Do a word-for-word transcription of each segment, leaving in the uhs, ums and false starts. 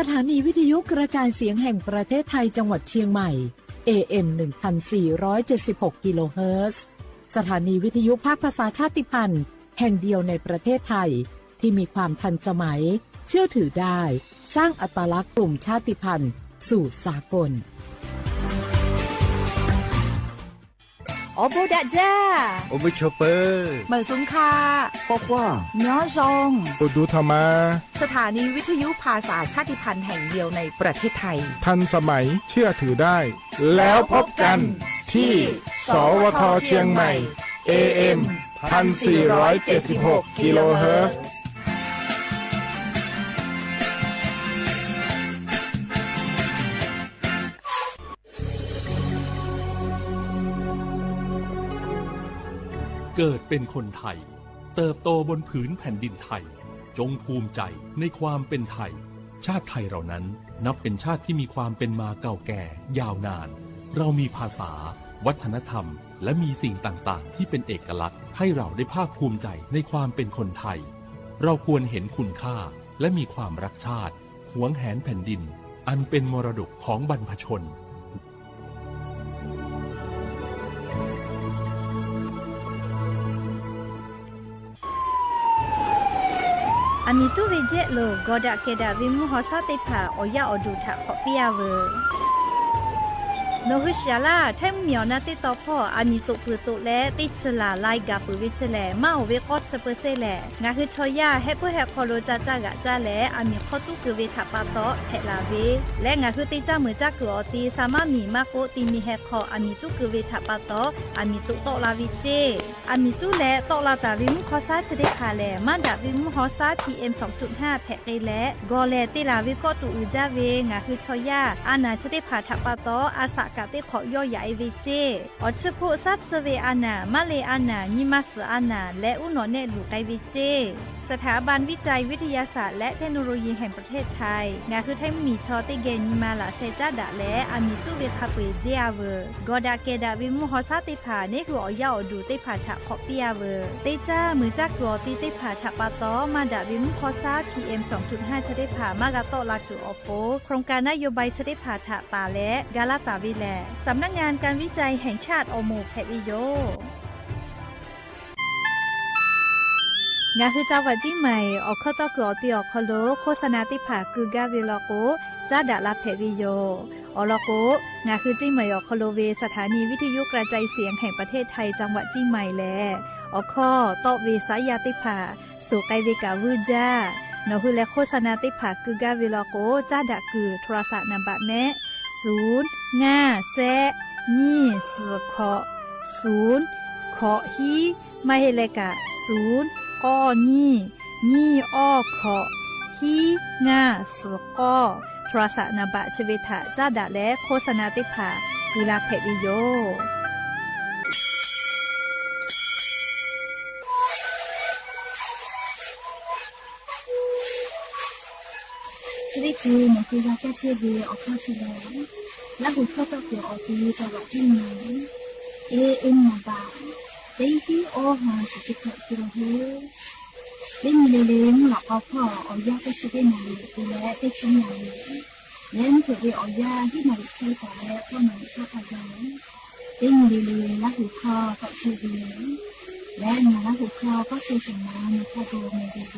สถานีวิทยุกระจายเสียงแห่งประเทศไทยจังหวัดเชียงใหม่ เอเอ็ม หนึ่งพันสี่ร้อยเจ็ดสิบหก กิโลเฮิรตซ์ สถานีวิทยุภาคภาษาชาติพันธุ์แห่งเดียวในประเทศไทย ที่มีความทันสมัย เชื่อถือได้ สร้างอัตลักษณ์กลุ่มชาติพันธุ์สู่สากล โอโบดะจ้า โอโบโชเปอร์ เหมิวสุงค่ะ ปอคว้า ย้อซอง โอดูธรรมา สถานีวิทยุภาษาชาติพันธุ์แห่งเดียวในประเทศไทย ทันสมัย เชื่อถือได้ แล้วพบกันที่ สวท เชียงใหม่ เอเอ็ม พันสี่ร้อยเจ็ดสิบหก กิโลเฮิรตซ์ เกิดเป็นคนไทย เติบโตบนผืนแผ่นดินไทย จงภูมิใจในความเป็นไทย ชาติไทยเรานั้นนับเป็นชาติที่มีความเป็นมาเก่าแก่ยาวนาน เรามีภาษา วัฒนธรรม และมีสิ่งต่างๆ ที่เป็นเอกลักษณ์ ให้เราได้ภาคภูมิใจในความเป็นคนไทย เราควรเห็นคุณค่า และมีความรักชาติ หวงแหนแผ่นดิน อันเป็นมรดกของบรรพชน อะหมีตู้เวยเจ๊ะโหล่ กอดะแกะดะเวมุ้งฮอซ้าเตยผ่า ออกยาออกดู่ถะขอเปียเวอ หนอหื้อเสียล่า แท้หมีออนาเต๊ตอพ่อ อะหมีตกปือตกแล เต๊เชอหล่าลายก๋าปือเวเชอแหล่ มะโอเวก๊อเชอเปอเซ่แหล่ หงาหื้อชอย่า แฮะเปื้อแฮะคอโลจาจาก๋าจาแหล่ อะหมีข้อตู้กือเวถะปาต๊อ แผะหล่าเว และหงาหื้อเต๊จ้าเหมือจ้ากือออตี สามารถหมีมากโกะตีมีแฮะคอ อะหมีตู้กือเวถะปาต๊อ อะหมีตุ๊เต๊าะลาเวเจ๊ อะหมีตู้แลเต๊าะลาจ๋าเวมุ้งฮอซ้าเชอเตยผ่าแหล่ มะดะเวมุ้งฮอซ้า พีเอ็ม สองจุดห้า แผะเกยแล ก่อแหล่เตยหล่าเวก๊อตู้อือจ้าเว หงาหื้อชอย่า อาหนาเชอเตยผ่าถะปาต๊อ อาสะกะเต๊ขอเยียะเอเวเจ๊ อ๋อเชอโพซ้าเชอเวอาหนา มะเลอาหนา ยีมาสืออาหนา และอู้หนอแนะหลูไกเวเจ๊ สถาบันวิจัยวิทยาศาสตร์และเทคโนโลยีแห่งประเทศไทย หงาหื้อแท้หมีชอเต๊แกยีมาหล่าแซจ้าดะแล อะหมีตู้เวคาเปยเจ๊อาเวอ กอดะแกะดะเวมุ้งฮอซ้าเตยผ่า เน้หื้อออกยาออกดู่เตยผ่าถะขอเปียเวอ เต๊จ้าเหมือจ้ากือออตีเตยผ่าถะปาต๊อ มะดะเวมุ้งฮอซ้า พีเอ็ม สองจุดห้า เชอเตยผ่า มะกาเต๊าะลากือออโป โครงการนโยบายเชอเตยผ่าถะต๋าและ กาลาต๋าเวแหล่ สำนักงานการวิจัยแห่งชาติออโมแผะเวโย หงาหื้อจังหวัดเจียงใหม่ ออกข้อต๊อกึกออกตีออกคอโล โฆษณาเตยผ่ากือก้าเวลอโก จ้าดะลาแผะเวโย ออกลอโก หงาหื้อเจียงใหม่ออกคอโลเว สถานีวิทยุกระจายเสียงแห่งประเทศไทยจังหวัดเจียงใหม่แล ออกข้อต๊อกเวสายาเตยผ่า สูไกเวก๋าเวอร์จ้า หนอหื้อแลโฆษณาเตยผ่ากือก้าเวลอโก จ้าดะกือ โทรศัพท์นามบัตรแมะ ศูนย์ ห้า แซะ ยี่ สี่ เคาะ ศูนย์ เคาะ ฮี มะเฮเลกะ ศูนย์ ก้อ ยี่ ยี่ อ้อ เคาะ ฮี ห้า สี่ ก้อ โทรศัพท์นามบัตรเชเวถะจ้าดะและโฆษณาเตยผ่า กือลาแผะเวโย ชีวิตกูหมอคือยาแก้เชเว ออกข้อเชลา และหัวข้อต๊อกึกออกตีจังหวัดเจียงใหม่ เอเอ็ม นามบัตร เต๊ฮี้อ้อฮา สิบเจ็ด กิโลเฮิรตซ์ เต๊มีเลเลงหลอกเอาข้อออกยาแก้เชเว นาลีกูและเต๊ชิ้นนาลี และเผื่อเวออกยาที่นาลีไทยกว่าและข้อนาลีภาคพยา เต๊มีเลเลงและหัวข้อก็เชเว และเนื้อและหัวข้อก็เชเว สมมาในข้อโดในเวโย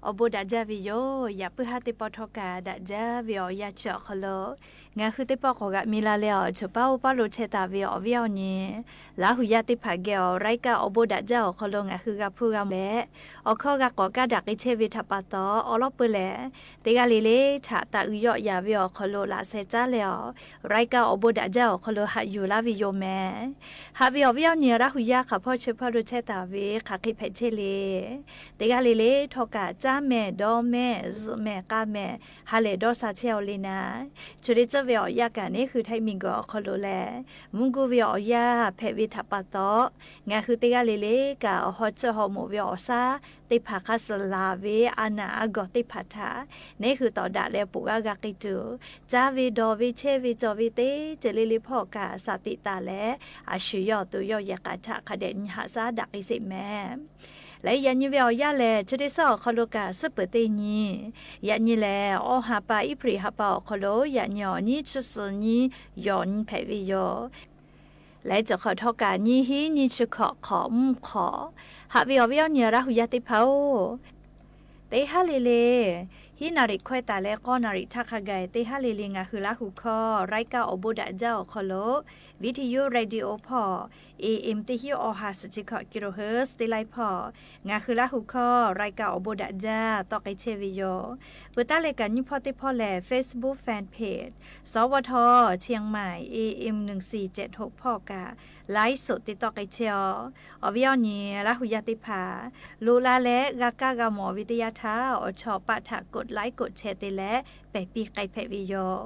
အိုဘိးဒၣ်ကၠၢ်ဝေယိာ် ယၣ်ပၢၢ်ဟၣ်သ့ၣ်တဖၣ်ထီၣ်ကၢ် ဒၣ်ကၠၢ်ဝေအီၤ ယၣ်ဆၢၣ်အီၤခီလိာ် ငါဟုသ့ၣ်တဖၣ်ကိးဂၤမံၤလၢ်လၢ်အီၤ ဆိၣ်ပၢ်အိၣ်ပၢ်လိာ်ထဲတၢ်ဝေအီၤ ဝံၤအီၤန့ၣ် လၢဟူယၣ်သ့ၣ်တဖၣ်ဂဲၤအီၤ ရၢၢ်ကၢ်အိုဘိးဒၣ်ကၠၢ်အီၤခီလိာ် ငါဟုဂၤဖုဂၤမုၣ်လဲၣ် အီခီဂၤကိးကၢ်ဒၣ်က့ၤဆဲးဝေထးပာ်သီ အီလီၢ်ပၢၢ်လဲၣ် တဂၤလၢ်လၢ် ထးတၢ်အုးယီၣ်ယၣ်ဝေအီၤခီလိာ် လၢ်ဆဲးကၠၢ်လဲအီၤ ရၢၢ်ကၢ်အိုဘိးဒၣ်ကၠၢ်အီၤခီလိာ် ဟးယူႇလၢ်ဝေယိာ်မဲ ဟးဝေအီၤ ဝံၤအီၤန့ၣ် လၢဟူယၣ်ဃာ်ဖီၣ်ဆၢဖီၣ်လိာ်ထဲတၢ်ဝေ ဃာ်ဃ့ဖဲးဆဲးလံ တဂၤလၢ်လၢ် ထီၣ်ကၢ် ကၠၢ်မဲာ် ဒီမဲာ် စုမဲာ် ကၢ်မဲာ် ဟးလဲၣ်ဒီးစးဆဲးအီၤလံနၤ ဆိၣ်ဒ့စၢၣ်ဝေအီၤ ယၣ်ကၢ်န့ၣ် ဃုထၢၣ်မံၤကီၢ်အီၤခီလိာ်လဲၣ် မူၢ်ကူဝေအီၤယၣ် ဖဲးဝေထးပာ်သီ ငါဟုတဂၤလၢ်လၢ် ကၢ်အဟီၣ်ဆၢၣ်ဟီၣ်မိာ်ဝေအီၤ စၢ်သ့ၣ်တဖၣ် ခါစၢ်လၢ်ဝေ အနၢ်အဂီၢ်သ့ၣ်တဖၣ်ထၢၣ် န့ၣ်ဃုာ်ဒီးဒၣ်လဲာ် ပူၤဂၤဂၤက့ၤတုၤ ကၠၢ်ဝေဒီဝေဆဲးဝေ ကၠီၣ်ဝေသ့ တလ့လ့ဖီၣ်ကၢ် စးသံးတၢ်လဲၣ် အဆူၣ်ယီၣ်သိယီၣ်ယဲၢ်ကၢ်ထၢၣ် ခါဒဲးနဟးစၢ်ဒၣ်က့ၤစ့းမဲ လၢယၣ်ညိဝေအီၤယၣ်လဲၣ် ဆိၣ်ဒ့စၢၣ်အီၤခီလိာ် ကၢ်စုပၢၢ်သ့ၣ်ညိ ယၣ်ညိလဲၣ် အီဟးပာ် အ့ဖြ့ၣ်ဟးပာ်အီၤခီလိာ် ယၣ်ညိအီၤ နံၣ်ဆံသၢနံၣ် ယီၢ်နံၣ်ဖဲးဝေယိာ် လၢကၠီၣ်ဃီၣ်ထီၣ်ကၢ် နံၣ်ဟံး နံၣ်ဆံခီၣ် ခီၣ်မုၣ်ခီၣ် ဟးဝေအီၤ ဝံၤအီၤန့ၣ် လၢဟူယၣ်သ့ၣ်တဖၣ်အိၣ် တဟါလံလံ ဟံးနၣ်ရံၣ်ခွဲးတၢ်လၢ ဃိးနၣ်ရံၣ်ထၢၣ်ခါဂၤ တဟါလံလံ ငါဟုလၢဟူခီ ရၢၢ်ကၢ်အိုဘိးဒၣ်ကၠၢ်အီၤခီလိာ် ဝံထယုရ့ဒံအိဖီၣ် AM တဟံးအီဟး စံးဆံခီၣ် ကံရိဟၢၣ် တ့လါဖီၣ် ငါဟုလၢဟူခီ ရၢၢ်ကၢ်အိုဘိးဒၣ်ကၠၢ် တီၣ်က့ၤဆဲးဝေယိာ် ပတၢ်လဲၤကၢ်ညိဖီၣ်သ့ၣ်တဖီၣ်လဲၣ် Facebook Fan Page စဝထ เชียงใหม่ AM หนึ่งสี่เจ็ดหก ဖီၣ်ကၢ် ไลฟ์สด တ့တီၣ်က့ၤဆဲးအီၤ အီၤဝံၤအီၤန့ၣ် လၢဟူယၣ်သ့ၣ်တဖၣ် လိၣ်လၢ်လၢ် ဂၤကၢ်ဂၤမီၤဝံၤတယၢ်ထၢၣ် အီၣ်ဆီၣ်ပာ်ထၢၣ် กดไลค์ กดแชร์ တ့လဲၣ် ပဲာ်ပံၣ်ဃာ်ဖဲးဝေယိာ်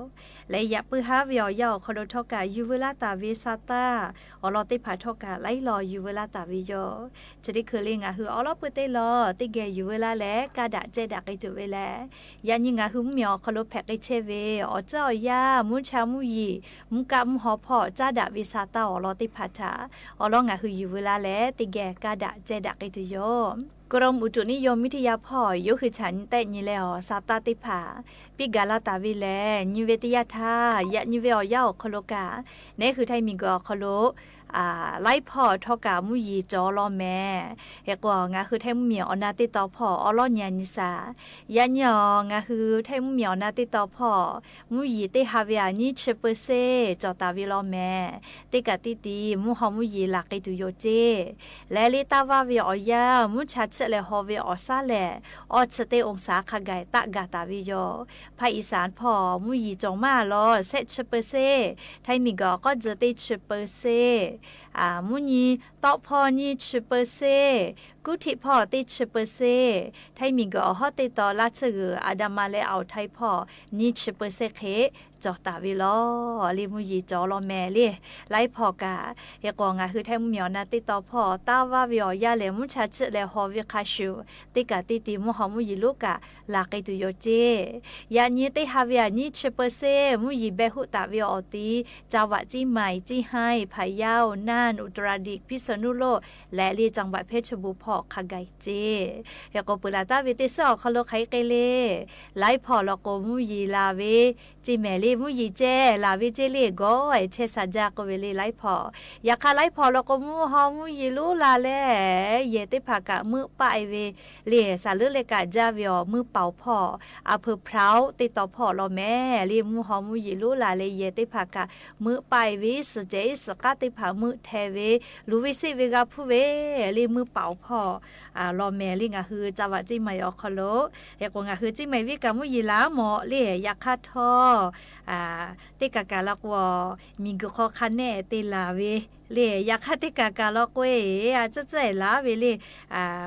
လၢယၣ်ပၢၢ်ဟးဝေအီၤယၣ်အီၤခီလိာ်ထီၣ်ကၢ် ယူၢ်ဝဲလၢ်တၢ်ဝေ စးတၢ် အီၤလီၤသ့ၣ်တဖၣ်ထီၣ်ကၢ် လၢအလီၢ်ယူၢ်ဝဲလၢ်တၢ်ဝေယိာ် ဆိၣ်ဒ့ခုၣ်လံ ငါဟုအီလီၢ်ပၢၢ်တ့လီၤ တ့ဂဲၤယူၢ်ဝဲလၢ်လဲၣ် ကၢ်ဒၣ်ကၠဲးဒၣ်က့ၤတုၤဝဲလဲၣ် ယၣ်ညိငါဟုမုၢ်မ့ၢ်အီၤခီလိာ် ဖဲးက့ၤဆဲးဝေ အီၣ်ကၠၢ်အီၣ်ယၣ် မူဆါမူယံၤ မူကၣ်မူဟီၣ်ဖီၣ် ကၢ်ဒၣ်ဝေ စးတၢ် အီၤလီၤသ့ၣ်တဖၣ်ထၢၣ် အီၤလီၢ်ငါဟုယူၢ်ဝဲလၢ်လဲၣ် တ့ဂဲၤ ကၢ်ဒၣ်ကၠဲးဒၣ်က့ၤတုၤယိာ် กรมอุตุนิยมวิทยาဖီၣ် ယိၤဃုာ်ဆၣ်နံၣ်တဲာ်ညိလဲၣ်အီၤ စးတၢ်သ့ၣ်တဖၣ် ပံၣ်ဂၢ်လၢ်တၢ်ဝံၤလဲၣ် ညိဝဲတယၢ်ထၢၣ် ယၣ်ညိဝဲအီၤယၣ်အီၤခီလိာ်ကၢ် နဲဃုထၢၣ်မံၤကီၢ်အီၤခီလိာ် လါဖီၣ်ထီၣ်ကၢ် မူယံၤကၠီလီၤမဲာ် ဟဲကီး ငါဃုထၢၣ်မူမံၤအီၤနၢ်တ့တီဖီၣ် အီလီၢ်ညါနံၣ်စၢ် ယၣ်ညိအီၤ ငါဃုထၢၣ်မူမံၤအီၤနၢ်တ့တီဖီၣ် မူယံၤတ့ဟးဝဲဧါ နံၣ်ဆံပၢၢ်စ့ၣ် ကၠီၣ်တၢ်ဝံၤလီၤမဲာ် တ့ကၢ်တံၢ်တံၢ် မူဟီၣ်မူယံၤလၢ်က့ၤတုၤယိာ်စ့ၣ် လၢလံတၢ်ဝါဝံၤအီၤယၣ် မူဆါဆံးလဲၣ်ဟီၣ်ဝံၤအီၤစၢ်လဲၣ် အီၣ်ဆံးတ့ၢ်အီၣ်စၢ်ခါဂၤ တၢ်ဂၤတၢ်ဝံၤယိာ် ဖးအံၣ်စၣ်ဖီၣ် မူယံၤကၠီမးလီၤ ဆဲးဆံပၢၢ်စ့ၣ် ထၢၣ်မံၤကီၢ်အီၤကီၢ်စၢၢ်တ့ဆံပၢၢ်စ့ၣ် မူညံၤတီဖီၣ် နံၣ်ဆံပၢၢ်စ့ၣ် ကူထံးဖီၣ်တ့ဆံပၢၢ်စ့ၣ် ထၢၣ်မံၤကီၢ်အီၤဟီၣ်တ့တီလၢ်ဆၢၣ်ဂၢၢ် အဒမးလၢအအိၣ်ထၢၣ်ဖီၣ် နံၣ်ဆံပၢၢ်စ့ၣ်ဃ့ ကၠီၣ်တၢ်ဝံၤလီၤ လံမူယံၤကၠီလီၤမဲာ်လံ လါဖီၣ်ကၢ် ဟဲကီး ငါဃုထၢၣ်မူမံၤအီၤနၢ်တ့တီဖီၣ် တၢ်ဝါဝံၤအီၤယၣ်လဲၣ် မူဆါဆံးလဲၣ်ဟီၣ်ဝံၤခါဆူၣ် တ့ကၢ်တံၢ်တံၢ် မူဟီၣ်မူယံၤလိၤကၢ် လၢ်က့ၤတုၤယိာ်စ့ၣ် ယၣ်ညိတ့ဟးဝဲဧါ နံၣ်ဆံပၢၢ်စ့ၣ် မူယံၤဘဲဟူးတၢ်ဝံၤအီၤတံၢ် จังหวัดเชียงใหม่ เชียงราย พะเยา น่าน อุตรดิตถ์ พิษณุโลก လၢလံ จังหวัดเพชรบูรณ์ဖီၣ်ခါဂၤစ့ၣ် ဟဲကီးပၢလၢ်တၢ်ဝံၤတ့စ့ၢ်အီၤခီလိာ် ဃဲက့ၤလံ လါဖီၣ်လီၤကိး မူယံၤလၢ်ဝဲ စ့ၢ်မဲာ်လံ မူယံၤကၠဲလၢ်ဝဲစ့ၢ်လံ ဂီၤအဲၣ်ဆဲးစၢ်ကၠၢ်ကိးဝဲလံ လါဖီၣ် ယခါလါဖီၣ်လီၤကိး မူဟီၣ်မူယံၤလိၤလၢ်လၢ် ယဲၢ်သ့ၣ်တဖၣ်ကၢ်မုၢ်ပာ်အီၤဝဲ လံ စးလၢလၢကၢ်ကၠၢ်ဝံၤအီၤ မုၢ်ပာ်ဖီၣ် အဖုဖျီတ့တီဖီၣ်လီၤမဲာ်လံ မူဟီၣ်မူယံၤလိၤလၢ်လၢ် ယဲၢ်သ့ၣ်တဖၣ်ကၢ်မုၢ်ပာ်အီၤဝဲ စူၣ်ကဲအ့ၣ်စူၣ်ကါသ့ၣ်တဖၣ်မုၢ်ထဲးဝဲ လူၤဝဲစ့ၢ်ဝဲဂၤဖုဝဲ လံမုၢ်ပာ်ဖီၣ် လီၤမဲာ်လံ ငါဃု จังหวัดเชียงใหม่ အီၤခီလိာ် ဟဲကီး ငါဃု เชียงใหม่ ဝံၤကၢ်မူယံၤလၢ်မီၣ်လံ ယခါထီၣ် တ့ကၢ်ကၢ်လီၤကိး မံၤဂုာ်ဃီခါနဲၣ်တ့လၢ်ဝဲ လံ ယခါတ့ကၢ်ကၢ်လီၤကိး အစ့ၢ်စ့ၢ်လၢ်ဝဲလံ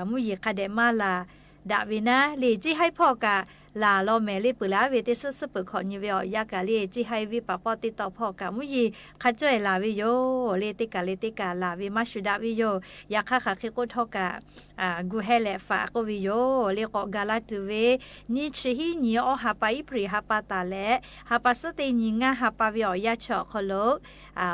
မူယံၤခါဒဲးမးလၢ် ဒၣ်ဝဲနၤလံ ကၠံဟဲဖီၣ်ကၢ် လၢ်လီၤမဲာ်လံ ပၢလၢ်ဝဲတ့စ့ၢ်စ့ၢ် ပၢၢ်ခီၣ်ညိဝဲအီၤ ယကၢ်လံ ကၠံဟဲဝံၤပာ်ဖီၣ်တ့တီဖီၣ်ကၢ် မူယံၤခါကၠီၣ်လၢ်ဝဲယိာ် လံ တ့ကၢ်လံ တ့ကၢ်လၢ်ဝဲ မၤဆူၣ်ဒၣ်ဝဲယိာ် ယခါဃၣ်ဃ့ကိးထီၣ်ကၢ် ဂုာ်ဟဲလဲၤဖးကိးဝဲယိာ် လံ ကိးဂၤလၢ်တုၤဝဲ နံၣ်ဆံဟံၣ်နံၣ် အီဟးပာ် အ့ဖြ့ၣ်ဟးပာ်တၢ်လဲၣ် ဟးပာ်စ့ၢ်တ့ၢ်နံၣ် ငါဟးပာ်ဝဲအီၤ ယါဆၢအီၤခီလိာ်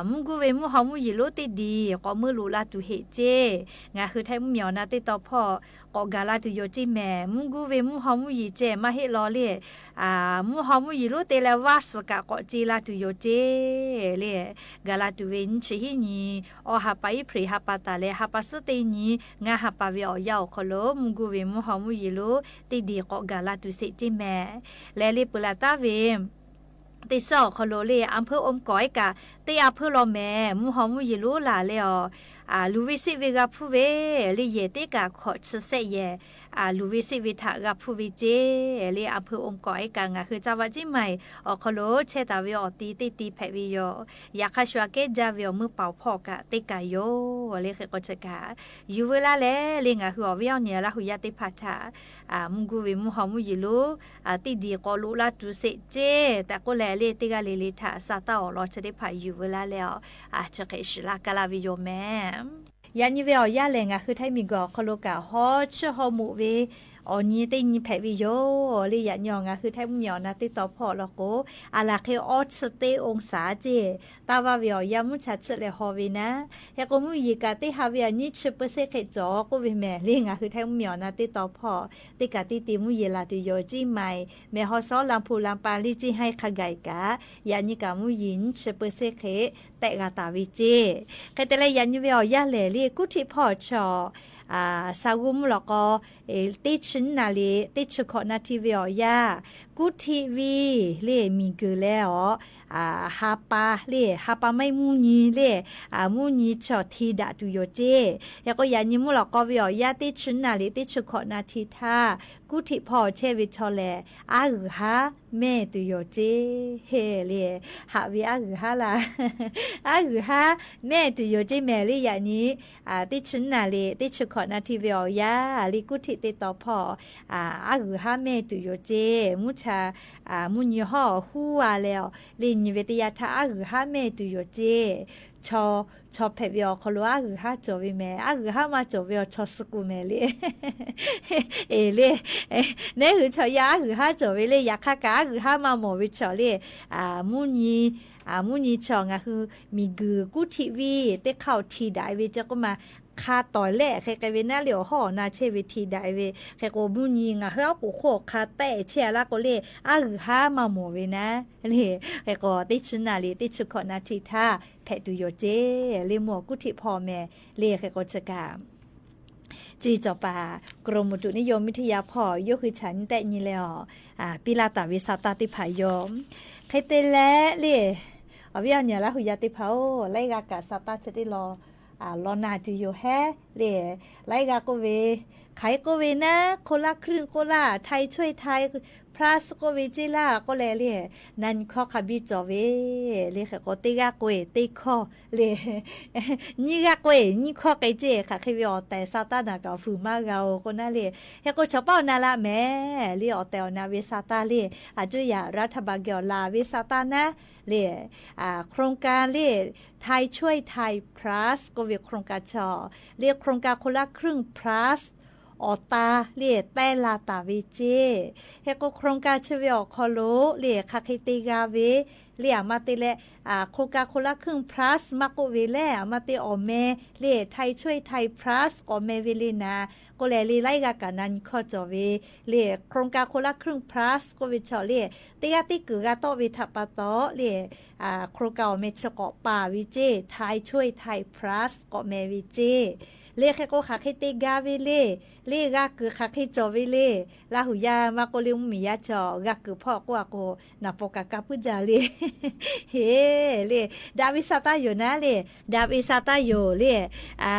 မူၢ်ကူဝဲ မူၢ်ဟီၣ်မူၢ်ယံၤလိၤတ့ၢ်ဒံး ကိးမုၢ်လူၤလၢ်တုၤဟ့ၣ်စ့ၢ် ငါဃုထၢၣ်မူမံၤအီၤနၢ်တ့တီဖီၣ် ကိးဂၤလၢ်တုၤယိာ်စ့ၢ်မဲာ် မူၢ်ၵူဝဲမူၢ်ဟီၣ်မူၢ်ယံၤကဲး မၤဟ့ၣ် လီၤလ့ၣ် မူႇဟီၣ်မူၣ်ယီၢ်လူး တ့လၢၤဝၣ်စ့ၢ်ကီး ကိးက့လၢ်တူၢ်ယိာ်က့လ့ၣ် ကၤလၢ်တူၢ်ဝဲ နွံဆံဟံၣ်နံၣ် အီၣ်ဟးပာ်အ့ဖြ့ၣ်ဟးပာ်တၢ်လဲၣ် ဟးပာ်စ့တ့နံၣ် ငါဟးပာ်ဝဲအီၣ်ယၢ်အီၤခီလိာ် မူၢ်ဂူၢ်ဝဲမူၣ်ဟီၣ်မူၣ်ယီၢ်လူး တ့ဒ်ကိးကၤလၢ်တူၢ်စ့ၢ်ကီးမ့ၢ် လဲၤလ့ၣ်ပၢၢ်လၢ်တၢ်ဝဲ တ့စ့ၢ်အီၤခီလိာ်လ့ၣ် အၣ်ဖၢၣ်အိမ်ကီၢ်အကး တ့အၣ်ဖၢၣ်လီၤမ့ၢ် မူၣ်ဟီၣ်မူၣ်ယီၢ်လူးလၢ်လ့ၣ်အီၤ လူၤဝဲစ့ဝဲဂၤဖုဝဲ လၢယဲၢ်တ့ကး ခီၣ်ဆၢစဲးယဲၢ် လူၤဝဲစ့ဝဲထးဂၤဖုဝဲက့ လၢအၣ်ဖၢၣ်အိမ်ကီၢ်အကး ငါဟုးကၢ်ဝးကံမၤအီၤခီလိာ် ဆဲးတၢ်ဝဲအီၤတံၤတံၤတံၤဖဲးဝဲယိာ် ယခါဆှးကဲဒ်ဝဲအီၤမုၢ်ပာ်ဖှိၣ်ကး တ့ကးယိာ် လၢဃဲးကိးဆၢကး ယူၤဝဲလၢ်လဲၣ် လၢငါဟုးအီၣ်ဝဲအီၣ်နံၣ်လၢဟူးယၢ်တ့ၢ်ဖးထး မူၢ်ဂူၢ်ဝဲမူၣ်ဟီၣ်မူၣ်ယီၢ်လူး တ့ဒ်ကိးလိာ်လၢ်တူၢ်စ့ၢ်ကီး တၢ်ကိးလဲၣ်လၢတ့ဂၤလၢလၢထး စးတၢ်အီၣ်လီၤဆၢတ့ၢ်ဖးယူၤဝဲလၢ်လဲၣ်အီၤ ဆၢဃဲးဆှးလၢ်ကလၢ်ဝဲယိာ်မ့ၢ် ယၤနံၣ်ဝဲအီၣ်ယၢ်လဲၣ် ငါဟုးထဲမုၢ်ဂီၤခီလိာ်ကး ဟီဆၢဟီမူးဝဲ အီၣ်နံၣ်တ့နံၣ်ဖဲးဝဲယိာ် လၢယၤနံၣ်အီၤ ငါဟုးထဲမုၢ်မံၤအီၣ်နၤတ့တီၤဖီၣ်လီၤကိး အလၢ်ဃ့အီဆံတ့အီဆးက့ တၢ်ဝဲဝဲအီၣ်ယၢ်မုၢ်ဆါဆံလဲၣ်ဟီဝဲနၤ ဟဲကိးမူၢ်ယံၤကးတ့ဟးဝဲအနံၣ်ဆံ percent ဃ့ကၠီကိးဝဲမ့ၢ် လၢငါဟုးထဲမုၢ်မံၤအီၣ်နၤတ့တီၤဖီၣ် တ့ကးတံၤတံၤမူၢ်ယံၤလၢ်တူၢ်ယိာ်ကံမၤအီၤ မ့ၢ်ဟီစီလၢ်ဖူလၢ်ပၢ်လံကံဟဲခးဂၤကး ယၤနံၣ်ကးမူၢ်ယံၤနံၣ်ဆံ percent ဃ့ တ့ဂၤတၢ်ဝဲက့ ဃဲးတဲလၢယၤနံၣ်ဝဲအီၣ်ယၢ်လဲၣ်လၢကူၣ်ထံးဖီၣ်ဆီၣ် စးဂူမုၢ်လီၤကီ တ့ဆံနၣ်ရံၣ် တ့ဆံခီၣ်နၣ်ထံဝဲအီၣ်ယၢ် ကူၣ်ထံးဝံၤလၢမံၤဂုၤလၢအီၤ ဟးပာ်လၢ ဟးပာ်မ့ၢ်မူၢ်နံၤလၢ မူၢ်နံၤဆီၣ်ထံဒၣ်တူၢ်ယိာ်က့ ဟဲကိးယၤနံၣ်မုၢ်လီၤကီဝဲအီၣ်ယၢ်တ့ဆံနၣ်ရံၣ် တ့ဆံခီၣ်နၣ်ထံထါ ကူၣ်ထံးဖီၣ်ဆဲးဝဲဆီၣ်လဲၣ် အါဂုၤဟါ မ့ၢ်တူၢ်ယိာ်က့ ဟဲလၢ ဟးဝဲအါဂုၤဟါလၢ် အါဂုၤဟါ မ့ၢ်တူၢ်ယိာ်က့မ့ၢ်လၢယၤနံၣ် တ့ဆံနၣ်ရံၣ် တ့ဆံခီၣ်နၣ်ထံဝဲအီၣ်ယၢ်လၢကူၣ်ထံးတ့တီၤဖီၣ် အါဂုၤဟါမ့ၢ်တူၢ်ယိာ်က့ မူၢ်ဆါ မူၢ်နံၤဟီၣ်ဟူဝဲလၢအီၤ လၢနံၣ်ဝဲတယၤထါ အါဂုၤဟါမ့ၢ်တူၢ်ယိာ်က့ ဆီၣ် ဆီၣ်ဖဲးဝဲအီၣ်ခီလိာ် အါဂုၤဟါကၠီၣ်ဝဲမ့ၢ် အါဂုၤဟါမၤကၠီၣ်ဝဲအီၤဆီၣ်စကူးမ့ၢ်လၢ အ့ၣ်လၢ နဲဟုးဆီၣ်ယၢ်အါဂုၤဟါကၠီၣ်ဝဲလၢ ယခါကးအါဂုၤဟါမၤမီၢ်ဝဲဆီၣ်လၢ မူၢ်နံၤ မူၢ်နံၤဆီၣ် ငါဟုး မံၤဂုၤကူၣ်ထံးဝံၤ တ့ခီၣ်ထံဒၣ်ဝဲ ကၠီကိးမး ခါတီၢ်လဲၣ် ဃဲးကဲဝဲနၤလၢအီၣ်ဟီၣ်အီၣ်နၤဆဲးဝဲထံဒၣ်ဝဲ ဃဲးကိးမူၢ်နံၤ ငါဟုးအီၣ်ပူၤဃီခါတဲာ်ဆဲးလၢကိးလၢ အါဂုၤဟါမၤမီၢ်ဝဲနၤ လၢ ဃဲးကိးတ့ဆံနၣ်ရံၣ် တ့ဆံခီၣ်နၣ်ထံထါ ဖဲးတူၢ်ယိာ်က့ လၢမူၢ်ကူၣ်ထံးဖီၣ်မ့ၢ် လၢဃဲးကိးဆၢကး ကၠီစီၤပၤ กรมอุตุนิยมวิทยา ဖီၣ် ယိၤဃုဆၣ်နံၣ်တဲာ်နံၣ်လၢအီၤ ပံလၢတၢ်ဝဲစးတၢ်တ့ၢ်ဖးယိာ် ဃဲးတဲလၢလၢ အဝဲအီၣ်နံၣ်လၢဟူးယၢ်တ့ၢ်ဖးအိၣ် လၢအဂၤကးစးတၢ်ဆၢတ့ၢ်လီၤ လီၤနၢ်တူၢ်ယိာ်ဟဲလၢ လၢအဂၤကိးဝဲ ခးကိးဝဲနၤ คนละครึ่ง ကိးလၢ ไทยช่วยไทย plus ကိးဝဲက့လၢ ကိးလဲၣ်လၢ နၤနံၣ်ခီခးဘံကၠီၣ်ဝဲ လၢဃဲးကိးတ့ဂၤကိးတ့ခီၣ်လၢ နွံဂၤကိးနွံခီၣ်ကဲက့ ခးဃ့ဝဲအီၣ်တဲာ်စးတၢ်နၤကၢ်ဖုးမးဂၤအိၣ်ကိးနၤလၢ ဟဲကိးဆီၣ်ပာ်အီၣ်နၤလၢ်မ့ၢ် လၢအီၣ်တဲာ်အီၣ်နၤဝဲစးတၢ်လၢ အကၠိယၤ รัฐบาล က့ၤအီၣ်လၢ်ဝဲစးတၢ်နၤလၢ โครงการလၢ ไทยช่วยไทย plus ကိးဝဲ โครงการဆီၣ် လၢ โครงการคนละครึ่ง plus အီၣ်တၢ်လၢတဲလၢ်တၢ်ဝဲက့ ဟဲကိး โครงการဆၢဝဲအီၣ်ခီလိာ်လၢ ခးဃ့တ့ဂၤဝဲ လၢအမၤတ့လၢ โครงการคนละครึ่ง plus မၤကိးဝဲလဲၣ် အမၤတ့အီၣ်မ့ၢ်လၢ ไทยช่วยไทย plus ကိးမ့ၢ်ဝဲလၢနၤ ကိးလဲၣ်လၢ လၢအဂၤကးနၤနံၣ်ခီၣ်ကၠီၣ်ဝဲလၢ โครงการคนละครึ่ง plus ကိးဝဲဆီၣ်လၢ တ့ဂၤတ့ကုာ်ဂၤတီၣ်ဝဲထးပာ်တီၣ်လၢ โครงการအီၣ်မ့ၢ်ဆၢကိးပာ်ဝဲက့ ไทยช่วยไทย plus ကိးမ့ၢ်ဝဲက့ လၢဃဲးကိးခးဃ့တ့ဂၤဝဲလၢ လၢဂၤကုာ်ခးဃ့ကၠီၣ်ဝဲလၢ လၢဟူးယၢ်မၤကိးလၢမူၢ်မံၤယါဆီၣ် ဂၤကုာ်ဖီၣ်ကိးအကိး နၢ်ပီၢ်ကးကးပုၢ်ဒၢလၢ ဟ့ၣ်လၢ ဒၣ်ဝဲစးတၢ်ယိာ်နၤလၢ ဒၣ်ဝဲစးတၢ်ယိာ်လၢ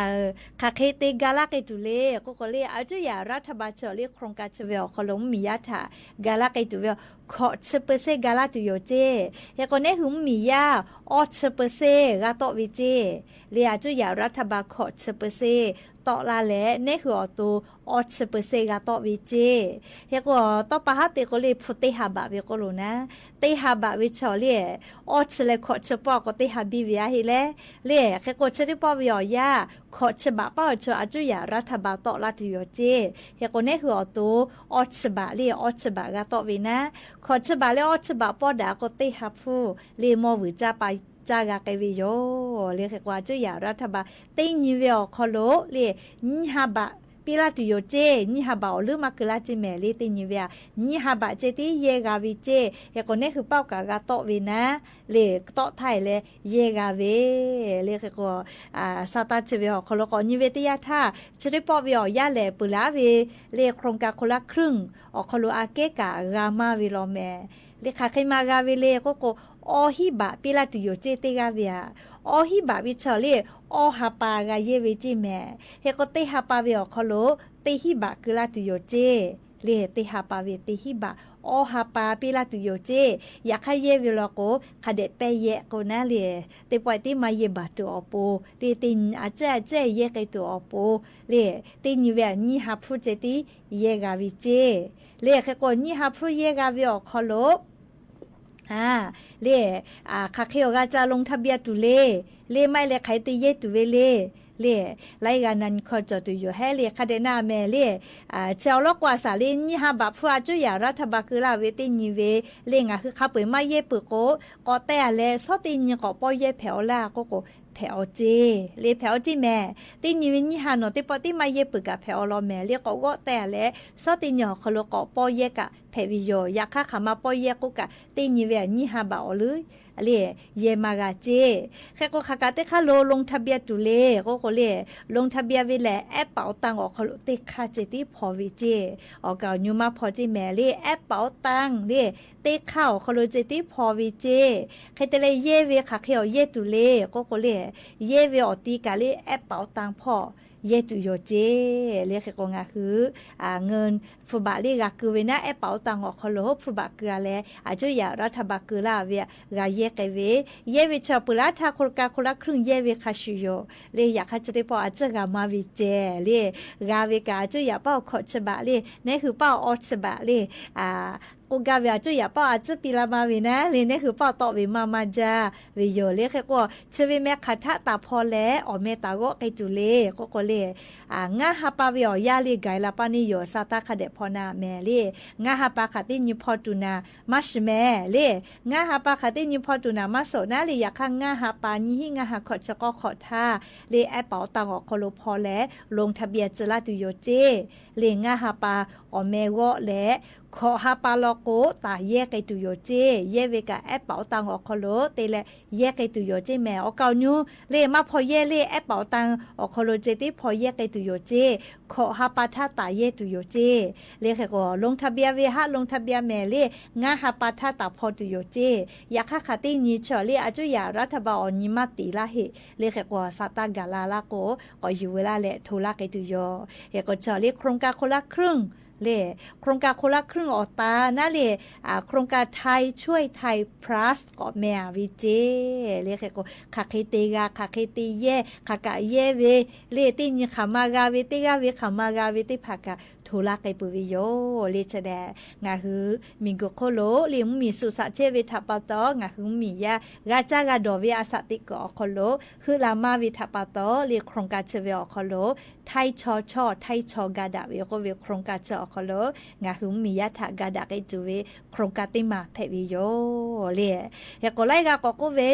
ခးဃ့တ့ဂၤလၢက့ၤတုၤလၢ ကိးကိးလၢ အကၠိယၤ รัฐบาลဆီၣ်လၢ โครงการဆၢဝဲအီၣ်ခီလိာ် မူၢ်မံၤယါထး ဂၤလၢက့ၤတုၤဝဲ ခီၣ်ဆၢ percent ဂၤလၢတုၤယိာ်က့ ဟဲကိးနဲဟုးမူၢ်မံၤယါ အီဆၢ percent ဂၤတီၣ်ဝဲက့ လၢအကၠိယၤ รัฐบาลခီၣ်ဆၢ percent တီၣ်လၢ်လဲၣ် နဲဟုးအီၣ်တိၢ် အီဆၢ percent ဂၤတီၣ်ဝဲက့ ဟဲကိးတီၢ်ပာ်ဟးတ့ကိးလၢ ဖုးတ့ဟးဘၣ်ဝဲကိးလိာ်နၤ တ့ဟးဘၣ်ဝဲဆီၣ်လၢ အီဆၢလဲၣ်ခီၣ်ဆၢပီၣ်ကိးတ့ဟးဘံဝဲအဟ့ၣ်လဲၣ် လၢ ဃဲးကိးဆၢတ့ပီၣ်ဝဲအီၣ်ယၢ် ခီၣ်ဆၢဘၣ်ပီၣ်အီၣ်ဆိ အကၠိယၤ รัฐบาลတီၣ်လၢ်တုၤယိာ်က့ ဟဲကိးနဲဟုးအီၣ်တိၢ် အီဆၢဘၣ်လၢ အီဆၢဘၣ်ဂၤတီၣ်ဝဲနၤ ခီၣ်ဆၢဘၣ်လၢအီဆၢဘၣ်ပီၣ်ဒၣ်ကိးတ့ဟးဖုး လၢမီၢ်ဝံၣ်စၢ်ပၢ်စၢ်ဂၤကဲဝဲယိာ် လၢဃဲးကိးအကၠိယၤ รัฐบาล တ့နံၤဝဲအီၣ်ခီလိာ်လၢ နံၤဟးဘၣ် ပ့လၢတုယိၤစ့, ညိဟါဘးအီၤလၢမး ကလၢစ့မဲာ်လၢတ့ညိဝဲဧါ, ညိဟါဘးစ့တ့ယဲၢ်ဂၤဝံၤစ့, ဟဲကိးနဟၢဖၣ်ကဂၤတီၣ်ဝဲနၤ, လၢတီၣ်ထဲလဲၣ် ယဲၢ်ဂၤဝဲ, လၢဟဲကိး စးတးဆၢဝဲဟီၣ်ခီလိာ်ကိးညိဝဲတ့ယါထါ, ဆၢထၢၣ်ပီၣ်ဝဲအီၤယါလဲၣ် ပၢၤလၢဝဲ လၢ โครงการคนละครึ่ง အီၣ်ခီလိာ်အကဲကး ဂၤမးဝဲလီၤမဲာ်, လၢခးဃ့မၤဂၤဝဲလၢ ကိးကိး အီဟံၣ်ဘးပ့လၢတုယိၤစ့တ့ဂၤဝဲဧါ, အီဟံၣ်ဘးဝံၤဆၢလၢ အီဟါပာ်ဂၤယဲၢ်ဝဲစ့မဲာ်, ဟဲကိးတ့ဟါပာ် ဝဲအီၣ်ခီလိာ် တ့ဟံၣ်ဘးကလၢတုယိၤစ့, လၢတ့ဟါပာ်ဝဲတ့ဟံၣ်ဘး, အီဟါပာ်ပ့လၢတုယိၤစ့, ယခါယဲၢ်ဝဲလီၤကိး ခးဒဲးပဲယဲၢ်ကိးနၤလၢ တ့ပှဲၤတ့မၤယဲၢ်ဘးတုၤအီၤပူၤ, လၢတ့အစဲးအစဲးယဲၢ်က့ၤတုၤအီၤပူၤ, လၢတ့ညိဝဲ ညိဟါဖုစ့တ့ယဲၢ်ဂၤဝံၤစ့, လၢဟဲကိး ညိဟါဖုယဲၢ်ဂၤဝဲအီၣ်ခီလိာ် လၢ ခးဃ့အီၤဂၤစၢ် ลงทะเบียนတုၤလၢ, လၢမ့ၢ်လၢခးတ့ယဲၢ်တုၤဝဲလၢ, လၢ လၢဂၤနၤနံၣ်ခီၣ်ကၠီၣ်တုၤယိၤဟဲလၢ ခးဒဲးနၤမဲာ်လၢ ဆဲးအီၤလီၤကွၢ်စးလၢ ညိဟါဘးဖုအစူၢ်ယၤ รัฐบาล ကလၢဝဲတ့ညိဝဲ, လၢငါဟုခါပှ့ၤမးယဲၢ်ပၢၢ်ကိး, ကိးတဲအလဲၣ် ဆီတ့ညိကီးပီၢ်ယဲၢ်ဖဲးအီၤလၢအကိးကိး ဖဲးအီၤစ့, လၢဖဲးအီၤစ့မဲာ်, တ့ညိဝဲညိဟါနီၤ တ့ပီၢ်တ့မၤယဲၢ်ပၢၢ်ကးဖဲးအီၤလီၤမဲာ်, လၢကိးဂီၢ်တဲအလဲၣ် ဆီတ့ညိဟီၣ်ခီလိာ်ကိးပီၢ်ယဲၢ်ကးဖဲးဝံၤယိၤ, ယခါခးမၤပီၢ်ယဲၢ်ကိးကး တ့ညိဝဲညိဟါဘးအီၤလၢ လၢ ယဲၢ်မၤဂၤစ့, ဟဲကိးခးကးတ့ခါလိာ် ลงทะเบียนတုၤလၢ ကိးကိးလၢ ลงทะเบียนဝဲလဲၣ် แอปเป๋าตังอီၣ်ခီလိာ်တ့ခါစ့တ့ဖီဝံၤစ့, အီၣ်ကၣ်အီၣ်ညိမးဖီစ့မဲာ်လၢ แอปเป๋าตังလၢ တ့ခါအီၣ်ခီလိာ်စ့တ့ဖီဝံၤစ့, ဟဲတ့လၢယဲၢ်ဝဲခးဃ့အီၤယဲၢ်တုၤလၢ ကိးကိးလၢ ယဲၢ်ဝဲအီၣ်တံၢ်ကးလၢ แอปเป๋าตังဖီ ယဲၢ်တုၤယိၤစ့, လၢဟဲကိးငါဟု ငိုၼ်း ဖုဘးလၢဂၤကုဝဲနၤ แอปเป๋าตังအီၣ်ခီလိာ် ဖုဘးကုအလဲၣ် အစူၢ်ယၤ รัฐบาล ကလၢဝဲ ဂၤယဲၢ်က့ၤဝဲ, ယဲၢ်ဝဲဆၢပၢၤလၢထါ โครงการคนละครึ่งယဲၢ်ဝဲခါဆူယိၤ, လၢယခါဆၢတ့ပီၢ်အစူၢ်ဂၤမၤဝံၤစ့, လၢ ဂၤဝဲကးအစူၢ်ယၤပၣ်အီၣ်ခီၣ်ဆၢဘးလၢ နဟၢဖၣ်အီၣ်ဆၢဘးလၢ ကိးဂၤဝဲအစူၢ်ယၤပၣ်အီၣ်အစူၢ်ပံလၢမၤဝံၤနၤလၢ နဟၢဖၣ်တီၣ်ဝဲမၤမၤဒၣ်ဝဲယိၤ, လၢဟဲကိး ဆၢဝဲမဲာ်ခးထးတၢ်ဖီလဲၣ် အီၣ်မ့ၢ်တၢ်ဂီၢ်က့ၤတုၤလၢ ကိးကိးလၢ ငါဟးပာ်ဝဲအီၤယါလၢဂၤလၢပၢ်န့ၣ်ယိၤ စးတးခးဒဲးဖီနၤမဲာ်လၢ ငါဟးပာ်ခးတ့ညိဖီတုၤနၤ မၤစၢၤမဲာ်လၢ ငါဟးပာ်ခးတ့ညိဖီတုၤနၤ မၤစၢၤနၤလၢ ယခါငါဟးပာ်ညိဟံၣ် ငါဟးခီၣ်ဆၢကီၢ်ခီၣ်ထါ လၢ แอปเป๋าตังအီၣ်ခီလိာ်ဖီလဲၣ် ลงทะเบียน စ့လၢတုၤယိၤစ့, လၢငါဟးပာ်အီၣ်မ့ၢ်ဂီၢ်လဲၣ် ခီၣ်ဟးပာ်လီၤကိး တၢ်ယဲၢ်က့ၤတုၤယိၤစ့, ယဲၢ်ဝဲကး แอปเป๋าตังအီၣ်ခီလိာ် တ့လၢ ယဲၢ်က့ၤတုၤယိၤစ့မဲာ်, အီၣ်ကၣ်အီၣ်ညိ လၢမၤဖီယဲၢ်လၢ แอปเป๋าตังအီၣ်ခီလိာ်စ့တ့ဖီယဲၢ်က့ၤတုၤယိၤစ့, ခီၣ်ဟးပာ်ထးတၢ်ယဲၢ်တုၤယိၤစ့, လၢဟဲကိး ลงทะเบียนဝဲဟး ลงทะเบียนမဲာ်လၢ ငါဟးပာ်ထးတၢ်ဖီတုၤယိၤစ့, ယခါခးတ့ညိဆၢလၢအစူၢ်ယၤ รัฐบาล အီၣ်ညိမးတံၢ်လၢဟ့ၣ်, လၢဟဲကိး စးတးဂၤလၢလၢကိး ကိးယူၤဝဲလၢလဲၣ် ထိးလၢက့ၤတုၤယိၤ, ဟဲကိးဆၢလၢ โครงการคนละครึ่ง လၢ โครงการคนละครึ่งအီၣ်တၢ်နၤလၢ โครงการไทยช่วยไทย พลัส ကိးမ့ၢ်ဧါဝံၤစ့, လၢဟဲကိး ခးဃ့တ့ဂၤ ခးဃ့တ့ယဲၢ် ခးကးယဲၢ်ဝဲ လၢတ့ညိခးမၤဂၤဝဲ တ့ဂၤဝဲခးမၤဂၤဝဲ တ့ဖးကး ထိးလၢက့ၤပူၤဝဲယိၤ, လၢဆၢဒဲး ငါဟုမံၤဂိၢ်ခီလိာ် လၢမုၢ်မံၤဆူးစးဆဲးဝဲထးပာ်တီၤ ငါဟုမုၢ်မံၤယါ ဂၤကၢ်ဂၤဒီးဝဲအစးတံၢ်ကီးအီၣ်ခီလိာ် ဟုးလၢမၤဝဲထးပာ်တီၤ လၢ โครงการဆၢဝဲအီၣ်ခီလိာ် ไทยชช ไทยช ဂၤဒၣ်ဝဲ ကိးဝဲ โครงการဆၢအီၣ်ခီလိာ် ငါဟုမုၢ်မံၤယါထးဂၤဒၣ်က့ၤတုၤဝဲ โครงการတ့မၤဖဲးဝဲယိၤလၢ ဟဲကိးလၢဂၤကိးကိးဝဲ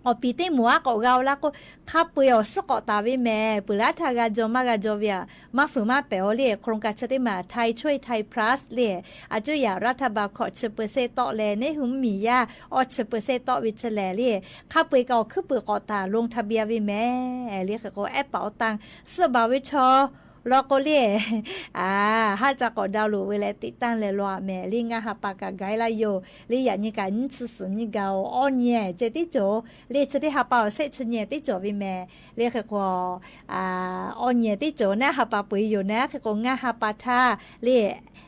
အီၣ်ပံၤတ့ၢ်မူၤအါကိးဂၤအီၤလၢကိး ခါပှ့ၤအီၤစ့ၢ်ကီးတၢ်ဝဲမဲာ် ပှၤလၢထးဂၤကၠီၤမၤဂၤကၠီၤဝဲဧါ မၤဖုးမၤပဲာ်အီၤလၢ โครงการဆၢတ့မၤ ไทยช่วยไทย พลัส လၢ အစူၢ်ယၤ รัฐบาล ခီၣ်ဆၢပၢၤစ့တီၣ်လဲၣ် နဟူမံၤယါ အီၣ်ဆၢပၢၤစ့တီၣ်ဝံၤဆၢလဲၣ်လၢ ခါပှ့ၤကီးခုပှ့ၤကိးတၢ် ลงทะเบียนဝဲမဲာ် လၢဟဲကိး แอปเป๋าตัง စ့ၢ်ဘၣ်ဝဲဆီ လီၤကိးလၢ အါ ဟးစ့ၢ်ကီး downloadဝဲလဲၣ် ติดตั้งလဲၣ် လီၤအမဲာ်လၢ ငါဟးပာ်ကးဂၤလၢယိၤ လၢယၤန့ၣ်ကး နုၢ်ဆံးဆံးန့ၣ်ဂၤဧိၤ အီၣ်ညဲၣ်စ့တ့ၢ်ကၠိ လၢဆၢတ့ၢ်ဟးပာ်အီၤစ့ဆၢညဲၣ်တ့ၢ်ကၠိဝဲမဲာ် လၢဟဲကိး အီၣ်ညဲၣ်တ့ၢ်ကၠိန့ၣ် ဟးပာ်ပှ့ၤယိၤန့ၣ် ဟဲကိး ငါဟးပာ်ထါ လၢ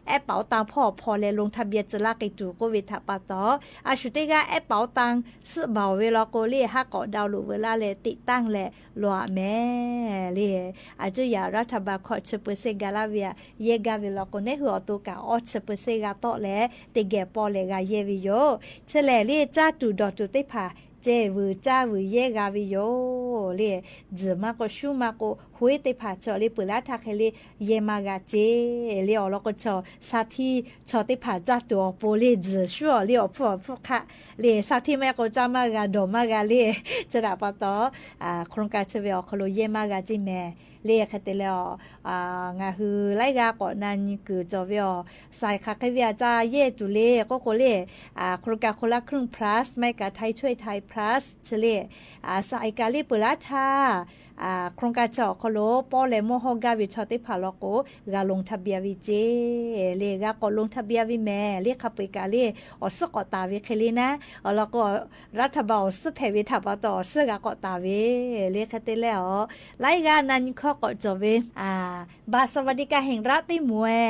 แอปเป๋าตังဖီၣ်ဖီလဲၣ် ลงทะเบียนစ့လၢက့ၤတုၤ ကိးဝဲထးပာ်တီၤ အၣ်ဆူၣ်တ့ၢ်ဂၤ แอปเป๋าตัง စ့ၢ်ဘၣ်ဝဲလီၤကိးလၢ ဟးကိး downloadဝဲလၢလဲၣ် ติดตั้งလဲၣ် လီၤအမဲာ်လၢ အစူၢ်ယၤ รัฐบาล ခီၣ်ဆၢပၢၤစ့ဂၤလၢဝဲ ယဲၢ်ဂၤဝဲလီၤကိးန့ၣ် ဟုးအီၤတိကး အီၣ်ဆၢပၢၤစ့ဂၤတီၣ်လဲၣ် တဂဲၤပီၣ်လဲၣ်ဂၤယဲၢ်ဝဲယိၤ ဆၢလဲၣ်လၢ ကၢ်တူာ်ဒီးတူာ်သ့ၣ်တဖၣ် ကဲဝဲကၢ်ဝဲယဲၢ်ဂၤဝဲယိၤလၢ ဒုးမၤကိးဆူမၤကိး ဟူးတ့ၢ်ဖၣ် ဆီၣ်လၢပိူၢ်လၢ်ထါခဲလၢာ် ယဲၢ်မါဂၤစ့ လၢအီၤလီၤကီၢ်ဆီၣ် ဆါထံ ဆီၣ်တ့ၢ်ဖၣ် ကၢ်တူာ်အီၤပိာ်လၢ စုၤဆူၣ်အီၤလၢအီၣ်ဖူအီၣ်ဖူခါ လၢဆါထံ မ့ၢ်ကိးကၢ်မါဂၤ ဒီးမါဂၤလၢ ဆၢဒၣ်ပီတီၢ် โครงการ ဆၢဝဲအီၤခီလိာ် ယဲၢ်မါဂၤစ့မ့ၢ် လၢခဲတဲလဲၣ်အီၤ ငါဟုလၢဂၤကိးနၤ နံၤကုၢ် ကၠီၣ်ဝဲအီၤ စဲးခးကဲဝဲအကၢ်ယဲၢ်တူၢ်လၢ ကိးကိးလၢ โครงการคนละครึ่ง plus မ့ၢ်ကၢ် ไทยช่วยไทย plus ဆၢလၢ စဲးခးလၢပိူၢ်လၢ်ထါ โครงการ ဆီၣ်အီၤခီလိာ် ပီၣ်လဲၣ်မိၢ်ဟီၣ်ဂၤဝဲဆီၣ်တ့ၢ်ဖၣ်လီၤကိး ဂၤ ลงทะเบียน ဝဲစ့ လၢဂၤကိး ลงทะเบียน ဝဲမ့ၢ် လၢခါပှဲၤကၢ်လၢ အီၤစုးကိးတၢ်ဝဲခဲလၢာ်နၤ အီၤလီၤကိး รัฐบาล အီၤစုးဖဲးဝဲထးပီတီၢ် အီၤစုးဂၤကိးတၢ်ဝဲ လၢခဲတဲလဲၣ်အီၤ လၢဂၤနၤ နံၤခီကိးကၠီၣ်ဝဲ บัตรสวัสดิการแห่งรัฐ တ့ၢ်မူဝဲ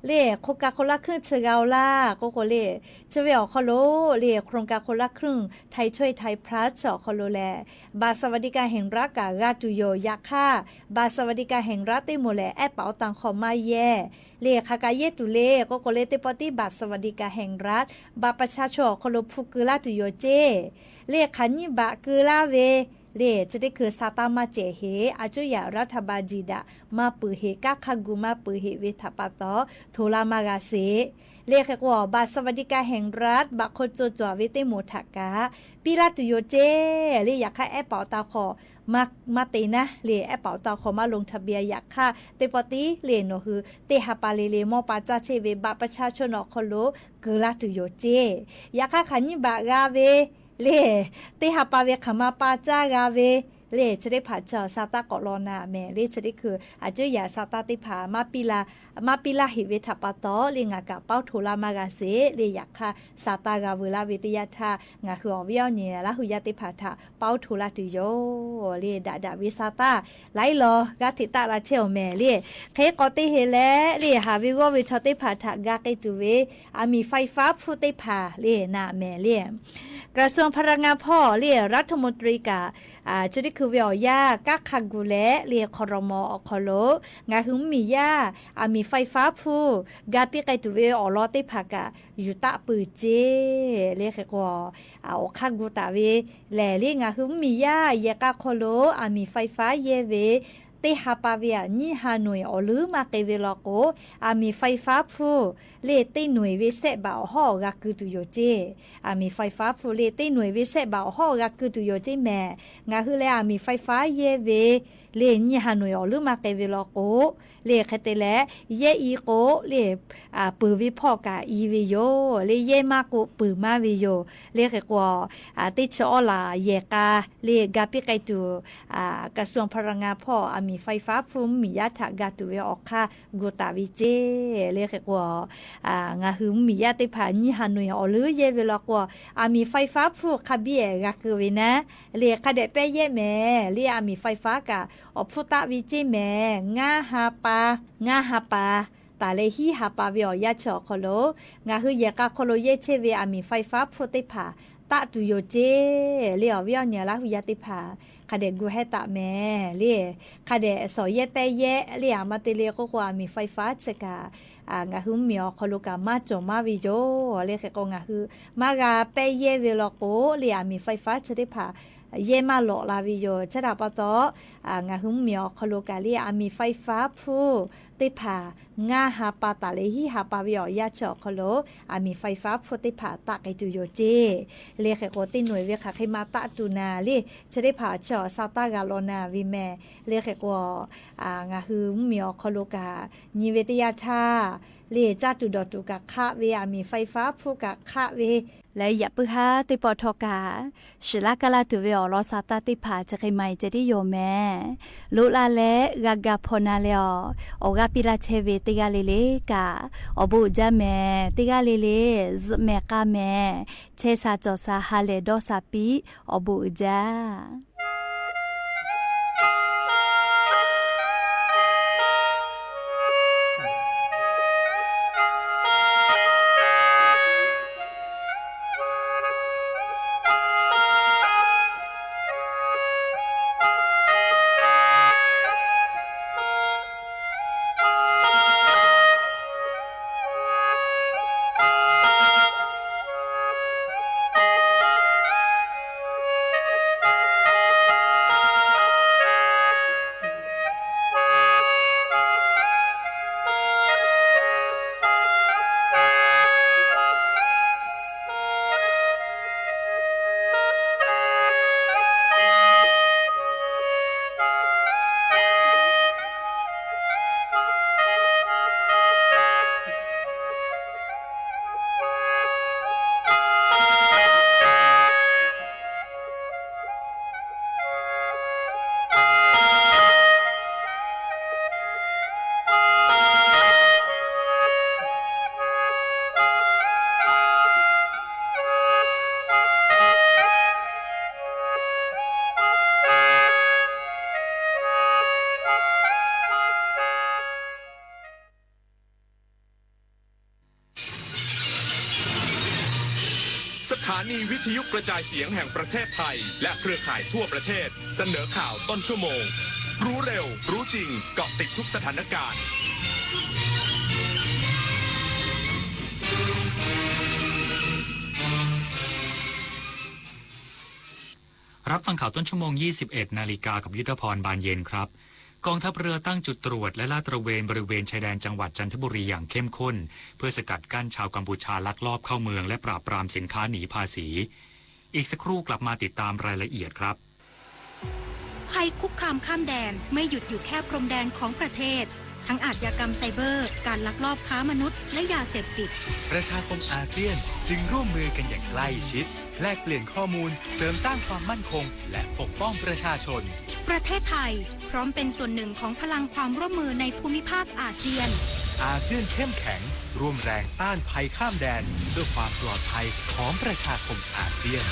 လၢ โครงการคนละครึ่ง ဆၢဂၤအိၣ်လၢ် ကိးကိးလၢ ဆၢဝဲအီၤခီလိာ် လၢ โครงการคนละครึ่ง ไทยช่วยไทย plus ဆီၣ်အီၤခီလိာ်လဲၣ် บัตรสวัสดิการแห่งรัฐ ကၢ်ဂၤတူၢ်ယိာ် ယဲၢ်ခါ บัตรสวัสดิการแห่งรัฐ တ့ၢ်မူလဲၣ် အဲးပာ်အိၣ်တၢ်ခီၣ်မါယဲၢ် လၢခါကၢ်ယဲၢ်တူၢ်လၢ ကိးကိးလၢ တ့ၢ်ပီၣ်တံၣ် บัตรสวัสดิการแห่งรัฐ บัตรประชาชน အီၤခီလိာ် ဖုးက့ၤလၢ်တူၢ်ယိာ်စ့ လၢခါညံၣ်ဘၣ်က့ၤလၢ်ဝဲ လၢ ဆၢထံၣ်ခုၣ် စးတၢ်မၤစဲးဟ့ၣ် အကၠိယၤ รัฐบาล ဒံးဒၣ် မၤပၢၢ်ဟ့ၣ် ကၢ်ခါဂူာ်မၤပၢၢ်ဟ့ၣ်ဝဲထးပီတီၢ် ထိၣ်လၢ်မၤဂၤစ့ လၢခဲကိး บัตรสวัสดิการแห่งรัฐ ဘၣ်ခိၣ်ကၠိၣ်ကၠီၣ်ဝဲတ့ၢ်မူထးကၢ် ပံလၢ်တူၢ်ယိာ်စ့ လၢယဲၢ်ခါအဲးပာ်အိၣ်တၢ်ခီၣ် မၤတ့ၢ်နၤ လၢအဲးပာ်အိၣ်တၢ်ခီၣ်မၤ ลงทะเบียน ယဲၢ်ခါ တ့ၢ်ပီၣ်တံၣ်လၢနီၢ်ဟု တ့ၢ်ဟးပာ်လံလၢ မိၢ်ပၢ်ကၢ်ဆ့ၣ်ဝဲ บัตรประชาชน အီၤခီလိာ် က့ၤလၢ်တူၢ်ယိာ်စ့ ယဲၢ်ခါခါညံၣ်ဘၣ်ဂၤဝဲ လၢ တ့ၢ်ဟးပာ်ဝဲ ခမါပၢ်ကၢ်ဂၤဝဲ လၢ ဆၢထံၣ်ဖး ဆၢ စးတၢ်ကိးလီၤနၤမ့ၢ် လၢ ဆၢထံၣ်ခုၣ် အကၠိယၤ စးတၢ်တ့ၢ်ဖး မၤပံလၢ် မၤပံလၢ်ဟ့ၣ်ဝဲထးပီတီၢ် လၢငါကၢ်ပီထိၣ်လၢ်မၤဂၤစ့ လၢယဲၢ်ခါ စးတၢ်ဂၤဝဲလၢ်ဝဲတယၢ်ထါ ငါဟုအီၤဝဲအီၤန့ၣ် လၢဟူယၤတ့ၢ်ဖးထး ပီထိၣ်လၢ်တူၢ်ယိာ် လၢဒၣ်ဒၣ်ဝဲစးတၢ် လၢအံၤလီၤ ဂၤထံၣ်တၢ်လၢဆဲးအီၤမ့ၢ်လၢ ခဲကိးတ့ၢ်ဟ့ၣ်လဲၣ် လၢဟးဝဲဂီၢ်ဝဲဆီၣ်တ့ၢ်ဖးထး ဂၤက့ၤတုၤဝဲ အမံၤ ไฟฟ้า ဖုတ့ၢ်ဖး လၢနၤမ့ၢ်လၢ กระทรวงพลังงาน ဖီၣ် လၢ รัฐมนตรี ကၢ် ဆၢထံၣ်ခုၣ်ဝဲအီၤယၤ ကၢ်ခါဂူာ်လဲၣ် လၢ ครม. အီၤခီလိာ် ငါဟုမ့ၢ်ယၤ အမံၤ ไฟฟ้า ဖု ဂၤပံးကဲတုၤဝဲအီၤလီၤတ့ၢ်ဖးကၢ် ယူၤတၢ်ပၢၢ်စ့ လၢခဲကိး အိၣ်ခါဂူာ်တၢ်ဝဲ လဲၣ်လၢ ငါဟုမ့ၢ်ယၤ ယဲၢ်ခါခီလိာ် အမံၤ ไฟฟ้า ယဲၢ်ဝဲ တ့ၢ်ဟးပာ်ဝဲအညံၣ်ဟးနွံအီၤလၢမၤက့ၤဝဲလီၤကိး အမံၤ ไฟฟ้า ဖု လၢတ့ၢ်နွံဝဲစဲးဘၣ်အီၤဟီၣ် ဂၤက့ၤတုၤယိာ်စ့ အမံၤ ไฟฟ้า ဖု လၢတ့ၢ်နွံဝဲစဲးဘၣ်အီၤဟီၣ် ဂၤက့ၤတုၤယိာ်စ့မ့ၢ် ငါဟုလၢအမံၤ ไฟฟ้า ယဲၢ်ဝဲ လၢညံၣ်ဟးနွံအီၤလၢမၤက့ၤဝဲလီၤကိး လၢခဲတဲလဲၣ် ယဲၢ်အံၤကိး လၢ ပၢၢ်ဝဲဖီၣ်ကၢ်အံၤဝဲယိာ် လၢယဲၢ်မါကိးပၢၢ်မါဝဲယိာ် လၢခဲကိး တ့ၢ်ဆၢအီၣ်လၢ်ယဲၢ်ခါ လၢဂၤပံးကဲတုၤ กระทรวงพลังงาน ဖီၣ် အမံၤ ไฟฟ้า ဖု မ့ၢ်ယၤထး ဂၤတုၤဝဲအီၤခါဂူာ်တၢ်ဝဲစ့ လၢခဲကိး ငါဟုမ့ၢ်ယၤတ့ၢ်ဖး ညံၣ်ဟးနွံအီၤလၢယဲၢ်ဝဲလီၤကိး အမံၤ ไฟฟ้า ဖု ခါဘံးအဲၣ်ဂၤက့ၤဝဲနၤ လၢခါဒဲးပဲယဲၢ်မ့ၢ် လၢအမံၤ ไฟฟ้า ကၢ် အီၤဖုတၢ်ဝဲစ့မ့ၢ် ငါးဟးပာ် ငါးဟးပာ် တၢ်လၢဟံးဟးပာ်ဝဲအီၤယၤဆၢအီၤခီလိာ် ငါဟုယဲၢ်ခါခီလိာ်ယဲၢ်ဆ့ဝဲအမံၤ ไฟฟ้า ဖုတ့ၢ်ဖး တၢ်တုၤယိာ်စ့ လၢအီၤဝဲအီၤန့ၣ် လၢဟူယၤတ့ၢ်ဖး ခါဒဲးဂူာ်ဟဲတၢ်မ့ၢ် လၢ ခါဒဲးစီၤယဲၢ်ပဲယဲၢ် လၢအမၤတ့ၢ်လၢကိးကိးအမံၤ ไฟฟ้า ဆၢကၢ် ငါဟုမ့ၢ်အီၤခီလိာ်ကၢ် မၤကၠီၣ်မါဝဲယိာ် လၢခဲကိး ငါဟု မါဂၤပဲယဲၢ်ဝဲလီၤကိး လၢအမံၤ ไฟฟ้า ဆၢတ့ၢ်ဖး ယဲၢ်မၤလီၤလၢဝဲယိာ် ဆၢတၢ်ပီတီၢ် ငါဟုမ့ၢ်အီၤခီလိာ်ကၢ် လၢအမံၤ ไฟฟ้า ဖုတ့ၢ်ဖး ငါးဟးပာ် တၢ်လၢဟံးဟးပာ်ဝဲအီၤယၤဆၢအီၤခီလိာ် အမံၤ ไฟฟ้า ဖုတ့ၢ်ဖး တၢ်ကဲတုၤယိာ်စ့ လၢခဲကိးတ့ၢ်နွံဝဲခါခဲမးတၢ်တုၤနၤလၢ ဆၢတ့ၢ်ဖးဆၢအီၤ စးတၢ်ဂၤလီၤနၤဝဲမ့ၢ် လၢခဲကိး ငါဟုမ့ၢ်အီၤခီလိာ်ကၢ် ညံဝဲတယၤထါ လၢကၢ်တုၤဒီးတုၤကၢ်ခးဝဲ အမံၤ ไฟฟ้า ဖုကၢ်ခးဝဲ လၢယပုၢ်ဟါတ့ၢ်ပီၣ်ထီၣ်ကၢ် စှၤလၢကလၢ်တုၤဝဲအီၤလီၤ စးတၢ်တ့ၢ်ဖး ဆၢခဲမးအံၤ ကဲဒ်ယိာ်မ့ၢ် လိၣ်လၢ်လၢ ဂၤဂၤဖီၣ်နၤလဲၣ်အီၤ အီၤဂၤပံးလၢ်ဆဲဝဲတဂၤလၢ်လၢ်ကၢ် အီၤဘိးအုးဒါမ့ၢ် တဂၤလၢ်လၢ် စမဲာ်ကါမ့ၢ် ဆဲးစၢ်ကၠီၣ်စၢ် ဟးလဲၢ်ဒီးစၢ်ပံး အီၤဘိးအုးဒါ สถานีวิทยุกระจายเสียงแห่งประเทศไทย และเครือข่ายทั่วประเทศ เสนอข่าวต้นชั่วโมง รู้เร็ว รู้จริง เกาะติดทุกสถานการณ์ รับฟังข่าวต้นชั่วโมง ยี่สิบเอ็ดนาฬิกา กับยุทธพร บานเย็นครับ กองทัพเรือตั้งจุดตรวจและลาดตระเวนบริเวณชายแดนจังหวัดจันทบุรีอย่างเข้มข้น เพื่อสกัดกั้นชาวกัมพูชาลักลอบเข้าเมืองและปราบปรามสินค้าหนีภาษี อีกสักครู่กลับมาติดตามรายละเอียดครับ ภัยคุกคามข้ามแดนไม่หยุดอยู่แค่พรมแดนของประเทศ ทั้งอาชญากรรมไซเบอร์ การลักลอบค้ามนุษย์ และยาเสพติด ประชาคมอาเซียนจึงร่วมมือกันอย่างใกล้ชิด แลกเปลี่ยนข้อมูล เสริมสร้างความมั่นคง และปกป้องประชาชน ประเทศไทยพร้อมเป็นส่วนหนึ่งของพลังความร่วมมือในภูมิภาคอาเซียน อาเซียนเข้มแข็ง ร่วมแรงต้านภัยข้ามแดน เพื่อความปลอดภัยของประชาคมอาเซียน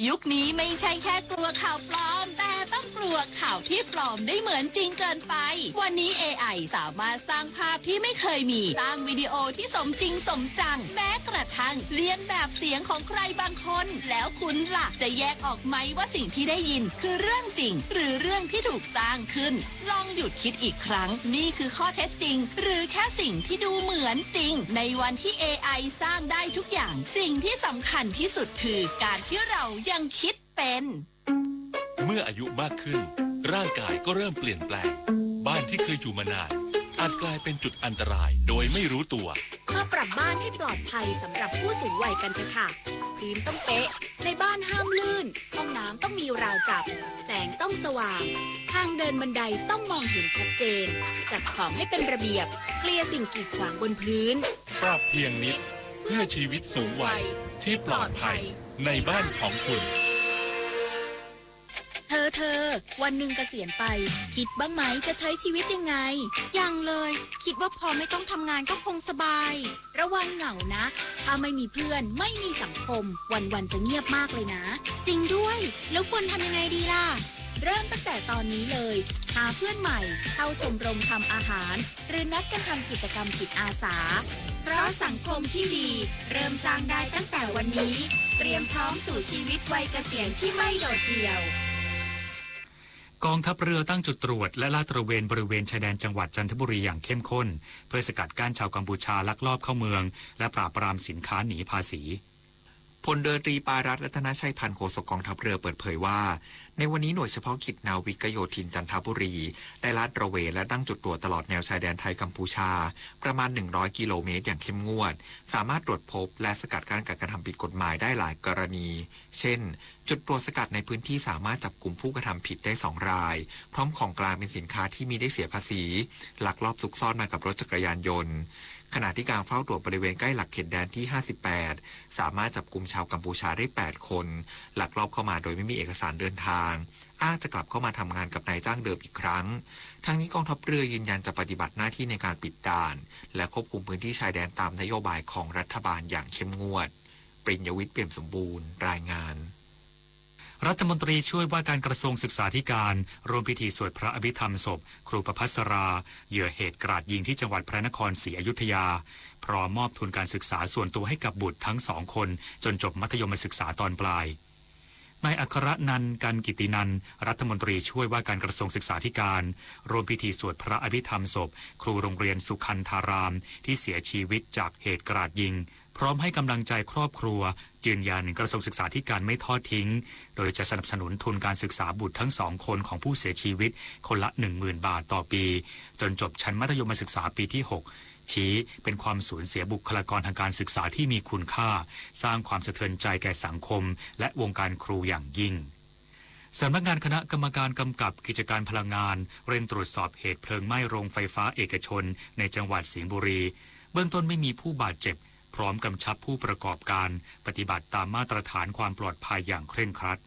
ยุคนี้ไม่ใช่แค่กลัวข่าวปลอม แต่ต้องกลัวข่าวที่ปลอมได้เหมือนจริงเกินไป วันนี้ เอไอ สามารถสร้างภาพที่ไม่เคยมี สร้างวิดีโอที่สมจริงสมจัง แม้กระทั่งเลียนแบบเสียงของใครบางคน แล้วคุณล่ะ จะแยกออกไหมว่าสิ่งที่ได้ยินคือเรื่องจริง หรือเรื่องที่ถูกสร้างขึ้น ลองหยุดคิดอีกครั้ง นี่คือข้อเท็จจริง หรือแค่สิ่งที่ดูเหมือนจริง ในวันที่ เอไอ สร้างได้ทุกอย่าง สิ่งที่สำคัญที่สุดคือการที่เรายังคิดเป็น เมื่ออายุมากขึ้น ร่างกายก็เริ่มเปลี่ยนแปลง บ้านที่เคยอยู่มานาน อาจกลายเป็นจุดอันตรายโดยไม่รู้ตัว มาปรับบ้านให้ปลอดภัยสำหรับผู้สูงวัยกันเถอะค่ะ พื้นต้องเป๊ะ ในบ้านห้ามลื่น ห้องน้ำต้องมีราวจับ แสงต้องสว่าง ทางเดินบันไดต้องมองเห็นชัดเจน จัดของให้เป็นระเบียบ เคลียร์สิ่งกีดขวางบนพื้น ปรับเพียงนิด เพื่อชีวิตสูงวัยที่ปลอดภัยในบ้านของคุณ เธอ เธอ วันหนึ่งเกษียณไป คิดบ้างไหมจะใช้ชีวิตยังไง ยังเลย คิดว่าพอไม่ต้องทำงานก็คงสบาย ระวังเหงานะ ถ้าไม่มีเพื่อน ไม่มีสังคม วันๆ จะเงียบมากเลยนะ จริงด้วย แล้วควรทำยังไงดีล่ะ เริ่มตั้งแต่ตอนนี้เลย หาเพื่อนใหม่ เข้าชมรมทำอาหาร หรือนัดกันทำกิจกรรมจิตอาสา เพราะสังคมที่ดี เริ่มสร้างได้ตั้งแต่วันนี้ เตรียมพร้อมสู่ชีวิตวัยเกษียณที่ไม่โดดเดี่ยว กองทัพเรือตั้งจุดตรวจและลาดตระเวนบริเวณชายแดนจังหวัดจันทบุรีอย่างเข้มข้น เพื่อสกัดกั้นชาวกัมพูชาลักลอบเข้าเมือง และปราบปรามสินค้าหนีภาษี พลเรือตรีปารัตน์ รัตนชัยพันธ์ โฆษกกองทัพเรือเปิดเผยว่า ในวันนี้หน่วยเฉพาะกิจนาวิกโยธินจันทบุรี ได้ลาดตระเวนและตั้งจุดตรวจตลอดแนวชายแดนไทยกัมพูชา ประมาณ หนึ่งร้อยกิโลเมตรอย่างเข้มงวด สามารถตรวจพบและสกัดกั้นการกระทำผิดกฎหมายได้หลายกรณี เช่น จุดตรวจสกัดในพื้นที่สามารถจับกุมผู้กระทำผิดได้สองราย พร้อมของกลางเป็นสินค้าที่มิได้เสียภาษี ลักลอบซุกซ่อนมากับรถจักรยานยนต์ ขณะที่การเฝ้าตรวจบริเวณใกล้หลักเขตแดนที่ ห้าสิบแปด สามารถจับกุมชาวกัมพูชาได้แปดคน ลักลอบเข้ามาโดยไม่มีเอกสารเดินทาง อ้างจะกลับเข้ามาทำงานกับนายจ้างเดิมอีกครั้ง ทั้งนี้กองทัพเรือยืนยันจะปฏิบัติหน้าที่ในการปิดด่าน และควบคุมพื้นที่ชายแดนตามนโยบายของรัฐบาลอย่างเข้มงวด ปริญญวิทย์ เปี่ยมสมบูรณ์ รายงาน รัฐมนตรีช่วยว่าการกระทรวงศึกษาธิการ ร่วมพิธีสวดพระอภิธรรมศพ ครูประภัสรา เหยื่อเหตุกราดยิงที่จังหวัดพระนครศรีอยุธยา พร้อมมอบทุนการศึกษาส่วนตัวให้กับบุตรทั้งสองคน จนจบมัธยมศึกษาตอนปลาย นายอัครนันท์ กันกิตินันท์ รัฐมนตรีช่วยว่าการกระทรวงศึกษาธิการ ร่วมพิธีสวดพระอภิธรรมศพ ครูโรงเรียนสุคันธาราม ที่เสียชีวิตจากเหตุกราดยิง พร้อมให้กำลังใจครอบครัว ยืนยันกระทรวงศึกษาธิการไม่ทอดทิ้ง โดยจะสนับสนุนทุนการศึกษาบุตรทั้งสองคนของผู้เสียชีวิต คนละ หนึ่งหมื่นบาทต่อปี จนจบชั้นมัธยมศึกษาปีที่หก ชี้เป็นความสูญเสียบุคลากรทางการศึกษาที่มีคุณค่า สร้างความสะเทือนใจแก่สังคม และวงการครูอย่างยิ่ง สำนักงานคณะกรรมการกำกับกิจการพลังงาน เร่งตรวจสอบเหตุเพลิงไหม้โรงไฟฟ้าเอกชนในจังหวัดสิงห์บุรี เบื้องต้นไม่มีผู้บาดเจ็บ พร้อมกำชับผู้ประกอบการ ปฏิบัติตามมาตรฐานความปลอดภัยอย่างเคร่งครัด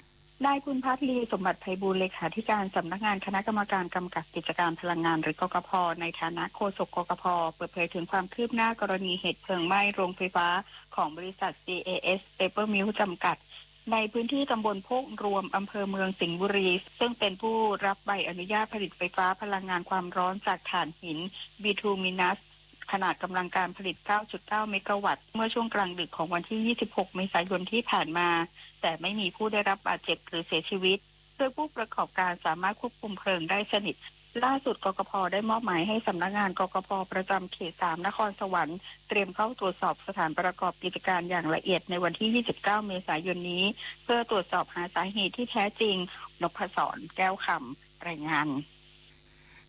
นายกุลพัฒน์ ลีสมบัติไพบูลย์ เลขาธิการสำนักงานคณะกรรมการกำกับกิจการพลังงาน หรือ กกพ ในฐานะโฆษก กกพ เปิดเผยถึงความคืบหน้ากรณีเหตุเพลิงไหม้โรงไฟฟ้าของบริษัท ซี เอ เอส Paper Mill จำกัด ในพื้นที่ตำบลโคกรวม อำเภอเมืองสิงห์บุรี ซึ่งเป็นผู้รับใบอนุญาตผลิตไฟฟ้าพลังงานความร้อนจากถ่านหิน bituminous ขนาดกำลังการผลิต เก้าจุดเก้า เมกะวัตต์ เมื่อช่วงกลางดึกของวันที่ ยี่สิบหก เมษายนที่ผ่านมา แต่ไม่มีผู้ได้รับบาดเจ็บหรือเสียชีวิต โดยผู้ประกอบการสามารถควบคุมเพลิงได้สนิท ล่าสุด กกพ ได้มอบหมายให้สำนักงาน กกพ ประจำเขต สาม นครสวรรค์ เตรียมเข้าตรวจสอบสถานประกอบกิจการอย่างละเอียดในวันที่ ยี่สิบเก้า เมษายนนี้ เพื่อตรวจสอบหาสาเหตุที่แท้จริง นพศร แก้วคำ รายงาน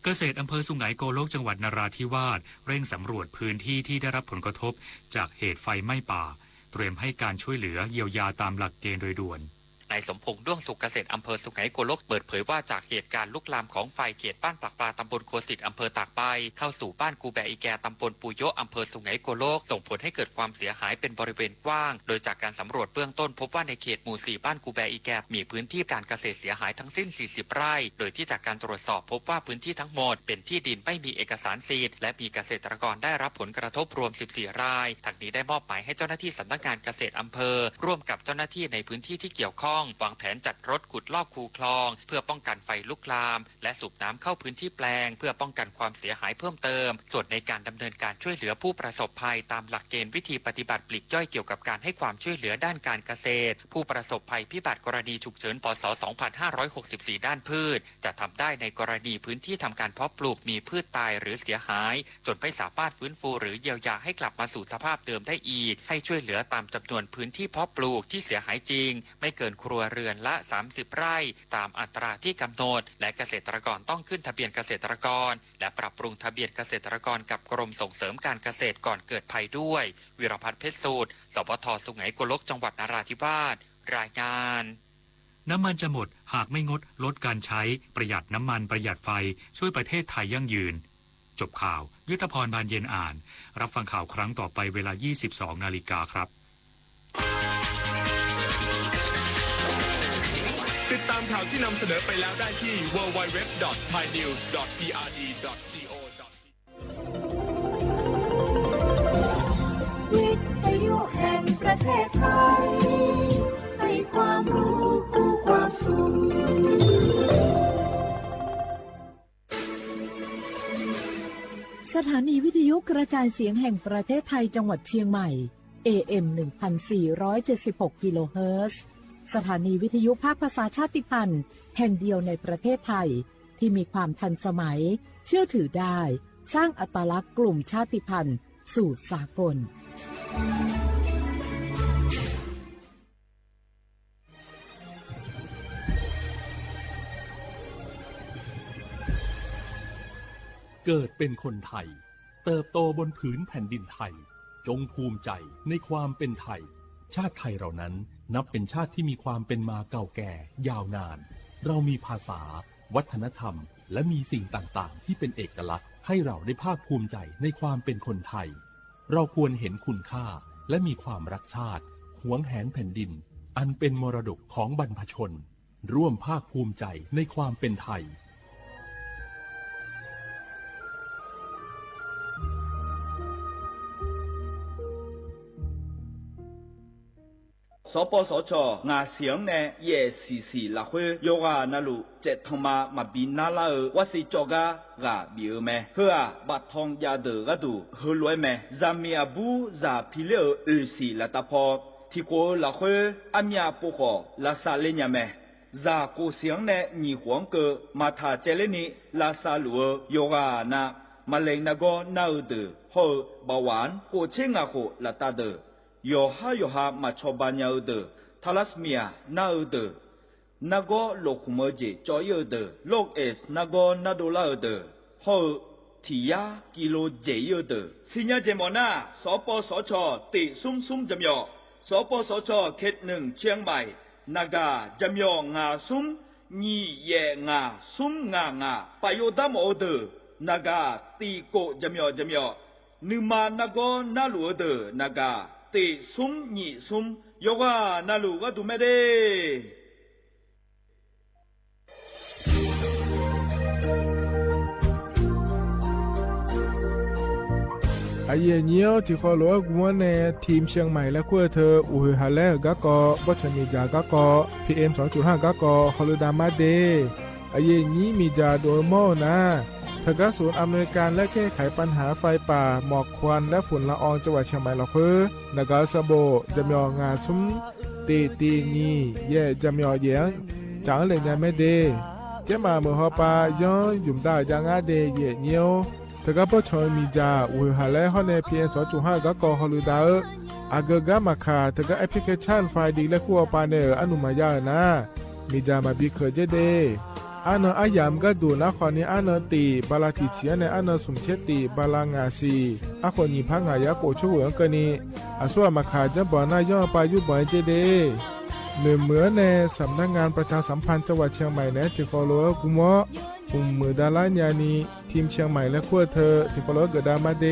เกษตรอำเภอสุไหงโกลก จังหวัดนราธิวาส เร่งสำรวจพื้นที่ที่ได้รับผลกระทบจากเหตุไฟไหม้ป่า เตรียมให้การช่วยเหลือเยียวยาตามหลักเกณฑ์โดยด่วน นายสมพงษ์ ด้วงสุข เกษตรอำเภอสุไหงโกลก เปิดเผยว่า จากเหตุการณ์ลุกลามของไฟเขตบ้านปากปลา ตำบลโคสิต อำเภอตากใบ เข้าสู่บ้านกูแบอีแก ตำบลปูโยะ อำเภอสุไหงโกลก ส่งผลให้เกิดความเสียหายเป็นบริเวณกว้าง โดยจากการสำรวจเบื้องต้น พบว่าในเขตหมู่สี่ บ้านกูแบอีแก มีพื้นที่การเกษตรเสียหายทั้งสิ้น สี่สิบ ไร่ โดยที่จากการตรวจสอบพบว่าพื้นที่ทั้งหมดเป็นที่ดินไม่มีเอกสารสิทธิ์ และมีเกษตรกรได้รับผลกระทบรวม สิบสี่ ราย ทั้งนี้ได้มอบหมายให้เจ้าหน้าที่สำนักงานเกษตรอำเภอ ร่วมกับเจ้าหน้าที่ในพื้นที่ที่เกี่ยวข้อง วางแผนจัดรถขุดลอกคูคลอง เพื่อป้องกันไฟลุกลาม และสูบน้ำเข้าพื้นที่แปลง เพื่อป้องกันความเสียหายเพิ่มเติม ส่วนในการดำเนินการช่วยเหลือผู้ประสบภัย ตามหลักเกณฑ์วิธีปฏิบัติปลีกย่อยเกี่ยวกับการให้ความช่วยเหลือด้านการเกษตร ผู้ประสบภัยพิบัติกรณีฉุกเฉิน พ.ศ. สองพันห้าร้อยหกสิบสี่ ด้านพืช จะทำได้ในกรณีพื้นที่ทำการเพาะปลูกมีพืชตายหรือเสียหาย จนไม่สามารถฟื้นฟูหรือเยียวยาให้กลับมาสู่สภาพเดิมได้อีก ให้ช่วยเหลือตามจำนวนพื้นที่เพาะปลูกที่เสียหายจริง ไม่เกินครัวเรือนละ สามสิบ ไร่ ตามอัตราที่กำหนด และเกษตรกรต้องขึ้นทะเบียนเกษตรกร และปรับปรุงทะเบียนเกษตรกรกับกรมส่งเสริมการเกษตรก่อนเกิดภัยด้วย วีรพัฒน์ เพชรสูตร สปท สุไหงโกลก จังหวัดนราธิวาส รายงาน น้ำมันจะหมด หากไม่งดลดการใช้ ประหยัดน้ำมัน ประหยัดไฟ ช่วยประเทศไทยยั่งยืน จบข่าว ยุทธพร บานเย็นอ่าน รับฟังข่าวครั้งต่อไปเวลา ยี่สิบสอง นาฬิกาครับ ติดตามข่าวที่นำเสนอไปแล้วได้ที่ ดับเบิลยู ดับเบิลยู ดับเบิลยู ดอท ไทยนิวส์ ดอท พี อาร์ ดี ดอท จี โอ ดอท ที อี วิทยุแห่งประเทศไทย ให้ความรู้คู่ความสุข สถานีวิทยุกระจายเสียงแห่งประเทศไทยจังหวัดเชียงใหม่ เอ เอ็ม หนึ่งพันสี่ร้อยเจ็ดสิบหก กิโลเฮิรตซ์ สถานีวิทยุภาคภาษาชาติพันธุ์แห่งเดียวในประเทศไทย ที่มีความทันสมัย เชื่อถือได้ สร้างอัตลักษณ์กลุ่มชาติพันธุ์สู่สากล เกิดเป็นคนไทย เติบโตบนผืนแผ่นดินไทย จงภูมิใจในความเป็นไทย ชาติไทยเรานั้นนับเป็นชาติที่มีความเป็นมาเก่าแก่ยาวนาน เรามีภาษา วัฒนธรรม และมีสิ่งต่างๆ ที่เป็นเอกลักษณ์ ให้เราได้ภาคภูมิใจในความเป็นคนไทย เราควรเห็นคุณค่า และมีความรักชาติ หวงแหนแผ่นดิน อันเป็นมรดกของบรรพชน ร่วมภาคภูมิใจในความเป็นไทย สปสช. ငါးစံၣ်န့ၣ် ယဲၢ်ဆံးဆံး လၢၢ်ဃိ ယိၤဂာ်နၢ်လူၢ် ကၠဲးထီၣ်မၤ မၤဘံနါလၢ်အၢ ဝၣ်စံၣ်ကၠီဂါ ဂၤဘံၣ်အၢမဲာ် ဟၢအဘၣ်ထွံယၤဒၢးဂၤဒူၣ် ဟၢလွဲမဲာ် စၢ်မံၤအဘူး စၢ်ဖံးလၢအၢ အၢၣ်စံၣ်လၢတၢ်ဖီ ထံၣ်ကိးအၢလၢၢ်ဃိ အမၠၣ်ပိာ်ဃီၣ် လၢစၢ်လၢညၣ်မဲာ် စၢ်ကိၣ်စံၣ်န့ၣ် ညံၣ်ဃီကၢ မၤထၣ်ကၠဲးလၢနံၣ် လၢစၢ်လူၢ်အၢ ယိၤဂာ်နၢ် မၤလ့ၣ်နဂီၢ်နၢ်အၢဒၢး ဟီၣ်အၢ ဘၣ်ဝၣ် ကိၣ်ဆံငၣ်ဃိၣ် လၢတၢ်ဒၢး ယီၤဟါယီၤဟါ မၤဆီၣ်ဘၣ်ညၣ်အၢဒၢး ထါလါစမံယၤ နၢ်အၢဒၢး နၢ်ဂီၢ်လိာ်ဃုာ်မၢကၠ့ၣ် ကၠီအံၣ်အၢဒၢး လိၣ်အဲးစ် နၢ်ဂီၢ်နၢ်ဒိလၢ်အၢဒၢး ဟီၣ်အၢ ထံၣ်ယါ ကံလိကၠ့ၣ်အံၣ်အၢဒၢး စံၣ်ညီၣ်ကၠ့ၣ်မီၣ်နၢ် စပစချ တ့ၢ်သုမ်းသုမ်း ကၠၢမ်ယီၣ် စပစချ เขตหนึ่ง เชียงใหม่ နဂါ ကၠၢမ်ယီၣ် ငါးသုမ်း ညံၣ်ယဲၢ်ငါ သုမ်းငါငါ ပယီၤဒၣ်မီၣ်အၢဒၢး နဂါ တံၣ်ကိၣ် ကၠၢမ်ယီၣ် ကၠၢမ်ယီၣ် နုာ်မၤနၢ်ဂီၢ်နၢ်လူၢ်အၢဒၢး နဂါ တ့ၢ်သုမ်းညံၣ်သုမ်း ယိၤဂာ်နၢ်လူၢ်ဂၤဒူၣ်မဲာ်ဒ့ၣ် အယံာ်အနံၤ ထံၣ်ဃီလိာ်အဂီၢ်န့ၣ် ထံၣ် เชียงใหม่ လၢခွဲးထၢၣ် အိၣ်ဟ့ၣ်ဟးလဲၢ်ဂၤကီး ဘီၣ်ဆၣ်မ့ၢ်ဒၣ်ဂၤကီး ပီႇအဵမ် สองจุดห้า ဂၤကီး ဟီၣ်လၢဒၣ်မၤဒ့ၣ် အယံာ်အနံၤမ့ၢ်ဒၣ်ဒိၣ်အၢမီၢ်နၢ် เถิงก้าศูนย์อำนวยการและแก้ไขปัญหาไฟป่า หมอกควันและฝุ่นละอองจังหวัดเชียงใหม่หลอกเฮ้อ หน้ากากสะโบก จะเหมียวหง่าซุม เตะตีหนีบ แยะจะเหมียวเหยียง จ๋าเหล่งยาแม่เด เจ๊หมาเหมือนฮอปา ย้อนหยุ่มดาวยางอ้าเด แยะเงี้ยว เถิงก้าป้อเฉิงหมีจ๋า อู่หือหาแล ฮ้อนใน พีเอ็ม สองจุดห้า ก็กอฮอลือดาว อาเกิงก้าหมากขา เถิงก้าแอปพลิเคชัน ไฟดีและกู้เอาปาในเอ๋อ อนุมายาเอ๋อนะ หมีจ๋าหมาบีเขินเจ๊เด อ้าเนินอ้ายามก้าดู่นะ ขอนี้อ้าเนินตี๋ บาลากี่เสียใน อ้าเนินสมเช็ดตี๋ บาลาหง่าสี่ อ้าขนหญิงพักหง่ายาโกะชั่วเหวงเกินนี้ อาสั่วหมากขา จ้ำบ่อหน้าย่อปายุบ่อยเจ๊เด เหนือเหมือนใน สำนักงานประชาสัมพันธ์จังหวัดเชียงใหม่แนะ ถือฟอลโลเวอร์กุมเมาะ กลุ่มหมื่นดาราญานี ทีมเชียงใหม่และขั้วเธอ ถือฟอลโลเวอร์เกิดดามาเด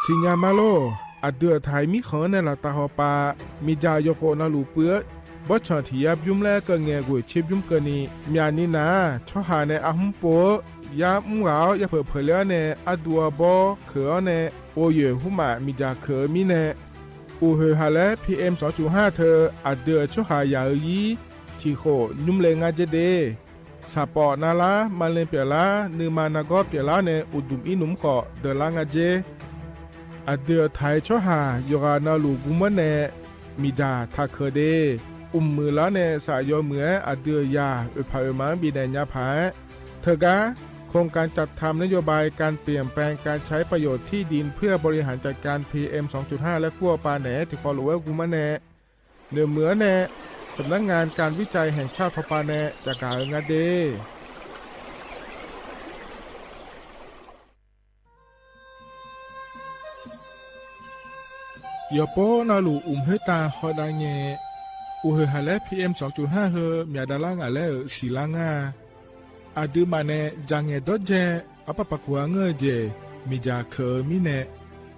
สิญญามาโล อะเดือไถมีเขินในละตาฮอปา หมีจ๋าโยโกะนาหลูเปื้อ บอสเฉิงถี่ยับยุ้มและเกิดแง่กุ๋ยเชียบยุ้มเกินนี้ เมียนี้นา ช่อหาในอาหุ้มปัว ยามุ้งเหลา ยาเผิดเผยแล้วใน อาดัวบอ เขินใน โอเหย่อหุ้มหมา หมีจ๋าเขินมีใน อู่หือหาแล พีเอ็ม สองจุดห้า เธอ อะเดือช่อหาหยาเอ๋อยี ถี่โขะ ยุ้มเลงาเจ๊เด สาปอนาลา มาเลงเปียละ นือมานากอเปียละใน อุดดุมอี้หนุมเขาะ เดินล้างอาเจ อะเดือไถช่อหา โยกานาหลูกุมเมาะแน หมีจ๋าถากเขินเด อุ่มมือละใน สะยอเหมือ อะเดือยา เอ่ยผายเอ่ยหมาง บีแหนยาผาย เถิงก้า โครงการจัดทำนโยบายการเปลี่ยนแปลงการใช้ประโยชน์ที่ดินเพื่อบริหารจัดการ พีเอ็ม สองจุดห้า และกู้เอาปาแหน ถือฟอลโลเวอร์กุมเมาะแน เหนือเหมือนแน สำนักงานการวิจัยแห่งชาติฮอปาแน จะกล่าวเอ๋องาเด เยียะโป๊นาหลูอุ่มเฮ้ยตาฮอดาแง อู่หือหาแล พีเอ็ม สองจุดห้า เฮอ เมียดาราหง่าและเอ๋อ สีล้างหน้า อะดื้อมาแน จ๋าแงดอดแจ อะปะปะกั๋วเง่อเจ๋ หมีจ๋าเขินมีแน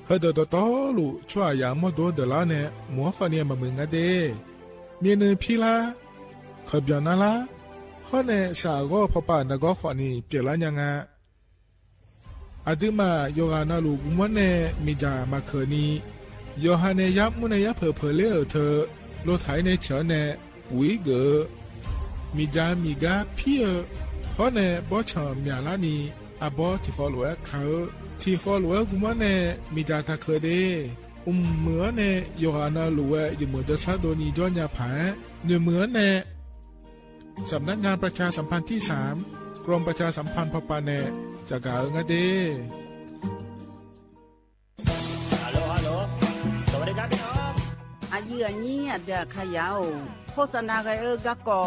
เฮอเดินต่อต่อหลู ชั่วหยางมอดดัวเดินละแน หมัวฝาเนียมาเหมือนงาเด เมียเนยพี่ละ เขยเปียงนาละ ฮอดแน สะก็พอป่านนากอขอนี้ เปียกละยังอะ อะดื้อมา โยกานาหลูกุมเมาะแน หมีจ๋าหมาเขินนี้ โยฮาแนยับมุ้นแนยับเผิดเผยเล่อเอ๋อเธอ โลไถในเฉียวแน ปุ๋ยเก๋อ หมีจ๋าหมีก้าพี่เอ๋อ ฮอดแน บอสเฉิงเมียละนี้ อะบอส ถี่ฟอลโลเวอร์เขิน ถี่ฟอลโลเวอร์กุมเมาะแน หมีจ๋าถากเขินเด อุ่มเหมือนแน โยกานาหลูเวอร์ อยู่เหมือนจะซัดโดนีย้อนยาผาย เหนือเหมือนแน สำนักงานประชาสัมพันธ์ที่สาม กรมประชาสัมพันธ์ฮอปาแน จะกล่าวเอ๋องาเด ฮัลโหล ฮัลโหล สวัสดีครับพี่น้อง อะเยื่อนี้อะเดือขยาว โฆษณากั๋นเอ๋อ ก้าก่อ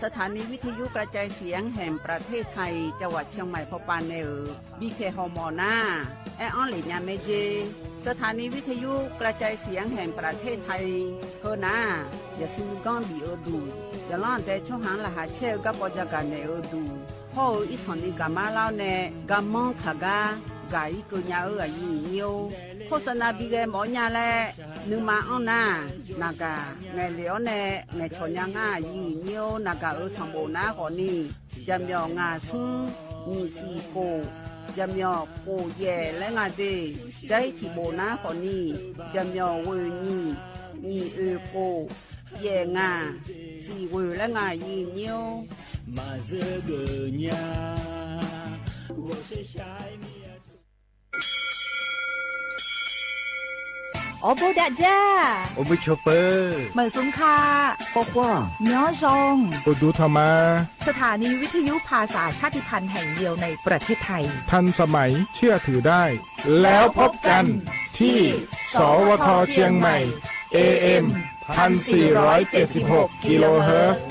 สถานีวิทยุกระจายเสียงแห่งประเทศไทย จังหวัดเชียงใหม่ฮอปาแนเอ๋อ บีเค ฮอมอนา แออั้นเหล่งยาแม่เจ สถานีวิทยุกระจายเสียงแห่งประเทศไทย เฮอนา อย่าซื้อก้อนบีเอ๋อดู อย่าล่อนแต่ช่องหางรหัสแช่เอ๋อ ก้าก่อจะกาแหนเอ๋อดู พ่อเอ๋อ อี้สองนี้กามาเล่าแน กาม้องขาก้า กาอี้เกินยาเอ๋อ อะยิงเยียว โฆษณาบีแกหมอญาแล นึงมาอ้อนนา นากา แหงเหลียวแน แหงเฉาะยาง่า ยิงเยียว นากาเอ๋อ สองโบกนาขอนี้ จะเหมียวหง่าซุง หนีบสี่โกะ จะเหมียวโกะแหย่และงาเด ใจ๊ถี่โบกนาขอนี้ จะเหมียวเว่ยหนีบ หนีบเอ่ยโกะ แหย่งา สี่เว่ยและงา ยิงเยียว โอโบดะจ้า โอโบโชเปอร์ เหมยสุงค่ะ ปอคว้าง เมียวซอง โอดูธรรมา สถานีวิทยุภาษาชาติพันธุ์แห่งเดียวในประเทศไทย ทันสมัย เชื่อถือได้ แล้วพบกันที่ สวท เชียงใหม่ เอเอ็ม พันสี่ร้อยเจ็ดสิบหก กิโลเฮิรตซ์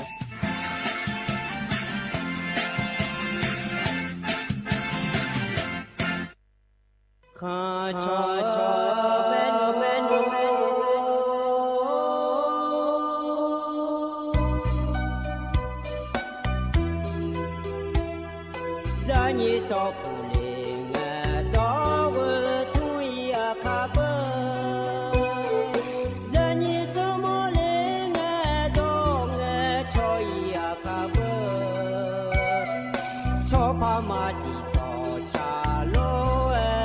မၤစံၣ်ထီၣ်ဆၣ်လိၤ အဲ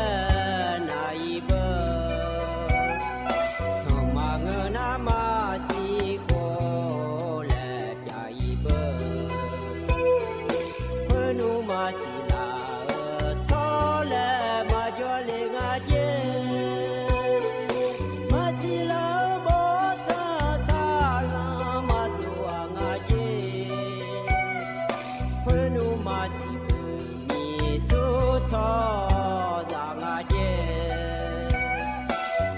နၤအံၤဘၣ်, စီၤမၤငၢၢ်နၤမၤစံၣ်ဃိ လဲၣ် တၢ်အံၤဘၣ်, ဖၢနုာ်မၤစံၣ်လၢ်အၢထီၣ် လဲၣ် မၤကၠီလ့ၣ်ငါက့, မၤစံၣ်လၢ်အၢဘီထီၣ် စၢ်လၢ်မၤတိၢ်အါငါက့, ဖၢနုာ်မၤစံၣ်ဘုၣ်မံၤဆူၣ်ထီၣ် စၢ်ငါက့,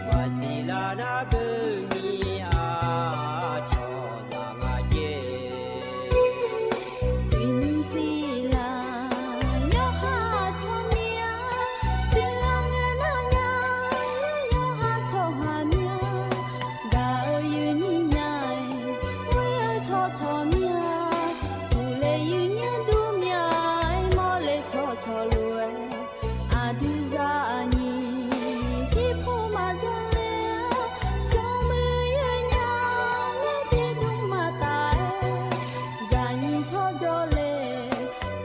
မၤစံၣ်လၢ်နၤဘုၣ်မံၤအါ ထီၣ်စၢ်ငါက့, အံၤစံၣ်လၢ် ယဟးထီၣ်မံၤအါ, စံၣ်လၢ်ငဲၢ်နၤညါ ယဟးထီၣ်ဟးမံၤအါ, ဒၣ်အၢယုၢ်နံၤနၤ ဝဲအၢထီၣ်ထီၣ်မံၤအါ, ပူၤလဲၣ်ယုၢ်ညါဒူမံၤအါ မီၢ်လဲၣ်ထီၣ်ထီၣ်လိၤဝဲ, အဒုးစၢ်အနံၤ ဒ်ဖိမၤဒ်လဲၣ်, စီၤမုၢ်ယုၢ်ညါ ဝဲဒ်ဒူမၤတၢ်, ယၤနံၤထီၣ်ဒီးလဲၣ်,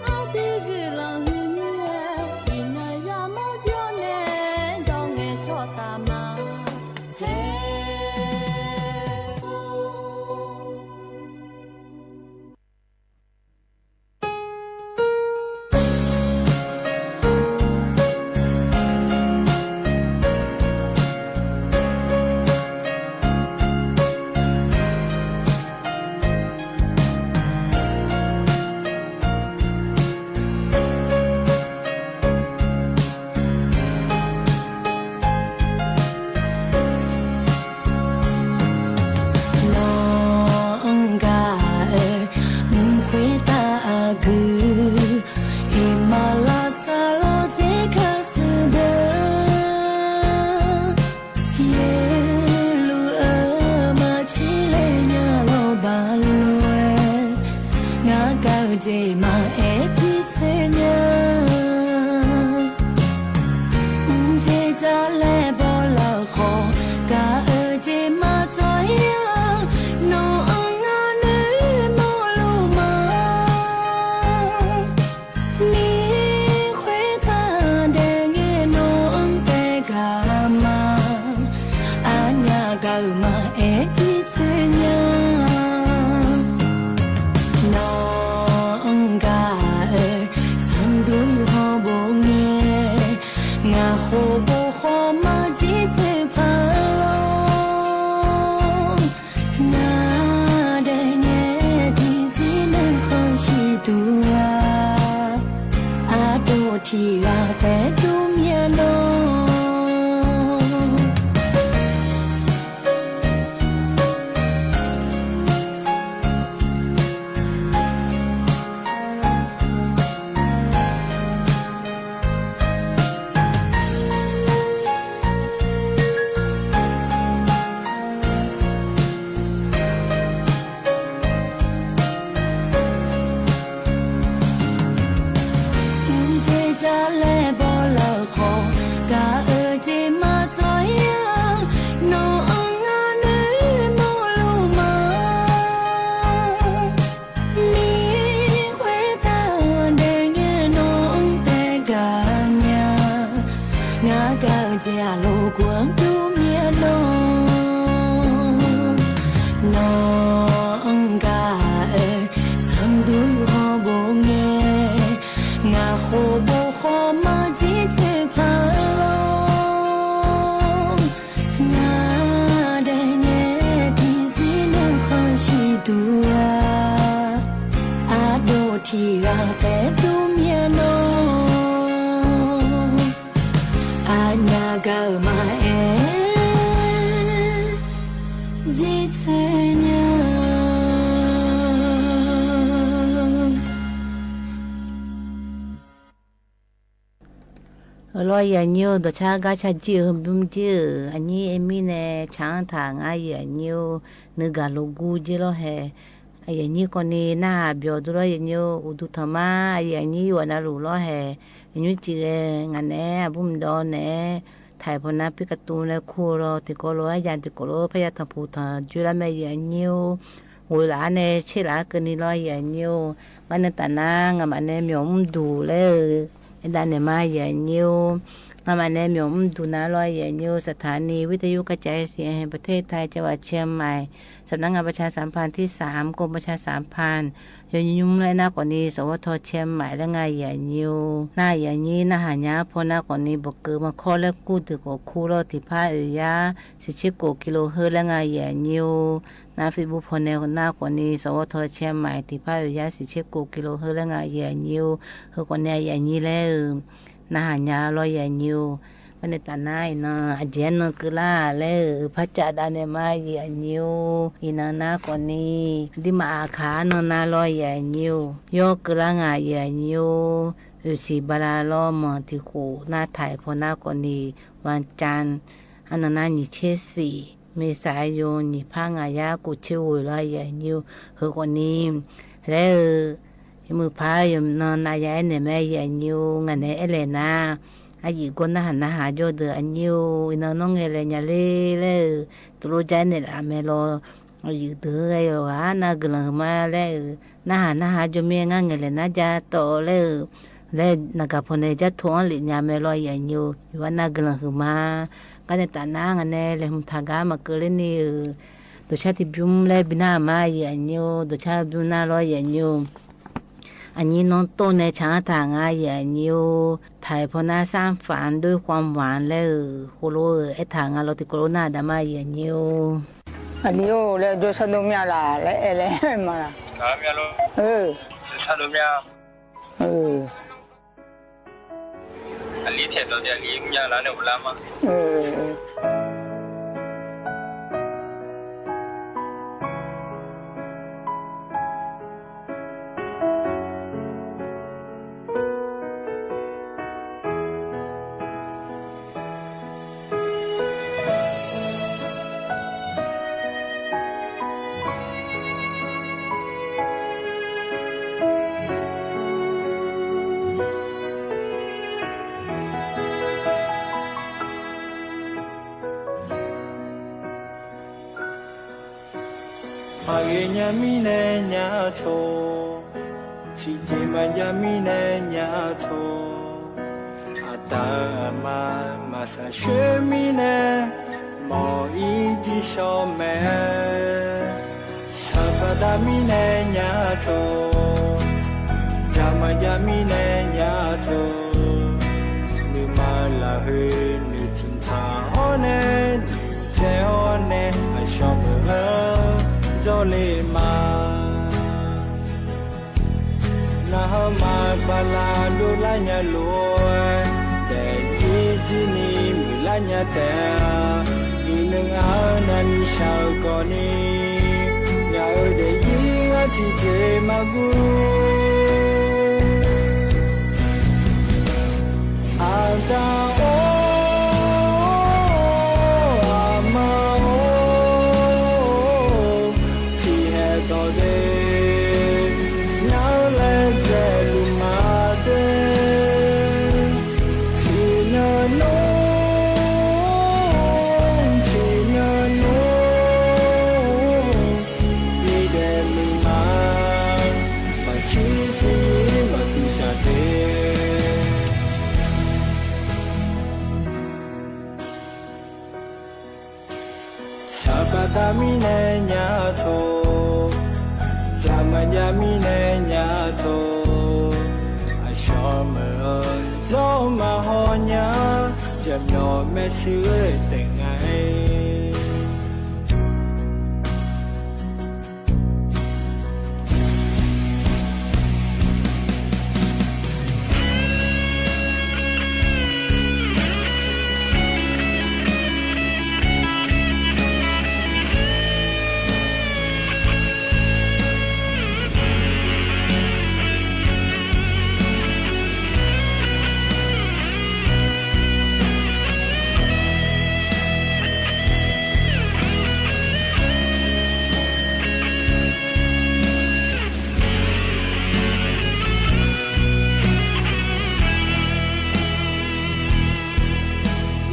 အဒုးဂုာ်လီၤဟုမံၤ, အံၤနၤယၤမီၢ်ဒီးနဲၣ် ဒီးငဲၢ်ထီၣ်တၢ်မၤ ဟဲ နီၢ်ကါအၢ, မ့ၢ်ဃ့တၢ်အကုၢ်, အ့ၣ်မၤလီၤစၢ်လီၤတ့ၢ်ခါဆူဒၢ ယလူၤအၢမၤဆံးလဲၣ်ညါ လီၤဘၣ်လီၤဝဲ, ငါကဒ့မၤအဲၣ်တံဆၢညါ, မ့ၢ်တၢ်လဲၣ်ဘီလီၤဃီ, ကအၢဒ့မၤတၢ်ယါ, နီၢ်အၢ ငါနုာ်မီၢ်လိာ်မး မ့ၢ်ဃ့တၢ်ဒဲးငဲၢ် နီၢ်အၢ တဲကမၤ, အညါကမၤအဲၣ်တံဆၢညါ, နီၢ်ကါအၢ, ဆၣ်ဒူဟီၣ်ဘိးငဲၢ်, ငါဃိာ်ဘိးဃီမၤတံဆၢဖးလီၤ ငါဒဲးငဲၢ် တံဆံနၢ်ဃီဆံးတူၤဧါ, အဒိၣ်ထံဂၤတဲတူၢ်မ့ၢ်နီၢ် မ့ၢ်တၢ်လဲၣ်ဘီလီၤဃီ, ကအၢဒ့မၤတၢ်ယါ, နီၢ်အၢ ငါနုာ်မီၢ်လိာ်မး မ့ၢ်ဃ့တၢ်ဒဲးငဲၢ် နီၢ်အၢ တဲကညါ, ငါကဒ့အလိာ်ကွၢ်တူၢ်မ့ၢ်နီၢ်, နီၢ်ကါအၢ, ဆၣ်ဒူဟီၣ်ဘိးငဲၢ်, ငါဃိာ်ဘိးဃီမၤတံဆၢဖးလီၤ ငါဒဲးငဲၢ် တံဆံနၢ်ဃီဆံးတူၤဧါ, အဒိၣ်ထံဂၤတဲတူၢ်မ့ၢ်နီၢ်, အညါကမၤအဲၣ်တံဆၢညါ အလီၤ ယၤညိ ဒီးဆါကါဆါကၠံၣ် ဘုၣ်ကၠံၣ် အညိ အ့မံန့ၣ် ဆါထီၣ် ငါယၤညိ နုာ်ဂၤလိာ်ကူကၠံၣ် လီၤဟဲ, အယၤညိကိးနံၤ နၢ်ဟးပျီၤဒိၣ်လီၤ ယၤညိ အိၣ်ဒူထီၣ်မး အယၤညိ ယိၤနၤလူၤလီၤဟဲ, ယၤညိစံးဂ့ၤ ငါန့ၣ် အဘုၣ်မဒီန့ၣ် ထံၣ်ဖီနါဖံးကတူၤန့ၣ်ခိၣ်လီၤ တံၤကိးလိာ် အယၤတံၤကိးလိာ် ဖဲယၤထီၣ်ဖှိၣ်ထီၣ်ကၠံၣ်လၢမဲာ် ယၤညိ ဝ့ၢ်လၢ်န့ၣ် ဆ့လၢ်ကၢၢ်နံၤလီၤ ယၢ်ၣ်ညိ ဂၤန့ၣ်တၢ်နါ ငါမးန့ၣ် မၠိၣ်အူဒူၣ်လၢ အဲၣ်ဒၣ်န့ၣ်မး ယၢ်ၣ်ညိ ငါမးန့ၣ် မၠိၣ်အူဒူၣ်နၤလီၤ ယၢ်ၣ်ညိ สถานีวิทยุกระจายเสียงแห่งประเทศไทย จังหวัดเชียงใหม่ สำนักงานประชาสัมพันธ์ที่สาม กรมประชาสัมพันธ์ ယိၤညီနုၢ်လၢနၤကိးန့ၣ် สวท เชียงใหม่ လၢငါယၢ်ၣ်ညိ နၤယၢ်ၣ်ညိ နဟါညါဖိနၤကိးန့ၣ် ဘိၣ်ကၢၢ်မခီလၢကူၣ်ဒုၣ်ကိးခူလီၤ တံၢ်ဖးအုၣ်ယါ ဆံဆံကိး กิโลเฮิรตซ์ လၢငါယၢ်ၣ်ညိ နၤ Facebook ဖိန့ၣ် နၤကိးန့ၣ် สวท เชียงใหม่ တံၢ်ဖးအုၣ်ယါ ဆံဆံကိး กิโลเฮิรตซ์ လၢငါယၢ်ၣ်ညိ ယိၤကိးန့ၣ် ယၢ်ၣ်ညိလၢ နဟါညါလီၤ ယၢ်ၣ်ညိ ဘၣ်န့ၣ်တၢ်နါအံၤနီၤ အဒံၣ်နီၤ ကုလၢ်လၢ ဖးစၢ်ဒၣ်န့ၣ်မး ယၢ်ၣ်ညိ အံၤနီၤ နၤကိးန့ၣ် ဒ်မၤအခါနီၤ နၤလီၤ ယၢ်ၣ်ညိ ယီၤကုလၢ် ငါယၢ်ၣ်ညိ အုၣ်ဆံးဘၣ်လၢ်လီၤ မီၢ်တံၢ်ဃိၣ် နၤ ไทย ဖိနၤကိးန့ၣ် วันจันทร์ အနီၢ်နၤ ညီၣ်ဆံဆံး เมษายน နံၣ်ဖးငါးရာ ကိုးဆံကိုး လီၤ ယၢ်ၣ်ညိ ယိၤကိးန့ၣ် လၢ ယမုၢ်ဖးယိၤနီၤ နၤယၤအဲၣ်န့ၣ်မး ယၢ်ၣ်ညိ ငါန့ၣ်အဲၣ်လဲၣ်နၤ အယံာ်ကိး နဟါ နဟါယိၤဒီး ယၢ်ၣ်ညိ အံၤနီၤ နီၢ်ငဲၤလဲၣ်ညါလံလၢ တလိၣ်ကၠဲန့ၣ်လၢအမဲာ်လီၤ အယံာ်ဒုးဂဲၤယိၤဂၤ နၤကလၢၤမးလၢ နဟါ နဟါယိၤမ့ၢ် ငါငဲၤလဲၣ်နၤ ကၠဲတီလၢ လၢနဂၤဖိန့ၣ် ကၠဲထိၣ်အီၤလံညါ မဲာ်လီၤ ယၢ်ၣ်ညိ ယိၤဝဲ နၤကလၢၤမး ကါန့ၣ်တၢ်နါ ငါန့ၣ် လဲၤမုာ်ထါဂၤ မၤကၢၤလၢန့ၣ်ဧၢ ဒိၣ်ဆါတံၢ်ဘျုးလၢ ဘံၣ်နၤမး ယၢ်ၣ်ညိ ဒိၣ်ဆါဘျုးနၤလီၤ ယၢ်ညိ အညီနုၢ်တိၢ်န့ၣ် ဆၣ်ထၣ်ငါ ယၢ်ၣ်ညိ ไทย ဖိနၤ สร้างฝันด้วยความหวัง လၢ ဃိလိ အဲၣ်ထၣ်ငါလီၤ တံၤကိးလိနၤဒၣ်မး ယၢ်ၣ်ညိ အလံၤအိၣ်လၢ ဒိၣ်ဆါဒိၣ်မၠၣ်လၢ် လၢအဲၣ်လဲၣ်မးလၢ် မၠၣ်လီၤ အၢ ဒိၣ်ဆါဒိၣ်မၠၣ် အၢ အလံၤထဲးဒီး အလံၤမၠၣ်လၢ်န့ၣ် အိၣ်လၢမး အၢ မၤဂ့ၤညါမံန့ၣ်ညါထိၣ်, ထံၣ်က့ၤမၤယါမံန့ၣ်ညါထိၣ်, အတၢ်မၤ မၤစၢ်ဆှၢမံန့ၣ်, မ်အံၤကံၢ်စီမဲာ်, ဆၢပာ်တၢ်မံန့ၣ်ညါထိၣ်, ကမၤယါမံန့ၣ်ညါထိၣ်, နမၤလၢဟ့ နထံၣ်ထါအီၤန့ၣ် နတဲအီၤန့ၣ် အဆှီမုၢ်ဧၢ, ဒီးလံမး နဟါမၤပာ်လၢ်ဒိၣ်လၢညါလိၤ, ဒဲးယံၤတနံၤမုၢ်လၢညါတဲ, ဒုးနုၤအါနၤနံၤဆၢကီးနံၤ, ညါဧၢဒဲးယံၤ ဂၤထံၣ်က့ၤမၤဘူၣ် အတၢ်အိၣ် အမါအိၣ် ထံၣ်ဟဲတီၤဒ့ၣ် နၤလဲၤကဲလူၤမၤဒ့ၣ် ထံၣ်နနိ ထံၣ်နနိ ဒ်ဒဲးမုၢ်မး မၤဆံးထံၣ် မၤတူၢ်စၢ်တ့ၢ် ဆၢပာ်တၢ်မံန့ၣ်ညါထိၣ်, ကမၤယါမံန့ၣ်ညါထိၣ်, အဆှီမုၢ်ဧၢ ဒီးမၤဟီၣ်ညါ, ယမျီၢ်မဲာ်ဆှးဝဲတ့ၢ်ငါအံၤ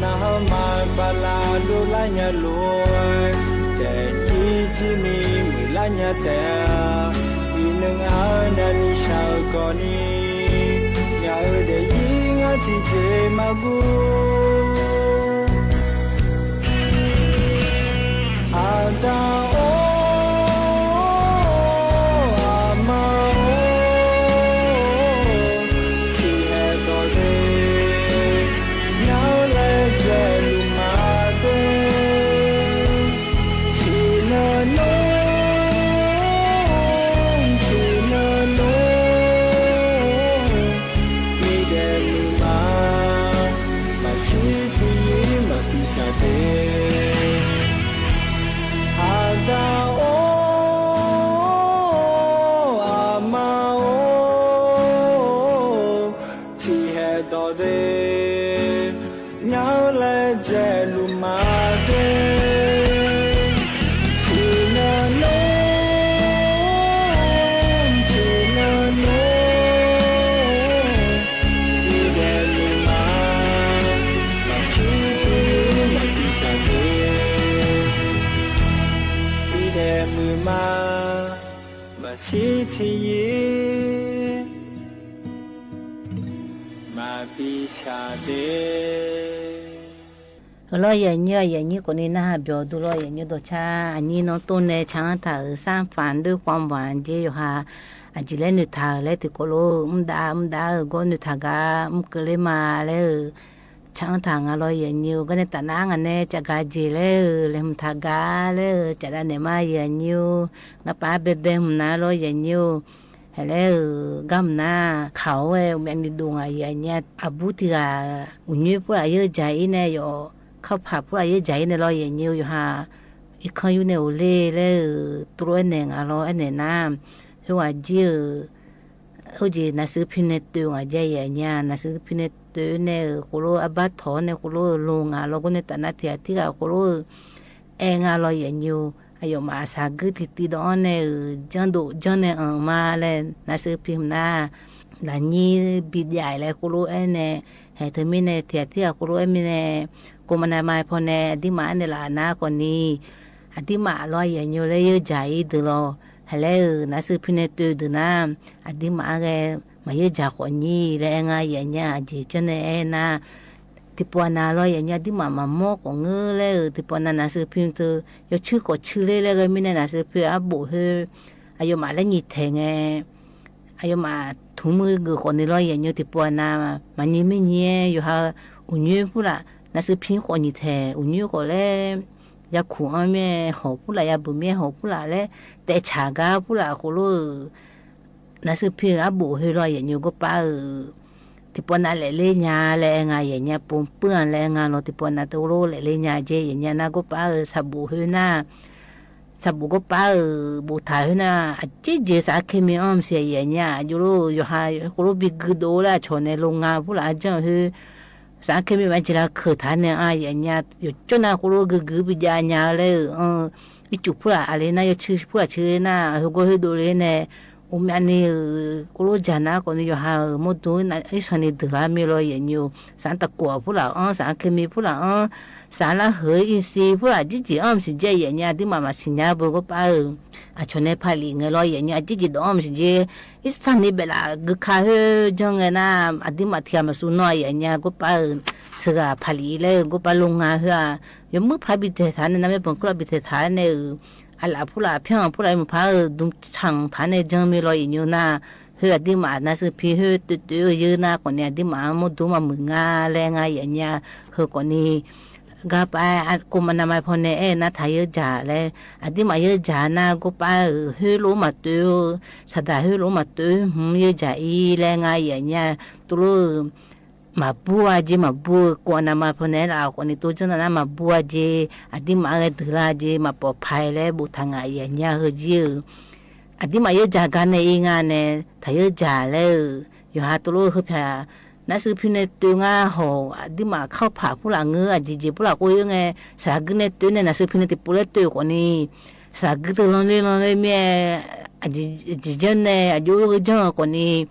နဟါမၤပာ်လၢ်ဒိၣ်လၢညါလိၤ, ဒဲးယံၤတနံၤမုၢ်လၢ အညါတဲ အံၤနုၢ်အါနၤမံၤဆှးကီးနံၤ ညါအၢဒဲးယံၤ ငါထံၣ်တ့ၢ်မၤဘူၣ် အတၢ်အိၣ် အမါအိၣ် ထံၣ်ဟဲဒီးဒ့ ညါလဲၤဒဲးလူၤမၤဒ့ ထံၣ်နနိ ထံၣ်နနိ အံၤဒဲးမုၢ်မး မၤဆံးထံၣ်ယံၤ မၤပံၢ်ဆှးဒ့ အတၢ်အိၣ် အမါအိၣ် ထံၣ်ဟဲဒီးဒ့ ညါလဲၤဒဲးလူၤမၤဒ့ ထံၣ်နနိ ထံၣ်နနိ အံၤဒဲးမုၢ်မး မၤဆံးထံၣ်ယံၤ မၤပံၢ်ဆှးဒ့ အံၤဒဲးမုၢ်မး မၤဆံးထံၣ်ယံၤ မၤပံၢ်ဆှးဒ့ လီၤ ယဲၢ်နံၣ် ယဲၢ်နံၣ်ကိးနံၤ နၢ်ဟးဘျီဒိၣ်လီၤ ယဲၢ်နံၣ်ဒီးဆၣ် အနံၣ်နီၢ်တိၢ်နဲ ဆၣ်အၢထၣ်ဧၢ စၢ်ဖၣ်ဒိၣ်ကွၢ်ဝၣ်က့ ယိၤဟၣ် အစံးလဲၣ်နုၢ်ထၢ်လၢထံးကိးလိာ် မုၣ်ဒါ မုၣ်ဒါဧၢ ဂီၢ်နုၢ်ထၢ်ဂၤ မုၣ်ကလ့မးလဲၣ်ဧၢ ဆၣ်အၢထၣ်ငါလီၤ ယဲၢ်နံၣ်ဧၢ ဂီၢ်နဲတၢ်နါငါနဲ ကၠးဂၤက့လဲၣ်ဧၢ လဲၤမုၢ်ထၢ်ဂၤလဲၣ်ဧၢ ကၠးဒၣ်နဲမး ယဲၢ်နံၣ်ဧၢ ဂၤပာ်ဘဲဘဲမုၢ်နၤလီၤ ယဲၢ်နံၣ်ဧၢ ဟဲလဲၣ်ဧၢ ဂၤမုၢ်နၤ ခးဝဲ မ့ၢ်နံၣ်ဒိၣ်ငါ ယဲၢ်နံၣ် အဘူးတံၢ်ဂၤ အူညွံဖူလၢယဲၢ်ကၠးအံၤနဲ ယိၤ ခီၣ်ဖးဖူလၢယဲၢ်ကၠးအံၤနဲလီၤ ယဲၢ်နံၣ်ဧၢ ယိၤဟၣ် အံၤခီယူၢ်နဲအိၣ်လ့လဲၣ်ဧၢ တြီအဲၣ်နဲၣ်ငါလီၤ အဲၣ်နဲၣ်နၤ ဟဲဝဲက့ဧၢ အိၣ်က့ နါစံးဖံန့ၣ်တိၢ်ငါက့ ယဲၢ်နံၣ် နါစံးဖံန့ၣ်တိၢ်နဲၣ်ဧၢ ဃိလိၣ်အဘၣ်ထီၣ်နဲၣ် ဃိလိၣ်လိၤငါလီၤ ဂီၢ်နဲတၢ်နါထံၣ်အထံၣ်ဂၤ ဃိလိၣ် အဲၣ်ငါလီၤ ယဲၢ်နံၣ်ဧၢ အယိၤမး အစှၤဂုၢ်ထံၣ်တံဒီးအီၤနဲၣ်ဧၢ ကၠီၣ်ဒိၣ်ကၠီၣ်နဲၣ်အီၤမးလဲၣ် နါစံးဖံမနၤ လၢနံၣ်ဘံဒၣ်လဲၣ် ဃိလိၣ်အဲၣ်နဲၣ် ဟဲတမံၤနဲၣ် ထံၣ်အထံၣ်ဂၤ ဃိလိၣ်အဲၣ်မံၤနဲၣ် ကိးမနၤမၤဖီနဲၣ် အဒံၣ်မးအဲၣ်နဲၣ်လၢအနါကိးနံၤ အဒံၣ်မးလီၤ ယဲၢ်နံၣ်ဧၢ လၢယဲၢ်ကၠးအံၤဒုးလီၤ ဟဲလဲၣ်ဧၢ နါစံးဖံန့ၣ်တိၢ်ဒုးနၤ အဒံၣ်မးအါဂဲ မၤယဲၢ်ကၠးဃိးနံၣ် လၢအဲၣ်ငါ ယဲၢ်နံၣ်ဧၢ အစံးကၠီၣ်နဲၣ်အဲၣ်နၤ ထံၣ်ပှၤနၤလီၤ ယဲၢ်နံၣ်ဧၢ အဒံၣ်မးမၤမီၢ်ကိးငၢၢ်လဲၣ်ဧၢ ထံၣ်ပှၤနၤ နါစံးဖံတ ယီၤဆူၣ်ကိးဆူၣ်လ့လဲၣ် ဂ့ၤမံၤနဲၣ် နါစံးဖံအဘိၣ်ဟဲ အယိၤမးလၢနံၣ်ထဲးငဲ အယိၤမး ထူမုၢ်ဂုာ်ဃိးနံၣ်လီၤ ယဲၢ်နံၣ်ဧၢ ထံၣ်ပှၤနၤ မၤနံၤမ့ၢ်နံၤ ယိၤဟၣ် အူညွံဖူလၢ် နါစံးဖံဃိးနံၣ်ထဲး အူညွံဃိးလဲၣ် ယၤခူၣ်အီၤမ့ၢ်ဟီၣ်ဖူလၢ် ယၤဘုးမ့ၢ်ဟီၣ်ဖူလၢ်လဲၣ် တဲဆးဂၤဖူလၢ် ဃိလိၣ်ဧၢ နါစံးဖံအဘိၣ်ဟဲလီၤ ယဲၢ်နံၣ်ဧၢ ကိးပၤဧၢ ထံၣ်ပှၤနၤလဲၤလၢညါ လၢအဲၣ်ငါ ယဲၢ်နံၣ်ဧၢ ပိာ်ပၢၢ်လၢအဲၣ်ငါလီၤ ထံၣ်ပှၤနၤတအိၣ်လိၣ်လဲၤလၢညါက့ ယဲၢ်နံၣ်ဧၢ နၤကိးပၤဧၢ ဆၣ်ဘိၣ်ဟဲနၤ ဆၣ်ဘိၣ်ကိးပၤဧၢ ဘိၣ်ထးဟဲနၤ အက့ၢ်က့ၢ် စးခဲမံၤအီၣ်မစံး ယဲၢ်နံၣ်ဧၢ ယိၤလိၣ် ယိၤဟၣ် ဃိလိၣ်ဘံဂုာ်ဒိၣ်လၢအဆီၣ်န့ၣ် လိၤငါဖူလၢ်အကၢၢ်ဟဲ စးခဲမံၤမး ကလးခၢၣ်ထးန့ၣ် အါ ယဲၢ်နံၣ်ဧၢ ယိၤကၠီၣ်နၤဃိလိၣ်ဂုာ်ဂုာ် ပယါညါလၢ အံၤစူၣ်ဖူလၢ် အလံနၤ ယိၤဆူၣ်ဖူလၢ်ဆူၣ်နၤ ဟဲဂီၤဟဲဒိၣ်လံန့ၣ် အိၣ်မးန့ၣ် ဃိလိၣ်ကၠးနၤကိးန့ၣ် ယိၤဟၣ်ဧၢ မိၢ်ဒိၣ် အံၤဆၣ်န့ၣ်ဒုးလၢမ့ၢ်လီၤ ယဲၢ်နံၣ်ဧၢ စးတကွၢ်ဖူလၢ်အီၣ် စးခဲမံၤဖူလၢ်အီၣ် စးလၢဟၢအံၤစံဖူလၢ် က့ၢ်က့ၢ်အီၣ်မစံးက့ ယဲၢ်နံၣ်ဧၢ အဒံၣ်မးမၤစံးညါဘၣ်ကိးပၤဧၢ အဆီၣ်န့ၣ်ဖးလံာ်ငဲလီၤ ယဲၢ်နံၣ်ဧၢ အက့ၢ်က့ၢ်ဒီးအီၣ်မစံးက့ အံၤစၢ်န့ၣ်ဘဲးလၢ ဂုာ်ခးဟဲကၠီၣ်ငဲနၤ အဒံၣ်မးထံၣ်မၤစူၤနီၢ် ယဲၢ်နံၣ်ဧၢ ကိးပၤဧၢ စှၤဂၤဖးလံာ်လၢ ကိးပၤလိၤငါဟဲဧါ ယမုၣ်ဖးဘံထဲးထးန့ၣ် နမ့ၢ်ပိာ်ကျၢၢ်ဘံထဲးထးန့ၣ်ဧၢ အလၣ်ဖူလၢ် အဖျၢၣ်ဖူလၢ် ယမုၣ်ဖးဧၢ ဒုးဆၣ်ထးန့ၣ် ကၠီၣ်မ့ၢ်လီၤ ယဲၢ်နံၣ်ဧၢ နၤ ဟဲအဒံၣ်မး နါစံးဖံဟဲ တၢၢ်တၢၢ်ယဲၢ်နၤ ကိးန့ၣ် အဒံၣ်မး မိၢ်ဒိၣ်မၤမုာ်ငါ လၢအဲၣ်ငါ ယဲၢ်နံၣ်ဧၢ ဟဲကိးန့ၣ် ဂၤပာ် ကိးမနၤမၤဖီန့ၣ် အဲၣ်နၤထးယဲၢ်ကၠးလဲၣ် အဒံၣ်မးယဲၢ်ကၠးနၤ ကိးပၤဧၢ ဟဲလိာ်မၤတၢၢ် စးဒၣ်ဟဲလိာ်မၤတၢၢ် ဟူယဲၢ်ကၠးအံၤ လၢအဲၣ်ငါ ယဲၢ်နံၣ်ဧၢ တလိၣ် မၤဘူၣ်အက့ မၤဘူၣ် ကိးနၤမၤဖီန့ၣ် လၢအဃိန့ၣ် တိစၢၢ်နၤ မၤဘူၣ်အက့ အဒံၣ်မးဂဲၤဒုးလၢက့ မၤပိာ်ဖးလၢ ဘိၣ်ထးငါ ယဲၢ်နံၣ်ဧၢ ဟဲက့ဧၢ အဒံၣ်မးယဲၢ်ကၠးဂၤန့ၣ်အံၤငါန့ၣ် ထးယဲၢ်ကၠးလဲၣ်ဧၢ ယိၤဟၣ်တလိၣ်ဟဲဖျါ နါစံးဖံန့ၣ်တၢၢ်ငါဟီၣ် အဒံၣ်မးခီၣ်ဖးဖူလၢ် အက့ၢ်ကၠးဖူလၢ် ကိးယဲၢ်န့ၣ် စးဂုာ်န့ၣ်တၢၢ်န့ၣ် နါစံးဖံန့ၣ် တပူၤလၢတၢၢ်ကိးန့ၣ် စးဂုာ်တလီၤလၢလီၤလၢမ့ၢ် အက့ၢ်ကၠာ်န့ၣ် အက့ၢ်ကၠာ်ကိးန့ၣ်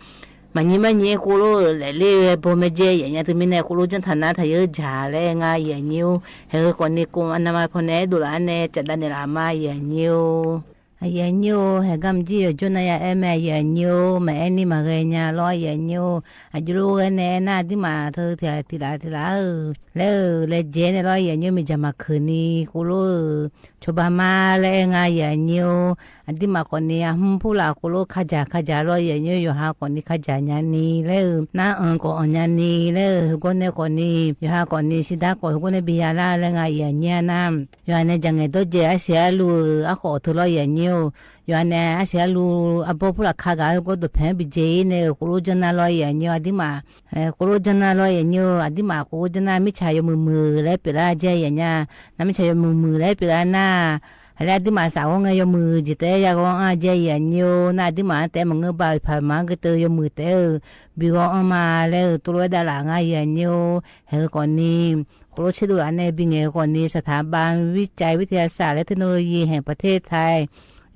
မၤညံမၤညံ ဃိလိၣ်လဲၤလၢဘီမ့ၢ်ကဲ ယဲၢ်နံၣ်ဧၢ တမံၤန့ၣ် ဃိလိၣ်ကၠီၣ်ထးနၤ ထးယဲၢ်ကၠးလၢအဲၣ်ငါ ယဲၢ်နံၣ်ဧၢ ဟဲဂ့ၤကိးန့ၣ် ကိးနၤမၤဖီန့ၣ် အဲၣ်ဒိးလၢအါန့ၣ် ကၠးဒၣ်နဲၣ်လၢအမါ ယဲၢ်နံၣ်ဧၢ အယိာ်ညိၣ် ဟဲကမ်ၣ်ကၠံႇ ယိာ်ညိၣ်နၤယၤ အဲၣ်မ့ၢ်အယိာ်ညိၣ် မၤအဲၣ်နံၣ်မၤဂဲၤညါလီၤ အယိာ်ညိၣ် အယူၢ်လိာ်ဂဲၤနဲၣ်နၤ ဒ်မး တၢ်တံၢ်လးတံၢ်လးဧၢ လဲၤဧၢ လဲၤကဲန့ၣ်လီၤ အယိာ်ညိၣ် မ့ၢ်ယၤမၤခုၣ်နံၤ ကိးလိာ်ဧၢ ဆိဘါမါလၢအဲၣ်ငါ အယိာ်ညိၣ် အဒ်မးကိးနံၤ အဟွံၣ်ဖူၣ်လၢ် ကိးလိာ်ခါယၢ် ခါယၢ်လီၤ အယိာ်ညိၣ် ယိၤဟၣ်ကိးနံၤ ခါယၢ်ညါနံၤ လဲၤဧၢ နၢ်အၢၣ်ကိးအီၤညါနံၤ လဲၤဧၢ ဟူးဂီၢ်နဲၣ်ကိးနံၤ ယိၤဟၣ်ကိးနံၤ စံးဒါကိး ဟူးဂီၢ်နဲၣ်ဘံယၤလၢ် လၢအဲၣ်ငါ အယိာ်ညိၣ်နၤ ယွၤန့ၣ် ယၤငဲၤဒီးယဲၢ် အဆံးအလူၢ် အဃိးထုးလီၤ အယိာ်ညိၣ်ဧၢ ယွၤန့ၣ် အဆံးအလူၢ် အဘီဖူၣ်လၢ်ခါဂၤ ဟူးဂီၢ်ဒိၣ်ဖဲဘံၣ်ကၠ့အံၤန့ၣ် ကိးလိာ်ကၠၢနၤလီၤ အယိာ်ညိၣ် အဒ်မး အဲ ကိးလိာ်ကၠၢနၤလီၤ အယိာ်ညိၣ် အဒ်မး ကိးလိာ်ကၠၢနၤ မ့ၢ်ဆၣ်ယွၤမုာ်မုာ် လၢပျဲလၢ်ကဲ အယိာ်ညိၣ် နမ့ၢ်ဆၣ်ယွၤမုာ်မုာ် လၢပျဲလၢ်နၤ ဟဲလၢအဒ်မး စးဝီၤငဲၤယွၤမုာ် ယတဲယၤဂီၤအါ ကဲ အယိာ်ညိၣ် နၤဒ်မး တဲမၤငဲၢ်ဘၣ် ပၢ်မၤကတၢၢ် ယွၤမုာ်တဲဧၢ ဘံဂီၤအီၤမး လဲၤဧၢ တိၢ်လိာ်ဝဲဒၣ်လၢ် အငါ အယိာ်ညိၣ် ဟဲဂ့ၤကိးနံၤ ကိးလိာ်ဆ့ဒိၣ်လၢ်န့ၣ် ဘံငဲၤဂ့ၤကိးနံၤ สถาบันวิจัยวิทยาศาสตร์และเทคโนโลยีแห่งประเทศไทย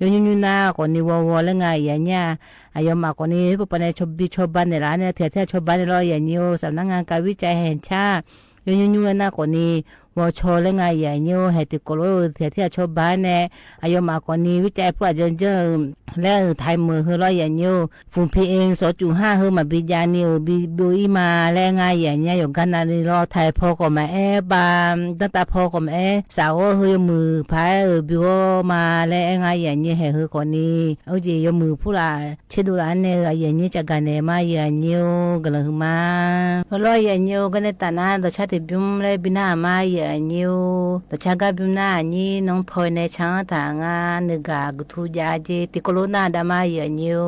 ယိၤညိၣ်ညိၣ်နၤကိးနံၤ ဝီၤဝီၤလၢအဲၣ်ငါ အယိာ်ညိၣ် အယိာ်မးကိးနံၤ ပပှၤန့ၣ် ဆိဘံဆိဘါနဲၣ်လၢ်န့ၣ် ထဲထဲဆိဘါနဲၣ်လီၤ အယိာ်ညိၣ် สำนักงานการวิจัยแห่งชาติ ယိၤညိုညိလၢနၤကိးနံၤ ဝီၤဆီလၢနၤ ယိၤညိ ဟဲတုၤကိးလိာ် ထဲထဲအဆီဘါန့ၣ် အယိၤမးကိးနံၤ ဝံကၠဲးဖုအကၠိယိၤ လၢအုးထၢၣ်မုာ်ဟၢလီၤ ယိၤညိ ဖုန်ဖံအ့ စီၤစူၤဟၣ် ဟၢမၤဘံယါနံၤဧိၤ ဘံဘိအံၤမးလၢနၤ ယိၤညိ ယိၤကါနၤနံၤလီၤ ထၢၣ်ဖီကိးမးအဲၣ် ပၢ်တၢ်တၢ်ဖီကိးမးအဲၣ် စးဂီၤဟၢယိၤမုာ်ဖးအုး ဘံဂီၤမးလၢနၤ ယိၤညိ ဟဲဟၢကိးနံၤ အိၣ်က့ၤယိၤမုာ်ဖုလၢ် ဆ့ဒိၣ်လၢအန့ၣ် အယိၤညိ ကကၤနဲၣ်မး ယိၤညိ ကလၢၤဟူမး ဟၢလီၤ ယိၤညိ ကန့ၢ်တၢ်နၤ ဒီးဆၣ်တဘျုးလၢဘံနၤ မး ယိၤညိ ဒီးဆၣ်ကဘျုးနၤ အညိ နီၢ်ဖီန့ၣ် ဆၣ်တၢ်နၤ နဂၤကထူယါက့ၤ တံၤကိလိနၤဒၣ်မး ယိၤညိ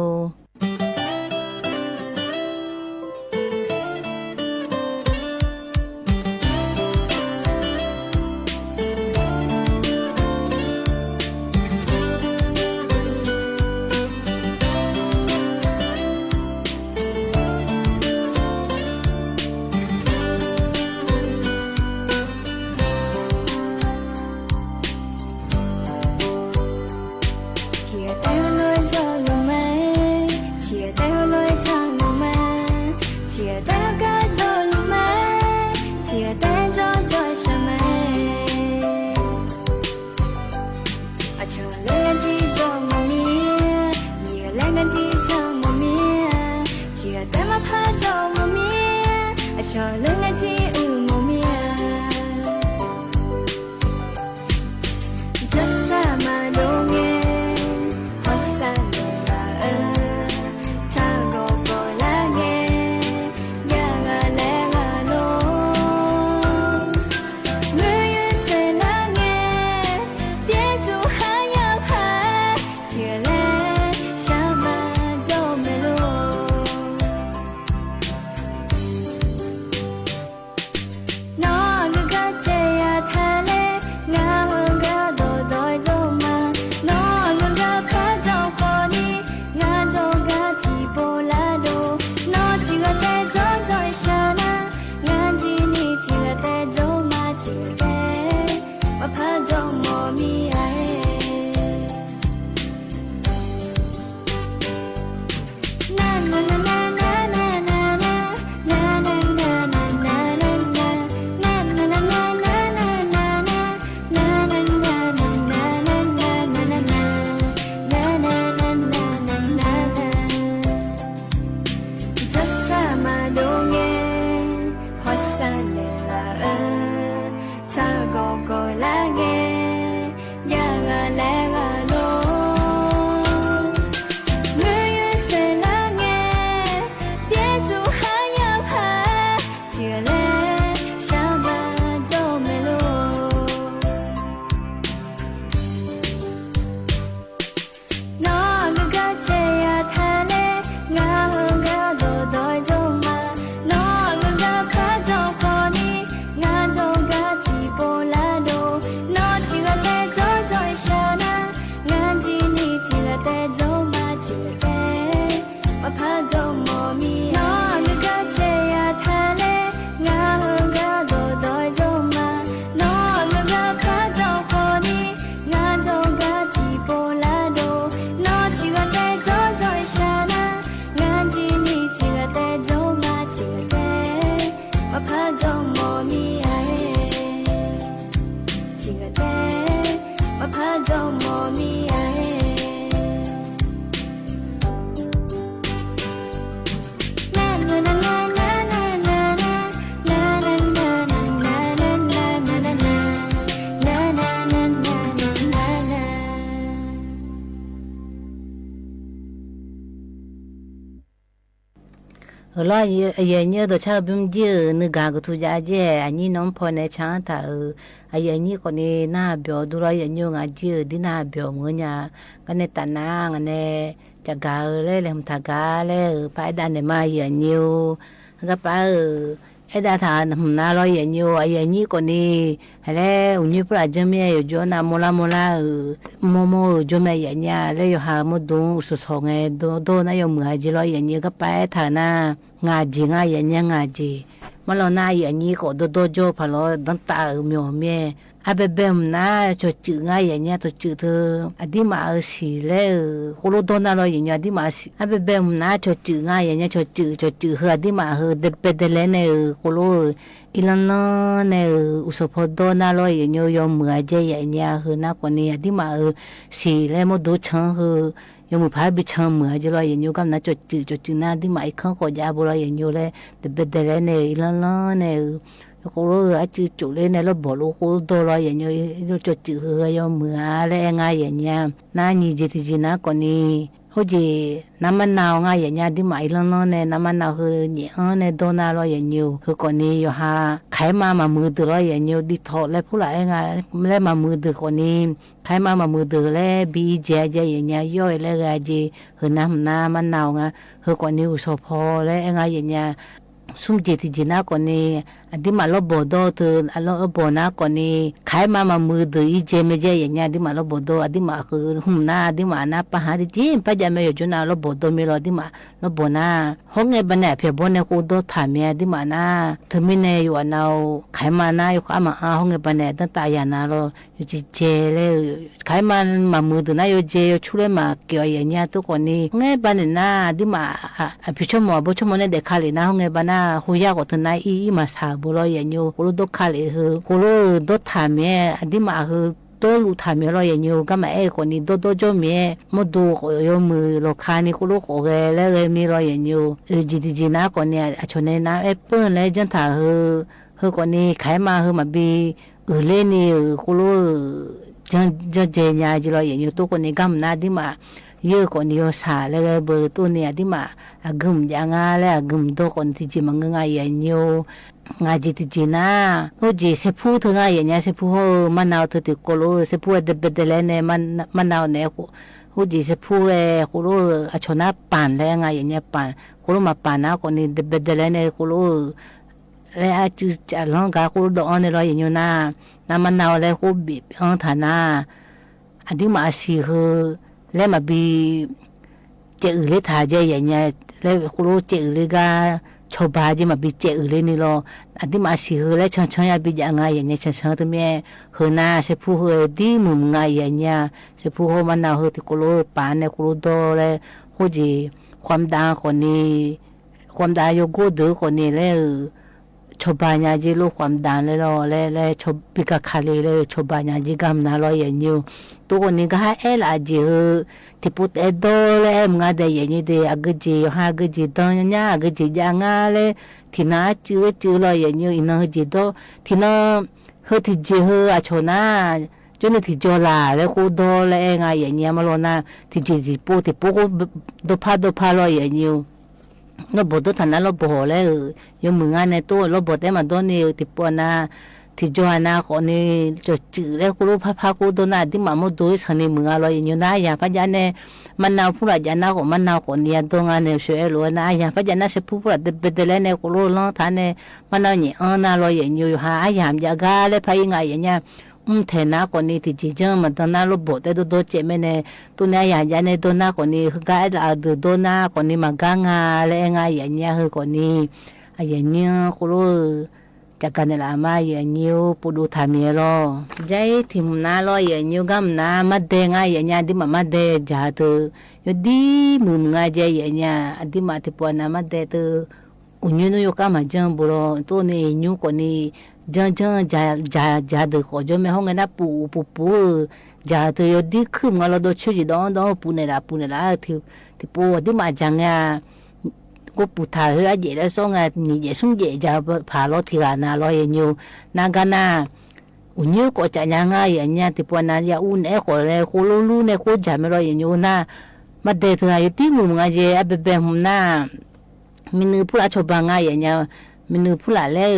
เออ ลอ เย เย เย ดอกช้าง เออ บิมจี้ เออ นึ่งกั๋น กูถูกยาเจ๊ อะ ยี่นอมพอในช้างต๋า เออ อะ เย ยี่ ก่อนนี้ หน้าเบียวดูลอ เย เย งาเจ๊ เออ ดีหน้าเบียวเหมือนยา ก็ในต๋าหน้า อันในจ๋ากา เออ แล แล หมถากา แล เออ ป้าแอดดาเนี่ยมา เย เย ก็ป้า เออ แอดดาถามหน้าลอ เย เย อะ เย ยี่ ก่อนนี้ แล อุ๋นยี่ ผู้หลาเจ้าแม่ อยู่จ้อหน้า โมลา โมลา เออ โม โม เออ จ้อแม่ เย เย แล อยู่หา โมดู สุดสองไง โด โด หน้า อยู่เหมือนเจ๊ลอ เย เย ก็ป้าแอดถามหน้า งาเจ๊ งาเจ๊ เย เย งาเจ๊ มาลอหน้า เย เย ก็โดโดโจ้ผาลอ ดั้งต๋า เออ เหมียวแม่ อะ แบแบหมน้า จ๋อจื้องาเย เย จ๋อจื้อเธอ อะ ดีหมา เออ สีแล เออ โคโลโดหน้าลอ เย เย อะ ดีหมา สี อะ แบแบหมน้า จ๋อจื้องาเย เย จ๋อจื้อ จ๋อจื้อ เฮอ อะ ดีหมา เฮอ เดเบเดแลแน่ เออ โคโล เออ อีหลันหลันแน่ เออ อุโสภณโดหน้าลอ เย เย ยอมเหมือนเจ๊ เย เย เฮอ หน้าก่อนนี้ อะ ดีหมา เออ สีแล โมดูเชิง เฮอ ยอมมือผาบิเชิงเหมือนเจ๊ลอ เย เย กำหน้า จ๋อจื้อ จ๋อจื้อหน้า ดีหมา อีกครั้งก็ยาบุลอ เย เย แล เดเบเดแลแน่ อีหลันหลันแน่ เออ โคโล เออ อะจื้อจุเล่นในลอบ่อ โลโคโลโดลอ เย เย จ๋อจื้อ เฮอ ยอมเหมือนแล แองาเย เย หน้า ยี่ เจ๊ ตี้ เจ๊ หน้าก่อนนี้ โฮเจ๊ น้ำมะนาว งาเย เย อะ ดีหมา อีหลันหลันแน่ น้ำมะนาว เฮอ เย อันแน่ โดหน้าลอ เย เย เฮอ ก่อนนี้ อยู่หา ไขมา มามือเดือลอ เย เย ดีถอดแล ผู้หลาแองา แล มามือเดือก่อนนี้ ไขมา มามือเดือแล บีเจ๊ เจ๊ เย เย ย่อยแล เออ เจ๊ เฮอ น้ำ น้ำมะนาว งา เฮอ ก่อนนี้ อุโสภณ แล แองาเย เย ซุ่มเจ๊ ตี้ เจ๊ หน้าก่อนนี้ อะ ดีหมา ลอบ่อโดเธอ อะ ลอบ่อหน้าก่อนนี้ ไขมา มามือเดือ อีเจ๊ แม่เจ๊ เย เย อะ ดีหมา ลอบ่อโด อะ ดีหมา เฮอ หมน้า อะ ดีหมา หน้า ปะหา ตี้ เจ๊ ปะยาแม่ อยู่จ้อหน้า ลอบ่อโด มีลอ อะ ดีหมา ลอบ่อหน้า ห้องไงบ้านแหน่ เปียบ่อแหน่ โคโดถามเมีย อะ ดีหมา หน้า เธอมีแหน่ อยู่อะ เนา ไขมา หน้า อยู่ อะ มา อะ ห้องไงบ้านแหน่ ดั้งต๋า อะ หยา หน้าลอ อยู่เจ๊ เจ๊ แล ไขมา มามือเดือหน้า อยู่เจ๊ อยู่ชูเล่นมาเกี่ยว เย เย ตุ๊ก่อนนี้ ไงบ้านแหน่ หน้า อะ ดีหมา อะ อะ ผีชั่วโมง บ่ชั่วโมงแหน่ เด็กคาเหลนหน้า ห้องไงบ้านหน้า ฮู้ยากกว่าเธอหน้า อี้ อี้ มาสาบุลอ เย เย โคโลโดคาเหล เฮอ โคโล เออ โดถามเมีย อะ ดีหมา เฮอ โดลูกถามเมียลอ เย เย กำมา เออ ก่อนนี้ โด โดโจ้เมีย โมดูก็ยอมมือลอคานี้ โคโลก็แกแล แกมีลอ เย เย เออ เจ๊ ตี้ เจ๊ หน้าก่อนนี้ อะ ฉนในน้ำแอปเปิ้ล แล จั้นถ่า เฮอ เฮอ ก่อนนี้ ไขมา เฮอ มาบี อือ เล่นนี่ เออ โคโล เออ จั้น จั้นเจ๊ ยาเจ๊ลอ เย เย ตุ๊ก่อนนี้ กำหน้า อะ ดีหมา เยอะก่อนนี้ ยอสา แล แกเบอร์ตุ๊นี้ อะ ดีหมา อะ กึ่มยางา แล อะ กึ่มโดก่อน ตี้ เจ๊ มาเงอะ งาเย เย งาเจ๊ ตี้ เจ๊ หน้า โฮเจ๊ เสพูเธอ งาเย เย เสพู เฮอ มะนาว เธอ ตี้ โคโล เสพู เดเบเดแลแน่ มะ มะนาว แหน่ โฮเจ๊ เสพู เอ โคโล เออ อะ ฉนน้าปั่น แล งาเย เย ปั่น โคโล มาปั่นหน้าก่อนนี้ เดเบเดแลแน่ โคโล เออ แล อะ จื้อจ๋า ลองกา โคโล โดอันแหน่ลอ เย เย หน้า น้ำมะนาว แล โคโล บีบอันถ่าหน้า อะ ดีหมา อะ สี เฮอ แล มาบี เจ๊ อือ เล่นถ่า เจ๊ เย เย แล โคโล เจ๊ อือ เล่นกา ชอบบา เจ๊ มาบี เจ๊ อือ เล่นนี่ลอ อะ ดีหมา อะ สี เฮอ แล ชังชัง ยาบี ยางาเย เย ชังชัง เธอ แม่ เฮอ หน้า เสพู เฮอ ดีหมึมงาเย เย เสพู เฮอ มะนาว เฮอ ตี้ โคโล เออ ปั่นแหน่ โคโล โด แล โฮเจ๊ ความดันก่อนนี้ ความดัน ยอโก้เด๋อก่อนนี้ แล เออ ชอบบายาเจ๊ โรคความดัน แล ลอ แล แล ชอบ ปีกาคาเล แล ชอบบายาเจ๊ กำหน้าลอ เย เย ตุ๊ก่อนนี้ ก็หาแอละเจ๊ เออ ตี้ ปูดแอโด แล แอมงาเด เย เย เด อะ เกอเจ๊ ยอหา เกอเจ๊ ดังยา เกอเจ๊ ยางา แล ตี้ หน้า จื้อ จื้อลอ เย เย อีหน้า เฮอ เจ๊ โด ตี้ หน้า เฮอ ตี้ เจ๊ เฮอ อะ ฉนน้า จ้อนี่ ตี้ จอหล่า แล โคโด แล แองาเย เย มาลอหน้า ตี้ เจ๊ ตี้ ปู ตี้ ปู ก็ โดพา โดพาลอ เย เย ลอบ่อ โดถ่าหน้า ลอบ่อ แล เออ ยอมมืองาแหน่ โต ลอบ่อ แต๊มาโดนี่ เออ ตี้ ปู หน้า ตี้ จอหน้าก่อนนี้ จอจื้อ แล โคโล พา พา โคโดหน้า ตี้ มาโมโด สันนี่มืองาลอ เย เย หน้า ยาพะยาแหน่ มะนาว ผู้หลา ยาหน้าก่อน มะนาวก่อน ยาโดงาแหน่ เสียเอโล หน้า ยาพะยาหน้า เสพู ผู้หลา เดเบเดแลแหน่ โคโล ลองถ่าแหน่ มะนาว เย อันหน้าลอ เย เย หา อะ ยามยากา แล พะ อีงาเย เย อุ้มแถหน้าก่อนนี้ ตี้ เจ๊ เจิงมาดังหน้า ลอบ่อ แต๊ โดโด เจ๊ แม่แหน่ ตุ๊นี่ อะ ยายาแหน่ โดหน้าก่อนนี้ เฮอกา แอละ เออ โด โดหน้าก่อนนี้ มากางา แล แองาเย เย เฮอ ก่อนนี้ อะ เย เย โคโล เออ จากกั๋นแหน่ละมา เย เย ปูดูถ่าเมียลอ ยายตี้หน้าลอ เย เย กำหน้า มาแดงาเย เย อะ ตี้ มา มาแดจ๋าเธอ ยอดีหมึมงาเจ๊ เย เย อะ ตี้ มา ตี้ ปู หน้า มาแดเธอ อุ๋นยู นู ยกามาเจิงบุลอ ตุ๊นี่ ยูก่อนนี้ เจิง เจิง จ๋า จ๋า จ๋าเดอ ขอจ้อแม่ ฮ้องไงหน้า ปู ปู ปู เออ จ๋าเธอ ยอดีขึ้นงาลอ โด ช่วยจี โด โด ปู แหน่ละ ปู แหน่ละ ตี้ ตี้ ปู ตี้ มาจ๋างา ก็ปูถ่าเฮอ อะ เย แล ซ้องา นี่ เย ซุ่ม เย จ๋า ผาลอ ตี้ หน้าลอ เย เย หน้ากาหน้า อุ๋นยู ก็จ๋ายางา เย เย ตี้ ปู หน้า ยาอูแหน่ ขอแล โคโล ลูแหน่ โคจ๋าแม่ลอ เย เย หน้า มาแดเธอ ยอดีหมึมงาเจ๊ อะ แบแบหน้า မံနုၤဖုလာ် ချော်ဘၣ် ငါယဲၢ်ညါ, မံနုၤဖုလာ်လၢ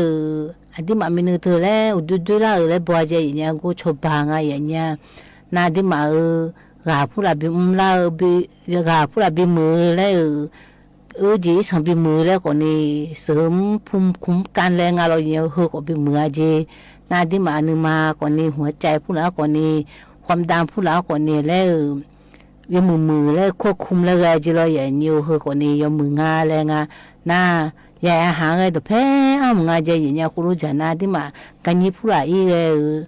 အဒိးမး မံနုၤတၢ်လၢ အိၣ်ဒုးဒုးလၢ်ဧိၤလၢ ဘွဲၣ်ယဲၢ်ညါ ကိးချော်ဘၣ် ငါယဲၢ်ညါ, နဒိးမးဧိၤ ဂၤဖုလာ် ဘံမုၢ်လၢ်ဧိၤ ဂၤဖုလာ် ဘံမုၢ်လၢ အိၣ်က့ၤ အ့စၢၣ်ဘံမုၢ်လၢကိးန့ၣ် စၢၤမူဖုမ်ခုမ်ကၣ်လဲၣ် ငါလီၤယဲၢ်ညါ ဟၢကိးဘံမုၢ်အက့ၢ်, နဒိးမး အနုမၤကိးန့ၣ် หัวใจ ဖုလာ်ကိးန့ၣ် ความดัน ဖုလာ်ကိးန့ၣ်လၢ ယမုၢ်မုၢ်လၢ ควบคุม လၢဂၤက့ၢ်လီၤယဲၢ်ညါ ဟၢကိးန့ၣ် ယမုၢ်ငါလဲၣ် ငါ, န ယာယီအာဟာရ ဒီးဖဲအါမး ငါယဲၢ်ညါ ကိးလီၤ ယၤ နဒိးမး ကညံဖုလာ်အံၤဂ့ၤဧိၤ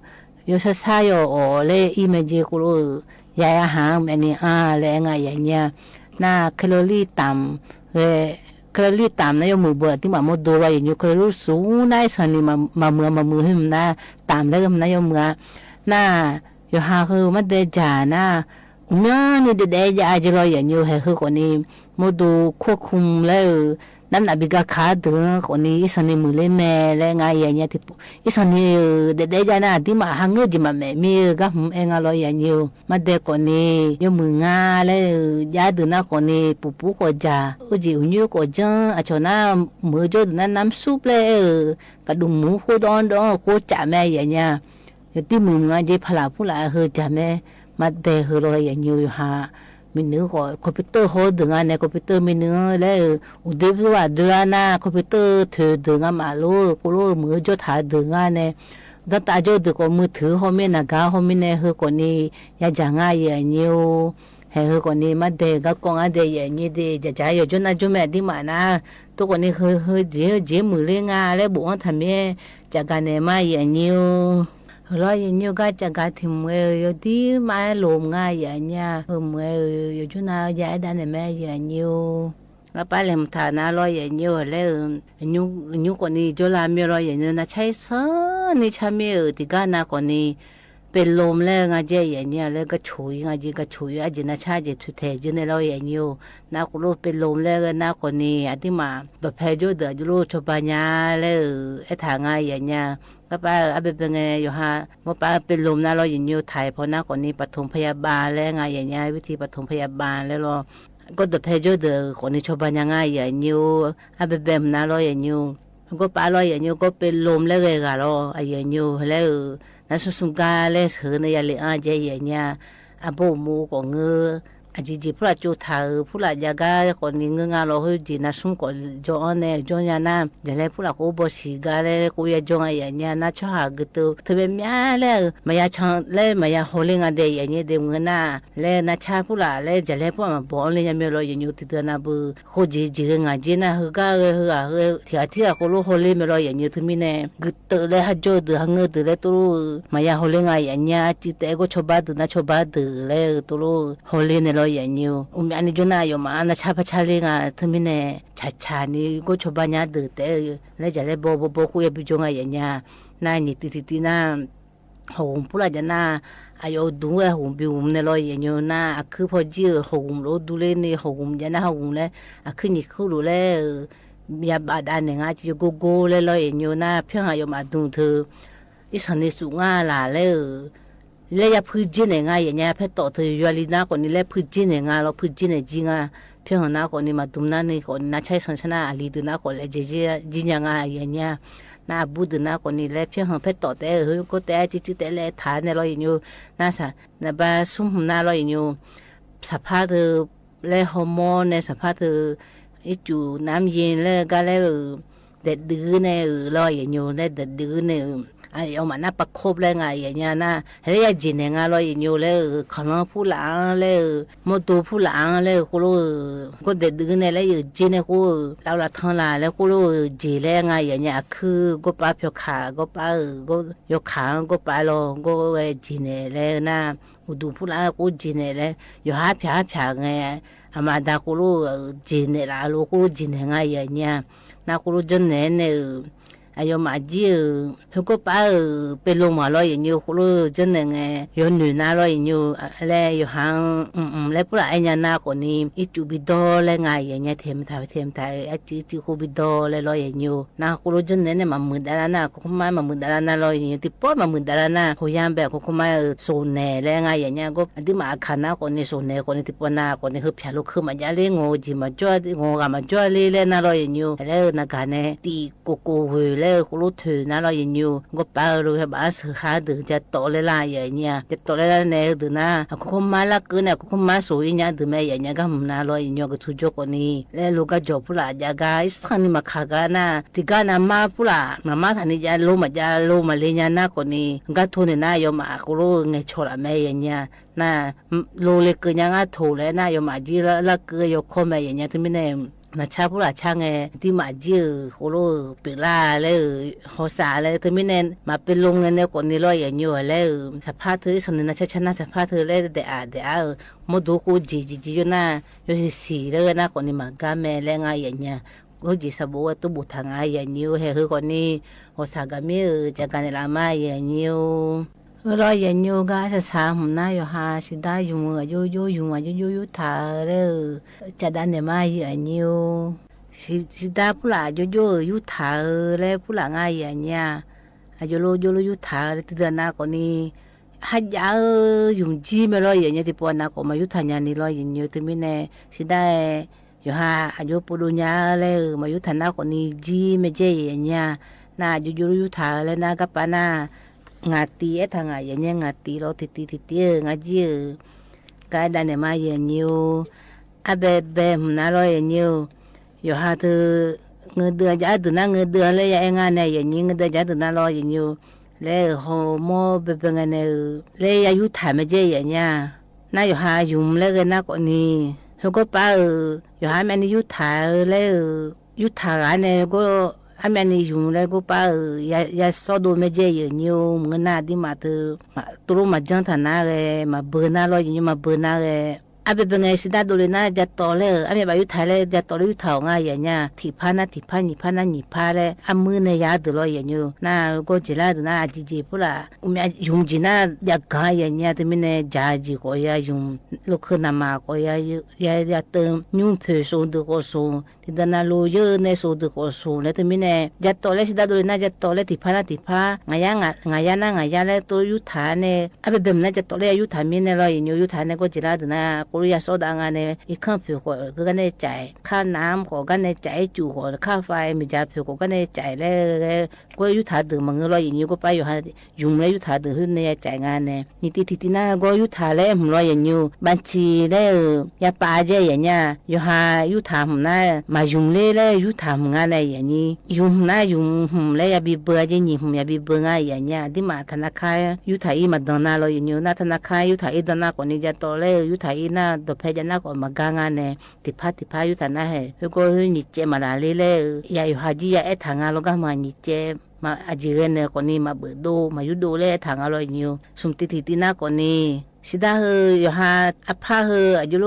ယိၤဆါဆါယီၤအီၤလၢအံၤမ့ၢ်က့ၢ် ကိးလီၤဧိၤ ယာယီအာဟာရ မ့ၢ်န့ၣ်အါလဲၣ် ငါယဲၢ်ညါ, န แคลอรี่ต่ำ ဂ့ၤ แคลอรี่ต่ำ န ယမုၢ်ဘၣ် ဒိးမး မ့ၢ်ဒိၣ်လီၤယဲၢ်ညါ แคลอรี่สูง န အ့စၢၣ်န့ၣ် မၤမုာ် မၤမုာ် ဟဲမနုၤ တၢ်မ် လၢဂ့ၤမနုၤ ယမုၢ်ဧါ, န ယိၤဟၣ်ဟၢ မၤဒဲးယၤ န အိၣ်မ့ၢ်န့ၣ် ဒဲးဒဲးယၤက့ၢ်လီၤယဲၢ်ညါ ဟဲဟၢကိးန့ၣ် မ့ၢ်ဒိၣ် ควบคุม လၢ น้ำหนัก ဘၣ်ဂၤခးဒိၣ်ကိးန့ၣ် အ့စၢၣ်န့ၣ်မုာ်လၢမဲာ်လဲၣ် ငါယဲၢ်ညါ အ့စၢၣ်န့ၣ် ဒဲးဒဲးယၤ နဒိးမး ဟးငၢၢ်က့ၤမးမဲာ် မ့ၢ်ဂၤမုာ်အဲၣ် ငါလီၤယဲၢ်ညါ, မၤဒဲးကိးန့ၣ် ယမုၢ်ငါလၢ ယၤဒိၣ် နကိးန့ၣ် ပူၤပူၤကိးယၤ အိၣ်က့ၤ အိၣ်ညိကိးယါ အဆိ န မုာ်ကၠိဒိၣ် န น้ำซุป လၢ ကဒုးမူဖိဒီးဒီး ကိးကၠးမဲာ်ယဲၢ်ညါ ယတံၤမုၣ်မုၣ် ငါက့ၢ် ဖးလၢ်ဖုလၢ် အဟၢကၠးမဲာ် မၤဒဲးဟၢလီၤယဲၢ်ညါ ယိၤဟၣ် မံနုၤကိး computer ဟီဒိၣ် ငါန့ၣ် computer မံနုၤလၢ အိၣ်ဒုးဖုဝဲဒၣ်လၢနၤ computer ထုးဒိၣ် ငါမၤလိ ကိးလီၤ မုၢ်ကၠိထးဒိၣ် ငါန့ၣ် ဒီးတၢ်ကၠိဒိၣ်ကိး มือถือ ဟီမ့ၢ် နဂၤဟီမ့ၢ်န့ၣ် ဟၢကိးန့ၣ် ယၤကၠး ငါယဲၢ်ညါ ဟဲဟၢကိးန့ၣ် မၤဒဲး ဂၤကိး ငါဒဲးယဲၢ်ညါဒဲး ယၤကၠး ယိၤကၠိ နကၠိမဲာ် ဒိၣ်မး န တိကိးန့ၣ် ဟၢဟၢကၠ့ ကၠ့မုာ်လၢ ငါလၢ ဘူးအီထၢၣ်မ့ၢ် ကၠးဂၤန့ၣ် မၤ ယဲၢ်ညါ ဟၢလီၤယဲၢ်ညါ ဂၤကၠးဂၤထံၣ်မုၢ်ဝဲ ယိၤဒ်မး လိၤမုၢ် ငါယဲၢ်ညါ ဟၢမုၢ်ဝဲ ယိၤကၠိ နၤ ယၤအဲၣ်ဒၣ်န့ၣ်မ့ၢ် ယဲၢ်ညါ ငါပၢ်လဲၤမုာ်ထၣ်နၤလီၤယဲၢ်ညါ လၢ ညါကိးန့ၣ် ကၠိလၢမ့ၢ်လီၤယဲၢ်ညါ နဆါအံၤ ဆါန့ၣ် ဆါမ့ၢ်ဧိၤ တံၢ်ဂၤ နကိးန့ၣ် ပ့ၤလိမ်လၢ ငါကၠးယဲၢ်ညါ လၢ ကဆိၣ်အံၤ ငါကၠး ကဆိၣ်အံၤ အကၠး နဆါ ကၠးထုးထဲးကၠ့န့ၣ်လီၤယဲၢ်ညါ နကိးလီၤ ပ့ၤလိမ်လၢ နကိးန့ၣ် အဒိးမး ဒီးဖဲကၠိဒိၣ် ကၠိလၢ ဆိဘါညါလၢ အဲၣ်ထၢၣ် ငါယဲၢ်ညါ ကပၢ် အဘဲဘဲ ငါ ယိၤဟၣ် ကပၢ် ပ့ၤလိမ်နၤလီၤယဲၢ်ညါ ထၢၣ်ဖီနၤကိးန့ၣ် ပထူၣ်ဖယၢၣ်ဘၢၣ်လၢ ငါယဲၢ်ညါ ဝံထံၣ် ပထူၣ်ဖယၢၣ်ဘၢၣ်လၢလီၤ ကၠိဒိၣ်ဖဲကၠိဒိၣ်ကိးန့ၣ် ဆိဘါညါ ငါယဲၢ်ညါ အဘဲဘဲမုၢ်နၤလီၤယဲၢ်ညါ ကပၢ်လီၤယဲၢ်ညါ ကပ့ၤလိမ်လၢဂ့ၤဂၤလီၤ အယဲၢ်ညါ လၢ နဆူၣ်ဆူၣ်ဂၤလၢ စၢၤန့ၣ် ယလဲၤအါကၠးယဲၢ်ညါ အဘိၣ်မူကိး ငၢ အကၠးကၠးဖုလၢ် ကၠိထၢၣ်ဧိၤ ဖုလၢ်ယၤဂၤကိးန့ၣ် ငၢငါလီၤ ဟၢကၠး နဆူၣ်ကိး ကၠိအီၤန့ၣ် ကၠိညါ န ယလဲၤဖုလၢ် ကိးဘီဆံးဂၤလၢ ကိးယၤကၠိ ငါယဲၢ်ညါ နဆၢဟးဂ့ၤတၢၢ် ထုးမဲာ်မးလၢ မၤယါဆၢ လၢမၤယါဟီလၢ ငါဒဲးယဲၢ်ညါ ဒဲးမုၢ်နၤ လၢနဆါဖုလၢ်လၢ ယလဲၤဖုလၢ် မၤဘီအီၤလၢ ယမ့ၢ်လီၤယဲၢ်ညါ တံၢ်တၢၢ် နဘု ဃိကၠ့ကၠ့ဂ့ၤ ငၢ်ကၠ့ န ဟၢဂၤဂ့ၤ ဟၢဂၤ ထံဂၤထံဂၤ ကိးလီၤ ဟီလၢ မ့ၢ်လီၤယဲၢ်ညါ တမံၤန့ၣ် ဂ့ၤတၢၢ်လၢ ဟးကၠိဒိၣ် ဟးငၢဒိၣ်လၢ တိလိၤ မၤယါဟီလၢ ငါယဲၢ်ညါ ကၠံတဲ ကၠိဆိဘါဒိၣ် နဆိဘါဒိၣ်လၢ တိလိၤ ဟီလၢန့ၣ်လီၤယဲၢ်ညါ အိၣ်မးန့ၣ် ကၠိ နယိၤမး နဆါဖးဆါလၢ ငါ တမံၤန့ၣ် ဆါဆါန့ၣ် ကၠိဆိဘါညါဒိၣ်တဲ လၢယလဲၤဘီဘီဘီ ကိးယၤဘုကၠိ ငါယဲၢ်ညါ နနံၤတံၢ်တံၢ်တံၢ် န ဟီၣ်ဂူာ်ဖုလၢ်ယၤ န အယီၤဒူဝဲ ဟီၣ်ဂူာ်ဘံၣ်ဂူာ်န့ၣ်လီၤယဲၢ်ညါ န အခုဖီကၠံ ဟီၣ်ဂူာ်လီၤဒူလၢန့ၣ် ဟီၣ်ဂူာ်ယၤ န ဟီၣ်ဂူာ်လၢ အခုနံၣ်ခုၣ်လိာ်လၢ ယၤဘၣ်ဒၣ်န့ၣ် ငါကၠံ ယကိးကိးလၢလီၤယဲၢ်ညါ န ဖဲဟးယိၤမးဒူၣ်ထုး အ့စၢၣ်န့ၣ် စူၣ်ငါလၢ်လၢ လၢယၤဖုကၠ့န့ၣ် ငါယဲၢ်ညါ ဖဲတီၢ်ထုး ယွၤလံ နကိးန့ၣ် လၢဖုကၠ့န့ၣ် ငါလီၤ ဖုကၠ့န့ၣ် ကၠံ ငါ ဖဲဟး နကိးန့ၣ် မၤဒူၣ်နၤန့ၣ် ကိးန့ၣ် နဆါအ့စၢၣ်ဆါ နအလံၤဒိၣ် နကိးလဲၤကၠ့ ကၠံညါ ငါယဲၢ်ညါ နအဘူးဒိၣ် နကိးန့ၣ် လၢဖဲဟး ဖဲတီၢ်တဲ ဟၢကိးတဲ ကၠံကၠံတဲ လဲၤထါန့ၣ်လီၤယဲၢ်ညါ န နဘၣ်ဆူၣ်မုာ်နၤလီၤယဲၢ်ညါ စးဖးထုး လၢဟီၣ်မီၢ်န့ၣ် စးဖးထုး အ့ၣ်စူၣ် နၢမ်ယ့ၣ် လၢဂၤလၢ ဒဲးဒုးန့ၣ်ဧိၤလီၤယဲၢ်ညါ လၢဒဲးဒုးန့ၣ်ဧိၤ အယီၤမး နပာ်ခိးလၢ ငါယဲၢ်ညါ န ဟဲလၢယၤကၠ့န့ၣ် ငါလီၤယဲၢ်ညါ လၢ ခီၣ်လီဖုလၢ် လၢ မိၢ်ဒိၣ်ဖုလၢ် လၢ ကိးလီၤ ကိးဒဲးဒုးန့ၣ် လၢယကၠ့န့ၣ် ကိး လၢလၢထီလၢ် လၢကိးလီၤ ကၠ့လၢ ငါယဲၢ်ညါ အခု ကိးပာ်ဖျိခး ကိးပာ်ဧိၤ ကိးယီၤခး ကိးပာ်လီၤ ကိးဝဲကၠ့န့ၣ်လၢ န အိၣ်ဒူၣ်ဖုလၢ် ကိးကၠ့န့ၣ်လၢ ယီၤဟးဖၠၣ်ဟးဖၠၣ်ဂ့ၤ အမၤဒါ ကိးလီၤ ကၠ့န့ၣ်လၢ အလိၤ ကိးကၠ့န့ၣ် ငါယဲၢ်ညါ န ကိးလီၤ ကၠ့န့ၣ်န့ၣ်ဧိၤ อะยอมอะจิ๊เออ เฮอก็ปะเออ เปลงมาลอเยียะโย โคโลเจินเน่งไง ยอเหน่อนาลอเยียะโย และยอหาง อืมๆ และปุระไอ้เยียะนาก่อนี่ อิจุบิดอและงาเยียะเยียะ เทมถาเทมถา เออ อะจื้อจื้อโคบิดอและลอเยียะโย นาโคโลเจินเน่งเนี่ย มาหมื่นดารานา โคโคไม้มาหมื่นดารานาลอเยียะโย ติดป้อมาหมื่นดารานา โหยามแบบโคโคไม้ เออ โสแหน่และงาเยียะเยียะ ก็อะตึงมาอะขันนาก่อนี่ โสแหน่ก่อนี่ ติดป้อนาก่อนี่ เฮอเปียโลเคิมมาเยียะเลย โง่จีมาจ้อ โง่กามาจ้อเลย และนาลอเยียะโย และเออ นากาแหน่ ติ โกโก้เวยและโคโลเถินนาลอเยียะโย ก็ปะเออ โลแฮบาเสือหาเดือจะต่อและลาเยียะเยียะ จะต่อและลาแหน่เดือนา อะโคโคไม้ละเกินเนี่ย โคโคไม้โสเยียะเยียะเดือแม่เยียะเยียะ ก็หมื่นนาลอเยียะโย ก็ถูกจ้อก่อนี่ และโลก็จ๋อปุระ ยากา อิสันนี่มาขากานา ติกานามาปุระ มามาถานี่ยาโลมา ยาโลมาเลยเยียะนาก่อนี่ ก็โทเน่งนายอมอะโคโลไง โชละแม่เยียะเยียะ นา โลเล็กเกินยังอะโถและนายอมอะจิ๊ละ ละเกยอคอแม่เยียะเยียะ ตึงมีแหน่ นาชาปุระชาไง ติมาจิ๊เออ โคโลเปล่าและเออ หอสาและ ตึงมีแหน่ มาเปลงไงแหน่ก่อนี่ลอเยียะโย และเออ สะพาเธอ สันนี่นาชาชานา สะพาเธอและ เดอะอะ เดอะอะ เออ มอดูโคเจ๋เจ๋เจ๋โยนา โยสีสีและนาก่อนี่ มากาแม่และงาเยียะเยียะ โกเจ๋สะโบว่าตุ๊บุถางาเยียะโย แห่เฮอก่อนี่ หอสากามีเออ จากาแหน่ละมาเยียะโย เออ ลอเยียะโย กาสะสาหมื่นนายอหา สีดายุงอะโยโย ยุงอะโยโย ยุถาและเออ จะดาแหน่มาเยียะโย สี สีดาปุระโยโย ยุถาเออ และปุระงาเยียะเยียะ อะโยโลโยโล ยุถาและ ตึงเดือนนาก่อนี่ หาเยียะเออ ยุงจี้แม่ลอเยียะเยียะ ติดป้อนาก่อมายุถาเยียะนี่ลอเยียะโย ตึงมีแหน่ สีดา ยอหา อะโยปูดูญาและเออ มายุถานาก่อนี่ จี้แม่เจ้เยียะเยียะ นาโยโยโย ยุถาและนากาปะนา งาตี เอ๊ะ ถางาเยียะเยียะ งาตีลอ ติดติดติดติด เออ งาจี้เออ กาดาแหน่มาเยียะโย อะแบแบหมื่นนาลอเยียะโย ยอหาเธอ เงินเดือนจะอะเดือนนา เงินเดือนและยาแอะงาแหน่เยียะเยียะ เงินเดือนจะอะเดือนนาลอเยียะโย และเออ หอมอแบแบไงแหน่เออ และยายุถาแม่เจ้เยียะเยียะ นายอหายุงและเออ นาก่อนี่ เฮอก็ปะเออ ยอหาแม่นี่ยุถาเออ และเออ ยุถาราแหน่ก็ อะแม่นี่ยุงและก็ปะเออ ยา ยาซ้อโดแม่เจ้เยียะโย เงินนาติมาเธอ มา ตกลงมาจั้งฐานะแหละ มาเบอร์นาลอเยียะโย มาเบอร์นาแหละ อะเป๋นเป๋นไง สีดาโดเลยนา จะต่อแล้ว อะแม่บ่ายุถาแล้ว จะต่อแล้วยุถางาเยียะเยียะ ถี่ผ้านาถี่ผ้า หยี่ผ้านาหยี่ผ้าแล้ว อะมื้อเนี่ยยาเดือดร้อนเยียะอยู่ นาก็เจรจาเดือดนา อะจีจีปุระ อุมยายุงจีนา ยากาเยียะเยียะ ตึงมีเนี่ย จาจีก็ยายุง ลูกเขยนามาก็ยา ยา ยาเติม ยุงเผยสูงเดือดก็สูง ติดตามนาโลเยอะเนี่ย สูงเดือดก็สูง แล้วตึงมีเนี่ย จะต่อแล้ว สีดาโดเลยนา จะต่อแล้ว ถี่ผ้านาถี่ผ้า งายางา งายานา งายาแล้ว โตยุถาเนี่ย อะเป๋นเป๋นนา จะต่อแล้ว ยุถามีเนี่ย ลอเยียะอยู่ ยุถาเนี่ย ก็เจรจาเดือดนา ก็ยาซ้อดางานเนี่ย อีกข้างเผยก็ เออ ก็เนี่ยจ่าย ค่าน้ำก็ ก็เนี่ยจ่าย จูก็ ค่าไฟ มีจ่ายเผยก็ ก็เนี่ยจ่ายแล้ว ก็ยุถาเดือดมาเงิน ลอเยียะอยู่ ก็ไปอยู่หา ยุงแล้วยุถาเดือดหื้อเนี่ยจ่ายงานเนี่ย นี่ติดติดนา ก็ยุถาแล้วหื้อ ลอเยียะอยู่ บัญชีแล้ว เออ ยาปาเจ้เยียะเยียะ ยอหายุถาหื้อนา มายุงเล่แล้วยุถาหื้องานเนี่ย เยียะนี่ ยุงหื้อนา ยุงหื้อแล้ว ยาบีเบอร์เจ้ หยี่หื้อ ยาบีเบอร์งานเยียะเยียะ ติมาธนาคาร ยุถาอี้มาดังนา ลอเยียะอยู่ นาธนาคาร ยุถาอี้ดังนา ก็นี่จะต่อแล้ว ยุถาอี้นา ดอกเบี้ยจะนา ก็มากางานเนี่ย ติดผ้าติดผ้าอยู่ฐานะแห่ แล้วก็หื้อหยี่เจ็ดมาหลายเลยแหละ ยาอยู่หาจี้ยาแอดถางาน แล้วก็มาหยี่เจ็ด มาอาจีเรนเนี่ย ก็นี่มาเบิดโด มาอยู่โดแลถางาน ลอเยียะอยู่ สุมติดติดนา ก็นี่ สีดาเฮอ ยอหา อะผ้าเฮอ อะยูโร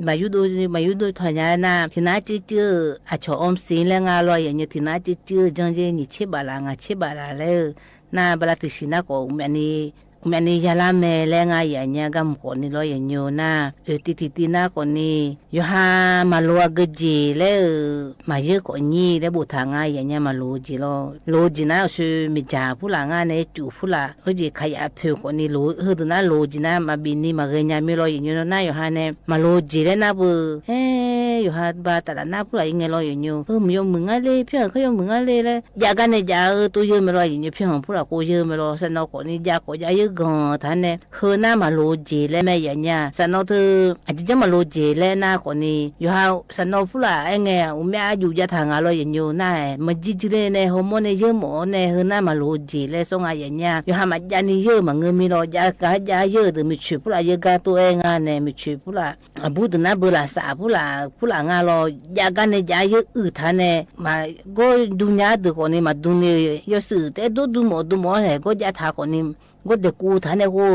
มาอยู่โด มาอยู่โดถอนยานา ตี้นาจื้อๆ อะฉอออมสินแล้วงาน ลอเยียะอยู่ ตี้นาจื้อๆ จังเจ้ หยี่เจ็ดบาทละ งาเจ็ดบาทละแล้ว นาบาละติดสีนา ก็แม่นี่ แม่นี่ยาละแม่และงานเยียะเยียะ กำก็นี่ ลอเยียะอยู่นา เออ ติดติดนา ก็นี่ ยอหา มาโลอะเกอเจแล้ว เออ มาเยอะก็นี่ แล้วบุถางานเยียะเยียะ มาโลเจลอ โลเจนา เออ มีจ่ายปุระงานเนี่ย จูปุระ เออ เจขยะเผยก็นี่ โล เออ เดือดนา โลเจนา มาบินนี่ มาเรียนยามี ลอเยียะอยู่นา ยอหาเนี่ย มาโลเจแล้วนา เออ เฮ้ ยอหา บาตะละนาปุระ อิงไง ลอเยียะอยู่ เออ มันยอมมึงงานเลย เพียงเขายอมมึงงานเลยแล้ว ยากั๋นเนี่ย ยา เออ โตเยอะแม่ ลอเยียะอยู่ เพียงปุระ โกเยอะแม่ ลอ สะเนาะ ก็นี่ ยาก็ยาเยอะก่อฐานเนี่ย เฮอนา มาโลเจแล้วแม่ เยียะเยียะ สะเนาะเธอ อะจีจ้ามาโลเจแล้วนา ก็นี่ ยอหา สะเนาะปุระ เออ ไง อุมยาอยู่ยาถางาน ลอเยียะอยู่นา มาจีจีเลยเนี่ย ฮอร์โมนเนี่ยเยอะหมดเนี่ย เฮอนา มาโลเจแล้ว สองงานเยียะเยียะ ยอหา มายานี่เยอะ มาเงินมี ลอ ยากายาเยอะ เดือดมีช่วยปุระ เยอะกาโต เออ งานเนี่ย มีช่วยปุระ อะ บุตรนา เบอร์ละสามปุระ ปุระงาน ลอ ยากั๋นเนี่ย ยาเยอะ อือฐานเนี่ย มา ก็ดูยาเดือดก็นี่ มาดูเนี่ย ยอดสื่อ แต่ดูดูหมอ ดูหมอแหละ ก็ยาถา ก็นี่ ก็เด็กกูฐานเนี่ย ก็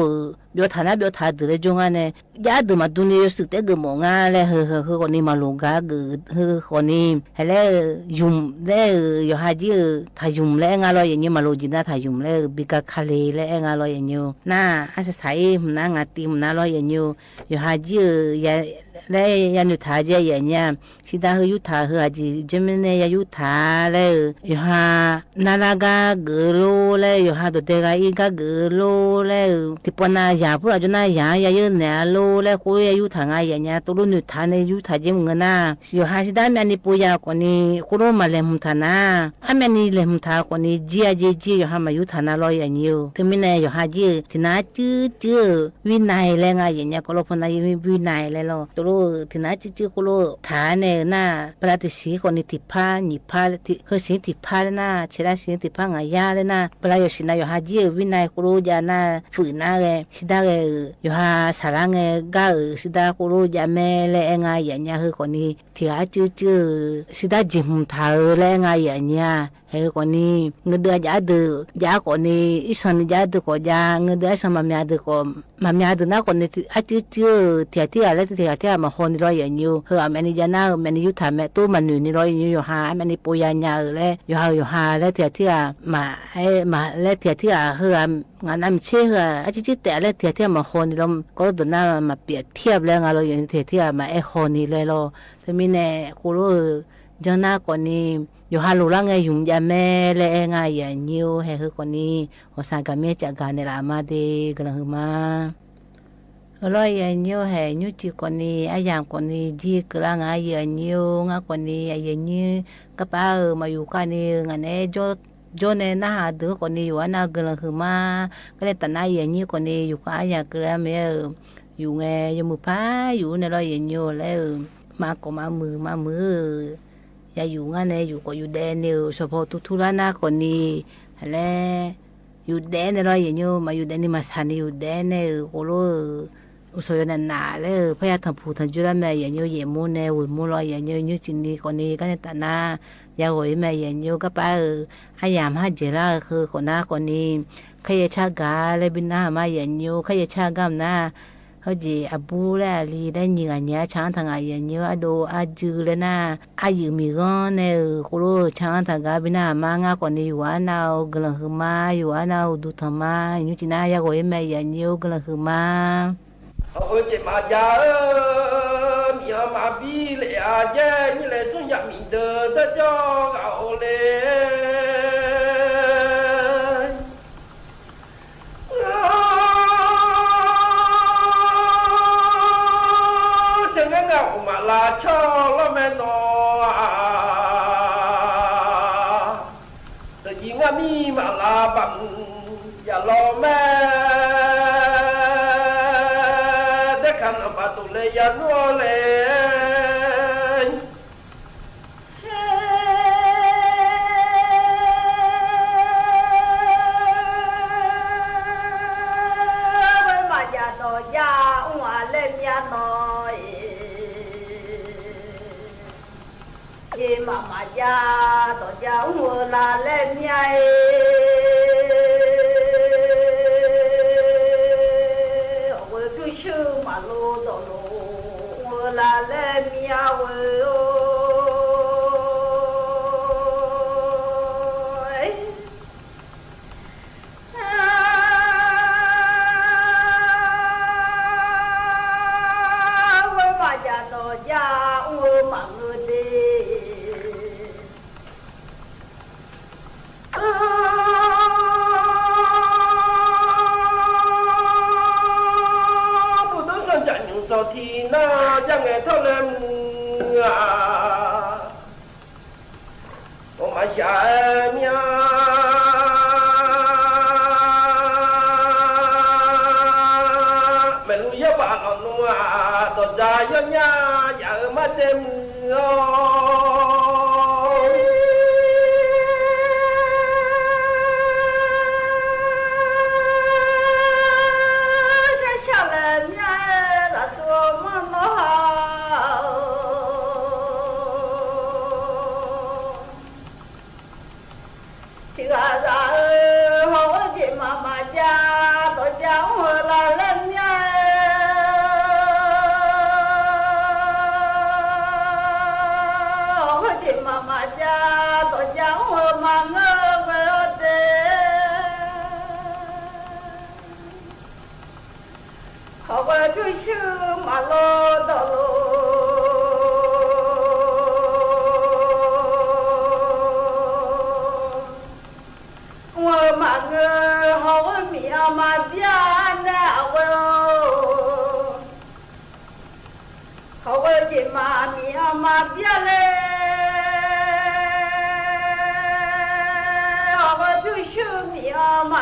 เปียวถานะเปียวถาเดิดเลยจ้วงนั้นแน่ ยาเดิดมาดูนี่ ยอดสึกเต๊อะเกิดหมดงาแล เฮอ เฮอ เฮอ ก่อนนี้ มาหลงกาเกิด เฮอ ก่อนนี้ แหละ เฮอ ยุม แล เฮอ ยอหาจิ๊ เฮอ ถายุม แล แอ้งาลอย อย่างเงี้ย มาหลงจีน่า ถายุม แล เฮอ บีกาคาเล แล แอ้งาลอย อย่างเงี้ย หน้า อาศัย หื้อหน้า งาติม หื้อหน้า ลอย อย่างเงี้ย ยอหาจิ๊ เฮอ ยา แล ยาหนุถาเจ๊ อย่างเงี้ย สิดา เฮอ ยุถา เฮอ อาจี เจมินเนย ยายุถา แล เฮอ ยอหา นาลากาเกิดโล แล เฮอ ยอหา โตเตกาอี้กาเกิดโล แล เฮอ ติปอนาหยา ผู้หลาจ้อนาหยา ยาเยอะแหน่โล แล โคโล ยายุถางา อย่างเงี้ย โตโล หนุถาเนย ยุถาเจ๊ เมืองเงินนา เฮอ ยอหา สิดา แม่อันนี้ปูยาก่อนนี้ โคโล มาแหลมหื้อถานะ อะ แม่อันนี้แหลมหื้อถาก่อนนี้ เจีย เจีย เจีย ยอหา มายุถานะลอย อย่างเงี้ย เฮอ เถิงมีแหน่ ยอหา เจีย เฮอ เถิงหน้าจื้อ จื้อ วินัย แล งา อย่างเงี้ย โคโล พอนา ยังมีวินัย แล ลอ โตโล เถิงหน้าจื้อ จื้อ โคโล ถาเนย หน้า ปราติสีก่อนนี้ ถิบผ้า หยีบผ้า ถิ เฮอ สิงถิบผ้า แล หน้า เชดาสิงถิบผ้า งายา แล หน้า ปราโยชน์สินะ ยอหา เจีย วินัย โคโล ยา หน้า ฝืน หน้า แล สิดา แล เฮอ ยอหา สาระ แล กา เฮอ สิดา โคโล ยา แม่ แล แอ้งา อย่างเงี้ย เฮอ ก่อนนี้ เถียจื้อ จื้อ เฮอ สิดา เจียหื้อถา เฮอ แล แอ้งา อย่างเงี้ย เฮอ ก่อนนี้ เงินเดือนยาเดิด ยาก่อนนี้ อี้สันนี่ยาเดิดก่อ ยา เงินเดือนอี้สัน มาเมียเดิดก่อ มาเมียเดิดหน้าก่อนนี้ อะจื้อ จื้อ เถียที่ห้า แล เถียที่ห้า มาฮอนี่ลอย อย่างเงี้ย เฮอ อะ แม่อันนี้ยาหน้า แม่อันนี้ยุถา แม่โตมาหนึ่งนี่ลอย อย่างเงี้ย ยอหา แม่อันนี้ปูยา ยา เฮอ แล ยอหา ยอหา แล เถียที่ห้า มา เอ้ย มา แล เถียที่ห้า เฮอ งานน้ำเชื่อ เฮอ อะจื้อ จื้อ แต่ แล เถียที่ห้า มาฮอนี่ลอ ก็โดนหน้ามาเปรียบเทียบ แล งาลอย อย่างเงี้ย เถียที่ห้า มา เอ้ย ฮอนี่ แล ลอ เถิงมีแหน่ โคโล เฮอ เจ้าหน้าก่อนนี้ ยอหา ลูกหลาน แอ้งยุมยาแม่ แล แอ้งา อย่างเงี้ย แห เฮอ ก่อนนี้ โหสารก๋าเมียจ๋ากาเนยละ มาเต กำลังหื้อมา เฮอ ลอย อย่างเงี้ย แห ยุ้ยจีก่อนนี้ อะ ยามก่อนนี้ จีเกล้างา อย่างเงี้ย งาก่อนนี้ อะ อย่างเงี้ย กาป๊า เฮอ มาอยู่ก้านี้ งาเนย โจ้ โจ้เนย หน้าห้าเดือนก่อนนี้ อยู่อะหน้า กำลังหื้อมา ก็เลยตัดหน้า อย่างเงี้ย ก่อนนี้ อยู่ก้า อะ ยามเกล้าเมีย เออ อยู่ไง ยกมือพาอยู่เนยลอย อย่างเงี้ย แล เออ มาก็มามือ มามือ เออ อย่าอยู่งั้นเนย อยู่ก็อยู่แดนเนย เออ เฉพาะทุกธุระหน้าก่อนนี้ แหละ อยู่แดนเนยลอย อย่างเงี้ย มาอยู่แดนนี่ มาสถานีอยู่แดนเนย เออ โคโล เออ อุโสยนหนาๆ แล เออ พยาธรรมภูธรรมจุลแม่ อย่างเงี้ย เยะมูเนย หวุยมูลอย อย่างเงี้ย ยุ้ยจีนี่ก่อนนี้ ก็ในตัดหน้า ยาโหยแม่ อย่างเงี้ย กาป๊า เออ อะ ยามห้าเจล้า คือก่อนหน้าก่อนนี้ ใค่เยะชาติกา แล บิณฑบาตมา อย่างเงี้ย ใค่เยะชาติกาหน้า เฮาเจ อะบู แล อะลี แล ญิงอะเนีย ช้างทางอะ อย่างเงี้ย อะโด อะจือ แล หน้า อะยือมีก้อนเนย เออ โคโล ช้างทางกา บิณฑบาตมา งาก่อนนี้ อยู่อะหน้า กำลังหื้อมา อยู่อะหน้า ดูธรรมะ ยุ้ยจีน่า ยาโหยแม่ อย่างเงี้ย กำลังหื้อมา เอาเออเจ็บมาจาเออ มีเอามาบี้เลยอาแย่นี่แหละ ซึ่งอยากมีเดินเจ้าเอาเลย เจ้านั้นเอามาลาช่อแล้วแม่นอ เจ้าหญิงอะมีมาลาบัง อย่ารอแม่ ได้คันเอามาตุเลยอย่านัวเลย เวมาอย่าต่ออย่าอ้วนและเมียน้อย เอ มา มาจา ต่อจา อู้ เออ ลา และ เมีย เอ เว จุ้ยชื่อ มา โล ต่อ โล อู้ เออ ลา และ เมีย เว โอ้ย เวมาจาต่อจา เวมาเงอเด ผู้ต้องสงสัยอยู่ต่อที่หน้า ยังไงเท่าแลเมื่อ โอมาชาเมีย แม่ลูกยะบาลเอานัว ต่อจายอดยา อย่าเออมาเต็มมือ ชาชาแลเมีย ละตัวมันเนาะ ที่ว่าจะเออ เฮาเออ เจมา มาจา ต่อจา เฮาละเล่น အငို ဟီၣ်ဝဲမံအီၣ်မၤဘျါနဲအဝဲအိၣ် ဟီၣ်ဝဲက့ၤမၤမံအီၣ်မၤဘျါလဲ ဟီၣ်ဝဲပြုဆူမံအီၣ်မၤမံ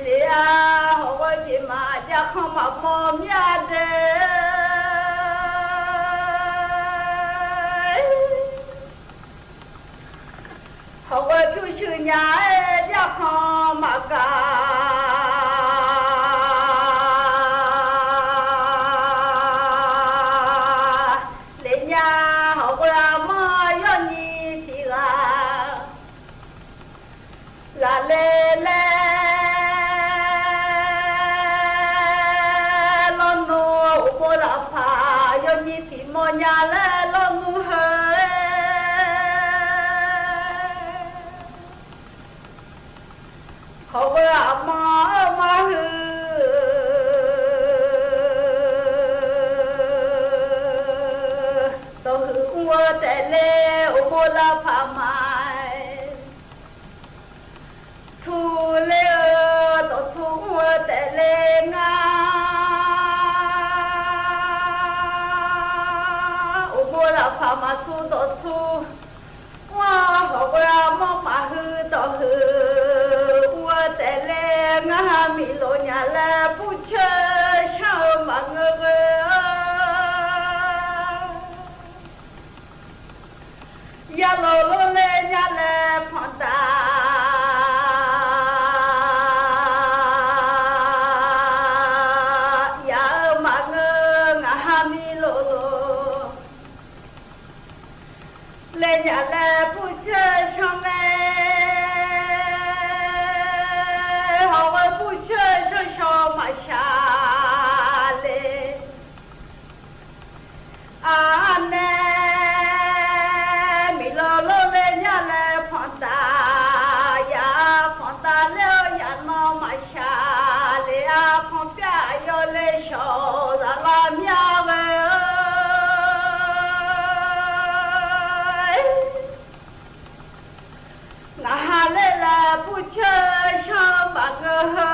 လံဧါ ဟီၣ်ဝဲက့ၤမၤဒၣ်ခီမၤမီၢ်မၠါဒဲး ဟီၣ်ဝဲပြုဆူညါအဲၣ် ဒၣ်ခီမၤကၤ လၢညါ ဟီၣ်ဝဲအမီၢ်ယီၢ်နံၤတံဂၤ လၢလဲလဲ လီၤနူ အိၣ်ဘိလၢဖး ယီၢ်နံၤတံမီၢ်ညါလၢလီၤနူဟဲ ဟီၣ်ဝဲအမီၢ်မၤဟု ဒီးဟုအူအီၣ်တဲလဲ အိၣ်ဘိလၢဖးမး ထူလ့ဧၢ ဒီးထူအူအီၣ်တဲလဲ ငါ အိၣ်ဘိလၢဖးမး ထူဒီးထူ ဝါ ဟီၣ်ဝဲအမီၢ်မၤဟု ဒီးဟုအူအီၣ်တဲလဲ ငါဟးမံလိာ်ညါလၢ ပူၣ်ဆၢဆၢမၤငိုဂ့ၤ ယၤလီၤလိၤလၢညါလၢဖီၣ်တၢ် ယၤဧၢမၤငို ငါဟးမံလိာ်လိာ် လၢညါလၢပူၣ်ဆၢဆၢန့ၣ် ဟီၣ်ဝဲပူၣ်ဆၢဆၢဆၢမၤဆှးလဲ အါနဲ မံလီၤလိၤလၢညါလၢဖီၣ်တၢ် ယၤဖီၣ်တၢ်လၢယၤနီၢ်မၤဆှးလဲ အါဖီၣ်ပျၢ်ယီၢ်လၢဆှီ လၢလီၤမၠါဝဲ နဟးလဲလၢပူၣ်ဆၢဆၢမၤငို မံ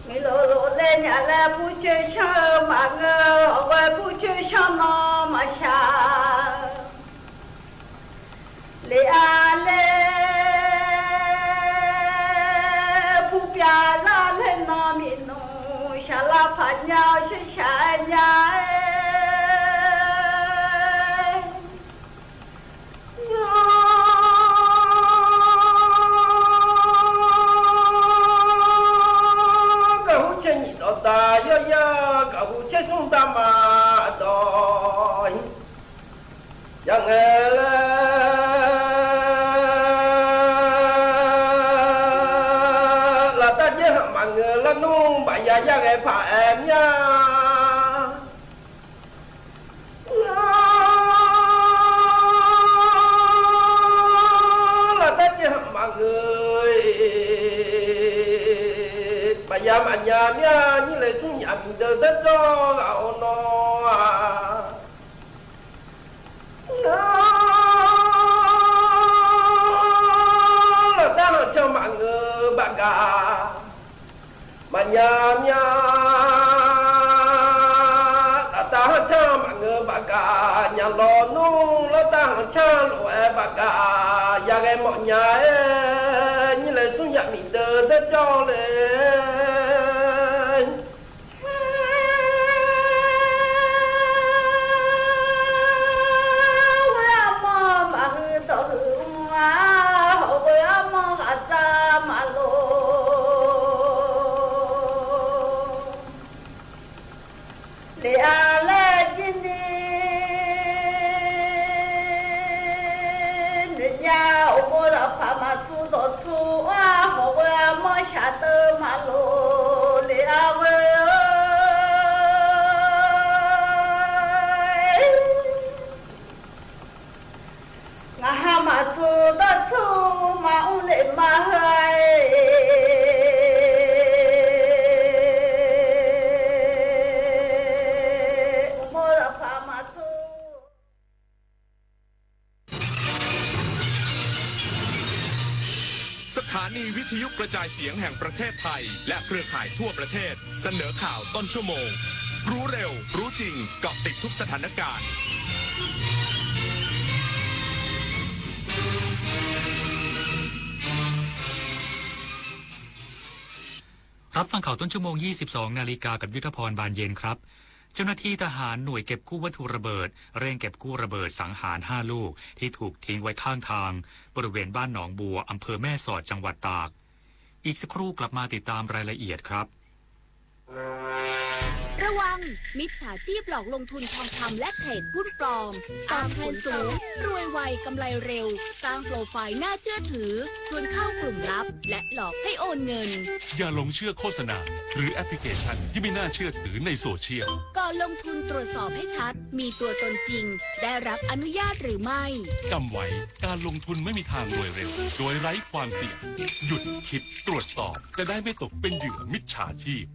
လီၤလိၤလၢညါလၢပူၣ်ဆၢဆၢမၤငို အဝဲပူၣ်ဆၢဆၢနီၢ်မၤဆှး လဲအါလဲ ပူၣ်ပျၢ်လၢလဲနီၢ်မံနူ ဆှးလၢဖးညါ ဆှးဆှးညါ ကဟူးဆ့ၣ်နံၣ်ဒီးတၢ်ယီၢ်ယီၢ် ကဟူးဆ့ၣ်ဆူၣ်တၢ်မၤဒီး ယၤငဲလၢ လၢတၢ်က့ၢ်ဟးမၤငိုလၢနူ ဘၣ်ယၤယၤဂဲၤဖးအဲၣ်မၠါ လၢတၢ်က့ၢ်ဟးမၤငို ဘၣ်ယၤမၤညါမၠါ နံၣ်လဲၤဆူညါမံၤဒၢးတၢ်ကၠီဂၤအိၣ်နီၢ်ဧါ လၢတၢ်ဟးဆၢမၤငိုဘၣ်ကၤ မၤညါမၠါ လၢတၢ်ဟးဆၢမၤငိုဘၣ်ကၤ ညါလီၤနူ လၢတၢ်ဟးဆၢလိာ်အဲၣ်ဘၣ်ကၤ ယၤဂဲၤမီၣ်ညါအဲၣ် နံၣ်လဲၤဆူညါမံၤဒၢးတၢ်ကၠီလဲၣ် ဝဲအမီၢ်မၤဟုဒီးဟုအူအီၣ် ဟီၣ်ဝဲအမီၢ်ဂၤတၢ်မၤလိာ် လဲအါလဲက့ၤန့ၣ် နညါအိၣ်ဘိလၢဖးမးထူဒီးထူအီၣ် ဟီၣ်ဝဲအမီၢ်ဆှးတၢ်မၤလိာ် สถานีวิทยุกระจายเสียงแห่งประเทศไทย และเครือข่ายทั่วประเทศ เสนอข่าวต้นชั่วโมง รู้เร็ว รู้จริง เกาะติดทุกสถานการณ์ รับฟังข่าวต้นชั่วโมง ยี่สิบสองนาฬิกา กับยุทธพร บานเย็นครับ เจ้าหน้าที่ทหารหน่วยเก็บกู้วัตถุระเบิด เร่งเก็บกู้ระเบิดสังหารห้าลูก ที่ถูกทิ้งไว้ข้างทาง บริเวณบ้านหนองบัว อำเภอแม่สอด จังหวัดตาก อีกสักครู่กลับมาติดตามรายละเอียดครับ ระวัง มิจฉาชีพหลอกลงทุนทองคำและเทรดหุ้นปลอม ตอบผลสูง รวยไว กำไรเร็ว สร้างโปรไฟล์น่าเชื่อถือ ชวนเข้ากลุ่มลับ และหลอกให้โอนเงิน อย่าหลงเชื่อโฆษณา หรือแอปพลิเคชันที่ไม่น่าเชื่อถือในโซเชียล ก่อนลงทุนตรวจสอบให้ชัด มีตัวตนจริง ได้รับอนุญาตหรือไม่ จำไว้ การลงทุนไม่มีทางรวยเร็ว โดยไร้ความเสี่ยง หยุดคิด ตรวจสอบ จะได้ไม่ตกเป็นเหยื่อมิจฉาชีพ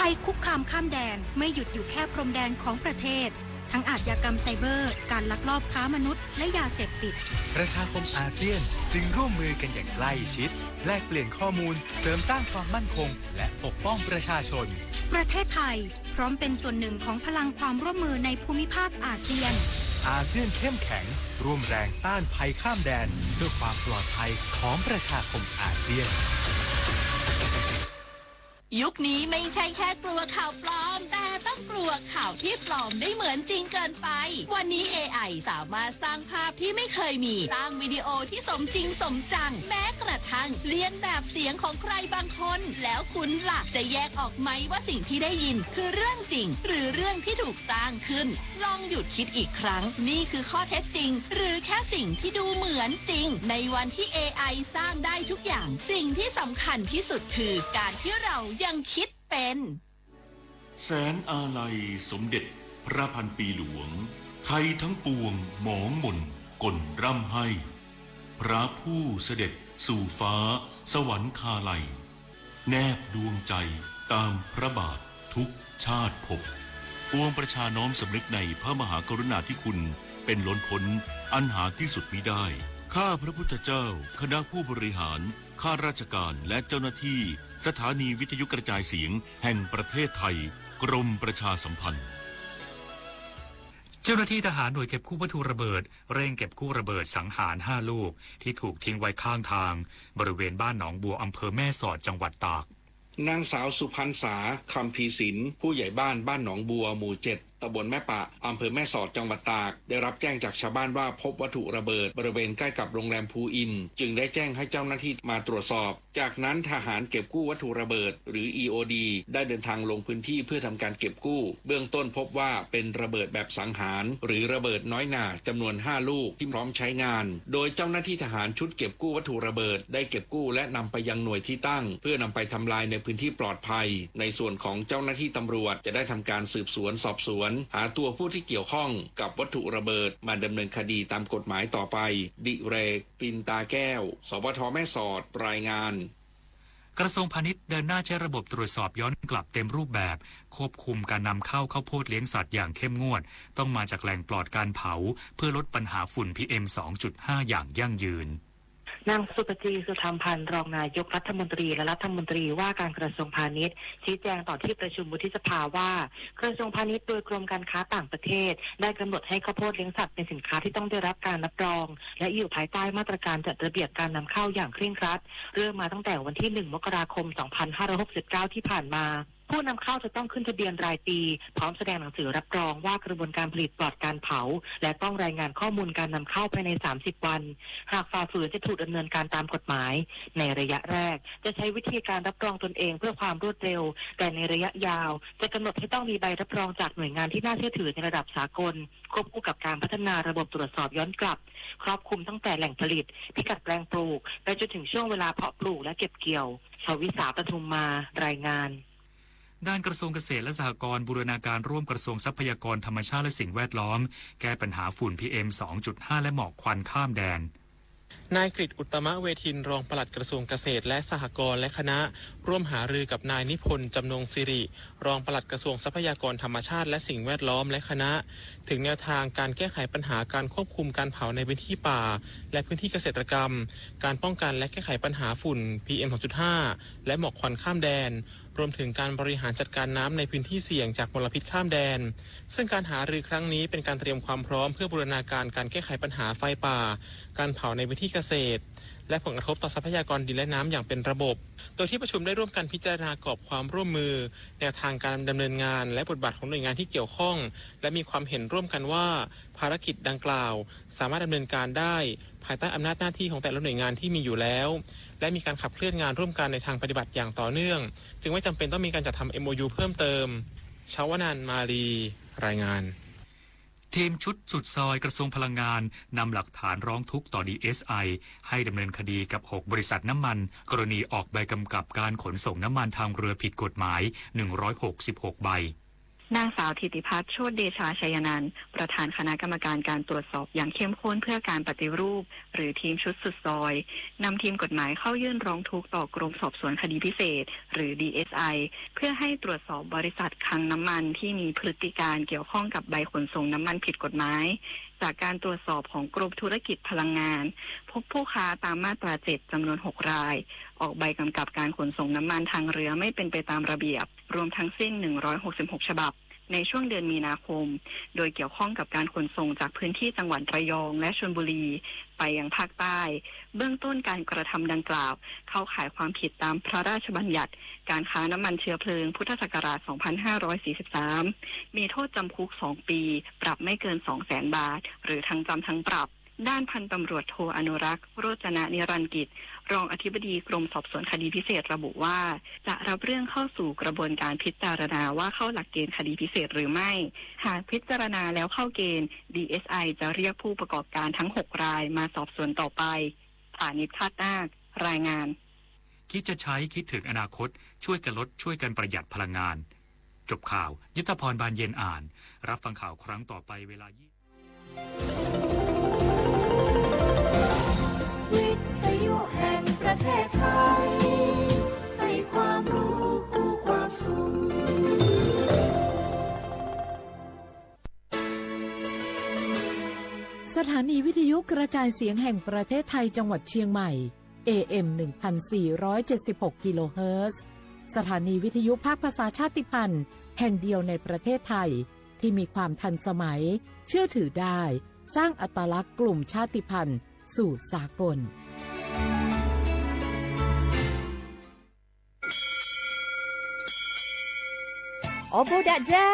ภัยคุกคามข้ามแดนไม่หยุดอยู่แค่พรมแดนของประเทศ ทั้งอาชญากรรมไซเบอร์ การลักลอบค้ามนุษย์ และยาเสพติด ประชาคมอาเซียนจึงร่วมมือกันอย่างใกล้ชิด แลกเปลี่ยนข้อมูล เสริมสร้างความมั่นคง และปกป้องประชาชน ประเทศไทยพร้อมเป็นส่วนหนึ่งของพลังความร่วมมือในภูมิภาคอาเซียน อาเซียนเข้มแข็ง ร่วมแรงต้านภัยข้ามแดน เพื่อความปลอดภัยของประชาคมอาเซียน ยุคนี้ไม่ใช่แค่กลัวข่าวปลอม แต่ต้องกลัวข่าวที่ปลอมได้เหมือนจริงเกินไป วันนี้ เอไอ สามารถสร้างภาพที่ไม่เคยมี สร้างวิดีโอที่สมจริงสมจัง แม้กระทั่งเลียนแบบเสียงของใครบางคน แล้วคุณล่ะ จะแยกออกไหมว่าสิ่งที่ได้ยินคือเรื่องจริง หรือเรื่องที่ถูกสร้างขึ้น ลองหยุดคิดอีกครั้ง นี่คือข้อเท็จจริง หรือแค่สิ่งที่ดูเหมือนจริง ในวันที่ เอไอ สร้างได้ทุกอย่าง สิ่งที่สำคัญที่สุดคือการที่เรายังคิดเป็น แสนอาลัยสมเด็จพระพันปีหลวง ไทยทั้งปวงหมองหม่นก่นร่ำไห้ พระผู้เสด็จสู่ฟ้าสวรรคาลัย แนบดวงใจตามพระบาททุกชาติภพ ปวงประชาน้อมสำนึกในพระมหากรุณาธิคุณเป็นล้นพ้นอันหาที่สุดมิได้ ข้าพระพุทธเจ้า คณะผู้บริหาร ข้าราชการ และเจ้าหน้าที่สถานีวิทยุกระจายเสียงแห่งประเทศไทย กรมประชาสัมพันธ์ เจ้าหน้าที่ทหารหน่วยเก็บกู้วัตถุระเบิด เร่งเก็บกู้ระเบิดสังหารห้าลูก ที่ถูกทิ้งไว้ข้างทาง บริเวณบ้านหนองบัว อำเภอแม่สอด จังหวัดตาก นางสาวสุพรรณษา คำภีสิน ผู้ใหญ่บ้านบ้านหนองบัว หมู่เจ็ด ตำบลแม่ปะ อำเภอแม่สอด จังหวัดตาก ได้รับแจ้งจากชาวบ้านว่าพบวัตถุระเบิดบริเวณใกล้กับโรงแรมภูอินทร์ จึงได้แจ้งให้เจ้าหน้าที่มาตรวจสอบ จากนั้นทหารเก็บกู้วัตถุระเบิด หรือ อี โอ ดี ได้เดินทางลงพื้นที่เพื่อทำการเก็บกู้ เบื้องต้นพบว่าเป็นระเบิดแบบสังหาร หรือระเบิดน้อยหน่า จำนวนห้าลูกที่พร้อมใช้งาน โดยเจ้าหน้าที่ทหารชุดเก็บกู้วัตถุระเบิด ได้เก็บกู้และนำไปยังหน่วยที่ตั้ง เพื่อนำไปทำลายในพื้นที่ปลอดภัย ในส่วนของเจ้าหน้าที่ตำรวจจะได้ทำการสืบสวนสอบสวน หาตัวผู้ที่เกี่ยวข้องกับวัตถุระเบิดมาดำเนินคดีตามกฎหมายต่อไป ดิเรก ปินตาแก้ว สวท แม่สอด รายงาน กระทรวงพาณิชย์เดินหน้าใช้ระบบตรวจสอบย้อนกลับเต็มรูปแบบ ควบคุมการนำเข้าข้าวโพดเลี้ยงสัตว์อย่างเข้มงวด ต้องมาจากแหล่งปลอดการเผา เพื่อลดปัญหาฝุ่น พีเอ็ม สองจุดห้า อย่างยั่งยืน นางสุปจี สุธรรมพันธ์ รองนายกรัฐมนตรี และรัฐมนตรีว่าการกระทรวงพาณิชย์ ชี้แจงต่อที่ประชุมวุฒิสภาว่า กระทรวงพาณิชย์โดยกรมการค้าต่างประเทศ ได้กำหนดให้ข้าวโพดเลี้ยงสัตว์เป็นสินค้าที่ต้องได้รับการรับรอง และอยู่ภายใต้มาตรการจัดระเบียบการนำเข้าอย่างเคร่งครัด เริ่มมาตั้งแต่วันที่ หนึ่ง มกราคม สองพันห้าร้อยหกสิบเก้า ที่ผ่านมา ผู้นำเข้าจะต้องขึ้นทะเบียนรายปี พร้อมแสดงหนังสือรับรองว่ากระบวนการผลิตปลอดการเผา และต้องรายงานข้อมูลการนำเข้าภายใน สามสิบ วัน หากฝ่าฝืนจะถูกดำเนินการตามกฎหมาย ในระยะแรก จะใช้วิธีการรับรองตนเองเพื่อความรวดเร็ว แต่ในระยะยาว จะกำหนดให้ต้องมีใบรับรองจากหน่วยงานที่น่าเชื่อถือในระดับสากล ควบคู่กับการพัฒนาระบบตรวจสอบย้อนกลับ ครอบคลุมตั้งแต่แหล่งผลิต พิกัดแปลงปลูก ไปจนถึงช่วงเวลาเพาะปลูกและเก็บเกี่ยว ชวิสา ปทุมมา รายงาน ด้านกระทรวงเกษตรและสหกรณ์บูรณาการร่วมกระทรวงทรัพยากรธรรมชาติและสิ่งแวดล้อม แก้ปัญหาฝุ่น พีเอ็ม สองจุดห้า และหมอกควันข้ามแดน นายกฤษ อุตตมเวทิน รองปลัดกระทรวงเกษตรและสหกรณ์ และคณะ ร่วมหารือกับนายนิพนธ์ จำนงสิริ รองปลัดกระทรวงทรัพยากรธรรมชาติและสิ่งแวดล้อม และคณะ ถึงแนวทางการแก้ไขปัญหาการควบคุมการเผาในพื้นที่ป่า และพื้นที่เกษตรกรรม การป้องกันและแก้ไขปัญหาฝุ่น พีเอ็ม สองจุดห้า และหมอกควันข้ามแดน รวมถึงการบริหารจัดการน้ำในพื้นที่เสี่ยงจากมลพิษข้ามแดน ซึ่งการหารือครั้งนี้เป็นการเตรียมความพร้อมเพื่อบูรณาการการแก้ไขปัญหาไฟป่า การเผาในพื้นที่เกษตร และผลกระทบต่อทรัพยากรดินและน้ำอย่างเป็นระบบ โดยที่ประชุมได้ร่วมกันพิจารณากรอบความร่วมมือ แนวทางการดำเนินงาน และบทบาทของหน่วยงานที่เกี่ยวข้อง และมีความเห็นร่วมกันว่า ภารกิจดังกล่าวสามารถดำเนินการได้ภายใต้อำนาจหน้าที่ของแต่ละหน่วยงานที่มีอยู่แล้ว และมีการขับเคลื่อนงานร่วมกันในทางปฏิบัติอย่างต่อเนื่อง จึงไม่จำเป็นต้องมีการจัดทำ เอ็มโอยู เพิ่มเติม ชวนันท์ มาลี รายงาน ทีมชุดสุดซอยกระทรวงพลังงานนำหลักฐานร้องทุกข์ต่อ ดีเอสไอ ให้ดำเนินคดีกับ หก บริษัทน้ำมัน กรณีออกใบกำกับการขนส่งน้ำมันทางเรือผิดกฎหมาย หนึ่งร้อยหกสิบหก ใบ นางสาวถิติพัฒน์ โชติเดชา ชัยนันท์ ประธานคณะกรรมการการตรวจสอบอย่างเข้มข้นเพื่อการปฏิรูป หรือทีมชุดสุดซอย นำทีมกฎหมายเข้ายื่นร้องทุกข์ต่อกรมสอบสวนคดีพิเศษ หรือ ดีเอสไอ เพื่อให้ตรวจสอบบริษัทคลังน้ำมันที่มีพฤติการเกี่ยวข้องกับใบขนส่งน้ำมันผิดกฎหมาย จากการตรวจสอบของกรมธุรกิจพลังงาน พบผู้ค้าตามมาตรา เจ็ด จำนวน หก ราย ออกใบกำกับการขนส่งน้ำมันทางเรือไม่เป็นไปตามระเบียบ รวมทั้งสิ้น หนึ่งร้อยหกสิบหก ฉบับ ในช่วงเดือนมีนาคม โดยเกี่ยวข้องกับการขนส่งจากพื้นที่จังหวัดระยองและชลบุรี ไปยังภาคใต้ เบื้องต้นการกระทำดังกล่าว เข้าข่ายความผิดตามพระราชบัญญัติการค้าน้ำมันเชื้อเพลิง พุทธศักราช สองพันห้าร้อยสี่สิบสาม มีโทษจำคุก สอง ปี ปรับไม่เกิน สองแสน บาท หรือทั้งจำทั้งปรับ ด้านพันตำรวจโทอนุรักษ์ โรจนนิรันดร์กิจ รองอธิบดีกรมสอบสวนคดีพิเศษระบุว่า จะรับเรื่องเข้าสู่กระบวนการพิจารณาว่าเข้าหลักเกณฑ์คดีพิเศษหรือไม่ หากพิจารณาแล้วเข้าเกณฑ์ ดีเอสไอ จะเรียกผู้ประกอบการทั้ง หก รายมาสอบสวนต่อไป ฐานิช ธาตุนาค รายงาน คิดจะใช้ คิดถึงอนาคต ช่วยกันลด ช่วยกันประหยัดพลังงาน จบข่าว ยุทธพร บานเย็นอ่าน รับฟังข่าวครั้งต่อไปเวลา วิทยุแห่งประเทศไทย ให้ความรู้คู่ความสุข สถานีวิทยุกระจายเสียงแห่งประเทศไทยจังหวัดเชียงใหม่ เอเอ็ม หนึ่งพันสี่ร้อยเจ็ดสิบหก กิโลเฮิรตซ์ สถานีวิทยุภาคภาษาชาติพันธุ์แห่งเดียวในประเทศไทย ที่มีความทันสมัย เชื่อถือได้ สร้างอัตลักษณ์กลุ่มชาติพันธุ์สู่สากล โอโบดะจ้า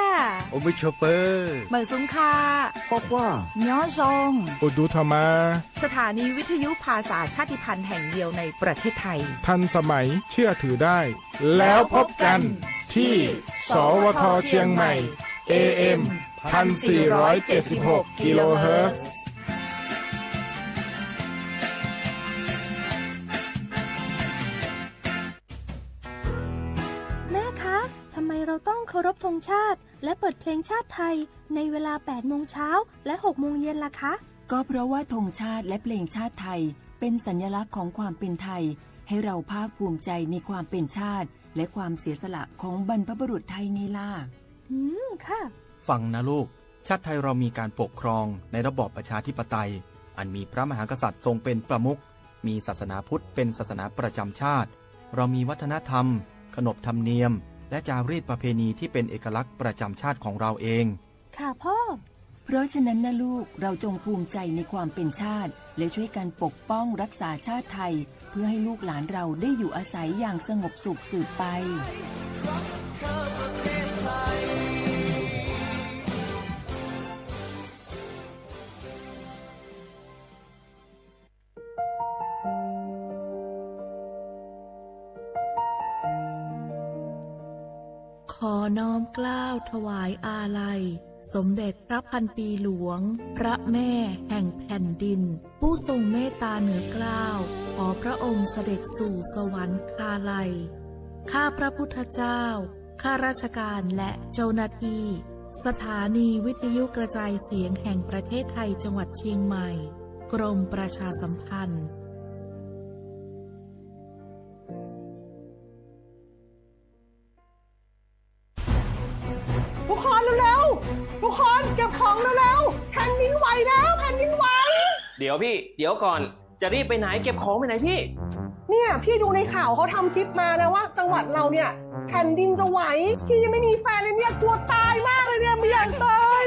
โอมิชอปเปอร์ เหมยสุงค่ะ ข้อความ เนาะซอง โอดูธรรมา สถานีวิทยุภาษาชาติพันธุ์แห่งเดียวในประเทศไทย ทันสมัย เชื่อถือได้ แล้วพบกันที่ สวท เชียงใหม่ เอเอ็ม พันสี่ร้อยเจ็ดสิบหก กิโลเฮิรตซ์ แม่คะ ทำไมเราต้องเคารพธงชาติ และเปิดเพลงชาติไทยในเวลา แปดโมงเช้า และ หกโมงเย็นล่ะคะ ก็เพราะว่าธงชาติและเพลงชาติไทย เป็นสัญลักษณ์ของความเป็นไทย ให้เราภาคภูมิใจในความเป็นชาติ และความเสียสละของบรรพบุรุษไทยไงล่ะ อืม ค่ะ ฟังนะลูก ชาติไทยเรามีการปกครองในระบอบประชาธิปไตย อันมีพระมหากษัตริย์ทรงเป็นประมุข มีศาสนาพุทธเป็นศาสนาประจำชาติ เรามีวัฒนธรรม ขนบธรรมเนียม และจารีตประเพณีที่เป็นเอกลักษณ์ประจำชาติของเราเอง ค่ะพ่อ เพราะฉะนั้นนะลูก เราจงภูมิใจในความเป็นชาติ และช่วยกันปกป้องรักษาชาติไทย เพื่อให้ลูกหลานเราได้อยู่อาศัยอย่างสงบสุขสืบไป ขอน้อมเกล้าถวายอาลัย สมเด็จพระพันปีหลวง พระแม่แห่งแผ่นดิน ผู้ทรงเมตตาเหนือเกล้า ขอพระองค์เสด็จสู่สวรรคาลัย ข้าพระพุทธเจ้า ข้าราชการและเจ้าหน้าที่ สถานีวิทยุกระจายเสียงแห่งประเทศไทยจังหวัดเชียงใหม่ กรมประชาสัมพันธ์ ทุกคนเก็บของเร็วๆ แผ่นดินไหวแล้ว แผ่นดินไหว เดี๋ยวพี่ เดี๋ยวก่อน จะรีบไปไหน เก็บของไปไหนพี่ เนี่ย พี่ดูในข่าวเขาทำคลิปมานะว่าจังหวัดเราเนี่ย แผ่นดินจะไหว พี่ยังไม่มีแฟนเลยเนี่ย กลัวตายมากเลยเนี่ย ไม่อยากตาย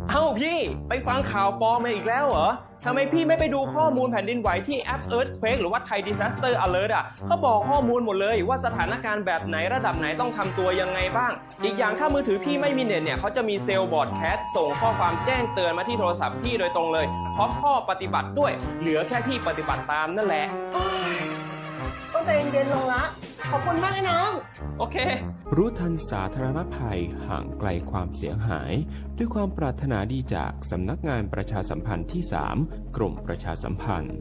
เอ้าพี่ ไปฟังข่าวปลอมมาอีกแล้วเหรอ ทำไมพี่ไม่ไปดูข้อมูลแผ่นดินไหวที่แอป Earthquake หรือว่า Thai Disaster Alert อ่ะ เขาบอกข้อมูลหมดเลยว่าสถานการณ์แบบไหนระดับไหนต้องทำตัวยังไงบ้าง อีกอย่างถ้ามือถือพี่ไม่มีเน็ตเนี่ย เขาจะมีเซลล์บรอดแคสต์ส่งข้อความแจ้งเตือนมาที่โทรศัพท์พี่โดยตรงเลย พร้อมข้อปฏิบัติด้วย เหลือแค่พี่ปฏิบัติตามนั่นแหละ โอ๊ย ต้องใจเย็นๆ ลงละ ขอบคุณมากไอ้น้อง โอเค รู้ทันสาธารณภัย ห่างไกลความเสียหาย ด้วยความปรารถนาดีจากสำนักงานประชาสัมพันธ์ที่สาม กรมประชาสัมพันธ์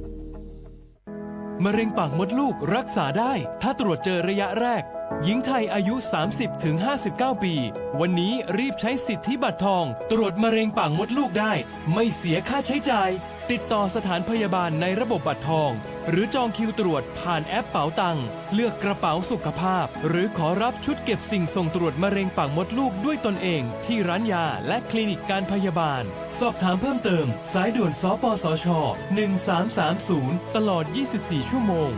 มะเร็งปากมดลูกรักษาได้ ถ้าตรวจเจอระยะแรก หญิงไทยอายุ สามสิบถึงห้าสิบเก้า ปี วันนี้รีบใช้สิทธิบัตรทอง ตรวจมะเร็งปากมดลูกได้ ไม่เสียค่าใช้จ่าย ติดต่อสถานพยาบาลในระบบบัตรทอง หรือจองคิวตรวจผ่านแอปเป๋าตัง เลือกกระเป๋าสุขภาพ หรือขอรับชุดเก็บสิ่งส่งตรวจมะเร็งปากมดลูกด้วยตนเอง ที่ร้านยาและคลินิกการพยาบาล สอบถามเพิ่มเติม สายด่วน สปสช หนึ่งสามสามศูนย์ ตลอด ยี่สิบสี่ ชั่วโมง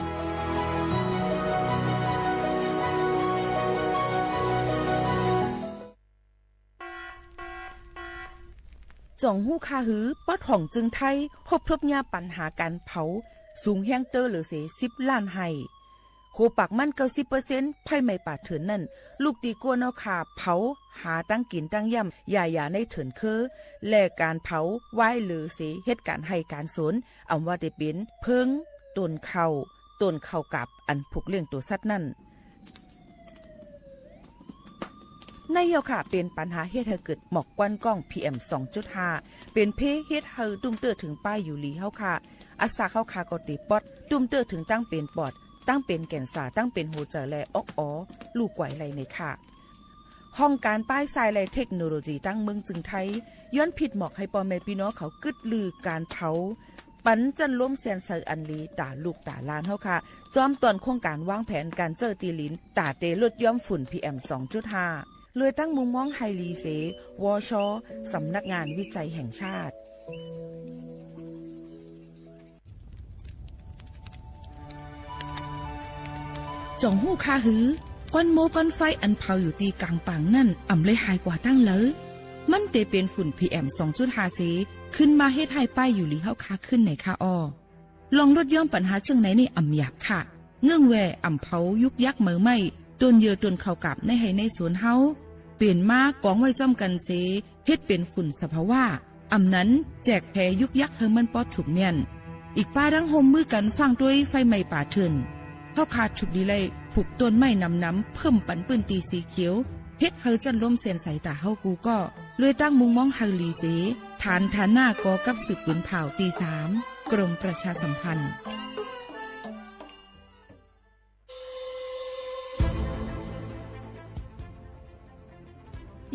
จ๋องฮู้ค่าหือ ปอดของจึงไทย พบทบเยียะปัญหาก๋านเผา สูงแฮงเต๊อะเหลือเสีย สิบล้านไฮ่ โห ปากมัน เก้าสิบเปอร์เซ็นต์ ไฟไหม้ป่าเถื่อนนั้น ลุกตี้กั๊วเนาะค่า เผาหาตังกิ๋นตังย่ำ หญ้าๆ ในเถินเคอ และก๋านเผาไว้เหลือเสีย เหตุก๋ารณ์ไฮ่ก๋ารสวน อ่ำว่าจะเป๋นเผิง ต้นข้าว ต้นข้าวกาบ อันผูกเลี้ยงตั๋วสัตว์นั้น ในเยียะค่ะ เป๋นปัญหาเฮ็ดหื้อเกิดหมอกควันก้อง PM สองจุดห้า เป๋นเป้เฮ็ดหื้อตุ้มเตื้อเถิงป้ายอยู่หลีเฮาค่ะ อัสสาเฮาค่ะก็เตะป๊อด ตุ้มเตื้อเถิงตังเป๋นปอด ตังเป๋นแก๋นซาร์ ตังเป๋นหัวใจ๋และออกออ ลู่ก๋วยไล่ในค่ะ ห้องก๋านป้ายทรายและเทคโนโลยีตังเมืองจึงไทย ย้อนผิดหมอกหื้อป้อแม่ปี้น้องเขากึ๊ดลือก๋านเผา ปันจั้นลมแสนใสอันหลี ต๋าลูกต๋าหลานเฮาค่ะ จอมต๋อนโครงก๋านวางแผนก๋านเจิ่อตี้หลิน ต๋าเตลดย้อมฝุ่น PM สองจุดห้า เลยตั้งมุมมองหื้อหลีเส วช สำนักงานวิจัยแห่งชาติ จ๋องฮู้ค่าหือ ควันโม้ควันไฟอันเผาอยู่ตี้ก๋างป่างนั้น อ่ำเลยหายกว่าตั้งเลิว มันเต๋เป๋นฝุ่น PM สองจุดห้า เส ขึ้นมาเฮ็ดหื้อป้ายอยู่หลีเฮาค่ะขึ้นไหนค่ะอ้อ ลองลดย้อมปัญหาเจิ่งไหนนี่อ่ำหยาบค่ะ เงื่องแว่อ่ำเผายุกยักเหมอไหม้ ต้นเยื่อต้นข้าวกาบในไฮ่ในสวนเฮา เป๋นมากองไว้จ้อมกั๋นเส เฮ็ดเป๋นฝุ่นสภาวะ อ่ำนั้นแจกแผลยุกยักหื้อมันปอดถูกเมี้ยน อีกป้าดั้งฮ่วมมือกั๋นฟั่งตวยไฟไหม้ป่าเถื่อน เฮาค่ะถูกดีไล่ผูกต้นไม้หนำๆ เพิ่มปันปื้นตี้สีเขียว เฮ็ดหื้อจั้นลมแสนใสต๋าเฮากู้ก็ เลยตั้งมุมมองหื้อหลีเส ฐานฐานะก่อกับสืบปืนเผ่าตี้สาม กรมประชาสัมพันธ์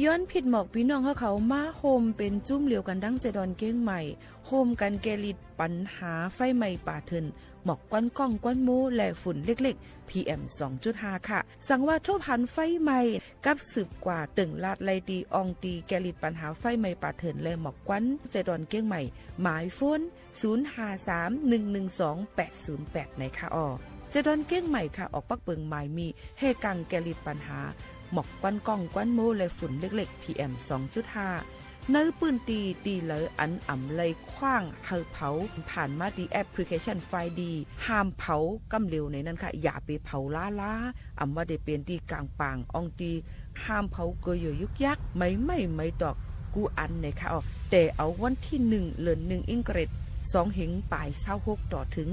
ย้อนผิดหมอกปี้น้องเฮาเขามาโฮมเป๋นจุ้มเหลียวกั๋นดั้งเจดอนเก้งใหม่ โฮมกั๋นแก้ฤทธิ์ปัญหาไฟไหม้ป่าเถื่อน หมอกควันก้องควันโม้และฝุ่นเล็กๆ PM สองจุดห้า ค่ะ สังว่าทบหันไฟไหม้ กับสืบกว่าเติ่งลาดไล่ตี้อ่องตี้แก้ฤทธิ์ปัญหาไฟไหม้ป่าเถื่อนและหมอกควัน เจดอนเก้งใหม่ หมายโฟน ศูนย์ห้าสาม หนึ่งหนึ่งสอง แปดศูนย์แปด ไหนค่ะอ้อ เจดอนเก้งใหม่ค่ะ ออกปักเปิงหมายมี แห่กังแก้ฤทธิ์ปัญหา หมอกควันก้องควันโม้และฝุ่นเล็กๆ PM สองจุดห้า ในปื้นตี้ตี้เหลออันอ่ำไล่ขว้างหื้อเผา ผ่านมาตี้แอปพลิเคชันไฟดี ห้ามเผาก้ำเหลวในนั้นค่ะ อย่าไปเผาล้าๆ อ่ำว่าเต๋เป๋นตี้ก๋างป่างอ่องตี้ ห้ามเผาเกอเยื่อยุกยัก ไม้ไหม้ไม้ตอก กู้อันไหนค่ะอ้อ แต่เอาวันตี้หนึ่ง เดือนหนึ่ง อิงเกรด สองเฮงป๋ายซาวหก ต่อเถิง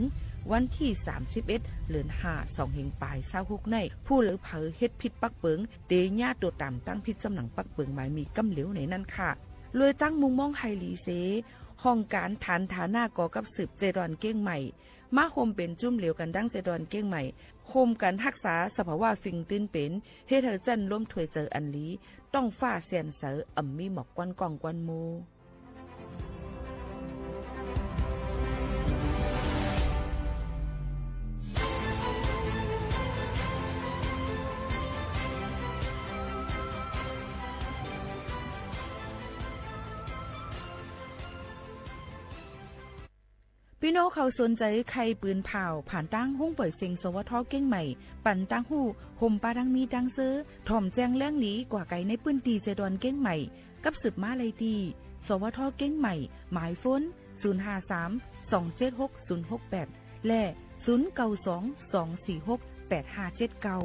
วันตี้สามสิบเอ็ด เดือนห้า สองเฮงป๋ายซาวหก ใน ผู้ใดเผลอเฮ็ดผิดปักเปิง เต๋เยียะตั๋วต๋ามตั้งผิดจ้อมหนังปักเปิงหมายมีก้ำเหลวในนั้นค่ะ เลยตั้งมุมมองหื้อหลีเส ห้องก๋านฐานฐานะก่อกับสืบเจดอนเก้งใหม่ มาโฮมเป๋นจุ้มเหลียวกั๋นดั้งเจดอนเก้งใหม่ โฮมกั๋นฮักษาสภาวะสิ่งตี้เป๋น เฮ็ดหื้อจั้นลมถ้วยเจิ่ออันหลี ต๊องฟ้าแสนใส อ่ำมีหมอกควันก้องควันโม้ ปี้น้องเขาสนใจ๋ใค่ปืนผ่าว ผ่านตางห้องป่อยเซ็ง สวท เกียงใหม่ ปันตางฮู้ ห่มปาดังมีดังเซอ ถ่อมแจ้งแหลงหลี กว่าไกลในปื้นตี้เซดอนเกียงใหม่ กับสืบมาได้ตี้ สวท เกียงใหม่ หมายโฟน ศูนย์ห้าสาม สองเจ็ดหก ศูนย์หกแปด และ ศูนย์เก้าสอง สองสี่หก แปดห้าเจ็ดเก้า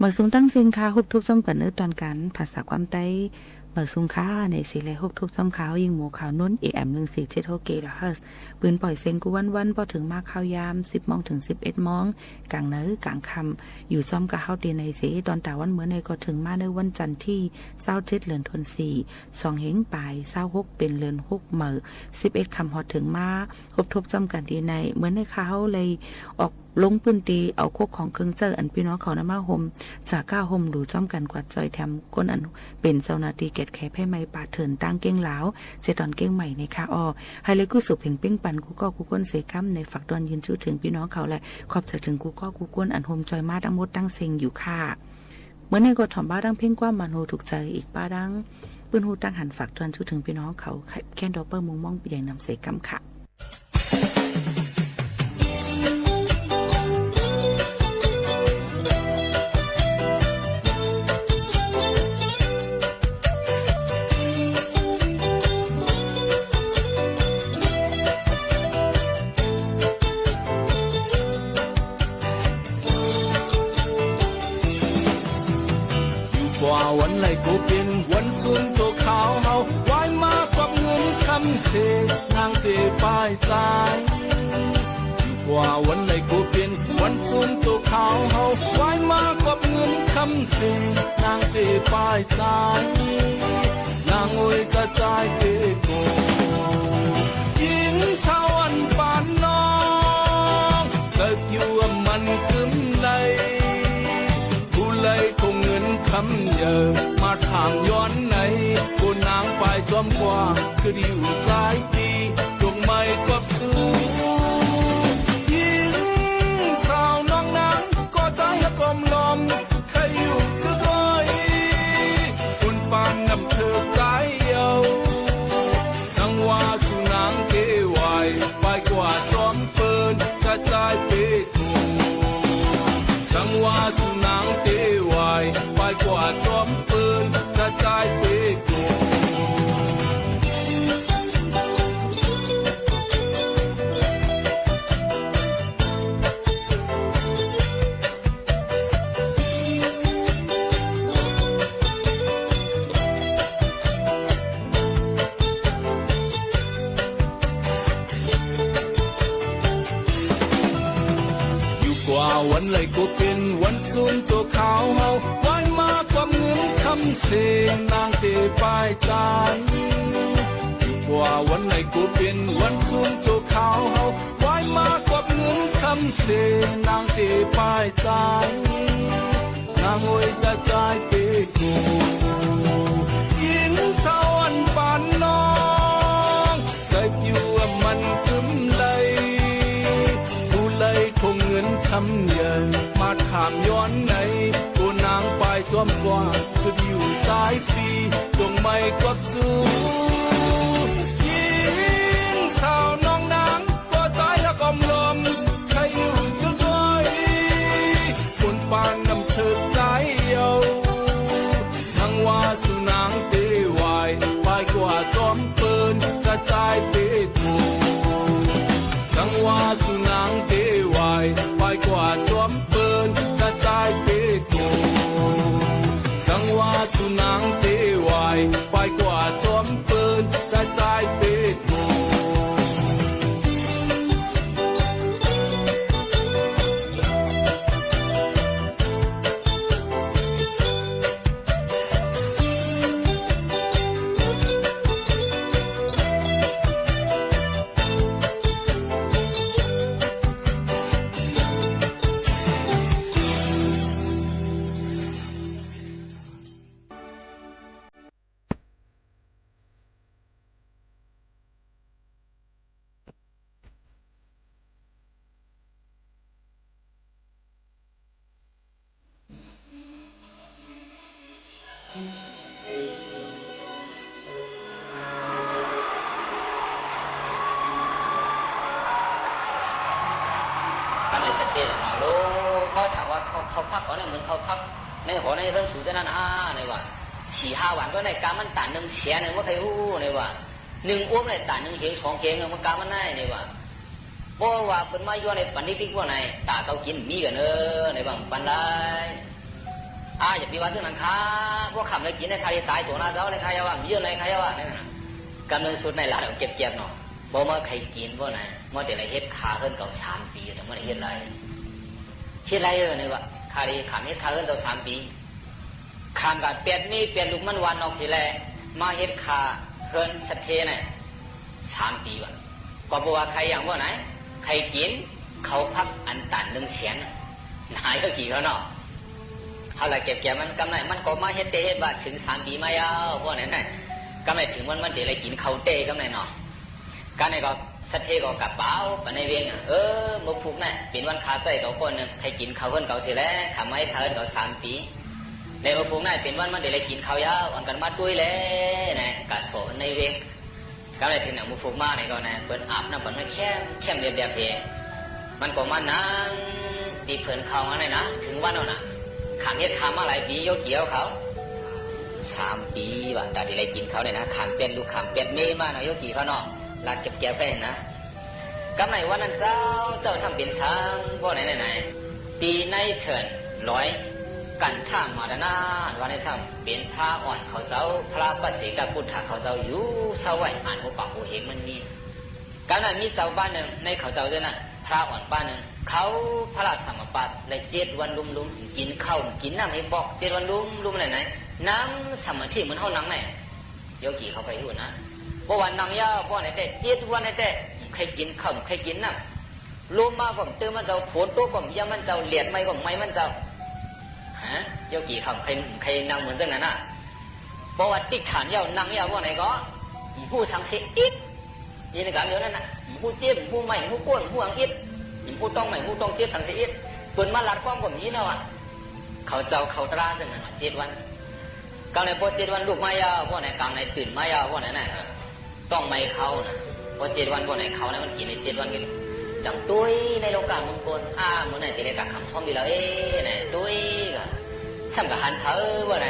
บ่ายสุขตั้งสิ้นค่ะ ฮบทบจ้อมกั๋นในตอนก๋านภาษาความใต้ บ่ายสุขค่ะ ในเสียงและฮบทบจ้อมค่ะ เฮายิงหมู่ข่าวนุ่น เอเอ็ม หนึ่งสี่เจ็ดหก กิโลเฮิรตซ์ ปืนป่อยเสียงกู้วันๆ ปอเถิงมาข่าวยาม สิบโมงเถิงสิบเอ็ดโมง ก๋างในก๋างค่ำ อยู่จ้อมกับเฮาเต๋อในเสีย ต๋อนต๋าวันเมื่อในก็เถิงมาในวันจันทร์ตี้ ซาวเจ็ด เดือนธันวา สองเฮงป๋าย ซาวหก เป๋นเดือนหกเหมอ สิบเอ็ดค่ำฮอดเถิงมา ฮบทบจ้อมกั๋นเต๋อใน เมื่อในข่าวเฮาเลยออก ลงปื้นตี้ เอาเข้าของเครื่องใจ๊อันปี้น้องเขานั้นมาห่มจ๋าก้าห่มหลูจ้อมกั๋น กวาดจ้อยแถมคนอันเป๋นเจ้าหน้าตี้แกดแขภัยไหม้ป่าเถื่อนตางเกียงลาว เสียต๋อนเกียงใหม่นี้ค่ะอ้อ ให้เลยกู้สืบเพ่งเป๊งปันกู้ก้อกู้คนเสกำ ในฝากต้อนยืนจู๊เถิงปี้น้องเขา และขอบใจ๋เถิงกู้ก้อกู้คนอันห่มจ้อยมาตังหมดตังเซ็งอยู่ค่ะ เมื่อนี้ก็ถ่อมบ้าดังเพลงความหมานหูถูกใจ๋อีกบ้าดัง ปื้นฮู้ตั้งหันฝากต้อนจู๊เถิงปี้น้องเขา แคนดอลเปิ้ล มุงม่อง ใหญ่นำเสกำค่ะ อยู่กว่าวันไหนก็เป๋นวันสุนโจขาวเฮา วายมากับเงินคำเส นางเต๋ป้ายจาย อยู่กว่าวันไหนก็เป๋นวันสุนโจขาวเฮา วายมากับเงินคำเส นางเต๋ป้ายจาย นางเอ๋ยจะจ่ายเป๋ก่อ ญิงสาวอันปานน้อง เกิดอยู่มันกึ๊มใด ผู้ใดคงเงินคำใหญ่ มาถามย้อนไหน โอ้นางป้ายจอมกว่า คืออยู่จ่ายปี ดอกไม้กอบสู ญิงสาวน้องนาง ก็จ่ายกอมลอม ใค่อยู่คือก้อย คนปานน้ำเถิกจ่ายเอา สังว่าสู่นางเต๋วาย ป้ายกว่าจอมเปิ้น จะจ่ายเป๋ก่อ สังว่าสู่นางเต๋วาย ป้ายกว่าจอมเปิ้น จะจ่ายเป๋ก่อ อยู่กว่าวันไหนก็เป๋นวันสุนโจขาวเฮา วายมากับเงินคำเส นางเต๋ป้ายจาย อยู่กว่าวันไหนก็เป๋นวันสุนโจขาวเฮา วายมากับเงินคำเส นางเต๋ป้ายจาย นางเอ๋ยจะจ่ายเป๋ก่อ ญิงสาวอันปานน้อง ใค่อยู่มันกึ๊มใด ผู้ใดคงเงินคำใหญ่ มาถามย้อนไหน โอ้นางป้ายจอมกว่า คืออยู่จ่ายปี ดอกไม้กอบสู ญิงสาวน้องนาง ก็จ่ายกอมลอม ใค่อยู่คือก้อย คนปานน้ำเถิกจ่ายเอา สังว่าสู่นางเต๋วาย ป้ายกว่าจอมเปิ้น จะจ่ายเป๋ก่อ สังว่าสู่นางเต๋วาย ป้ายกว่าจอมเปิ้น จะจ่ายเป๋ก่อ สังว่าสู่นางเต๋วาย ป้ายกว่าจอมเปิ้น จะจ่ายเป๋ก่อ อันนี้ชัดเจนแล้วเนาะ โอ้ เขาถามว่าเขา เขาพักก่อนเนี่ย เหมือนเขาพักในหอในเฮือนสูงจะนั่นอ่า ในว่า สี่ห้าวันก็ในกามันตันหนึ่งเสียหนึ่งว่าใครฮู้ในว่า นึ่งอ้วมในตันนึ่งเหงสองเหงเมืองกามันใน ในว่า เพราะว่าเปิ้นมาย้อนในปันนิติพวกใน ต๋าเต้ากิ๋นมีกั๋นเออ ในว่าปันได้ อ่า อย่าไปว่าเซิ่งนั้นค่ะ พวกข้าได้กิ๋นในใครต๋ายตั๋วหน้าเจ้าในใครว่า มีเยอะในใครว่า ในนั้น กำเนิดสุดในหลานเอาเก็บๆเนาะ บ่เมื่อใครกิ๋นพวกนั้น เมื่อแต่ละเฮ็ดคาเฮือนเก่าสามปี๋ แต่เมื่อได้เฮ็ดไร เฮ็ดไรเออ ในว่า ข้าได้ขามเฮ็ดคาเฮือนเก่าสามปี๋ ข้ามกั๋นแปดมีแปดลูกมันวันออกสิแล มาเฮ็ดคาเฮือนสัตเทน่ะ สามปี๋ว่ะ ก็บ่ว่าใครอย่างว่าไหน ใครกิ๋น เขาพักอันต้านนึ่งแสน หนาเยียะกี่เขาเนาะ เขาละเก็บเกี่ยวมัน กำนั้นมันก็มาเฮ็ดเต๊เฮ็ดว่าเถิงสามปี๋มาแล้ว ว่าแนวนั้น กำนั้นเถิงวันมันเต๋ได้กิ๋นข้าวเต๊ กำนั้นเนาะ กำนั้นก็สัตว์เทก็กลับเป๋าไปในเวงอะ เออ เมื่อผูกนั้นเป๋นวันข้าใจ๊เขาก้อนนึ่ง ใค่กิ๋นข้าวเฮือนเขาเสียแล้ว ข้ามาเฮ็ดข้าเฮือนเขาสามปี๋ แล้วเมื่อผูกนั้นเป๋นวันมันเต๋ได้กิ๋นข้าวยาว อ่อนกั๋นมาตวยแล นะ กาสอในเวง กำนั้นเถิงหนังหมู่ผูกมานี่ก็นะ เปิ้นอาบน้ำเปิ้นมาเข้มเข้มเรียบเรียบเฮ มันก็มานั่งตี้เผินข้าวมาเนี่ยนะ เถิงวันนั้นน่ะ ข้ามเฮ็ดข้ามมาหลายปี๋ เยียะกี่เขา สามปี๋ ว่าต๋าตี้ได้กิ๋นข้าวเนี่ยนะ ข้ามแปดลูกข้ามแปดเมมาเนาะ เยียะกี่เขาเนาะ ลาดเก็บแก็บไปนะ กำนั้นวันนั้นเจ้า เจ้าซ้ำเป๋นสัง ว่าแนวนั้น ตี้ในเถินหลอย กันทะมาดานาถ ว่าในซ้ำเป๋นพระอ่อนเขาเจ้า พระปัจเจกปุฏฐะเขาเจ้าอยู่เซาไว้ อ่านหัวปากหัวเหงมันมี กำนั้นมีเจ้าบ้านนึ่ง ในเขาเจ้าเจ้านั้น พระอ่อนบ้านนึ่ง เขาพระสมาบัติได้เจ็ดวันลุ่มๆ กิ๋นข้าวกิ๋นน้ำหื้อปอก เจ็ดวันลุ่มๆ แนวนั้น นั่งสมาธิเหมือนเฮานั่งเนี่ย เยียะกี่เขาไปฮู้นะ เพราะว่านั่งยาว เพราะไหนแต๊ เจ็ดวันไหนแต๊ ใค่กิ๋นข้าว ใค่กิ๋นน้ำ ลมมาก็บ่เติมมันเจ้า ฝนตกก็บ่เยียะมันเจ้า แดดไหม้ก็บ่ไหม้มันเจ้า ฮะ เยียะกี่เขาใค่ ใค่นั่งเหมือนจั่งนั้นน่ะ เพราะว่าติ๊กฐานยาว นั่งยาว ว่าไหนก็ บ่ฮู้สังเสียอิด นี่ในก๋านเดียวนั้นน่ะ บ่ฮู้เจ็บ บ่ฮู้ไหม้ บ่ฮู้ก้น บ่ฮู้อังอิด บ่ฮู้ต้องไหม้ บ่ฮู้ต้องเจ็บสังเสียอิด เปิ้นมาลัดความก็บ่มีเนาะอะ เขาเจ้าเข้าต๋าจั่งนั้นน่ะ เจ็ดวัน กำนั้นปอเจ็ดวันลุกมายาว ว่าไหน ก๋างในตื่นมายาว ว่าแนวนั้น ต้องไหม้เข้านะ ปอเจ็ดวัน ว่าไหน เข้านะ มันกิ๋นในเจ็ดวันกิ๋น จั่งตวยในโลกามังกร อ้า มื้อนั้นจะได้ตักคำซ้อมดีแล้ว เอ๊ะ นะ ตวยก็ ซ้ำก็หันเผลอ ว่าไหน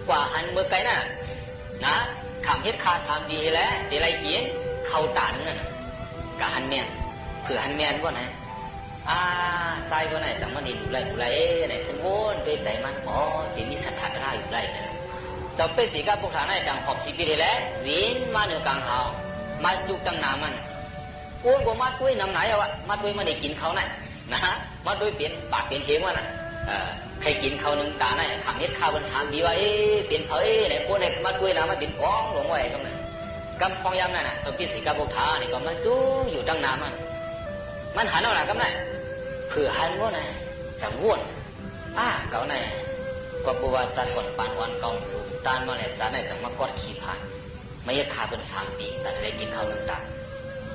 กว่าหันเมื่อไกลน่ะ นะ ข้ามเฮ็ดข้าสามปี๋แล้ว จะได้กิ๋นข้าวต๋านนั่นน่ะ ก็หันแม่น เผื่อหันแม่น ว่าไหน อ่า ใจ้ก็ไหน จั่งมันนี่ดูได้ ดูได้ เอ๊ะ ไหน เพิ่นวนไปใจ๋มัน อ๋อ ตี้มีสัตถะกะถาอยู่ได้นะ เจ้าเปสสิกะปุฏฐะไหน จั่งหอบชีวิตให้แล วินมาเหนือกลางหาว มาจุกตังหน้ามัน โอ้ ก็มาตวยนำไหนเอาอะ มาตวยมาได้กิ๋นข้าวไหน นะ มาตวยเป๋นปากเป๋นเฮงวะน่ะ เอ่อ ใค่กิ๋นข้าวนึ่งต๋าไหน ข้ามเฮ็ดข้าเปิ้นสามปี๋ว่า เอ๊ะ เป๋นเผยไหน คนไหนมาตวยนะ มาเป๋นกองหลวงไว้กำนั้น กำพองยามนั้นน่ะ เจ้าเปสสิกะปุฏฐะนี่ก็มาจุกอยู่ตังหน้ามัน มันหันเอาน่ะกำนั้น เผื่อหันว่าไหน จั่งวน อ้า เก่าไหน ก็บ่ว่าสัตว์ก่อนปานอ่อนเก่าหลูกตานมาแล้ว สัตว์ไหนจั่งมากอดขี่ผ่าน มาเฮ็ดข้าเปิ้นสามปี๋ ตัดได้กิ๋นข้าวนึ่งต๋า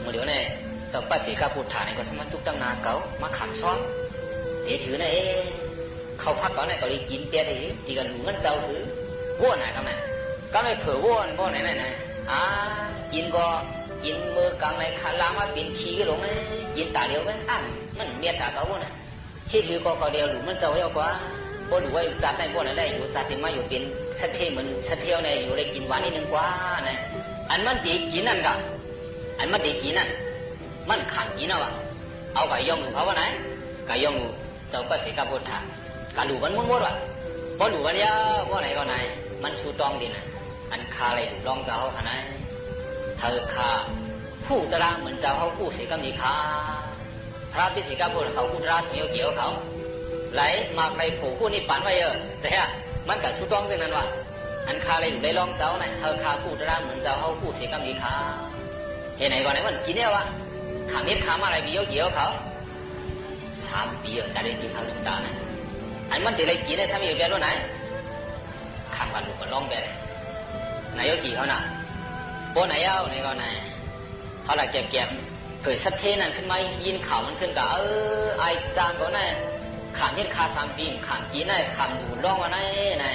มื้อเดียวนี่ เจ้าเปสสิกะปุฏฐะนี่ก็สามารถจุกตังหน้าเก่า มาข้ามซ้อม เต๋ถือนะ เอ๊ะ ข้าวผักเก่านี่ก็ได้กิ๋นเปียด ตี้ก็หลู่มันเจ้าหื้อ วนน่ะกำนั้น กำนั้นเผลอวน บ่ไหนไหนไหน อ่า กิ๋นก็กิ๋นมื้อกลางในข้าลามมาเป๋นขี้หลงนะ กิ๋นต๋าเดียวกัน อั้น มันเมียต๋าเก่าวนน่ะ เฮ็ดหื้อก็เก่าเดียวหลู่มันเจ้าไว้เอากว่า บ่หลู่ไว้จัดได้บ่ไหนได้อยู่ จัดเต็มมาอยู่เป๋นสัตว์เทเหมือนสัตว์เทวเนี่ย อยู่ได้กิ๋นหวานนิดนึ่งกว่านะ อันมันเต๋กิ๋นนั่นกะ อันมันเต๋กิ๋นนั่น มันข้ามกิ๋นเอาอะ เอาก็ย่อมหลู่เขาว่าไหน ก็ย่อมหลู่เจ้าเปสสิกะปุฏฐะ ก็หลู่มันหมดๆ ว่ะ บ่หลู่มันยาว ว่าไหนก็ไหน มันสู้ต้องดีน่ะ อันข้าได้หลู่ลองเจ้าเฮาขนาด หื้อข้าฮู้ตะลางเหมือนเจ้าเฮาฮู้เสียกำนี้ข้า พระเปสสิกะปุฏฐะเขาฮู้ตะลางเหี่ยวเกี่ยวเขา ไหลมากไหลผู้ฮู้นิพพานไว้เออ แต่มันก็สู้ต้องเรื่องนั้นว่ะ อันข้าได้หลู่ได้ลองเจ้าน่ะ หื้อข้าฮู้ตะลางเหมือนเจ้าเฮาฮู้เสียกำนี้ข้า เหตุไหนก่อนไหนมันกิ๋นเนี่ยว่ะ ข้ามเฮ็ดข้ามาหลายปี๋เหี่ยวเกี่ยวเขา สามปี๋ ตัดได้กิ๋นข้าวนึ่งต๋าน่ะ อันมันจะได้กิ๋นได้สามปี๋แบบว่าไหน ข้ามกั๋นหลู่กั๋นลองแบบ ไหนเยียะกี่เขาน่ะ บ่ไหนเอาไหนก็ไหน เขาละเก็บๆ เผยสัตว์เทนั้นขึ้นมา ยินข่าวมันขึ้นก็ เออ อ้ายจางก็ไหน ข้ามเฮ็ดข้าสามปี๋ ข้ามกิ๋นไหน ข้ามหลู่ลองว่าไหนไหน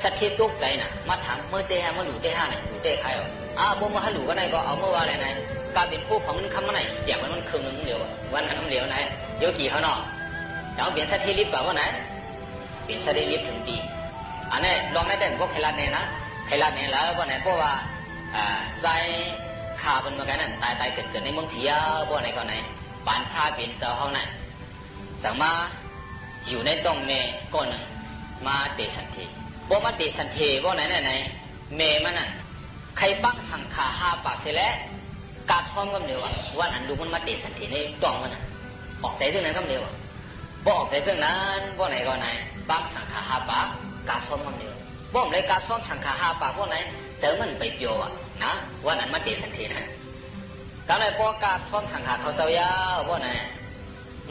สัตว์เทตกใจ๋น่ะ มาถาม เมื่อเต้ห้า เมื่อหลู่เต้ห้าไหน หลู่เต้ใค่อ่ะ อ้าว บ่เมื่อหื้อหลู่ก็ไหนก็เอาเมื่อว่าไหนไหน กลายเป๋นผู้ของเงินคำมาไหน แจกมันมันครึ่งนึ่งเดียวอะ วันนั้นเดียวไหน เยียะกี่เขาเนาะ จั่งเป๋นสัตว์เทลิบกว่าว่าไหน เป๋นสัตว์เทลิบเถิงปี๋ อันนี้ลองได้แต่พวกไครัสเนี่ยนะ ไครัสเนี่ยแล้วว่าไหน เพราะว่า อ่า ใจ๊ข้าเปิ้นเมื่อไกลนั้น ต๋ายต๋ายเกิดเกิดในเมืองเผียว ว่าไหนก็ไหน ปานพระเป๋นเจ้าเฮาน่ะ จั่งมาอยู่ในต๊องแม่ก้อนนึ่ง มาเตสันเท บ่มาเตสันเท ว่าไหนไหนไหน แม่มันน่ะ ใค่ปักสังฆาห้าปากเสียแล้ว กราบซ้อมกำเดียวอะ วันอันลูกมันมาเตสันเทในต๊องมันน่ะ ออกใจ๋เซิ่งนั้นกำเดียวอะ บ่ออกใจ๋เซิ่งนั้น ว่าไหนก็ไหน ปักสังฆาห้าปาก กราบซ้อมกำเดียว บ่ได้กราบซ้อมสังฆาห้าปาก ว่าไหน เจิ่งมันไปเปียวอะ นะ วันอันมาเตสันเทนะ กำนั้นปอกราบซ้อมสังฆาเขาเจ้ายาว ว่าไหน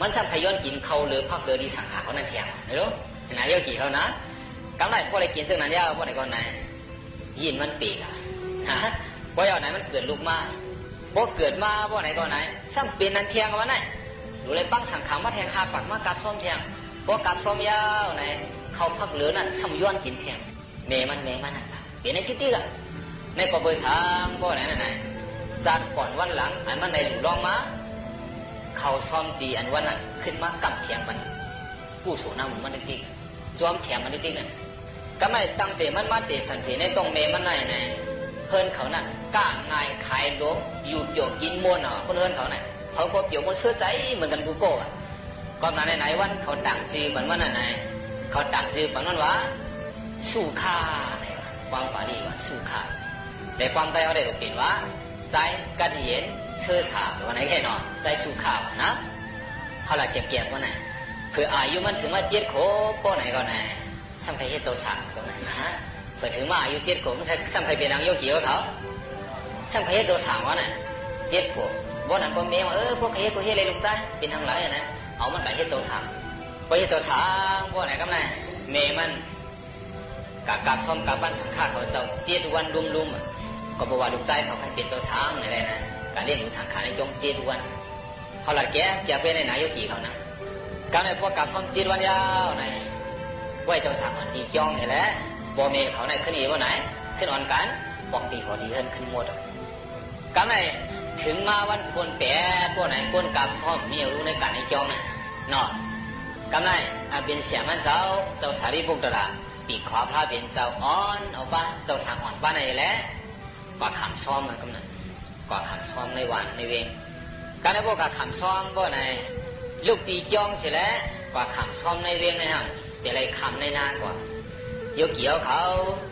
มันซ้ำไปย้อนกิ๋นข้าวเหลือผักเหลือตี้สังฆาเขานั้นแทน ไม่ฮู้ นาโยคีเขานะ กำนั้น ป้อได้กิ๋นเซิ่งนั้นแล้ว ป้อไหนก็ไหน ยีนมันเป๋อะ ฮะ ป้อย้อนไหนมันเกิดลุกมา ป้อเกิดมา ป้อไหนก็ไหน ซ้ำเป๋นนั้นแทนว่าไหน ดูเลย ปังสังฆามาแทน หาปักมากราบซ้อมแทน ป้อกราบซ้อมแล้วไหน ข้าวผักเหลือนั้น ซ้ำย้อนกิ๋นแทน แม่มัน แม่มันน่ะ เป๋นในจิ๊กๆ อะ ในก็เบอร์สาม ป้อไหนนั่นไหน จากก่อนวันหลัง อันมันได้หลู่ลองมา ข้าวซ้อมตี้อันวันนั้น ขึ้นมาก้ำแถมมัน กู้โสน้ำมันติ๊กๆ จ้วมแถมมันติ๊กๆ น่ะ กำนั้น ตั้งแต่มันมาเตะสันเถในต้องแม่มันไหนไหน เฮิ่นเขานั้น ก้าง่ายขายหลวง อยู่เปียวกิ๋นม่วนเนาะ คนเฮิ่นเขาน่ะ เขาก็เปียวม่วนเสื้อใจ๋เหมือนกั๋นกู้โก้อะ ก็มาไหนๆ วันเขาตั้งจื้อปันวันนั้นไหน เขาตั้งจื้อปันวันว่า สู้ข้า ความปาลีว่าสู้ข้า แต่ความใต้เขาได้เป๋นว่า ใจ๊กัดเย็นเสื้อสา ว่าไหนแค่เนาะ ใจ๊สู้ข้านะ เขาละเก็บๆ ว่าไหน เผื่ออายุมันเถิงมาเจ็ดขวบ ป้อไหนก็ไหน ซ้ำใค่เฮ็ดเจ้าสางก็ไหน ฮะ เผื่อเถิงมาอายุเจ็ดขวบ มันซ้ำใค่เป๋นนางโยคีเขา ซ้ำใค่เฮ็ดเจ้าสางวะน่ะ เจ็ดขวบ บ่นั้นก็แม่ว่า เออ ป้อใค่เฮ็ดก็เฮ็ดเลยลูกใจ๊ เป๋นตังหลายอะนะ เอามันไปเฮ็ดเจ้าสาง ป้อเฮ็ดเจ้าสาง ป้อไหนกำนั้น แม่มัน กะกราบซ้อมกราบวันสังฆาเขาเจ้าเจ็ดวันลุ่มๆ อะ ก็บ่ว่าลูกใจ๊เขาใค่เป๋นเจ้าสางนั่นแหละนะ กะเลี้ยงดูสังฆาในจ้องเจ็ดวัน เขาละแก่ แก่เป๋นในนาโยคีเขานะ กำนั้นป้อกราบซ้อมเจ็ดวันยาวไหน ไหว้เจ้าสางอ่อนตี้จ้องนี่แหละ ป้อแม่เขาไหนขึ้นอีกว่าไหน ขึ้นอ่อนกั๋น ป้องตี้หอตี้เฮือนขึ้นหมดอะ กำนั้น เถิงมาวันโผนแปด ป้อไหน คนกราบซ้อมมีอยู่ในก๋านในจ้องน่ะ เนาะ กำนั้น อาเป๋นเสี้ยมันเจ้า เจ้าสารีปุตตะ ปีกขวาพระเป๋นเจ้าอ่อน เอาป้า เจ้าสางอ่อนป้านั่นแหละ กว่าขำซ้อมนะกำนั้น กว่าขำซ้อมในหว่านในเวง กำนั้นป้อกว่าขำซ้อมป้อไหน ลุกตี้จ้องเสียแล้ว กว่าขำซ้อมในเวงในห้าง เดี๋ยวไล่ขำในนากว่า โยคีเขา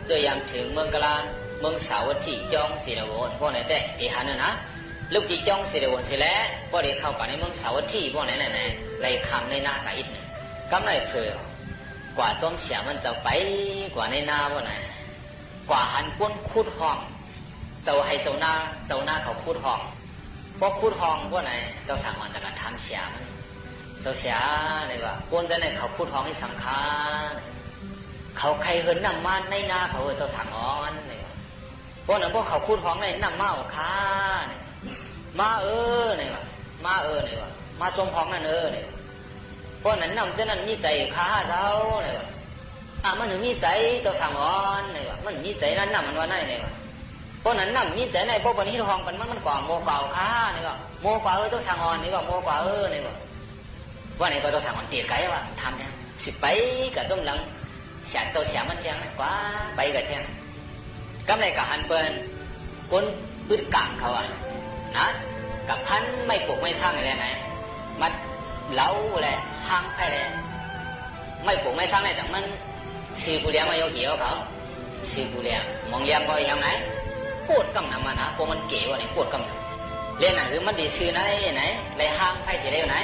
เจ้ายามเถิงเมืองกาฬา เมืองสาวัตถีจ้องเสนาโหวน ป้อไหนแต๊ ตี้หันน่ะนะ ลุกตี้จ้องเสนาโหวนเสียแล้ว ป้อได้เข้าไปในเมืองสาวัตถีป้อไหนนั่นแหละ ไล่ขำในนากะอิดหนึ่ง กำนั้นเผลอ กว่าจ้อมเสี้ยมันเจ้าไป กว่าในนาป้อไหน กว่าหันคนขุดฮ่อง เจ้าไฮ่เจ้านา เจ้านาเขาขุดฮ่อง ป้อขุดฮ่องป้อไหน เจ้าสางอ่อนจะกระถามเสี้ยมัน เจ้าเสี้ย ไหนว่า คนเจ้าไหนเขาขุดฮ่องตี้สังฆา เขาใค่เฮือนน้ำมาในนาเขา เออ เจ้าสางอ่อน ไหนว่า ป้อนั้นป้อเขาขุดฮ่องไหน น้ำมาเอาข้า ไหน มาเออ ไหนว่า มาเออ ไหนว่า มาจ้อมฮ่องนั้นเออ ไหนว่า ป้อนั้นน้ำเจ้านั้นมีใจ๋ข้าเจ้า ไหนว่า อ่ะ มันมีใจ๋เจ้าสางอ่อน ไหนว่า มันมีใจ๋นั้นน้ำมันว่าไหน ไหนว่า ป้อนั้นน้ำมีใจ๋ไหน ป้อบ่เห็นฮ่องปันมัน มันกว่ามัวกว่าข้า ไหนว่า มัวกว่าเออ เจ้าสางอ่อน ไหนว่า มัวกว่าเออ ไหนว่า ว่าไหนก็เจ้าสางอ่อนเตียดไกว่า ถามแทน สิไปกะจ้อมหลัง เสี้ยเจ้าเสี้ยมันเสี้ยงกว่า ไปกะเสี้ยง กำนั้นกะหันเปิ้น คนปื๊ดก๋างเขาอะ นะ กะพันไม้ปกไม้ซังแหละไหน มัดเหลาแหละ ห้างไผ่แหละ ไม้ปกไม้ซังไหน จั่งมันซื่อกูเลียงมาโยคีเขา ซื่อกูเลียง มองเลียงก็ยังไหน โกรธกำนำมันนะ พวกมันเก๋ว่าไหน โกรธกำนำ เล่นน่ะคือมันดีซื่อไหนไหน ไล่ห้างไผ่เสียแล้วไหน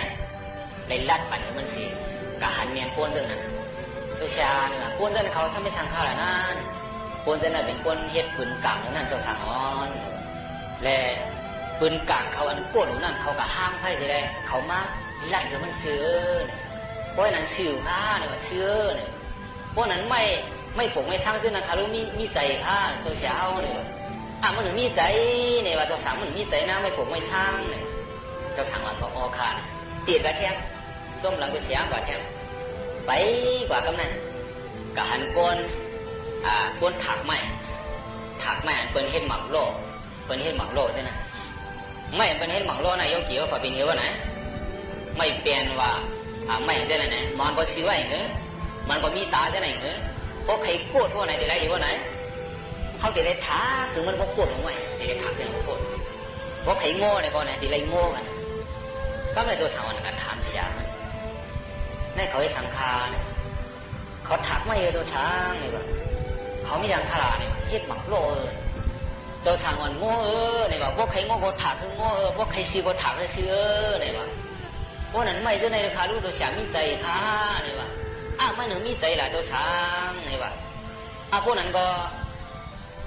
ไล่ลัดปันหื้อมันเสีย กะหันแม่นคนเซิ่งนั้น เจ้าเสี้ย นี่ว่า คนเซิ่งนั้นเขาซ้ำตี้สังฆาละนั้น คนเซิ่งนั้นเป๋นคนเฮ็ดปืนก๋างอยู่นั้น เจ้าสางอ่อน และปืนก๋างเขาอันโกรธอยู่นั้น เขากะห้างไผ่เสียแล้ว เขามาลัดหื้อมันซื่อ เออ เนี่ย ป้อนั้นซื่อข้า เนี่ยว่า ซื่อ เออ เนี่ย ป้อนั้นไม้ ไม้ปกไม้ซังเจ้านั้นข้าฮู้มี มีใจ๋ข้า เจ้าเสี้ย เนี่ยว่า อ่ะ มันมีใจ๋ เนี่ยว่า เจ้าสาง มันมีใจ๋นะ ไม้ปกไม้ซัง เนี่ย เจ้าสางอ่อนบอก อ๋อ ข้า เตียดกะเสี้ยง จ้อมหลังไปเสียงกว่าแทน ไปกว่ากำนั้น กะหันคน อ่า คนถากไม้ ถากไม้อันเปิ้นเฮ็ดหมากโล่ เปิ้นเฮ็ดหมากโล่เสียนะ ไม้อันเปิ้นเฮ็ดหมากโล่น่ะ โยคีว่า ป้อเป๋นหื้อว่าไหน ไม้เปียนว่า อ่า ไม้เสียนั่นแหละ มันบ่ซื่อว่าหื้อ มันบ่มีต๋าเสียนั่นหื้อ ป้อใผโกรธว่าไหน ตี้ไล่หื้อว่าไหน เขาตี้ไล่ถาก คือมันบ่โกรธลงไว้ ตี้ไล่ถากเสียบ่โกรธ ป้อใผโง่ไหนก็ไหน ตี้ไล่โง่กั๋น กำนั้นเจ้าสางอ่อนกะถามเสี้ยมัน ในเขาตี้สังฆาเนี่ย เขาถากไม้เออ เจ้าสาง นี่ว่า เขามีอย่างขลาดเนี่ย เฮ็ดหมากโล่เออ เจ้าสางอ่อนโง่เออ นี่ว่า ป้อใผโง่ก็ถากหื้อโง่เออ ป้อใผซื่อก็ถากหื้อซื่อเออ นี่ว่า ป้อนั้นไม้เจ้าไหนข้าฮู้ เจ้าเสี้ย มีใจ๋ข้า นี่ว่า อ่ะ มันหื้อมีใจ๋ล่ะ เจ้าสาง นี่ว่า อ่ะ ป้อนั้นก็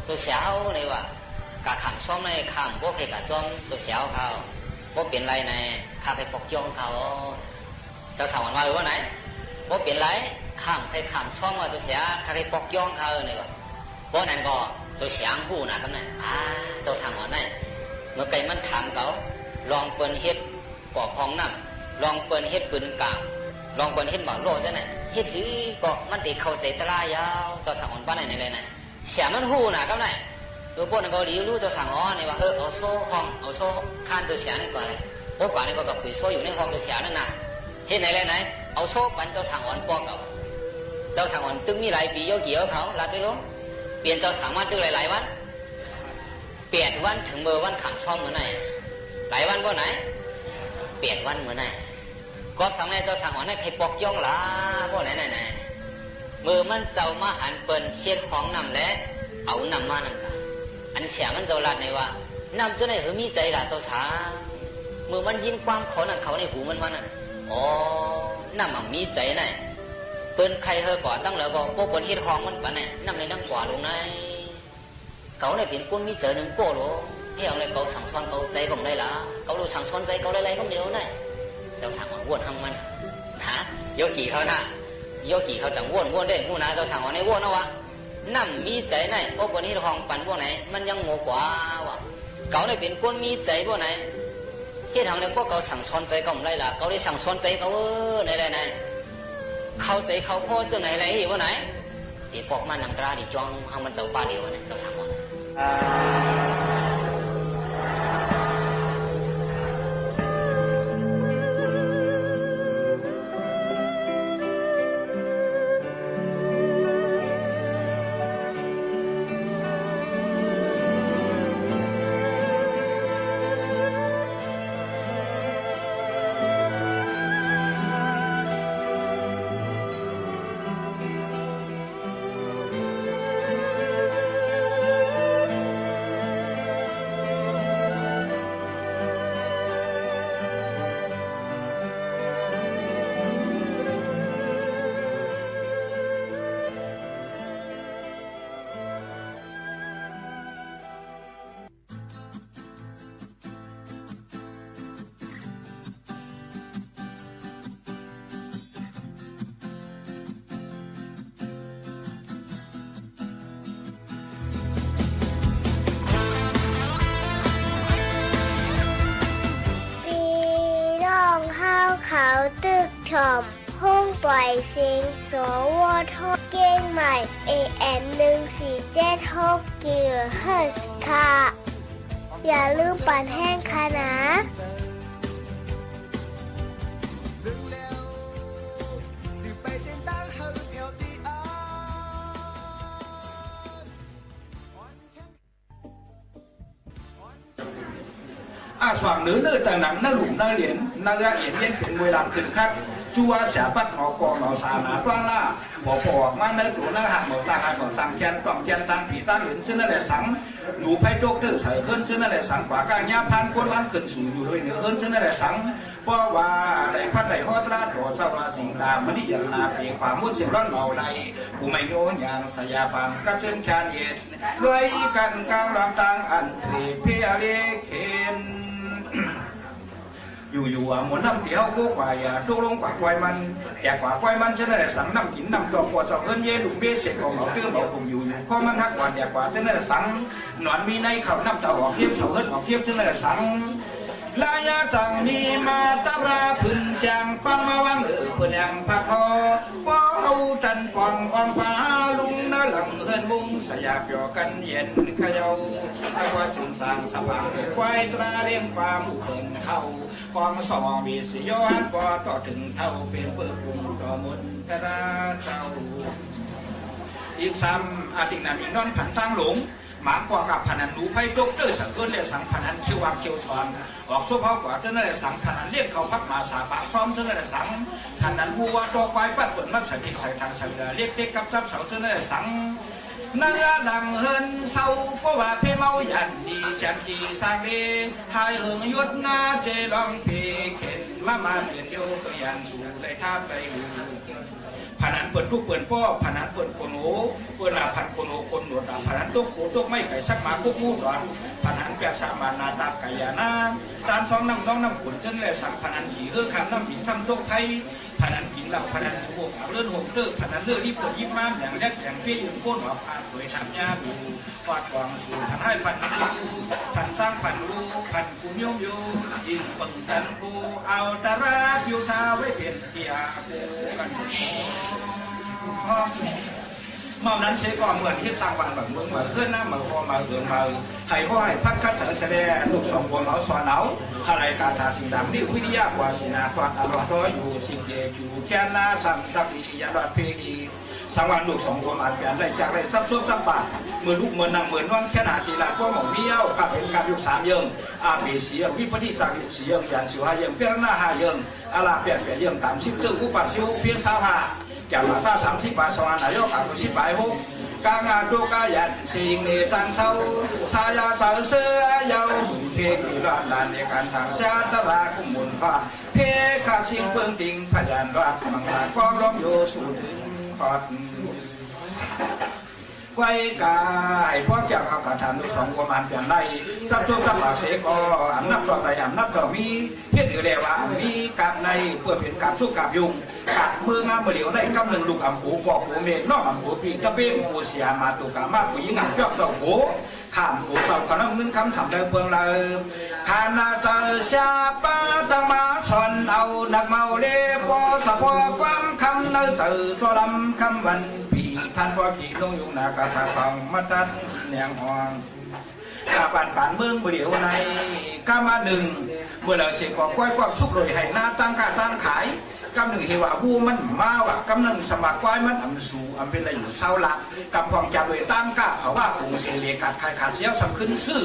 เจ้าเสี้ย นี่ว่า กะขำซ้อมในขำ ป้อใผกะจ้อม เจ้าเสี้ย เขา ป้อเป๋นไรใน ข้าใผปกจ้องเขา จาวสร้างอ่อนว่า เออ ว่าไหน บ่เป๋นไร ข้าใค่ข้ามซ้อมว่า เจ้าเสีย ข้าใค่ปอกย้องข้า เออ นี่ว่า เพราะนั้นก็เจ้าเสียฮู้หน้า กำนั้น อ่า เจ้าสร้างอ่อนไหน เมื่อไก่มันถามเก่า ลองเปิ้นเฮ็ด ปอกห้องน้ำ ลองเปิ้นเฮ็ดปืนกล ลองเปิ้นเฮ็ดหมากโล่จั่งนั้น เฮ็ดหื้อก็มันได้เข้าใจ๋ต๋ารางยาว เจ้าสร้างอ่อนว่าไหนไหนเลยนะ เสียมันฮู้หน้า กำนั้น เออ ป้นก็หลีฮู้ เจ้าสร้างอ่อนนี่ว่า เออ เอาโซ่ห้อง เอาโซ่คานเจ้าเสียนี่ก่อนเลย โอ้ ก่อนนี่ก็กับขุยโซ่อยู่ในห้องเจ้าเสียนั่นน่ะ เฮ็ดไหนเลยไหน เอาโซ่ปันเจ้าสร้างอ่อนปอกเอา เจ้าสร้างอ่อนตึงมีหลายปี๋ โยกี่เขา ลาดไปลง เปลี่ยนเจ้าสร้างมาตึงหลายๆ วัน แปดวัน เถิงเมื่อวันข้ามซ้อมเมื่อนั้น หลายวันบ่ไหน แปดวันเมื่อนั้น ก็ทางในเจ้าสร้างอ่อนไหนใค่ปอกย้องหละ บ่ไหนไหนไหน เมื่อมันเจ้ามาหันเปิ้นเฮ็ดห้องน้ำและ เอาน้ำมานั่นกะ อันเสียมันเจ้าลาดไหนว่า น้ำเจ้าไหนหื้อมีใจ๋หละเจ้าสร้าง เมื่อมันยินความเขานั่น เขาในหูมันว่านั่น อ๋อ น้ำมันมีใจ๋ไหน เปิ้นใค่เฮอก่อตั้งแล้วก็ พวกเปิ้นเฮ็ดห้องมันปันไหน น้ำในดังกว่าลงไหน เก๋าเนี่ยเป๋นคนมีใจ๋นึ่งก้อหลวง เฮาเลยเก๋าสั่งสอนเก๋าใจ๋ก็บ่ได้ละ เก๋ารู้สั่งสอนใจ๋เก๋าหลายๆ กำเดียวนะ เจ้าสร้างอ่อนว่นหังมัน ฮะ โยกี่เขานะ โยกี่เขาจั่งว่น ว่นได้ฮู้นะ เจ้าสร้างอ่อนในว่นนะวะ น้ำมีใจ๋ไหน โอ้ บ่นี้ห้องปันพวกไหน มันยังโง่กว่าวะ เก๋าเนี่ยเป๋นคนมีใจ๋พวกไหน เฮ็ดหังเนี่ย พวกเก๋าสั่งสอนใจ๋เก๋าบ่ได้ละ เก๋าได้สั่งสอนใจ๋เก๋า เออ ไหนๆๆ เข้าใจ๋เข้าข้อเจ้าไหนๆ ว่าไหน เดี๋ยวปอกมานั่งตราดีจ้อง หังมันเจ้าป้าเดียวนะ เจ้าสร้างอ่อน ปี้น้องเฮาเขาตึกถ่อม ห้องปล่อยเสียง สวท เจียงใหม่ เอเอ็ม หนึ่งสี่เจ็ดหก กิโลเฮิรตซ์ค่ะ อย่าลืมปั่นแฮงค่ะนะ อ่า ส่วนเนื้อเนื้อต่างหนัง เนื้อหลุมเนื้อเหรียญ เนื้อเหรียญเย็นเป๋นมวยลำขึ้นคัด จั่วเสียปั๊บ หมอกอหมอสาหนาต้วงล่า หมอปอกมาเนื้อตั๋วเนื้อหัก หมอสร้างหัก หมอสร้างแคน ต้องแคน ตางผีตางเหรียญ ซึ่งนั่นแหละสัง หนูไพรตกเตื้อใส่เฮิรน ซึ่งนั่นแหละสัง กว่าก้างย้าพัน คนล้านขึ้นสู่อยู่โดยเหนือเฮิรน ซึ่งนั่นแหละสัง เพราะว่าได้พัดได้ฮอดตราต่อเจ้าราสิงห์ดามณีอย่างนาเปรย์ความมุ่นเสียงร้อนเมาไหล ผู้ไม่โยนอย่างสยาปามกัดเชิญแคนเย็น ด้วยกันกลางลำตางอันเปรย์เพลียเข็น อยู่ๆ อ่ะ หมดน้ำเตียวโกกว่า อย่าตกลงกว่าก้อยมัน แต่กว่าก้อยมัน ฉะนั้นแหละสัง น้ำกิ๋นน้ำจอก ปอดเศร้าเอิ้นเย่ลุงเบ้เสร็จ ก็เหมาตื้อเหมาผมอยู่ๆ ข้อมันหักกว่า แต่กว่า ฉะนั้นแหละสัง หนอนมีในเขาน้ำตาออกเทียบ เศร้าเอิ้นออกเทียบ ฉะนั้นแหละสัง ระยะจังมีมาตราผืนเสียง ปังมาวางเออเพื่อแหลมพัดทอ เป้าตันปองออมฟ้าลุงเนื้อหลังเฮือนมุง สยาเปียวกันเย็นเขย่า ถ้าว่าจึงสร้างสะพานเกิดควายตราเลี้ยงความเพิ่นเท่า ของสองมีสิโยหันปอต่อถึงเท่า เป็นเปิดกรุงต่อมนตราเจ้า อีกซ้ำอาทิตย์นั้นมีนอนผันทางหลง หมางกว่ากับพนันหนูไพรตกเตื้อสังเกินและสังพนันเขียววางเขียวสอน ออกโซ่เผากว่าเจ้านั่นแหละสังพนันเรียกเขาพักมาสาปะซ้อมเจ้านั่นแหละสังพนันวัวตัวควายปัดเปิดมัดใส่พริกใส่ทางใส่เวลาเรียกเรียกกับจับเสาเจ้านั่นแหละสัง เนื้อหลังเฮือนเศร้า เพราะว่าเพเมาหยันดีแชมป์ขี่สร้างดี หายเหิงยุดหน้าเจร้องเพเข็น มามาเปลี่ยนโยตัวยันสู่ได้ทาบได้อยู่ พนันเปิดทุกเปิดป้อ พนันเปิดโกโหน เปิดลาพันโกโหน คนหนวดดา พนันตกโขตกไม้ไก่สักหมาคุกหมูดอน พนันแปดสามมานาตาไก่ยานา ตานซองน้ำน้องน้ำขุนเชิญแลสัง พนันขี่เฮือข้ามน้ำผีซ้ำตกไทย ผะนั้นกิ๋นเหล้า ผะนั้นโหมเลื่อนโหมเต๊อะ ผะนั้นเลื่อนรีบเปิดรีบม้าม อย่างแรกอย่างเปี้ยยืนโค่นออก ผ่านโดยธรรมญาบู ปอดกองสู่ ผันฮ้ายผันซู้ ผันซ้างผันฮู้ ผันกูโยมอยู่ ยิ่งเปิงจันทร์กู เอาตะราผิวทาไว้เป๋นเตียกูกั๋น เมื่อนั้นเสียก่อ เมื่อเฮ็ดสร้างบ้านเมือง เมืองเมือง เฮือนนาเมือง พ่อเมือง เฮือนเมือง ไห่ฮ้อไห่พัด คัดสรรเสน่ห์ ลูกสองผัวเมาสอนเอา ฮาไลกาถาสิ่งดำ นี่วิทยากว่า สินาทอด อร่อยร้อยอยู่ สิ่งเจจูแค้นนา สัมตักดี อย่ารอดเพลี สังวาลลูกสองผัวหมานเปียรไล่จากไล่ทรัพย์สมบัติ เมื่อลุกเมื่อนั่งเมื่อนอน แค้นหาที่ลาดก็หม่องมีเอ้า กลับเป๋นกลับยุคสามเยิ่ง อาเปสีเยิ่ง วิปฏิสามสิบสี่เยิ่ง หยานสิวห้าเยิ่ง เปียรนาห้าเยิ่ง อาลาแปดแปดเยิ่ง ต๋ามสิบเซิ่ง อุปัชฌิวเพศซาวห้า จ๋ามาซาสามสิบปาสวรรค์ นายกอากุสิบปายหก กางอาตุกายัน สิ่งนี้ตังเศร้า สายาเสาเสื้อเยาว์ เพศที่รอดลานในการทางชาติตราคุมบุญพระ เพศขาดสิ่งเปิงติง พยานรอดมังลาความร้องโยสู่ถึงพอด ก้อยกาย พร้อมจากเอากระทำลูกสองผัวหมานเปียรไล่ ทรัพย์สมบัติเสยก่อ อำนับต่อไปอำนับต่อมี เฮ็ดหื้อแลว่ามีกาบใน เปื้อเป๋นกาบสุขกาบยุ่ง กาบเมืองงามเมื่อเหลียวใน กำนึ่งลูกอำปู ป้อปู แม่น้องอำปู ปี้ตะเบ้งปู เสียมาตุกามา ผู้หญิงอำจอบเจ้าโผ ข้ามปูเจ้าขนมเงินคำสำเริงเปิงเลิง คณะเจ้าเสียป้าตั้งมาสอนเอา นักเมาเลปอสะพอความคำในเสือสลำคำวัน ปีท่านพ่อขี่ลงยุงหนากระทะสองมาตัดแหนงอ่อน กาบบ้านปานเมืองเมื่อเหลียวใน กาบมานึ่ง เมื่อเหลียวเสกก็ก้อยความสุขโดยไฮ่นาตั้งค้าตั้งขาย กำนึ่งเฮว่าฮู้มันมาว่า กำนึ่งสมัครควายมันอำสูอำเป๋นละอยู่เศร้าละ กำพองจะโดยตั้งค้า เขาว่าปรุงเสลียกัดขายขาดเสี้ยวสำขึ้นซื้อ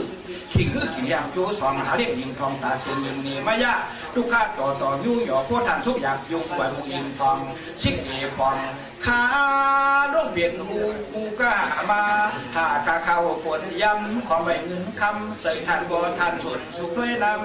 ขิงหื้อขิงอย่างโจสองหาเลี้ยงหญิงทองตาเสียงหญิงเนมายา ตุ๊กข้าต่อต่อยู้หย่อพวกท่านสุขอยากยุงวันหญิงทอง สิกเอปอง ขาลูกเปลี่ยนหู หูกะมา หากะเข้าปนยำ ขอไม่เงินคำ ใส่ท่านบ่ท่านสนสุขด้วยนำ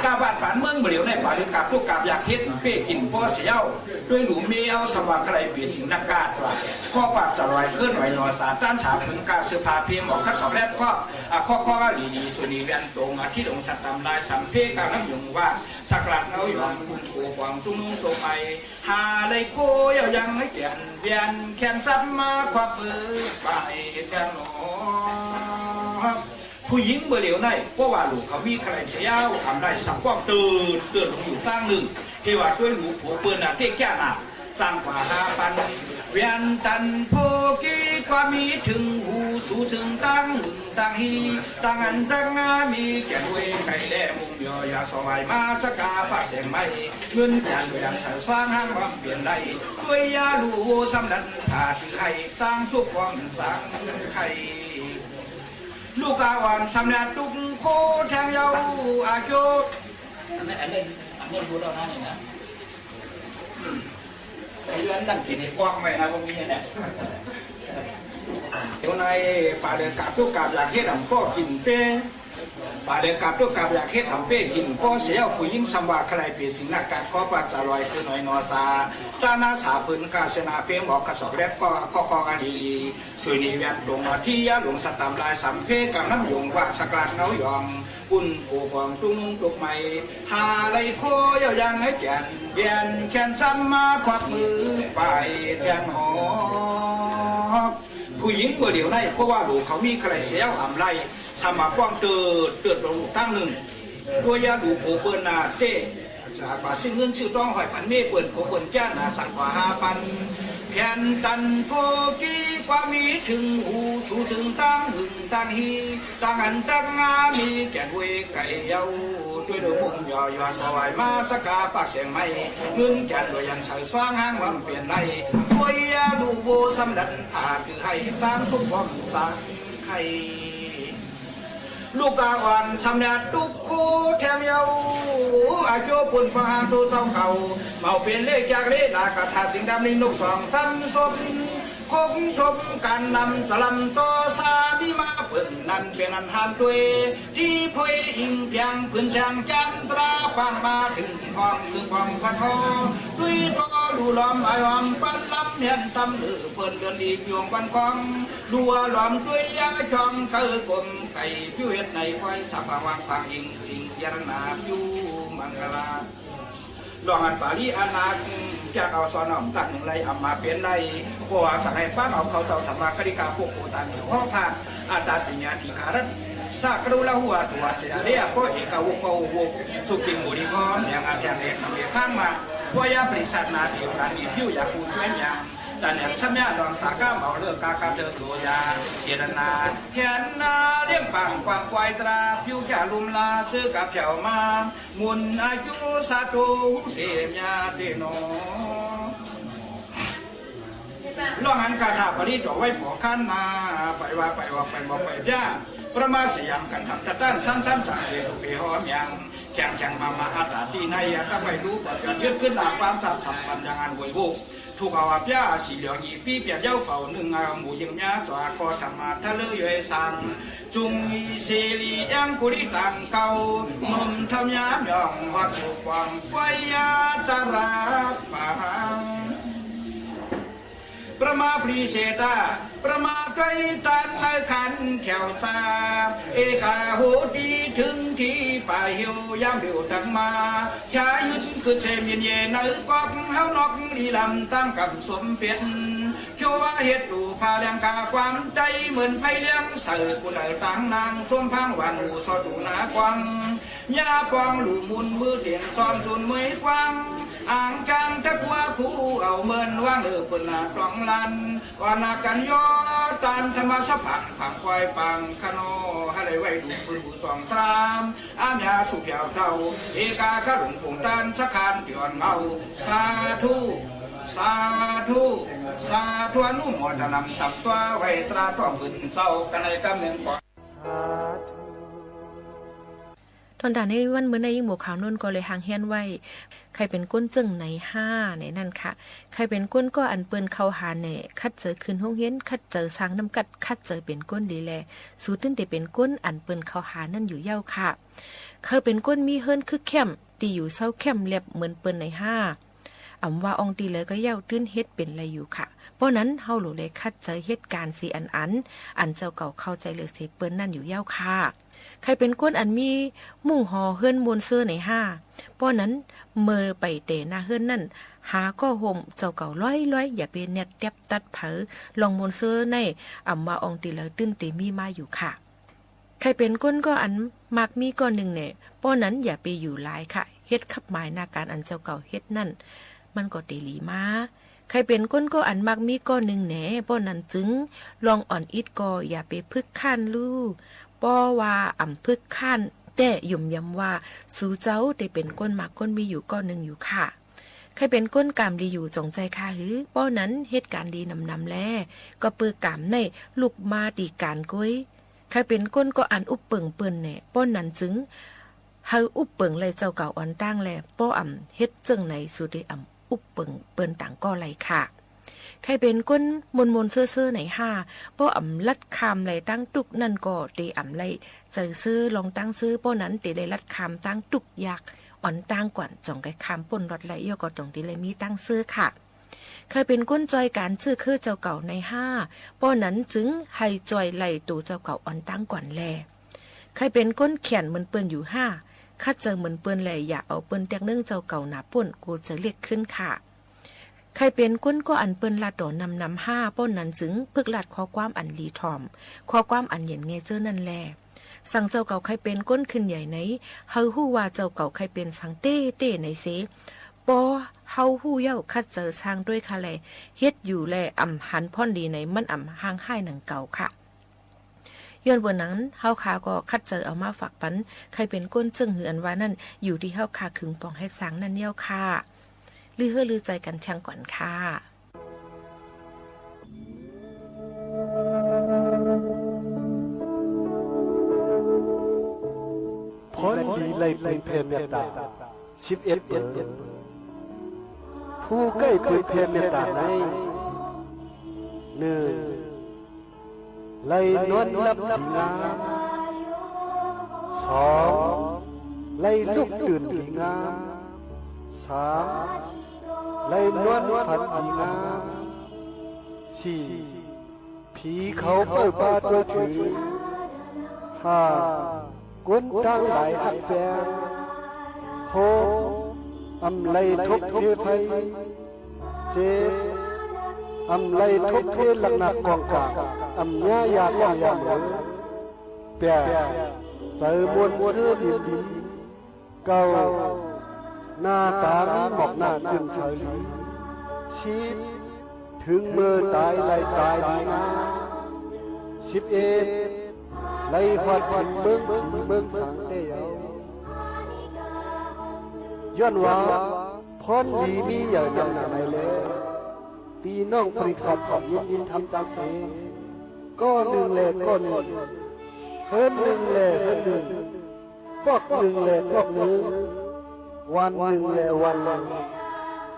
กาบบ้านปานเมืองเมื่อเหลียวใน ปาลึกกาบตุ๊กข์กาบอยากเฮ็ดเป้กิ๋นป้อเสี้ยว ด้วยหลูเมียวสว่างใคร่เปรียบสิ่งนักกาดว่า ข้อปากจะลอยเคลื่อนไหวหนอสาต้านสาผึ้งกาเสื้อผ้าเพลงหมอกคัดสอบแลบครอบ อ่ะ ข้อข้อก็หลีหลีสุนีแวนตรง อาทิตย์องค์สัตว์ตำลายสัมเพกาน้ำยงว่า สักหลักเอาหยองคุณโกกองตุ้งนุ่งโตไป หาไลโคเย้ายังให้แก่นเวียนแขนซับมาควักมือไปแทนหนอ ผู้หญิงเมื่อเหลียวใน เพราะว่าหลูเขามีใคร่เสี้ยว อำได้สังป้องเติดเติดลงอยู่ตั้งนึ่ง เทว่าด้วยหลูผัวเปิ้นน่ะเต๊ะแก้วน่ะ สร้างกว่าห้าปัน เวียนตันโพกีกว่ามีถึงหูสูซึ่งตั้งหึงตั้งฮี ตั้งอันตั้งงามีแก่นเวยไก่แล่มุงยอ อย่าสวายมาสกาปากแสงไม้ เงินจานเวียนใส่สว่างห้างความเปลี่ยนได้ ด้วยยาลูโวสำนันผ่าถือให้ตั้งสุขความสังไข่ ลูกอาอ่อนสำนักตุกโคแทงเยาอาโจ อันนี้ อันนี้ อันนี้รู้แล้วนะนี่นะ ไอ้เรื่องนั่งกิ๋นไอ้กวักไว้นะพวกนี้เนี่ย เดี๋ยวในป่าเดินกาบตุ๊กข์กาบอยากเฮ็ดอำป้อกิ๋นเป้ ป่าเดินกาบตุ๊กข์กาบอยากเฮ็ดอำเป้กิ๋นป้อเสี้ยว ผู้หญิงสำว่าใคร่เปรียบสิ่งนักกาด ข้อปากจะลอยคือหน่อยหนอสา ต้านนาสาผึ้งกาเสนาเพลงหมอกคัดสอบแลบครอบ ข้อข้อกันหลีหลี สุนีแวนตรง อาทิตย์หลวงสัตว์ตำลายสัมเพกาน้ำยงว่า สักหลักเอาหยอง ปุ้นโกกองตุ้งนุ่งตกไหม หาไลโคเย้ายังให้แก่นเวียนแขนซ้ำมาควักมือไปแทนหนอ ผู้หญิงเมื่อเหลียวใน เพราะว่าหลูเขามีใคร่เสี้ยวอำได้ สามารถป้องเติดเติดลงตั้งนึ่ง ด้วยยาหลูผัวเปิ้นน่ะเต๊ะ สากว่าสิ้นเงินซื้อต้องห้อยพันเมเปิ้น ผัวเปิ้นจ้าหนาสั่งกว่าห้าปัน แผ่นตันโพกีกว่ามีถึงหูสูซึ่งตั้งหึงตั้งฮี ตั้งอันตั้งงามีแก่นเวยไก่เยา ด้วยดอกบุ้งยอยอสวายมาสกาปากแสงไม้ เงินแก่นด้วยยันใส่สว่างห้างความเปลี่ยนได้ ด้วยยาลูโวสำดันผ่าคือให้ตั้งสุขความสังไข่ ลูกอาอ่อนสำนักตุกโคแถมเยา อาโจปุ้นฟังหางโตเศร้าเก่า เมาเปลี่ยนเลขจากเลขหลากาถาสิ่งดำลิงนกสองซ้ำสม คงทบกันนำสลัมต่อสามีมาเปิ้นนั้นเป๋นอันห้ามด้วย ที่เพยอิงเพียงผืนแสงจันทราปางมาถึงทองคือของพันทอง ด้วยต่อลู่ล้อมไอหอมปันลำเนียนตำลือเปิ้นเดือนอีกยวงวันกอง ลัวล้อมด้วยยาจองเกอกลมไก่ผิวเห็ดในควายสับปะวังพังอิงสิงยรนาอยู่มังกลา ต้องอันปาลีอันนัก อยากเอาสอนออมตักหนึ่งไล อำมาเป๋นไล เพราะว่าสักให้ฟังเอาเขาเจ้าธรรมะกริกา พวกโกตันอยู่ห้องพัก อาตาปิญญาธิการัต สากรุละหัวตัวเสียเรียก เพราะเอกาวุกก็อุก สุขจริงบุรีพร้อม อย่างอาจอย่างเอกทำเอกข้างมา เพราะยาปริศาจนาเดียวกัน อีกอยู่อยากผู้ช่วยยัง แต่เนี่ยสัญญาดองสาก้าเมาเลิกกากาเธอตัวยา เจตนา เห็นนาเลี้ยงปางกว้างควายตรา ผิวจะลุมลาซื้อกับเผียวมา มุนอายุสาธุเตมยาเตโน ร้องอันคาถาปาลีต่อไว้ปอขั้นมา ไปว่าไปว่าไปบอกไปย่า ประมาสยามกันทำตะต้านซ้ำๆ สามเปตุเปหอมยัง แข่งแข่งมามาอาตาตีในยาตะไปรู้ก่อนจะยึดขึ้นหลักความสามสามวันยังอันหวยบุก ถูกเอาอับย่าสีเหลืองอีปี้เปียกเย้าเผาหนึ่งเอาหมูยิงยาสวาก็ธรรมาทะเลเยยสัง จุงมีเสรียังกุริตังเก่า นมเท่ายามย่องฮอดสู่ความไว้ยาตราปัง ประมาปรีเสตา ประมาไตรตันในขันแขวสา เอกาโหตีถึงที่ป่าหิวยามเดียวตังมา ชายุนคือเซมินเยในกอกเฮานอกลีลำตั้งกำสมเป็น โยว่าเหตุตูพาแรงกาความใจเหมือนไพเลี้ยงใส่ผู้ใดต่างนางส้มพังหวานหมูสอดตูนากวาง ยาปองหลู่มุนมือเตียนซ้อมจุนเมยกวาง อ่างจางตะกัวผู้เอาเมินว่างเออเปิ้นหน้าต้องลัน ก่อนหน้ากันยอดตานธรรมสะพังผังควายปังขะนอ ให้ได้ไหวดูปืนผู้สองตราม อาญาสุขยาวเท่า เอกาขลุงผงตานสะคานเตียนเงา สาธุ สาธุ สาธุ อนุโมทนำตับตัวไว้ตราต้องปืนเศร้ากันในกำเนิดก่อน ท่อนด่าในวันเมื่อในยิ่งหมวกขาวนุ่นก็เลยหางเฮียนไว้ ใครเป๋นก้นเจิ่งไหนห้าในนั้นค่ะ ใครเป๋นก้นก็อันเปิ้นเข้าหาแหน่ คัดเจอคืนห้องเฮียน คัดเจอสร้างน้ำกัด คัดเจอเป๋นก้นดีแล สูตึ้นเต๋เป๋นก้นอันเปิ้นเข้าหานั้นอยู่เย้าค่ะ ใครเป๋นก้นมีเฮือนคึกเข้ม ตี้อยู่เซาเข้มเรียบเหมือนเปิ้นไหนห้า อำว่าอ่องตี้เลยก็เย้าตื้นเฮ็ดเป๋นไรอยู่ค่ะ เพราะนั้นเฮาหลูเลยคัดเจอเหตุการณ์สีอันอัน อันเจ้าเก่าเข้าใจเหลือเสเปิ้นนั่นอยู่เย้าค่ะ ใครเป๋นก้นอันมีมุ้งหอเฮือนมวลเซอไหนห้า เพราะนั้นเมื่อไปเต๋หน้าเฮือนนั่น หาก็ห่มเจ้าเก่าร้อยๆ อย่าไปแนดแต๊บตัดเผลอ ลองมวลเซอใน อำว่าอ่องตี้เลยตื้นเต๋มีมาอยู่ค่ะ ใครเป๋นก้นก็อันมักมีก้อนนึ่งแหน่ ป้อนั้นอย่าไปอยู่หลายค่ะ เฮ็ดคับหมายหน้าการอันเจ้าเก่าเฮ็ดนั่น มันก็เต๋หลีมา ใครเป๋นก้นก็อันมักมีก้อนนึ่งแหน่ ป้อนั้นจึง ลองอ่อนอิดก็อย่าไปพึกค้านลู่ ป้อว่าอ่ำพึกค้านแต๊ ย่อมยำว่า สูเจ้าเต๋เป๋นก้นมักก้นมีอยู่ก้อนนึ่งอยู่ค่ะ ใครเป๋นก้นก๋ามดีอยู่จ๋องใจ๋ข้าหื้อ ป้อนั้นเหตุการณ์ดีนำๆ แล ก็ปื้อก๋ามในลุกมาตี้ก๋านก๊วย ใครเป๋นก้นก็อันอุบเปิ่งเปิ้นแหน่ ป้อนั้นจึง หื้ออุบเปิ่งเลยเจ้าเก่าอ่อนตั้งแล ป้ออ่ำเฮ็ดเจิ่งไหนสูเต๋อ่ำอุบเปิ่งเปิ้นต่างก้อเลยค่ะ ใครเป๋นก้นมนๆ เซ้อๆ ไหนห้า ป้ออ่ำลัดคามเลยตั้งตุ๊กนั่นก็เต๋อ่ำเลยเจอเซ้อลองตั้งเซ้อ ป้อนั้นเต๋เลยลัดคามตั้งตุ๊กยากอ่อนตั้งก่อน จ๋องใก้คามป้นลอดเลย เอี้ยวก็ตรงตี้เลยมีตั้งเซ้อค่ะ ใครเป๋นก้นจอยก๋านจื้อคือเจ้าเก่าในห้า ป้อนั้นจึงหื้อจอยไล่ตั๋วเจ้าเก่าอ่อนตั้งก่อนแล ใครเป๋นก้นเขียนเหมือนเปิ้นอยู่ห้า คัดเจอเหมือนเปิ้นแล อย่าเอาเปิ้นแต๊กเนื่องเจ้าเก่าหนาป้น กูจะเรียกขึ้นค่ะ ใครเป๋นก้นก็อันเปิ้นลาต่อนำๆ ห้า ป้อนั้นจึงพึกลาดข้อความอันหลีถ่อม ข้อความอันเย็นแงเจ้อนั่นแล สั่งเจ้าเก่าใครเป๋นก้นขึ้นใหญ่ไหน หื้อฮู้ว่าเจ้าเก่าใครเป๋นสังเต้ๆ ไหนเส ป้อเฮาฮู้เย้า คัดเจอสร้างด้วยค่ะแล เฮ็ดอยู่แลอ่ำหันพ่อนดีไหน มันอ่ำห่างห้ายหนังเก่าค่ะ ย้อนเปื้อนั้น เฮาข้าก็คัดเจอเอามาฝากปัน ใครเป๋นก้นเจิ่งหื้ออันว่านั้น อยู่ตี้เฮาข้าขึงป่องเฮ็ดสร้างนั่นเย้าค่ะ ลือเฮ้อลือใจ๋กั๋นเชียงก่อนค่ะ ผลดีไล่ผลแผ่เมตตา สิบเอ็ดเป๋อ ผู้ใก้ผลแผ่เมตตาใน หนึ่ง ไล่นอนหลับดีงาม สอง ไล่ลุกตื่นดีงาม สาม ไล่นอนฝันดีงาม สี่ ผีเขาเปิ้นบ่าตั๋วถือ ห้า คนตังหลายฮักแปง หก อำไลทุกข์เพศภัย เจ็บ อำไลทุกข์เพศหลักหนักกองก๋าง อำเยียะยาก้องยาเหมิน เปียะ ใจ๋มวลซื่นดี เก้า หน้าต๋ามีหมอกหน้าจื้นใสดี สิบ เถิงเมื่อต๋ายไล่ต๋ายดีงาม สิบเอ็ด ไล่ฮอดเถิงเมืองผีเมืองสางแต๊เยาว์ ย้อนว่า พรดีมีใหญ่หนักหนาในแล ปี้น้องปริกษาธรรมยินดีทำต๋ามเส ก้อนึ่งแลก้อนึ่ง เฮิรนนึ่งแลเฮิรนนึ่ง ก๊อกนึ่งแลก๊อกนึ่ง วันนึ่งแลวันนึ่ง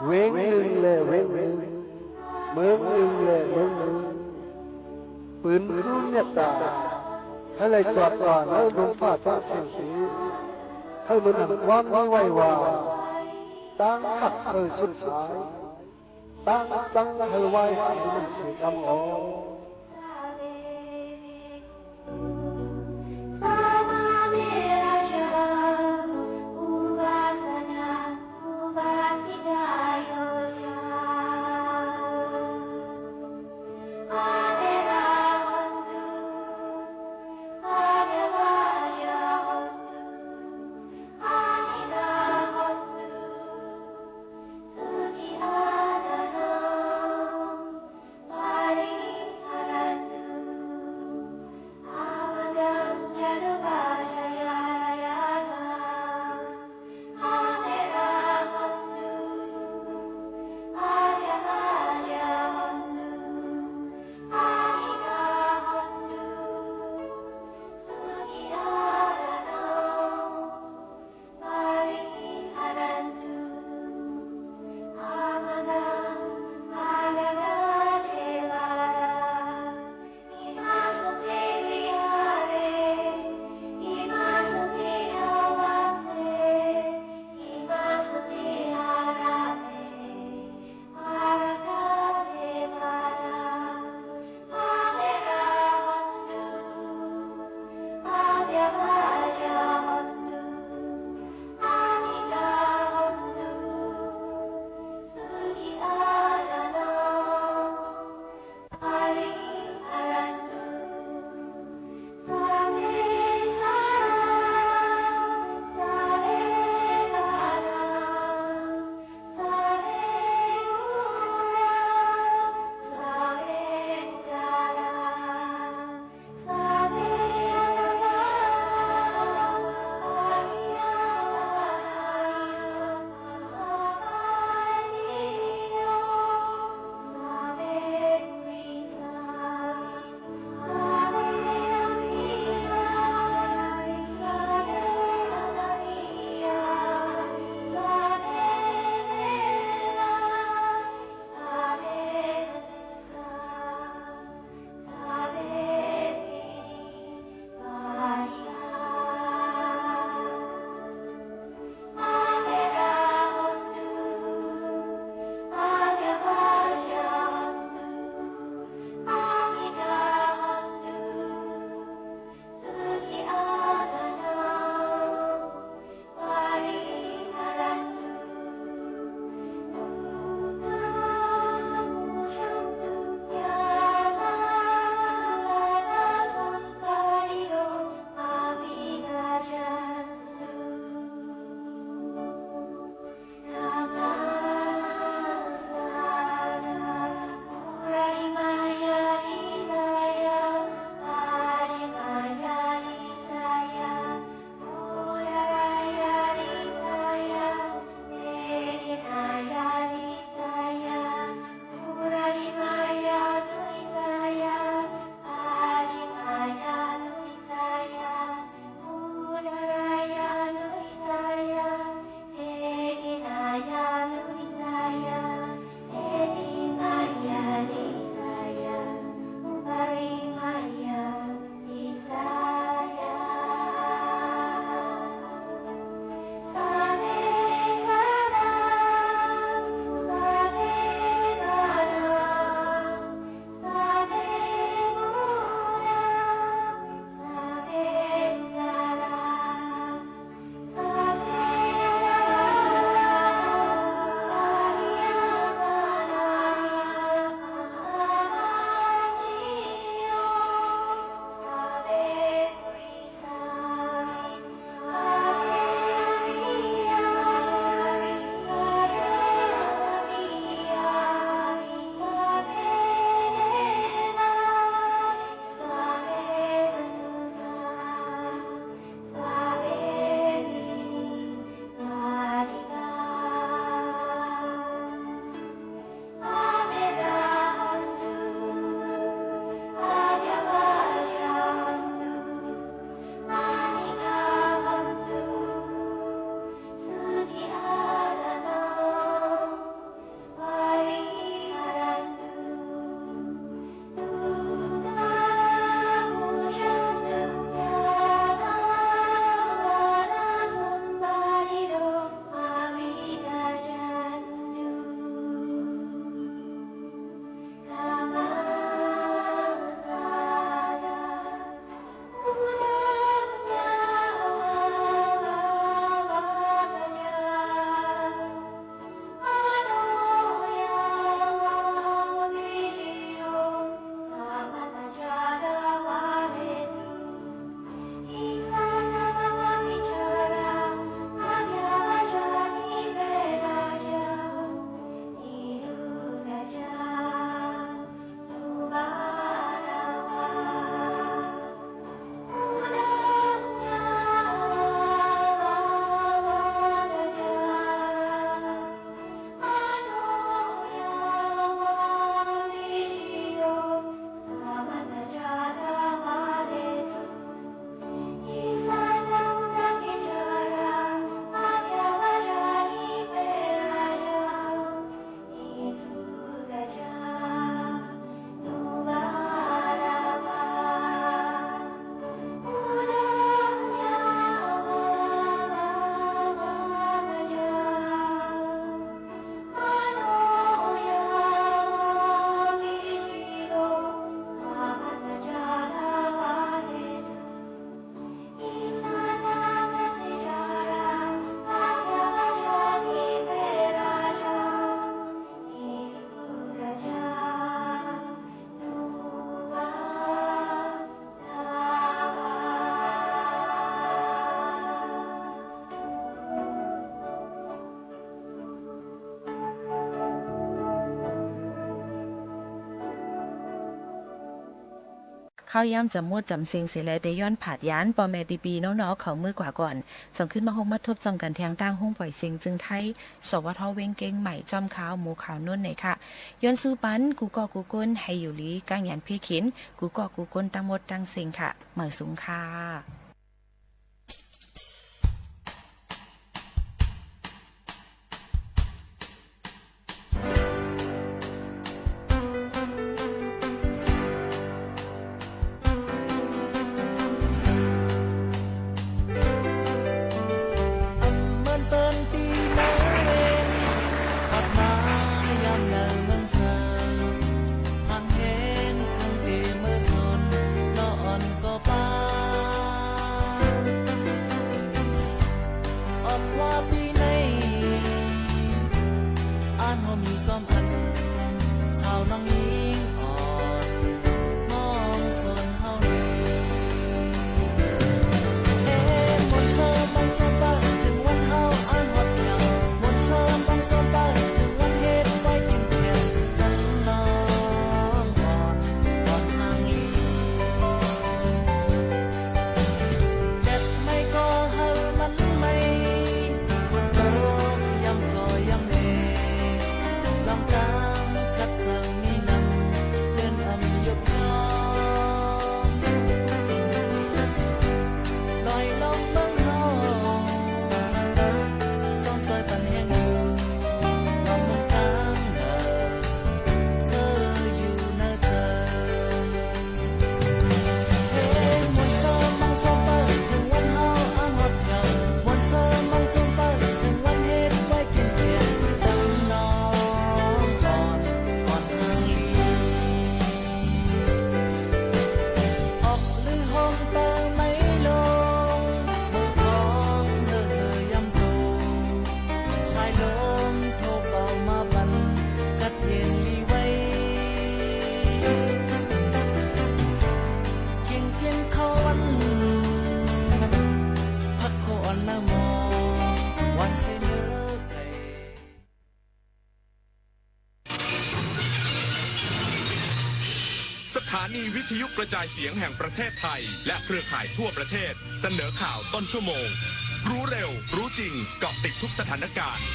เวงนึ่งแลเวงนึ่ง เมืองนึ่งแลเมืองนึ่ง ปืนสู้เมตต๋า หื้อไล่สอดส่องหื้อลุมฟ้าสางเสี้ยงสี หื้อเหมือนดั่งความมีไว้ว่า ตังฮักหื้อสุดสาย ตัง ตังหื้อวายหายมันเสียกำออก สุขีอัตตานัง ปรินิพพ ข้าวยามจ๋ำหมดจ๋ำเซ็งเสียแล แต่ย้อนผาดยานป้อแม่ปี้ๆ น้องๆ เขาเมื่อก๋ว่าก่อน ส่งขึ้นมาฮบมาทบจอมกั๋นแทงตางห้องป่อยเสียงจึงไทย สวท เวียงเก๋งใหม่ จ้อมข่าวหมู่ข่าวนุ่นหน่อยค่ะ ย้อนสู้ปัน กู้ก้อกู้คน หื้ออยู่หลี ก้างหยันเปียกเข็ญ กู้ก้อกู้คน ตังหมดตังเซ็งค่ะ หมายสูงค่ะ อันเหมือนเปิ้นตี้นาเล็ง ฮอดมายามในเมืองเซิง หากหันคันเตเมื่อสน เนาะอ่อนก็ปา ออกว่าปี๋ไหน อันเฮามีจอมอัน สาวน้องญิงอ่อน มองสนเฮานี้ เอ๊ะ มนต์เสริมมองจอมเปิ้น เถิงวันเฮาอันฮอดเหี่ยว มนต์เสริมมองจอมเปิ้น เถิงวันเฮ็ดไว้กิ๋นเตียน น้องอ่อน อ่อนหางลี แดดไหม้ก็หื้อมันไหม้ ฝนตกยามก็ยามแล ลองตางกัดเจิงมีนำ เปิ้นอันยบยอม ลอยล่องเมืองเฮา จอมจอยปันแฮงอยู่ ลองเมืองตางเดิม เซออยู่ในเจิง เฮ มนต์เสริมมองจอมเปิ้น เถิงวันเฮาอันฮอดเหี่ยว มนต์เสริมมองจอมเปิ้น เถิงวันเฮ็ดไว้กิ๋นเตียน ตังน้องอ่อน อ่อนหางลี ออกลือฮ้องเตอไหม้ลง เมืองทองเฮอเฮอยามโต สายลมโทรเป่ามาปัน กัดเย็นลีไว้ เคียงเคียงเข้าวัน พักโคอ่อนเนอหมอ วันเสนอไกล สถานีวิทยุกระจายเสียงแห่งประเทศไทย และเครือข่ายทั่วประเทศ เสนอข่าวต้นชั่วโมง รู้เร็ว รู้จริง เกาะติดทุกสถานการณ์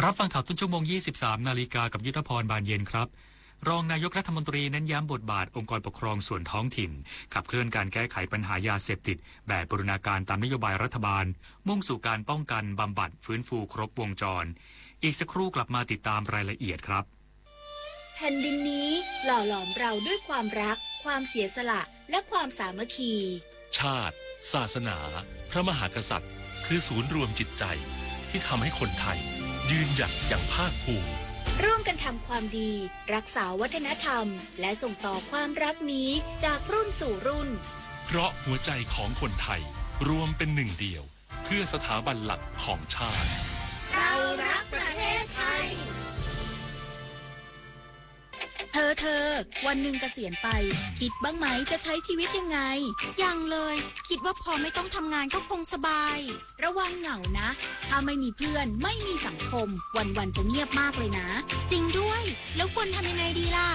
รับฟังข่าวต้นชั่วโมง ยี่สิบสามนาฬิกา กับยุทธพร บานเย็นครับ รองนายกรัฐมนตรีเน้นย้ำบทบาทองค์กรปกครองส่วนท้องถิ่น ขับเคลื่อนการแก้ไขปัญหายาเสพติดแบบบูรณาการตามนโยบายรัฐบาล มุ่งสู่การป้องกัน บำบัด ฟื้นฟูครบวงจร อีกสักครู่กลับมาติดตามรายละเอียดครับ แผ่นดินนี้หล่อหลอมเราด้วยความรัก ความเสียสละ และความสามัคคี ชาติ ศาสนา พระมหากษัตริย์ คือศูนย์รวมจิตใจ ที่ทำให้คนไทย ยืนหยัดอย่างภาคภูมิ ร่วมกันทำความดี รักษาวัฒนธรรม และส่งต่อความรักนี้จากรุ่นสู่รุ่น เพราะหัวใจของคนไทย รวมเป็นหนึ่งเดียว เพื่อสถาบันหลักของชาติ เรารักประเทศไทย เธอ เธอ วันหนึ่งเกษียณไป คิดบ้างไหมจะใช้ชีวิตยังไง ยังเลย คิดว่าพอไม่ต้องทำงานก็คงสบาย ระวังเหงานะ ถ้าไม่มีเพื่อน ไม่มีสังคม วันๆ จะเงียบมากเลยนะ จริงด้วย แล้วควรทำยังไงดีล่ะ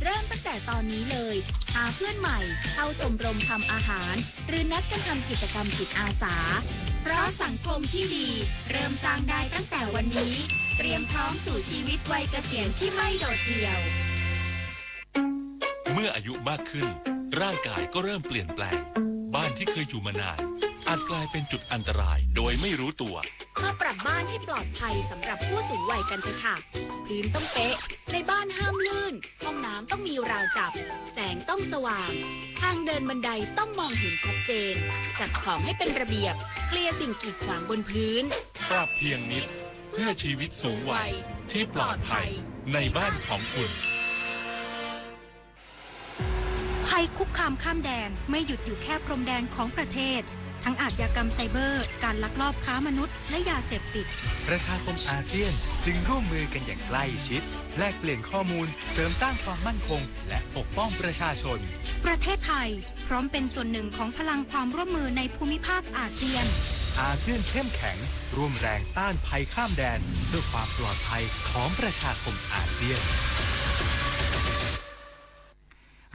เริ่มตั้งแต่ตอนนี้เลย หาเพื่อนใหม่ เข้าชมรมทำอาหาร หรือนัดกันทำกิจกรรมจิตอาสา เพราะสังคมที่ดี เริ่มสร้างได้ตั้งแต่วันนี้ เตรียมพร้อมสู่ชีวิตวัยเกษียณที่ไม่โดดเดี่ยว เมื่ออายุมากขึ้น ร่างกายก็เริ่มเปลี่ยนแปลง บ้านที่เคยอยู่มานาน อาจกลายเป็นจุดอันตรายโดยไม่รู้ตัว มาปรับบ้านให้ปลอดภัยสำหรับผู้สูงวัยกันเถอะค่ะ พื้นต้องเป๊ะ ในบ้านห้ามลื่น ห้องน้ำต้องมีราวจับ แสงต้องสว่าง ทางเดินบันไดต้องมองเห็นชัดเจน จัดของให้เป็นระเบียบ เคลียร์สิ่งกีดขวางบนพื้น ปรับเพียงนิด เพื่อชีวิตสูงวัยที่ปลอดภัยในบ้านของคุณ ภัยคุกคามข้ามแดนไม่หยุดอยู่แค่พรมแดนของประเทศ ทั้งอาชญากรรมไซเบอร์ การลักลอบค้ามนุษย์ และยาเสพติด ประชาคมอาเซียนจึงร่วมมือกันอย่างใกล้ชิด แลกเปลี่ยนข้อมูล เสริมสร้างความมั่นคง และปกป้องประชาชน ประเทศไทยพร้อมเป็นส่วนหนึ่งของพลังความร่วมมือในภูมิภาคอาเซียน อาเซียนเข้มแข็ง ร่วมแรงต้านภัยข้ามแดน เพื่อความปลอดภัยของประชาคมอาเซียน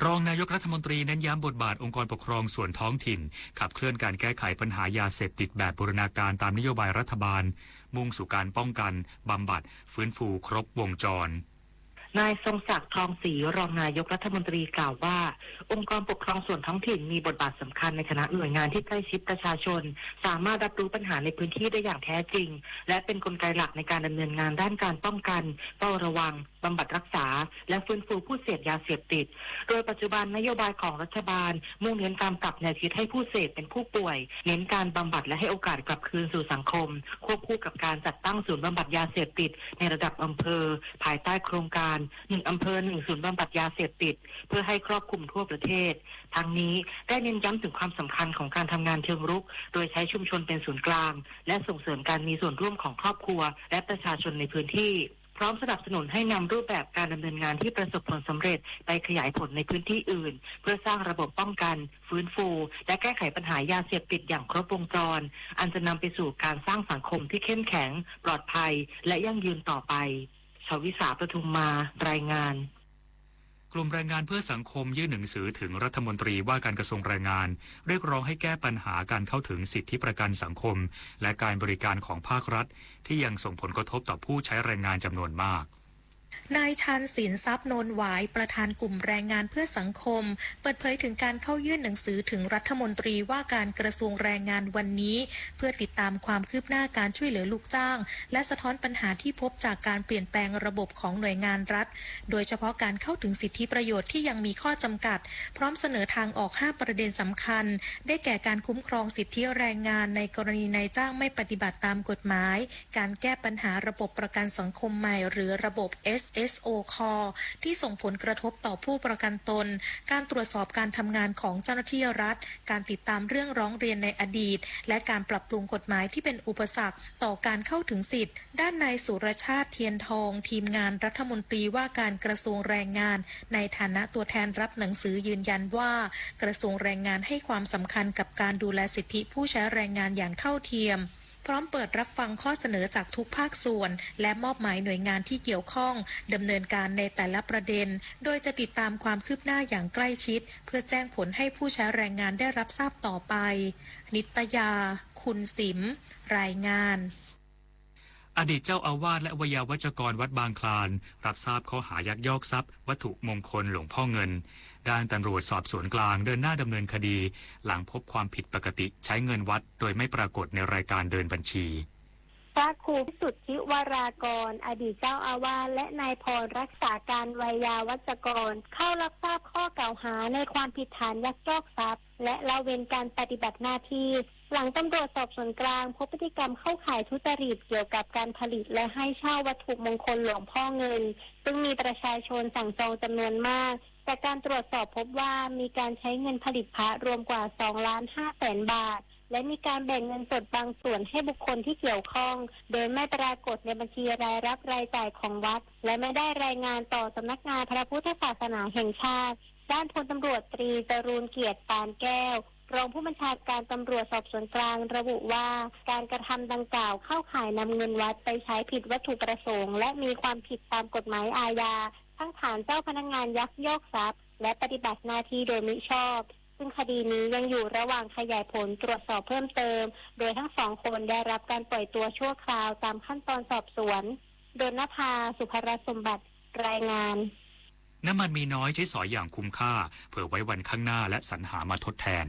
รองนายกรัฐมนตรีเน้นย้ำบทบาทองค์กรปกครองส่วนท้องถิ่น ขับเคลื่อนการแก้ไขปัญหายาเสพติดแบบบูรณาการตามนโยบายรัฐบาล มุ่งสู่การป้องกัน บำบัด ฟื้นฟูครบวงจร นายทรงศักดิ์ ทองศรี รองนายกรัฐมนตรีกล่าวว่า องค์กรปกครองส่วนท้องถิ่นมีบทบาทสำคัญในฐานะหน่วยงานที่ใกล้ชิดประชาชน สามารถรับรู้ปัญหาในพื้นที่ได้อย่างแท้จริง และเป็นกลไกหลักในการดำเนินงานด้านการป้องกัน เฝ้าระวัง บำบัดรักษา และฟื้นฟูผู้เสพยาเสพติด โดยปัจจุบันนโยบายของรัฐบาล มุ่งเน้นการปรับแนวคิดให้ผู้เสพเป็นผู้ป่วย เน้นการบำบัดและให้โอกาสกลับคืนสู่สังคม ควบคู่กับการจัดตั้งศูนย์บำบัดยาเสพติดในระดับอำเภอ ภายใต้โครงการ หนึ่งอำเภอ หนึ่งศูนย์บำบัดยาเสพติด เพื่อให้ครอบคลุมทั่วประเทศ ทั้งนี้ได้เน้นย้ำถึงความสำคัญของการทำงานเชิงรุก โดยใช้ชุมชนเป็นศูนย์กลาง และส่งเสริมการมีส่วนร่วมของครอบครัว และประชาชนในพื้นที่ พร้อมสนับสนุนให้นำรูปแบบการดำเนินงานที่ประสบผลสำเร็จไปขยายผลในพื้นที่อื่น เพื่อสร้างระบบป้องกัน ฟื้นฟู และแก้ไขปัญหายาเสพติดอย่างครบวงจร อันจะนำไปสู่การสร้างสังคมที่เข้มแข็ง ปลอดภัย และยั่งยืนต่อไป ชวิสา ประทุมมา รายงาน กลุ่มแรงงานเพื่อสังคมยื่นหนังสือถึงรัฐมนตรีว่าการกระทรวงแรงงาน เรียกร้องให้แก้ปัญหาการเข้าถึงสิทธิประกันสังคม และการบริการของภาครัฐ ที่ยังส่งผลกระทบต่อผู้ใช้แรงงานจำนวนมาก นายชาญศิลป์ ทรัพย์นนหวาย ประธานกลุ่มแรงงานเพื่อสังคม เปิดเผยถึงการเข้ายื่นหนังสือถึงรัฐมนตรีว่าการกระทรวงแรงงานวันนี้ เพื่อติดตามความคืบหน้าการช่วยเหลือลูกจ้าง และสะท้อนปัญหาที่พบจากการเปลี่ยนแปลงระบบของหน่วยงานรัฐ โดยเฉพาะการเข้าถึงสิทธิประโยชน์ที่ยังมีข้อจำกัด พร้อมเสนอทางออกห้าประเด็นสำคัญ ได้แก่การคุ้มครองสิทธิแรงงานในกรณีนายจ้างไม่ปฏิบัติตามกฎหมาย การแก้ปัญหาระบบประกันสังคมใหม่ หรือระบบ เอสเอสโอ คอล ที่ส่งผลกระทบต่อผู้ประกันตน การตรวจสอบการทำงานของเจ้าหน้าที่รัฐ การติดตามเรื่องร้องเรียนในอดีต และการปรับปรุงกฎหมายที่เป็นอุปสรรคต่อการเข้าถึงสิทธิ์ ด้านนายสุรชาติ เทียนทอง ทีมงานรัฐมนตรีว่าการกระทรวงแรงงาน ในฐานะตัวแทนรับหนังสือยืนยันว่า กระทรวงแรงงานให้ความสำคัญกับการดูแลสิทธิผู้ใช้แรงงานอย่างเท่าเทียม พร้อมเปิดรับฟังข้อเสนอจากทุกภาคส่วน และมอบหมายหน่วยงานที่เกี่ยวข้องดำเนินการในแต่ละประเด็น โดยจะติดตามความคืบหน้าอย่างใกล้ชิด เพื่อแจ้งผลให้ผู้ใช้แรงงานได้รับทราบต่อไป นิตยา คุณสิม รายงาน อดีตเจ้าอาวาสและไวยาวัจกรวัดบางคลาน รับทราบข้อหายักยอกทรัพย์วัตถุมงคลหลวงพ่อเงิน ด้านตำรวจสอบสวนกลางเดินหน้าดำเนินคดี หลังพบความผิดปกติใช้เงินวัดโดยไม่ปรากฏในรายการเดินบัญชี พระครูพิสุทธิวรากร อดีตเจ้าอาวาส และนายพรรักษาการไวยาวัจกร เข้ารับทราบข้อกล่าวหาในความผิดฐานยักยอกทรัพย์ และละเว้นการปฏิบัติหน้าที่ หลังตำรวจสอบสวนกลางพบพฤติกรรมเข้าข่ายทุจริตเกี่ยวกับการผลิตและให้เช่าวัตถุมงคลหลวงพ่อเงิน ซึ่งมีประชาชนสั่งจองจำนวนมาก จากการตรวจสอบพบว่ามีการใช้เงินผลิตพระรวมกว่า สองล้านห้าแสนบาท และมีการแบ่งเงินสดบางส่วนให้บุคคลที่เกี่ยวข้อง โดยไม่ปรากฏในบัญชีรายรับรายจ่ายของวัด และไม่ได้รายงานต่อสำนักงานพระพุทธศาสนาแห่งชาติ ด้านพลตำรวจตรีจรูญเกียรติ ปานแก้ว รองผู้บัญชาการตำรวจสอบสวนกลางระบุว่า การกระทำดังกล่าวเข้าข่ายนำเงินวัดไปใช้ผิดวัตถุประสงค์ และมีความผิดตามกฎหมายอาญา ทั้งฐานเจ้าพนักงานยักยอกทรัพย์ และปฏิบัติหน้าที่โดยมิชอบ ซึ่งคดีนี้ยังอยู่ระหว่างขยายผลตรวจสอบเพิ่มเติม โดยทั้งสองคนได้รับการปล่อยตัวชั่วคราวตามขั้นตอนสอบสวน ดลนภา สุภรัตน์สมบัติ รายงาน น้ำมันมีน้อยใช้สอยอย่างคุ้มค่า เผื่อไว้วันข้างหน้าและสรรหามาทดแทน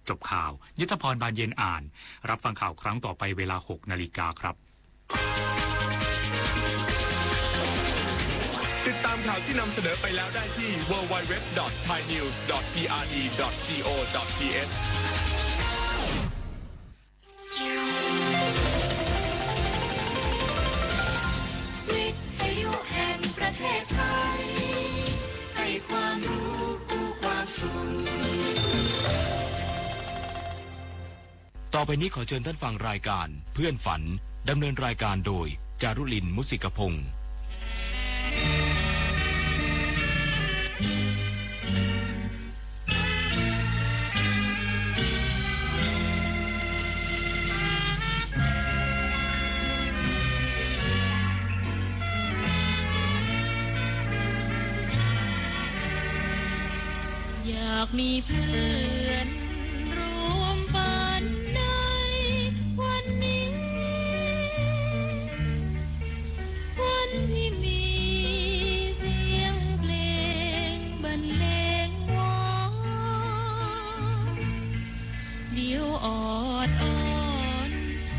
จบข่าว ยุทธพร บานเย็นอ่าน รับฟังข่าวครั้งต่อไปเวลา หกนาฬิกาครับ ติดตามข่าวที่นำเสนอไปแล้วได้ที่ ดับเบิลยู ดับเบิลยู ดับเบิลยู ดอท ไทยนิวส์ ดอท พีอาร์ดี ดอท จี โอ ดอท ที เอช วิทยุแห่งประเทศไทย ให้ความรู้คู่ความสุข ต่อไปนี้ขอเชิญท่านฟังรายการเพื่อนฝัน ดำเนินรายการโดย จารุลิน มุสิกพงษ์ อยากมีเพื่อนร่วมฝันในวันนี้ วันที่มีเสียงเพลงบรรเลงวอน เดี๋ยวออดอ้อน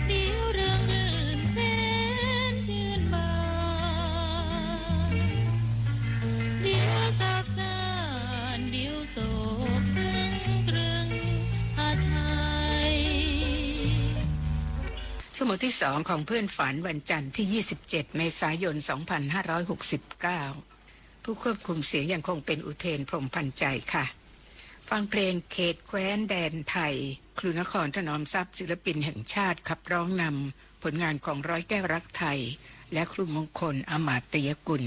เดี๋ยวเริงรื่นแสนชื่นบาน เดี๋ยวสาบซ่าน เดี๋ยวโศกซึ่งตรึงหาไทย ชั่วโมงที่สองของเพื่อนฝันวันจันทร์ที่ยี่สิบเจ็ดเมษายนสองพันห้าร้อยหกสิบเก้า ผู้ควบคุมเสียงยังคงเป็นอุเทน พรหมพันธ์ใจค่ะ ฟังเพลงเขตแคว้นแดนไทย ครูนคร ถนอมทรัพย์ ศิลปินแห่งชาติ ขับร้องนำผลงานของร้อยแก้ว รักไทย และครูมงคล อมาตยกุล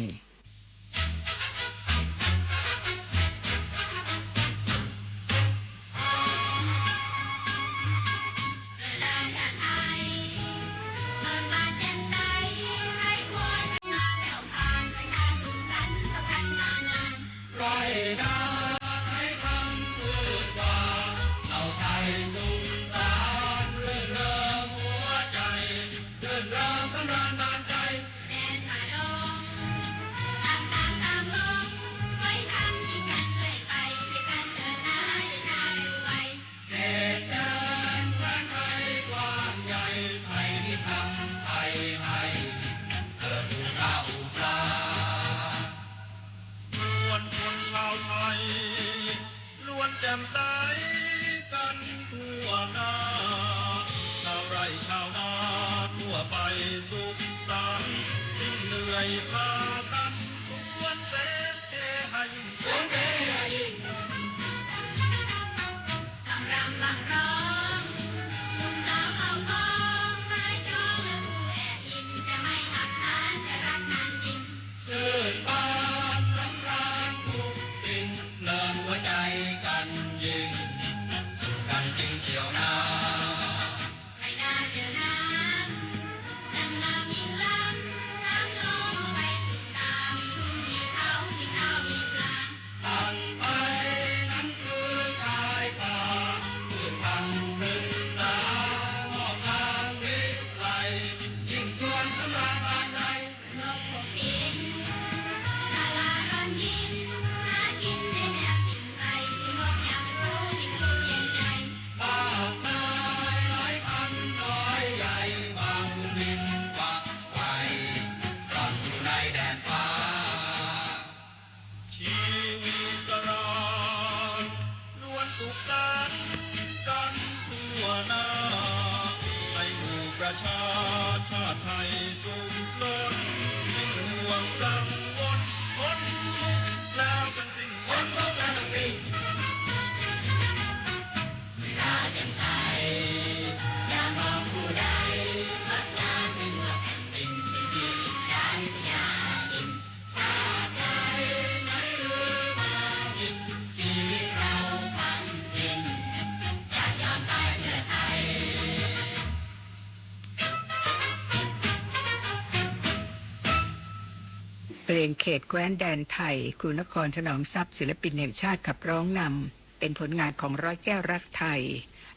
เพลงเขตแคว้นแดนไทย ครูนคร ถนอมทรัพย์ ศิลปินแห่งชาติ ขับร้องนำ เป็นผลงานของร้อยแก้ว รักไทย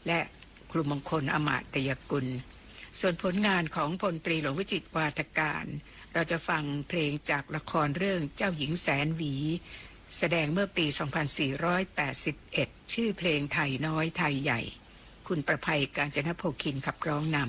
และครูมงคล อมาตยกุล ส่วนผลงานของพลตรีหลวงวิจิตร วาทการ เราจะฟังเพลงจากละครเรื่องเจ้าหญิงแสนหวี แสดงเมื่อปีสองพันสี่ร้อยแปดสิบเอ็ด ชื่อเพลงไทน้อยไทใหญ่ คุณประภัย กาญจนโภคิน ขับร้องนำ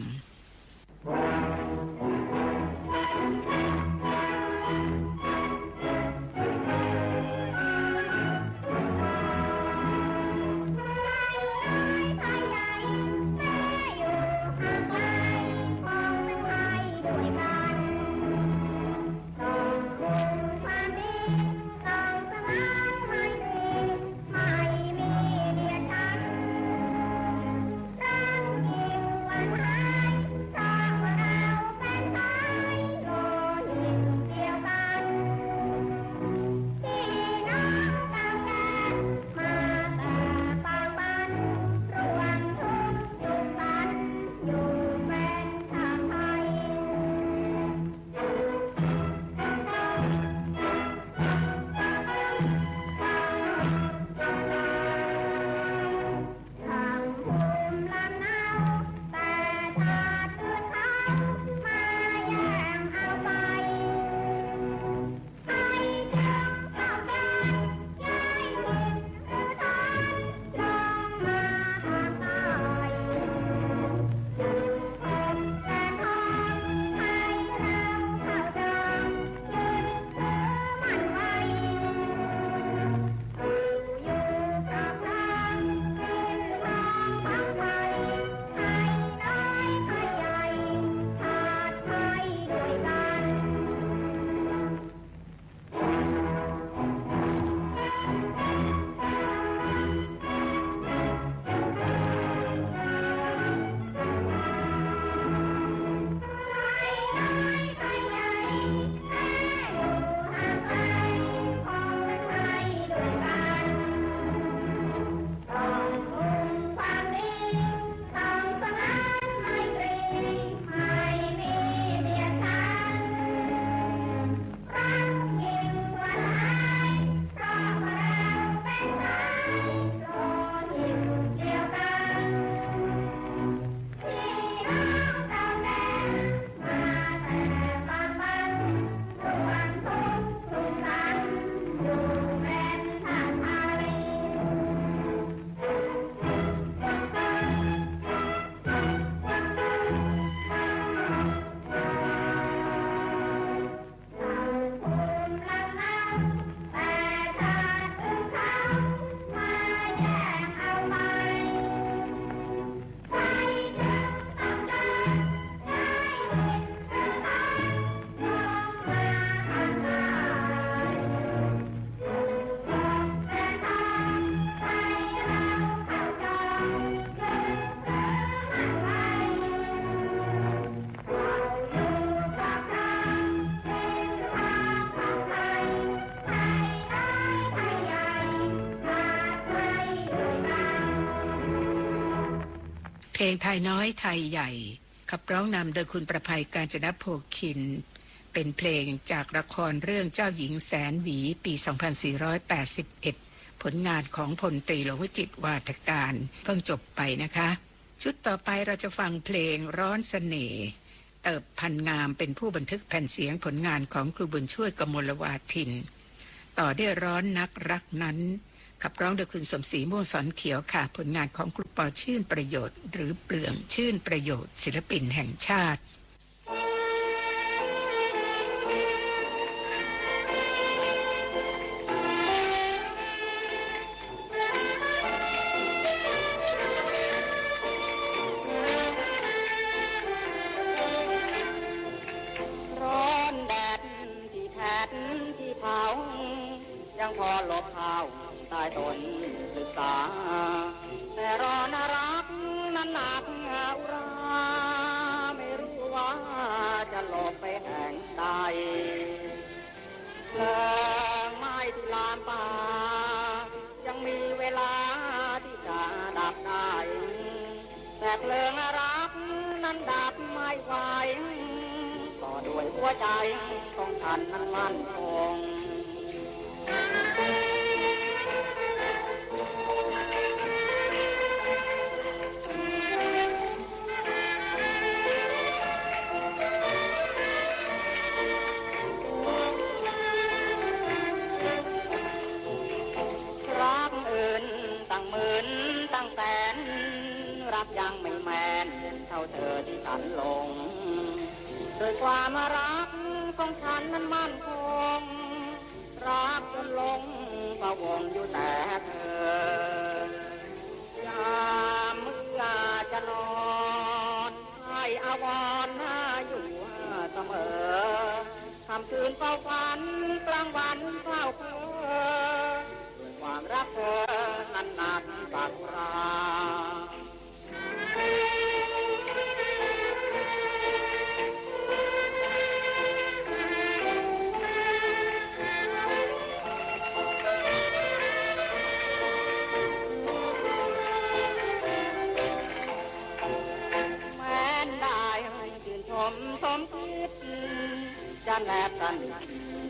เพลงไทยน้อยไทยใหญ่ ขับร้องนำโดยคุณประภัย กาญจนโภคิน เป็นเพลงจากละครเรื่องเจ้าหญิงแสนหวี ปี สองพันสี่ร้อยแปดสิบเอ็ด ผลงานของพลตรีหลวงวิจิตร วาทการ เพิ่งจบไปนะคะ ชุดต่อไปเราจะฟังเพลงร้อนเสน่ห์ เติบพันงาม เป็นผู้บันทึกแผ่นเสียง ผลงานของครูบุญช่วย กมลวาทิน ต่อด้วยร้อนนักรักนั้น ขับร้องโดยคุณสมศรี ม่วงสอนเขียวค่ะ ผลงานของครูปอ ชื่นประโยชน์ หรือเปลือง ชื่นประโยชน์ ศิลปินแห่งชาติ ร้อนแดดที่แผดที่เผา ยังพอหลบเผาได้ตนศึกษา แต่ร้อนรักนั้นหนักอุรา ไม่รู้ว่าจะหลบไปแห่งใด เพลิงไหม้ที่ลามป่า ยังมีเวลาที่จะดับได้ แต่เพลิงรักนั้นดับไม่ไหว ก็ด้วยหัวใจของฉันนั้นมั่นคง รักอื่นตั้งหมื่นตั้งแสน รักยังไม่แม้นเท่าเธอที่ฉันหลง ด้วยความรักของฉันนั้นมั่นคง รักจนหลงพะวงอยู่แต่เธอ ยามเมื่อจะนอน ให้อาวรณ์อยู่เสมอ ค่ำคืนเฝ้าฝัน กลางวันเฝ้าเพ้อ ด้วยความรักเธอนั้นนักสักรา แม้นได้ชื่นชมสมคิด จะแนบสนิท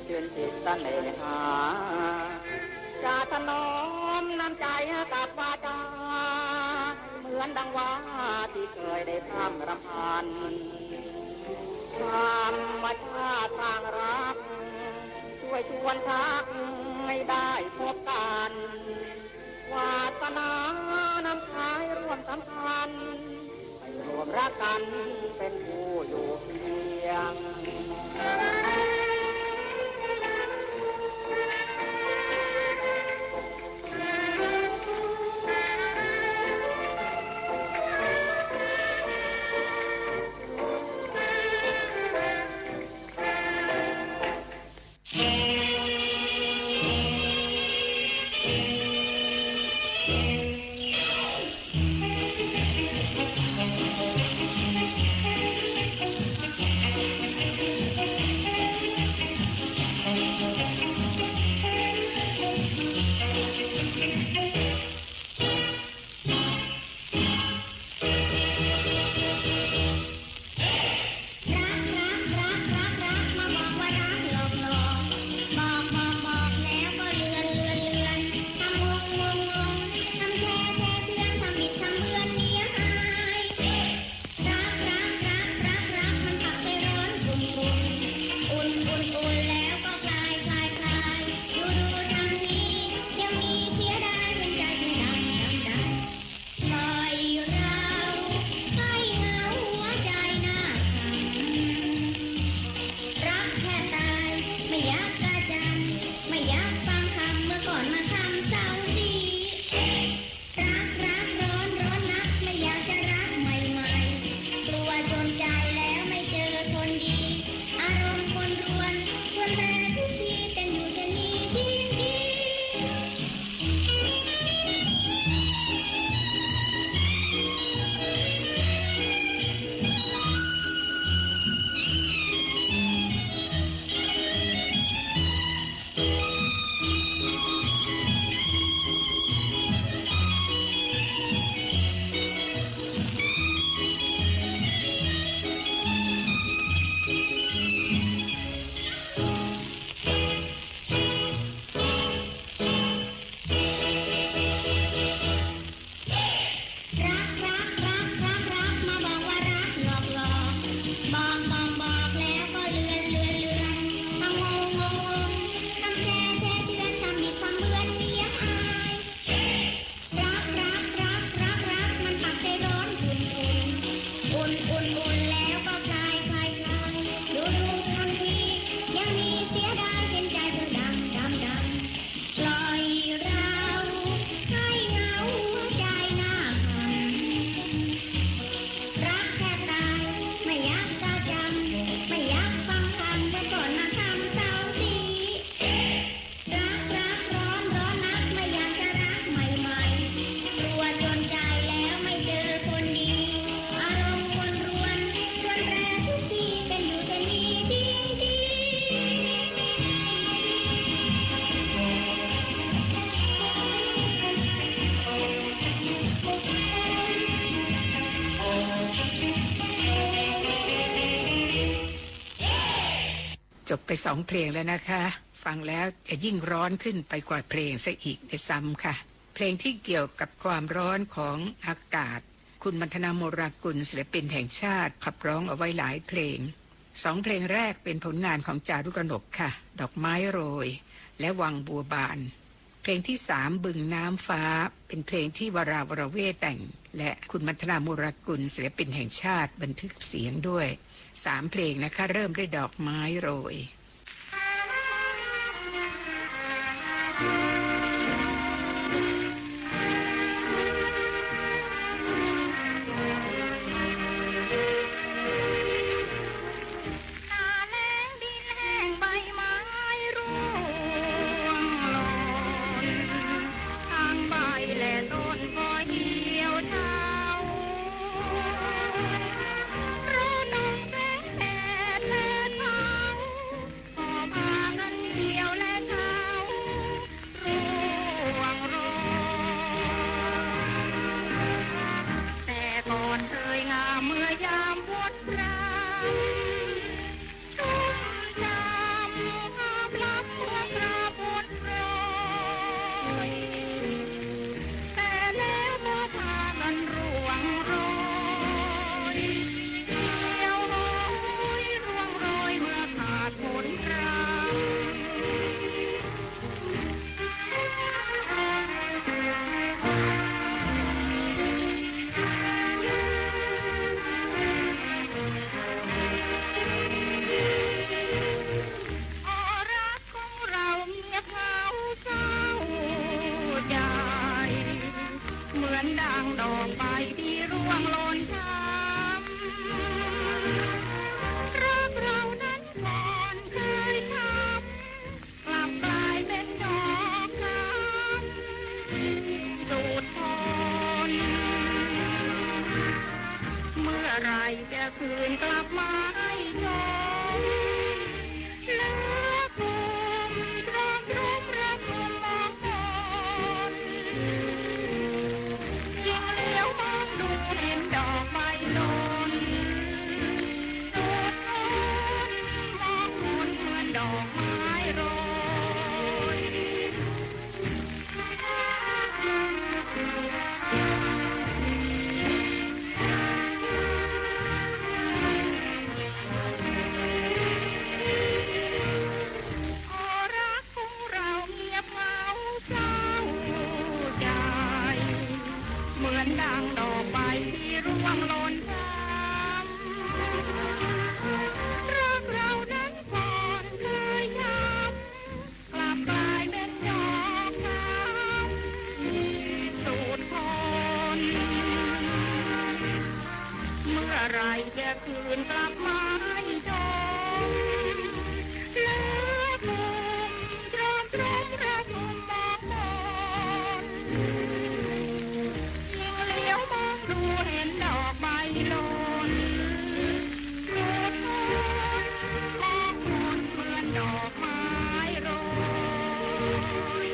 ชื่นจิตเสน่หา จะถนอมน้ำใจกับวาจา เหมือนดังว่าที่เคยได้พร่ำรำพัน ธรรมชาติสร้างรัก ช่วยชวนชักให้ได้พบกัน วาสนานำพาให้ร่วมสำคัญ ให้ร่วมรักกันเป็นคู่อยู่เคียง จบไปสองเพลงแล้วนะคะ ฟังแล้วจะยิ่งร้อนขึ้นไปกว่าเพลงซะอีกด้วยซ้ำค่ะ เพลงที่เกี่ยวกับความร้อนของอากาศ คุณมัณฑนา โมรากุล ศิลปินแห่งชาติ ขับร้องเอาไว้หลายเพลง สองเพลงแรกเป็นผลงานของจารุกนกค่ะ ดอกไม้โรย และวังบัวบาน เพลงที่สาม บึงน้ำฟ้า เป็นเพลงที่วรา วรเวทแต่ง และคุณมัณฑนา โมรากุล ศิลปินแห่งชาติ บันทึกเสียงด้วย สามเพลงนะคะ เริ่มด้วยดอกไม้โรย หน้าแล้งดินแห้งใบไม้ร่วงหล่น ทั้งใบและต้นก็เหี่ยวเฉา เพราะน้ำแสงแดดและเขา ก็พากันเหี่ยวและเฉาร่วงโรย แต่ก่อนเคยงามเมื่อยามฝนพรำ ชุ่มฉ่ำงามล้ำเมื่อกราบฝนโปรย แต่แล้วก็พากันร่วงโรย เหี่ยวโหยร่วงโรยเมื่อขาดฝนพรำ โอ้ รักของเราเงียบเหงาเศร้าใจ เหมือนดังดอกใบที่ร่วงหล่นช้ำ รักเรานั้นก่อนเคยช้ำ กลับกลายเป็นดอกช้ำสูดฝน เมื่อไหร่จะคืนกลับมาให้ชม เหลือกลุ่มตรอมตรมระทมมองมน ยิ่งเหลียวมองดูเห็นดอกใบหล่น สูดฝนมองมนเหมือนดอกไม้โรย โอ้ รักของเราเงียบเหงาเศร้าใจ เหมือนดังดอกใบที่ร่วงหล่นช้ำ รักเรานั้นก่อนเคยช้ำ กลับกลายเป็นดอกช้ำสูดฝน เมื่อไหร่จะคืนกลับมาให้ชม เหลือกลุ่มตรอมตรมระทมมองมน ยิ่งเหลียวมองดูเห็นดอกใบหล่น สูดฝนมองมนเหมือนดอกไม้โรย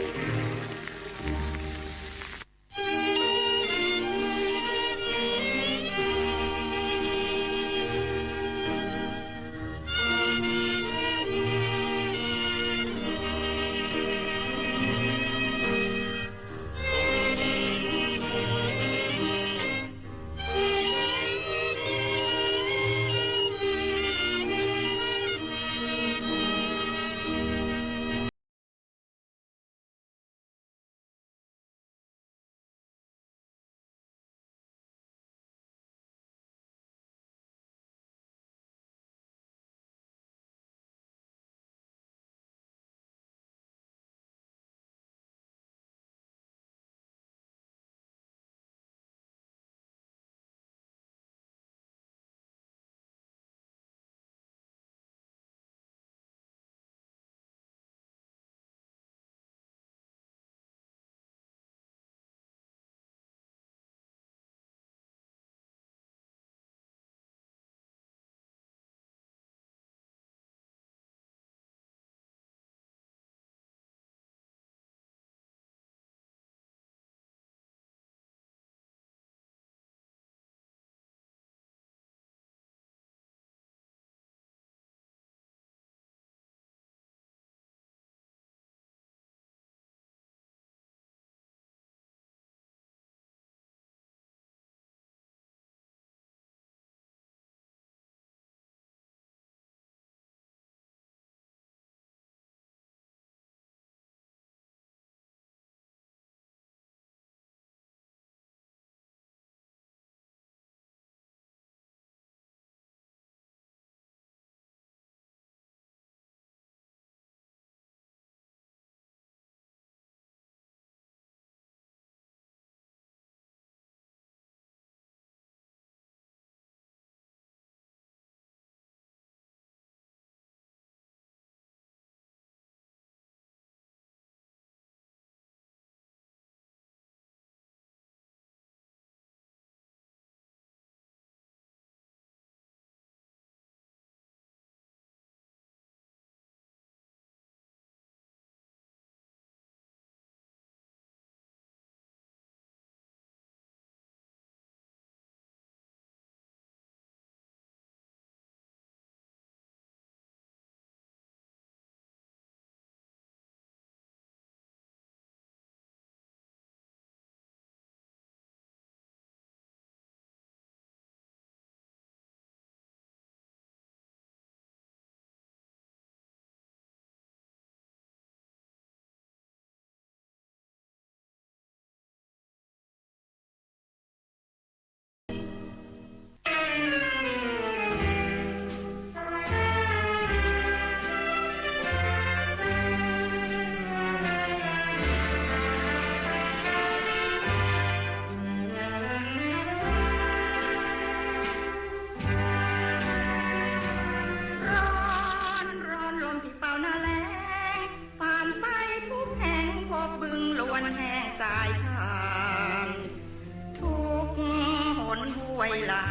หลา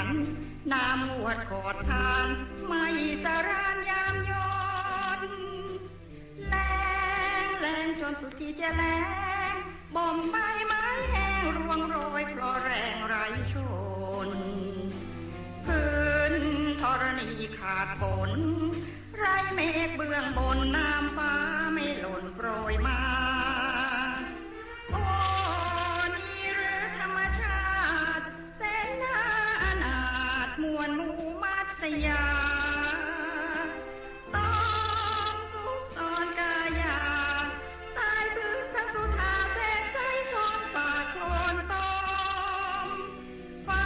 น น้ำงวดขอดคาน ไม่สะรานยามยน แล้ง แล้งจนสุดตี้จะแล้ง บ่มใบไม้แห้งร่วงโรย เพราะแล้งไร้ชน พื้นธรณีขาดฝน ไร้เมฆเบื้องบน น้ำฟ้าไม่หล่นโปรยมา โอ้ นี่หรือธรรมชาติ แสนน่าอนาถ มวลหมู่มัตสยา ต้องซุกซ่อนกายา ตายพฤกษสุธา แสกไส้ซ้อนปากโคลนตม ฟ้า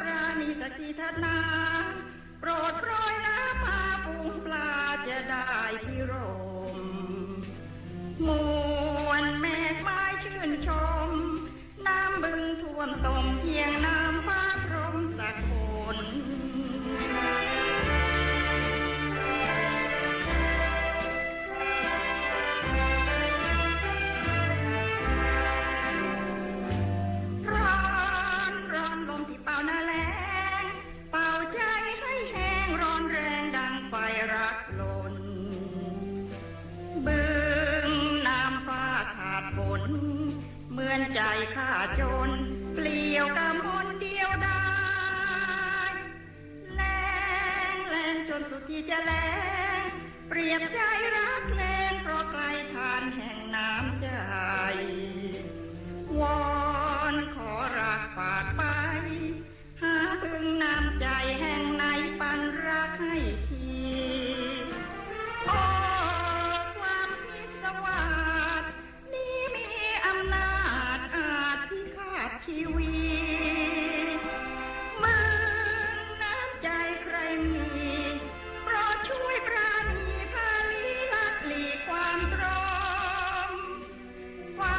ปราณีสักทีเถิดนา โปรดโปรยน้ำมา ฝูงปลาจะได้พิรม มวลแมกไม้ชื่นชม น้ำบึงท่วมตม เพียงน้ำฟ้าพรมสักฝน ร้อน ร้อนลมที่เป่าหน้าแล้ง เป่าใจให้แห้ง ร้อนแรงดังไฟรักลน บึงน้ำฟ้าขาดฝน เหมือนใจข้าจน เปลี่ยวกำมลเดียวดาย แล้ง แล้งจนสุดที่จะแล้ง เปรียบใจรักแล้ง เพราะไกลคานแห่งน้ำใจ วอนขอรักฝากไป หาบึงน้ำใจแห่งไหน ปันรักให้ที โอ้ ความพิศวาสนี้มีอำนาจอาจพิฆาตชีวิต มึงน้ำใจใครมี โปรดช่วยปราณี พาลี้ลัดหลีกความตรม ฟ้า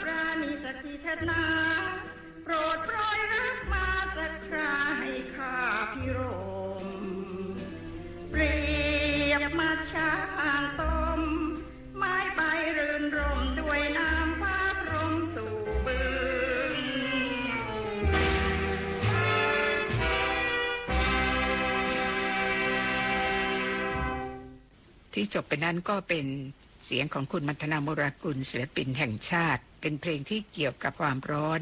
ปราณีสักทีเถิดนา โปรดโปรยรักมาสักครา ให้ข้าพิรม เปรียบมัดช้างต้ม ไม้ไปรื่นรม ด้วยน้ำฟ้าพรมสู่บึง ที่จบไปนั้นก็เป็นเสียงของคุณมัทนา มุรากุล ศิลปินแห่งชาติ เป็นเพลงที่เกี่ยวกับความร้อน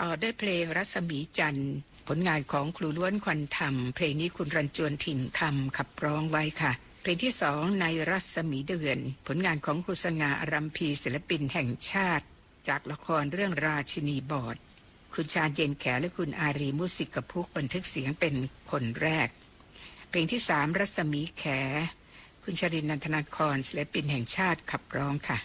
ต่อด้วยเพลงรัศมีจันทร์ ผลงานของครูล้วนควันธรรม เพลงนี้คุณรัญจวน ถิ่นคำ ขับร้องไว้ค่ะ เพลงที่สอง ในรัศมีเดือน ผลงานของครูสง่า อารัมภี ศิลปินแห่งชาติ จากละครเรื่องราชินีบอด คุณชาญ เย็นแข และคุณอารี มุสิกพุก บันทึกเสียงเป็นคนแรก เพลงที่สาม รัศมีแข คุณชรินทร์ นันทนาคร ศิลปินแห่งชาติ ขับร้องค่ะ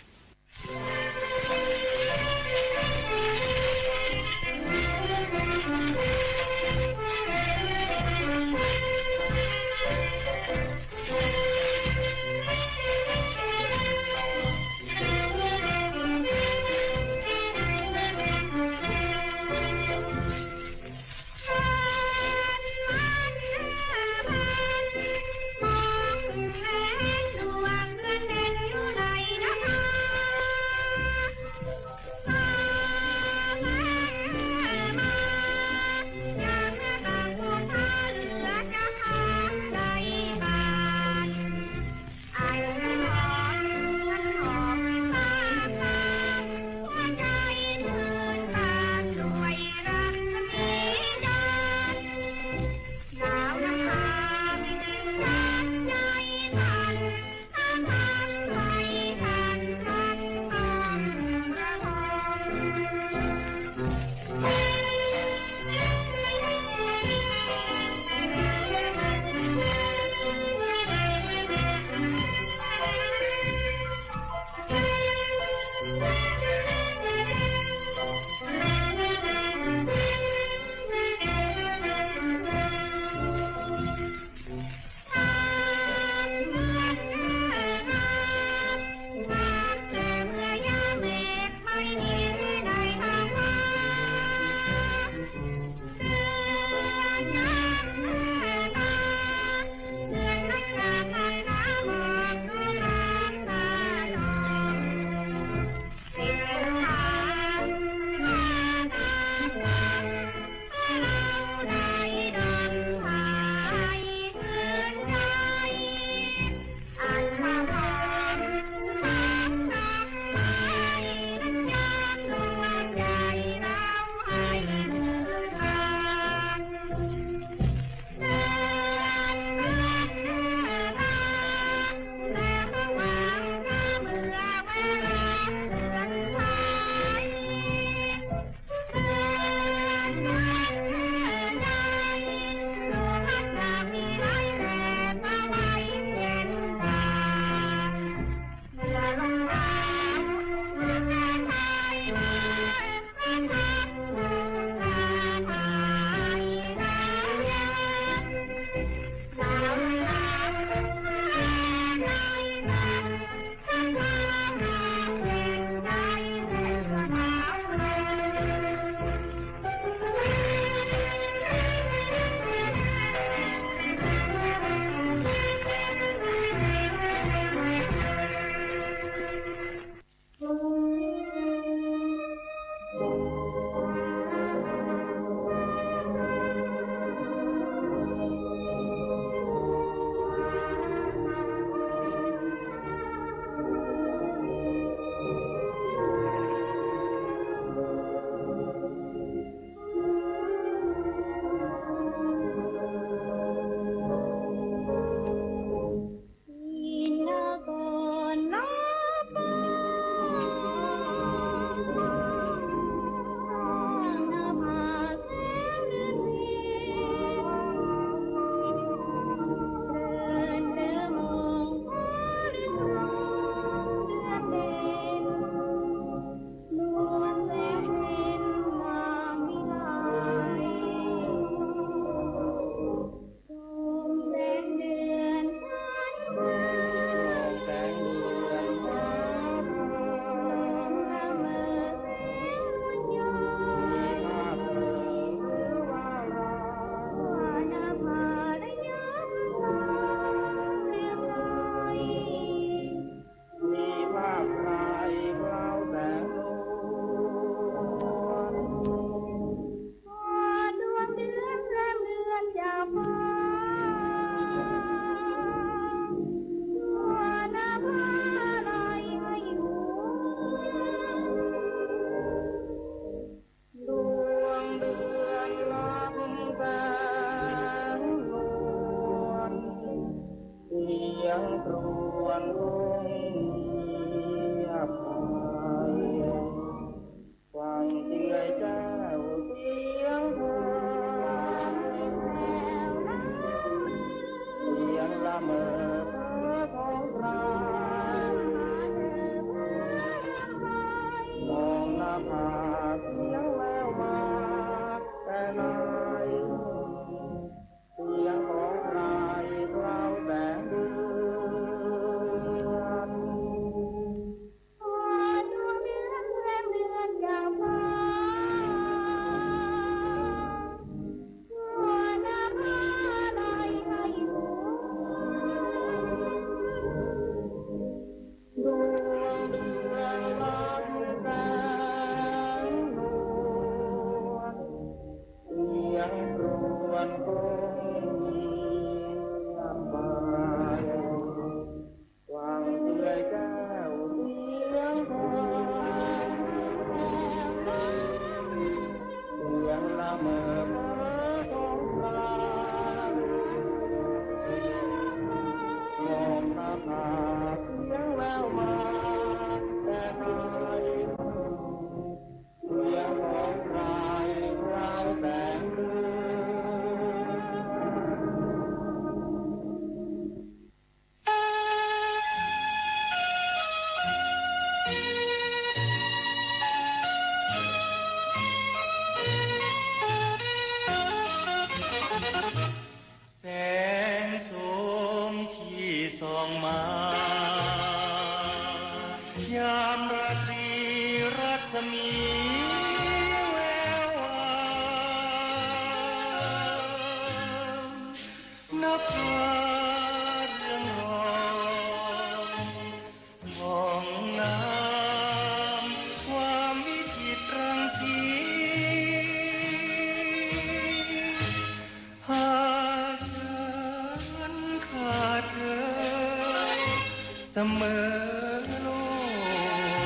เมื่อโล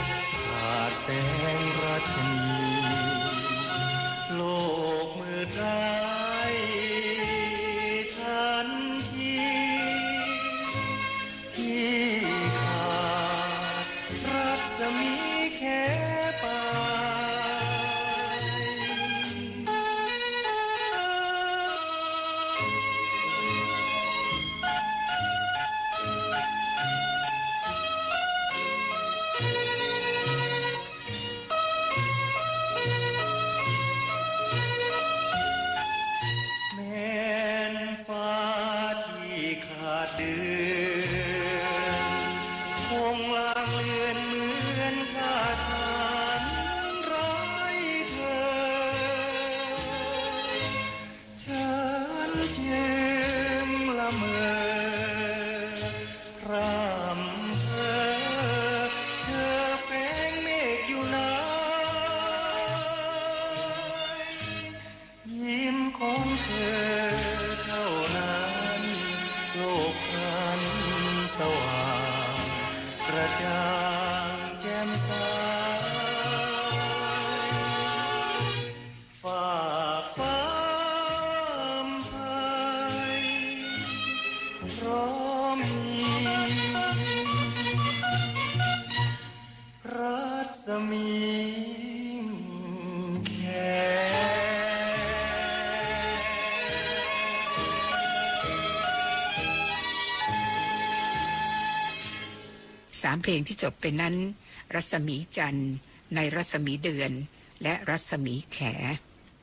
กขาดแสงรัชนี โลกมืดร้ายทันที ที่ขาดรัศมีแขไป แม้นฟ้าที่ขาดเดือน คงลางเลือนเหมือนข้าฉันไร้เธอ ฉันจึงละเมอพร่ำเพ้อ เธอแฝงเมฆอยู่ไหน ยิ้มของเธอเท่านั้น โลกพลันสว่าง กระจ่างแจ่มใส ฝากความอำไพ เพราะมีรัศมีแข สามเพลงที่จบไปนั้น รัศมีจันทร์ ในรัศมีเดือน และรัศมีแข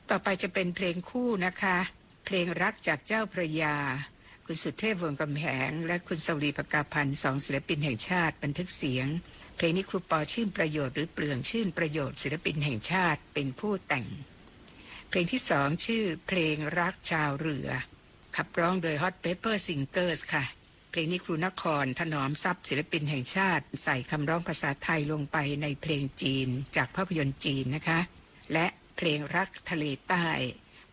ต่อไปจะเป็นเพลงคู่นะคะ เพลงรักจากเจ้าพระยา คุณสุเทพ วงศ์กำแหง และคุณสวลี ภกาพันธ์ สองศิลปินแห่งชาติบันทึกเสียง เพลงนี้ครูปอชื่นประโยชน์ หรือเปลืองชื่นประโยชน์ ศิลปินแห่งชาติเป็นผู้แต่ง เพลงที่สองชื่อเพลงรักชาวเรือ ขับร้องโดย Hot Pepper Singers ค่ะ เพลงนี้ครูนคร ถนอมทรัพย์ ศิลปินแห่งชาติ ใส่คำร้องภาษาไทยลงไปในเพลงจีน จากภาพยนตร์จีนนะคะ และเพลงรักทะเลใต้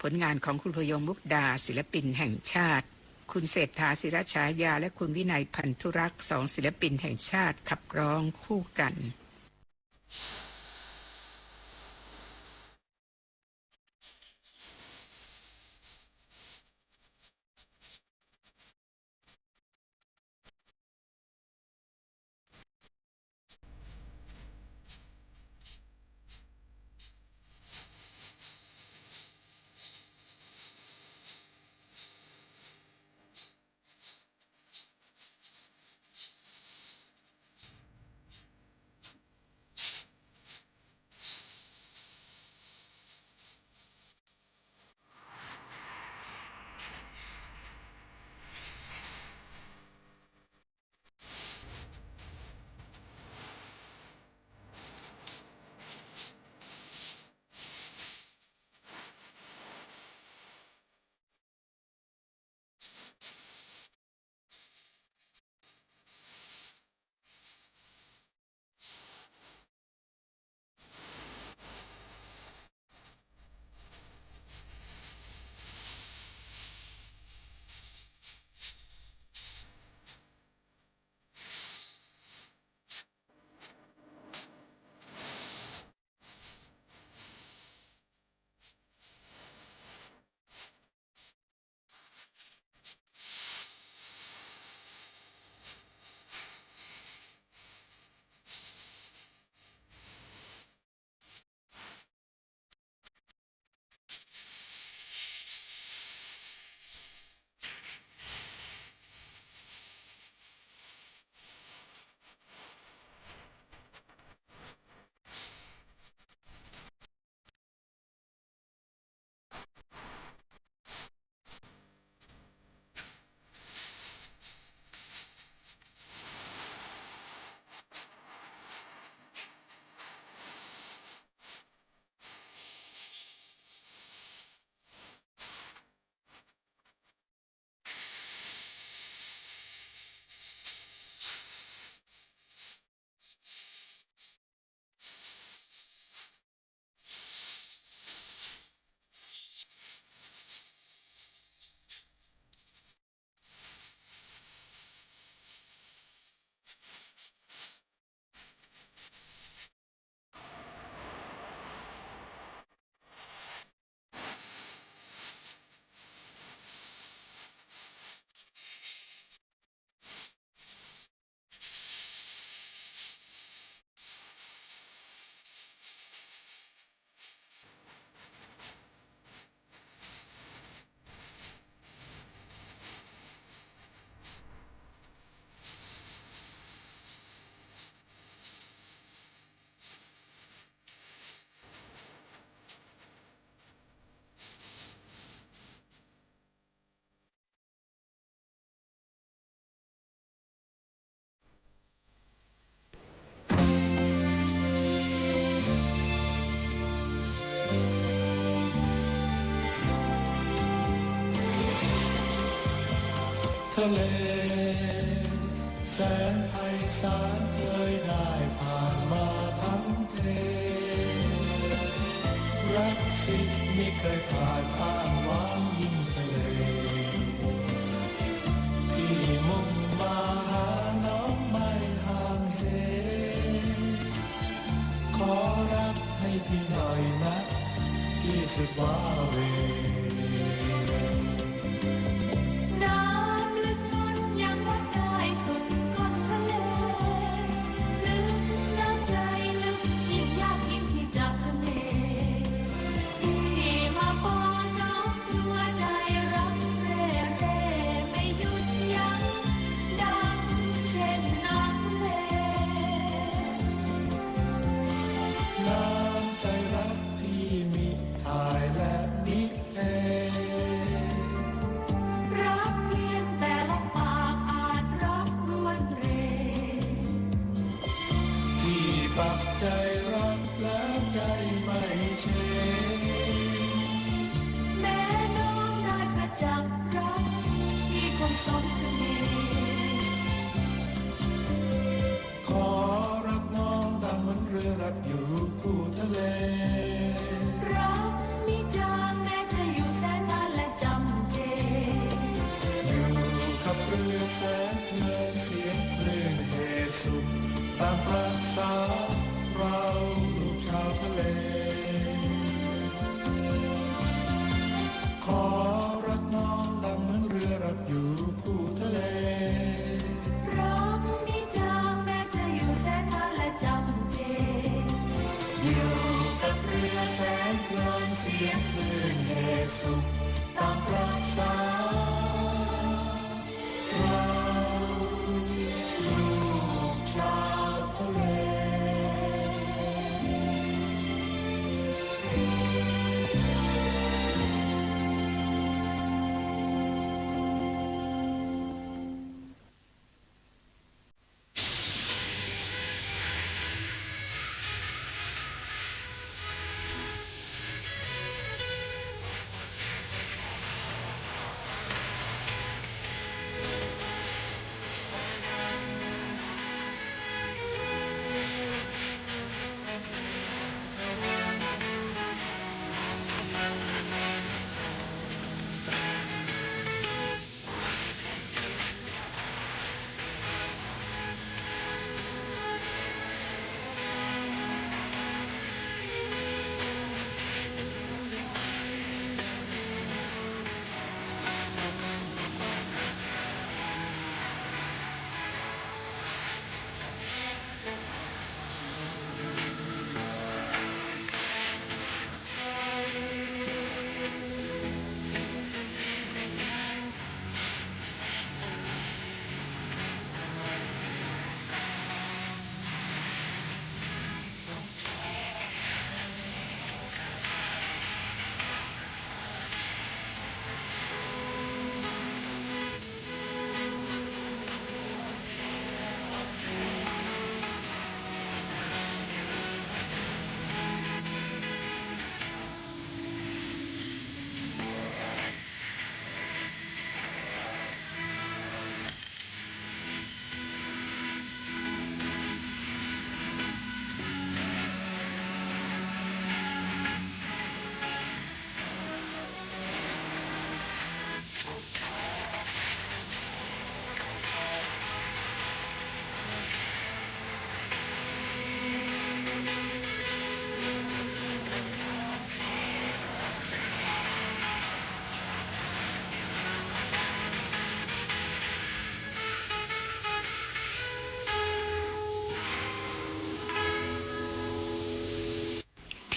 ผลงานของคุณพยง มุกดา ศิลปินแห่งชาติ คุณเศรษฐา ศิรฉายา และคุณวินัย พันธุรักษ์ สองศิลปินแห่งชาติ ขับร้องคู่กัน ทะเลแสนไพศาลเคยได้ผ่านมาพังเพ รักสิทธิ์มิเคยขาดอ้างว้างยิ่งทะเล พี่มุ่งมาหาน้องไม่ห่างเห ขอรักให้พี่หน่อยนะ พี่สุดว้าเหว่ น้ำลึกล้นยังวัดได้สุดก้นทะเล ลึกน้ำใจลึกยิ่งยากยิ่งที่จะคะเน พี่มาปองน้องกลัวใจรักเร่เร่ไม่หยุดยั้ง ดังเช่นน้ำทะเล น้ำใจรักพี่มิถ่ายและมิเท รักเพียงแต่ลมปากอาจรักรวนเร พี่ปักใจรักแล้วใจไม่เช แม้น้องได้ประจักษ์รัก พี่คงสมคะเน ขอรักน้องดังเหมือนเรือรักอยู่คู่ทะเล รักมิจางแม้จะอยู่แสนนานและจำเจ อยู่กับเรือแสนเพลินเสียงคลื่นเฮสุข ตามประสาเราลูกชาวทะเล ขอรักน้องดังเหมือนเรือรักอยู่คู่ทะเล รักมิจางแม้จะอยู่แสนนานและจำเจ อยู่กับเรือแสนเพลินเสียงคลื่นเฮสุข ตามประสาเราลูกชาวทะเล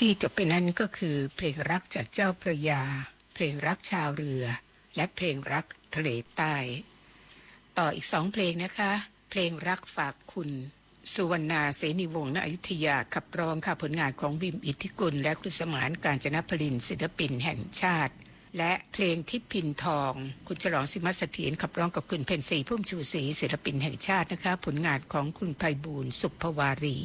ที่จบไปนั้นก็คือเพลงรักจากเจ้าพระยา เพลงรักชาวเรือ และเพลงรักทะเลใต้ ต่ออีกสองเพลงนะคะ เพลงรักฝากคุณ สุวรรณา เสนีวงศ์ ณ อยุธยา ขับร้องค่ะ ผลงานของวิม อิทธิกุล และคุณสมาน กาญจนพลิน ศิลปินแห่งชาติ และเพลงทิพย์พินทอง คุณฉลอง สิมเสถียร ขับร้องกับคุณเพ็ญศรี พุ่มชูศรี ศิลปินแห่งชาตินะคะ ผลงานของคุณไพบูลย์ สุภวารี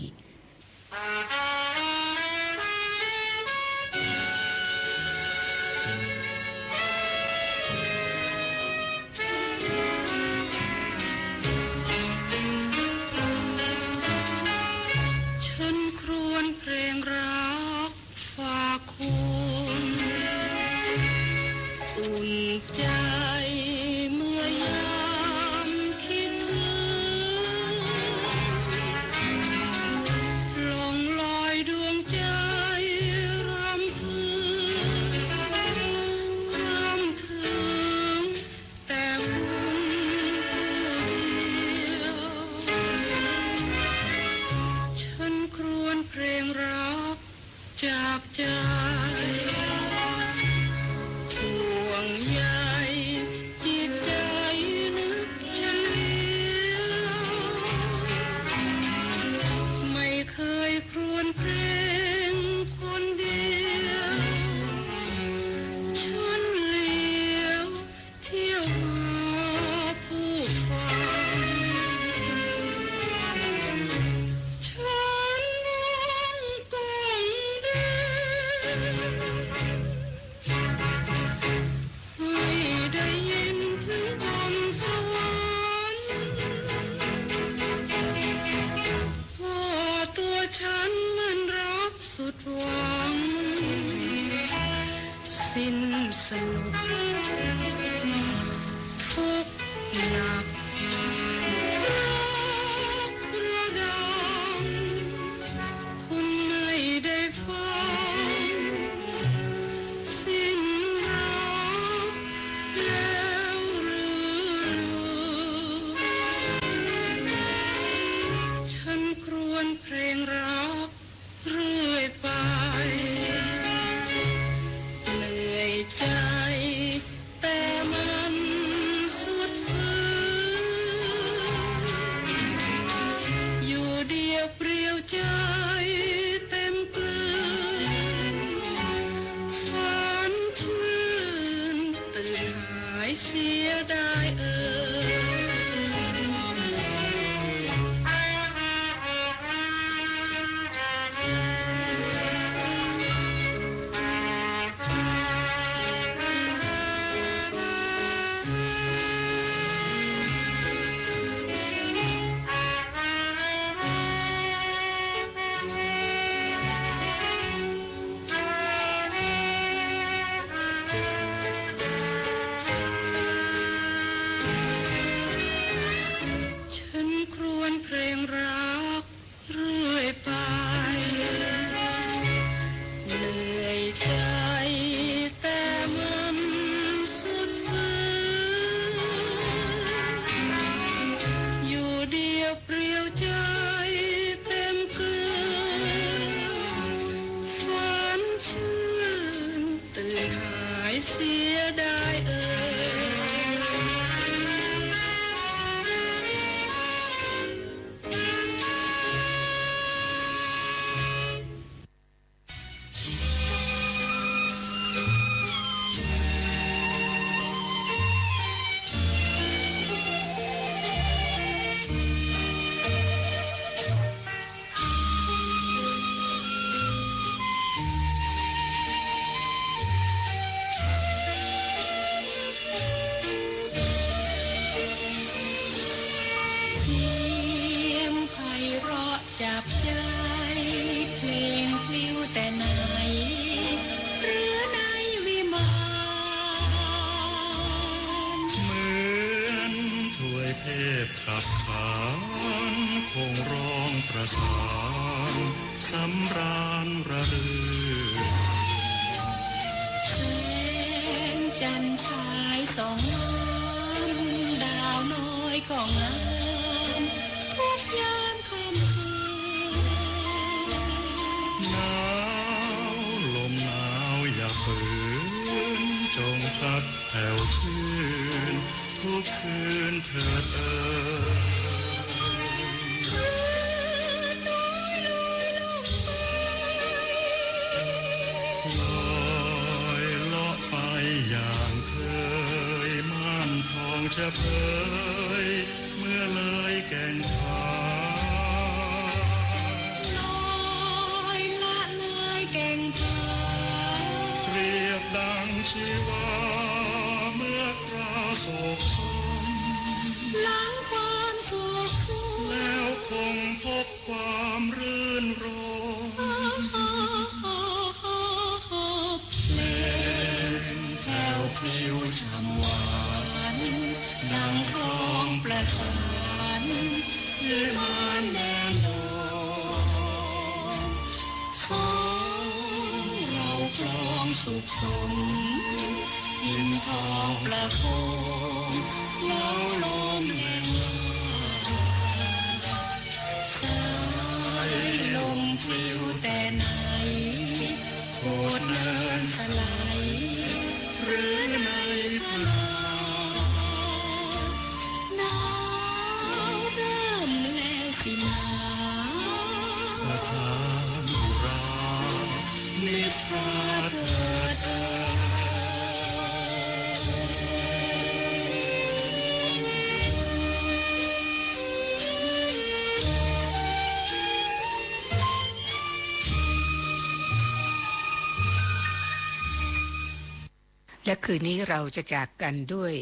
ห่วงใยจิตใจ๋นึกเฉลียว ไม่เคยครวญเพลงคนเดียว ฉันเหลียว เที่ยวหาผู้ฟัง ฉันนั่งก้มเดียว ให้ได้ยินถึงบนสวรรค์ ว่าตัวฉันมันรักสุดหวัง สิ้นสนุกทุกข์หนักรักระดัง คุณไม่ได้ฟังสิ้นรักแล้วหรือ ฉันครวญเพลงรัก เรื่อยไป เหนื่อยใจ๋ แต่มันสุดฝืน อยู่เดียวเปลี่ยวใจ๋เต็มกลืน ฝันชื่น ตื่นหายเสียดายเอ่ย ฉันครวญเพลงรักเรื่อยไป เหนื่อยใจ๋ แต่มันสุดฝืน อยู่เดียวเปลี่ยวใจ๋เต็มกลืน ฝันชื่น ตื่นหายเสียดายเอ่ย เสียงไพเราะจับใจ๋ เพลงปลิวแต่ไหน หรือในวิมาน เหมือนถ้วยเทพ ขับขาน คงร้องประสาน สำราญระรื่น แสงจันทร์ฉายส่องงาม ดาวน้อยก็งาม ทุกยามค่ำคืน หนาวลมหนาวอย่าฝืน จงพัดแผ่วชื่น ทุกคืนเถิดเอ่ย ลอยเลาะไปอย่างเคย ม่านทองจะเผย เมื่อเลยแก่งผา ลอยละเลยแก่งผา เปรียบดังชีวา เมื่อคราโศกโศม หลังความโศกโศม แล้วคงพบความรื่นรม เพลงแผ่วปลิวฉ่ำหวาน ดังคล้องประสาน วิมานแดนโลก สองเราครองสุขสม พินทองประโคม เล้าโลมแห่งลา สายลมปลิวแต่ไหน โผ เนินสไล หรือในป่า หนาวเริ่มแล้วสินา สถานอุรา นิทราเถิดเอ่ย และคืนนี้เราจะจากกันด้วย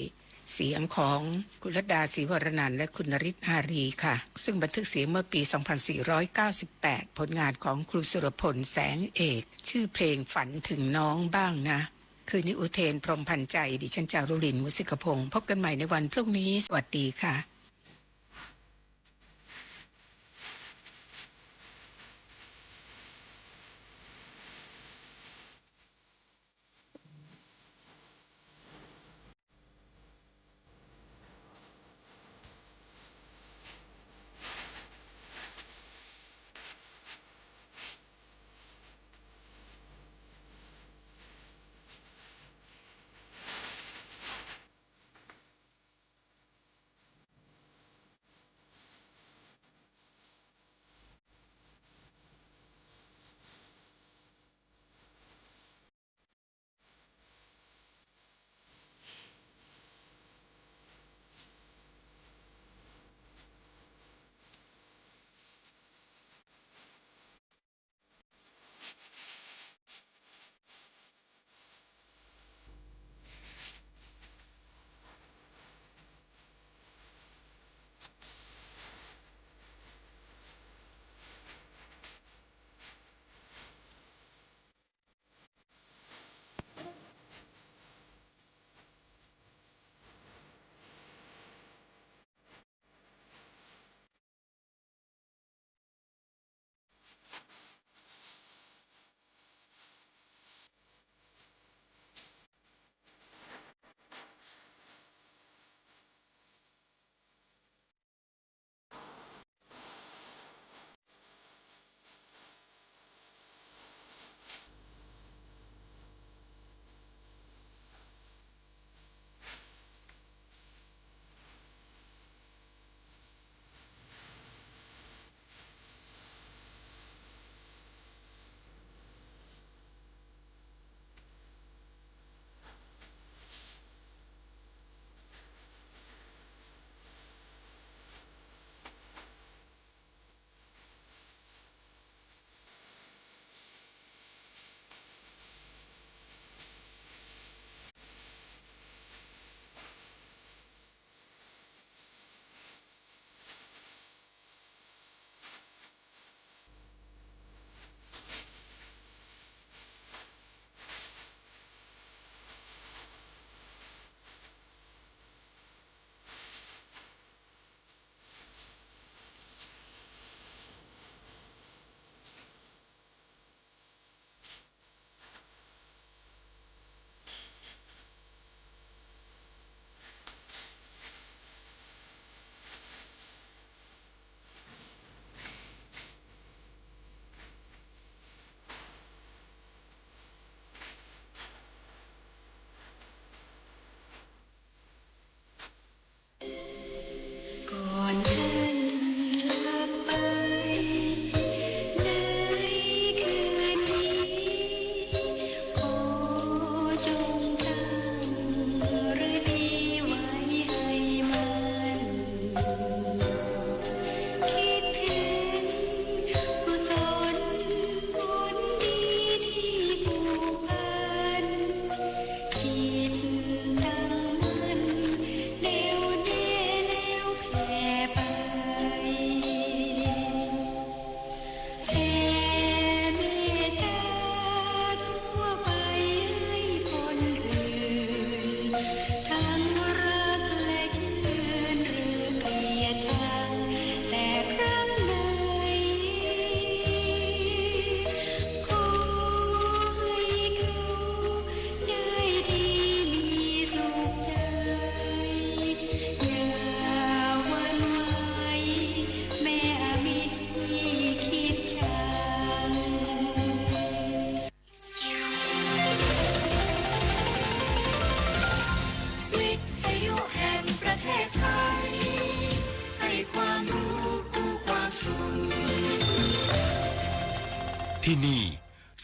เสียงของคุณรัตดา ศรีวรนันท์ และคุณนฤทธิ์ อารีค่ะ ซึ่งบันทึกเสียงเมื่อปี สองพันสี่ร้อยเก้าสิบแปด ผลงานของครูสุรพล แสงเอก ชื่อเพลงฝันถึงน้องบ้างนะ คืนนี้อุเทน พรหมพันธ์ใจ ดิฉันจารุลิน มุสิกพงศ์ พบกันใหม่ในวันพรุ่งนี้ สวัสดีค่ะ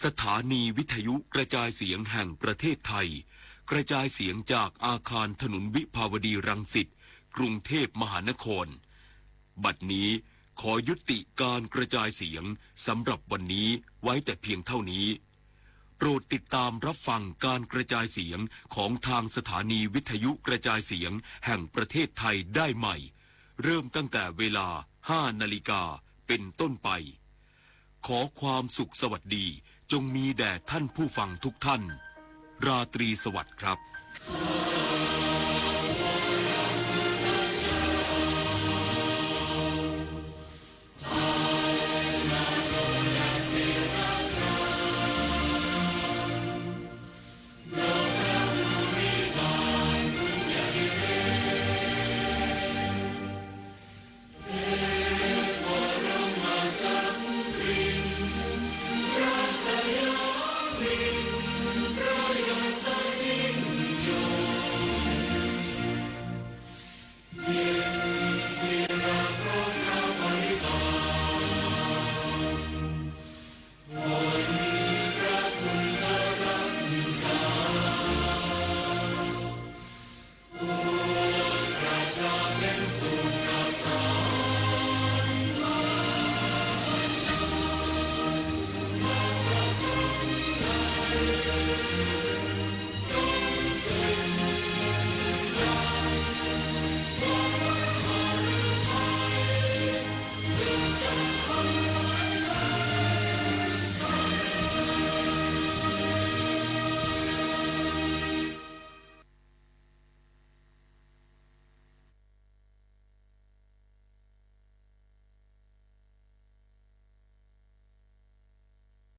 สถานีวิทยุกระจายเสียงแห่งประเทศไทย กระจายเสียงจากอาคารถนนวิภาวดีรังสิต กรุงเทพมหานคร บัดนี้ขอยุติการกระจายเสียงสำหรับวันนี้ไว้แต่เพียงเท่านี้ โปรดติดตามรับฟังการกระจายเสียงของทางสถานีวิทยุกระจายเสียงแห่งประเทศไทยได้ใหม่ เริ่มตั้งแต่เวลา ห้านาฬิกาเป็นต้นไป ขอความสุขสวัสดีจงมีแด่ท่านผู้ฟังทุกท่าน ราตรีสวัสดิ์ครับ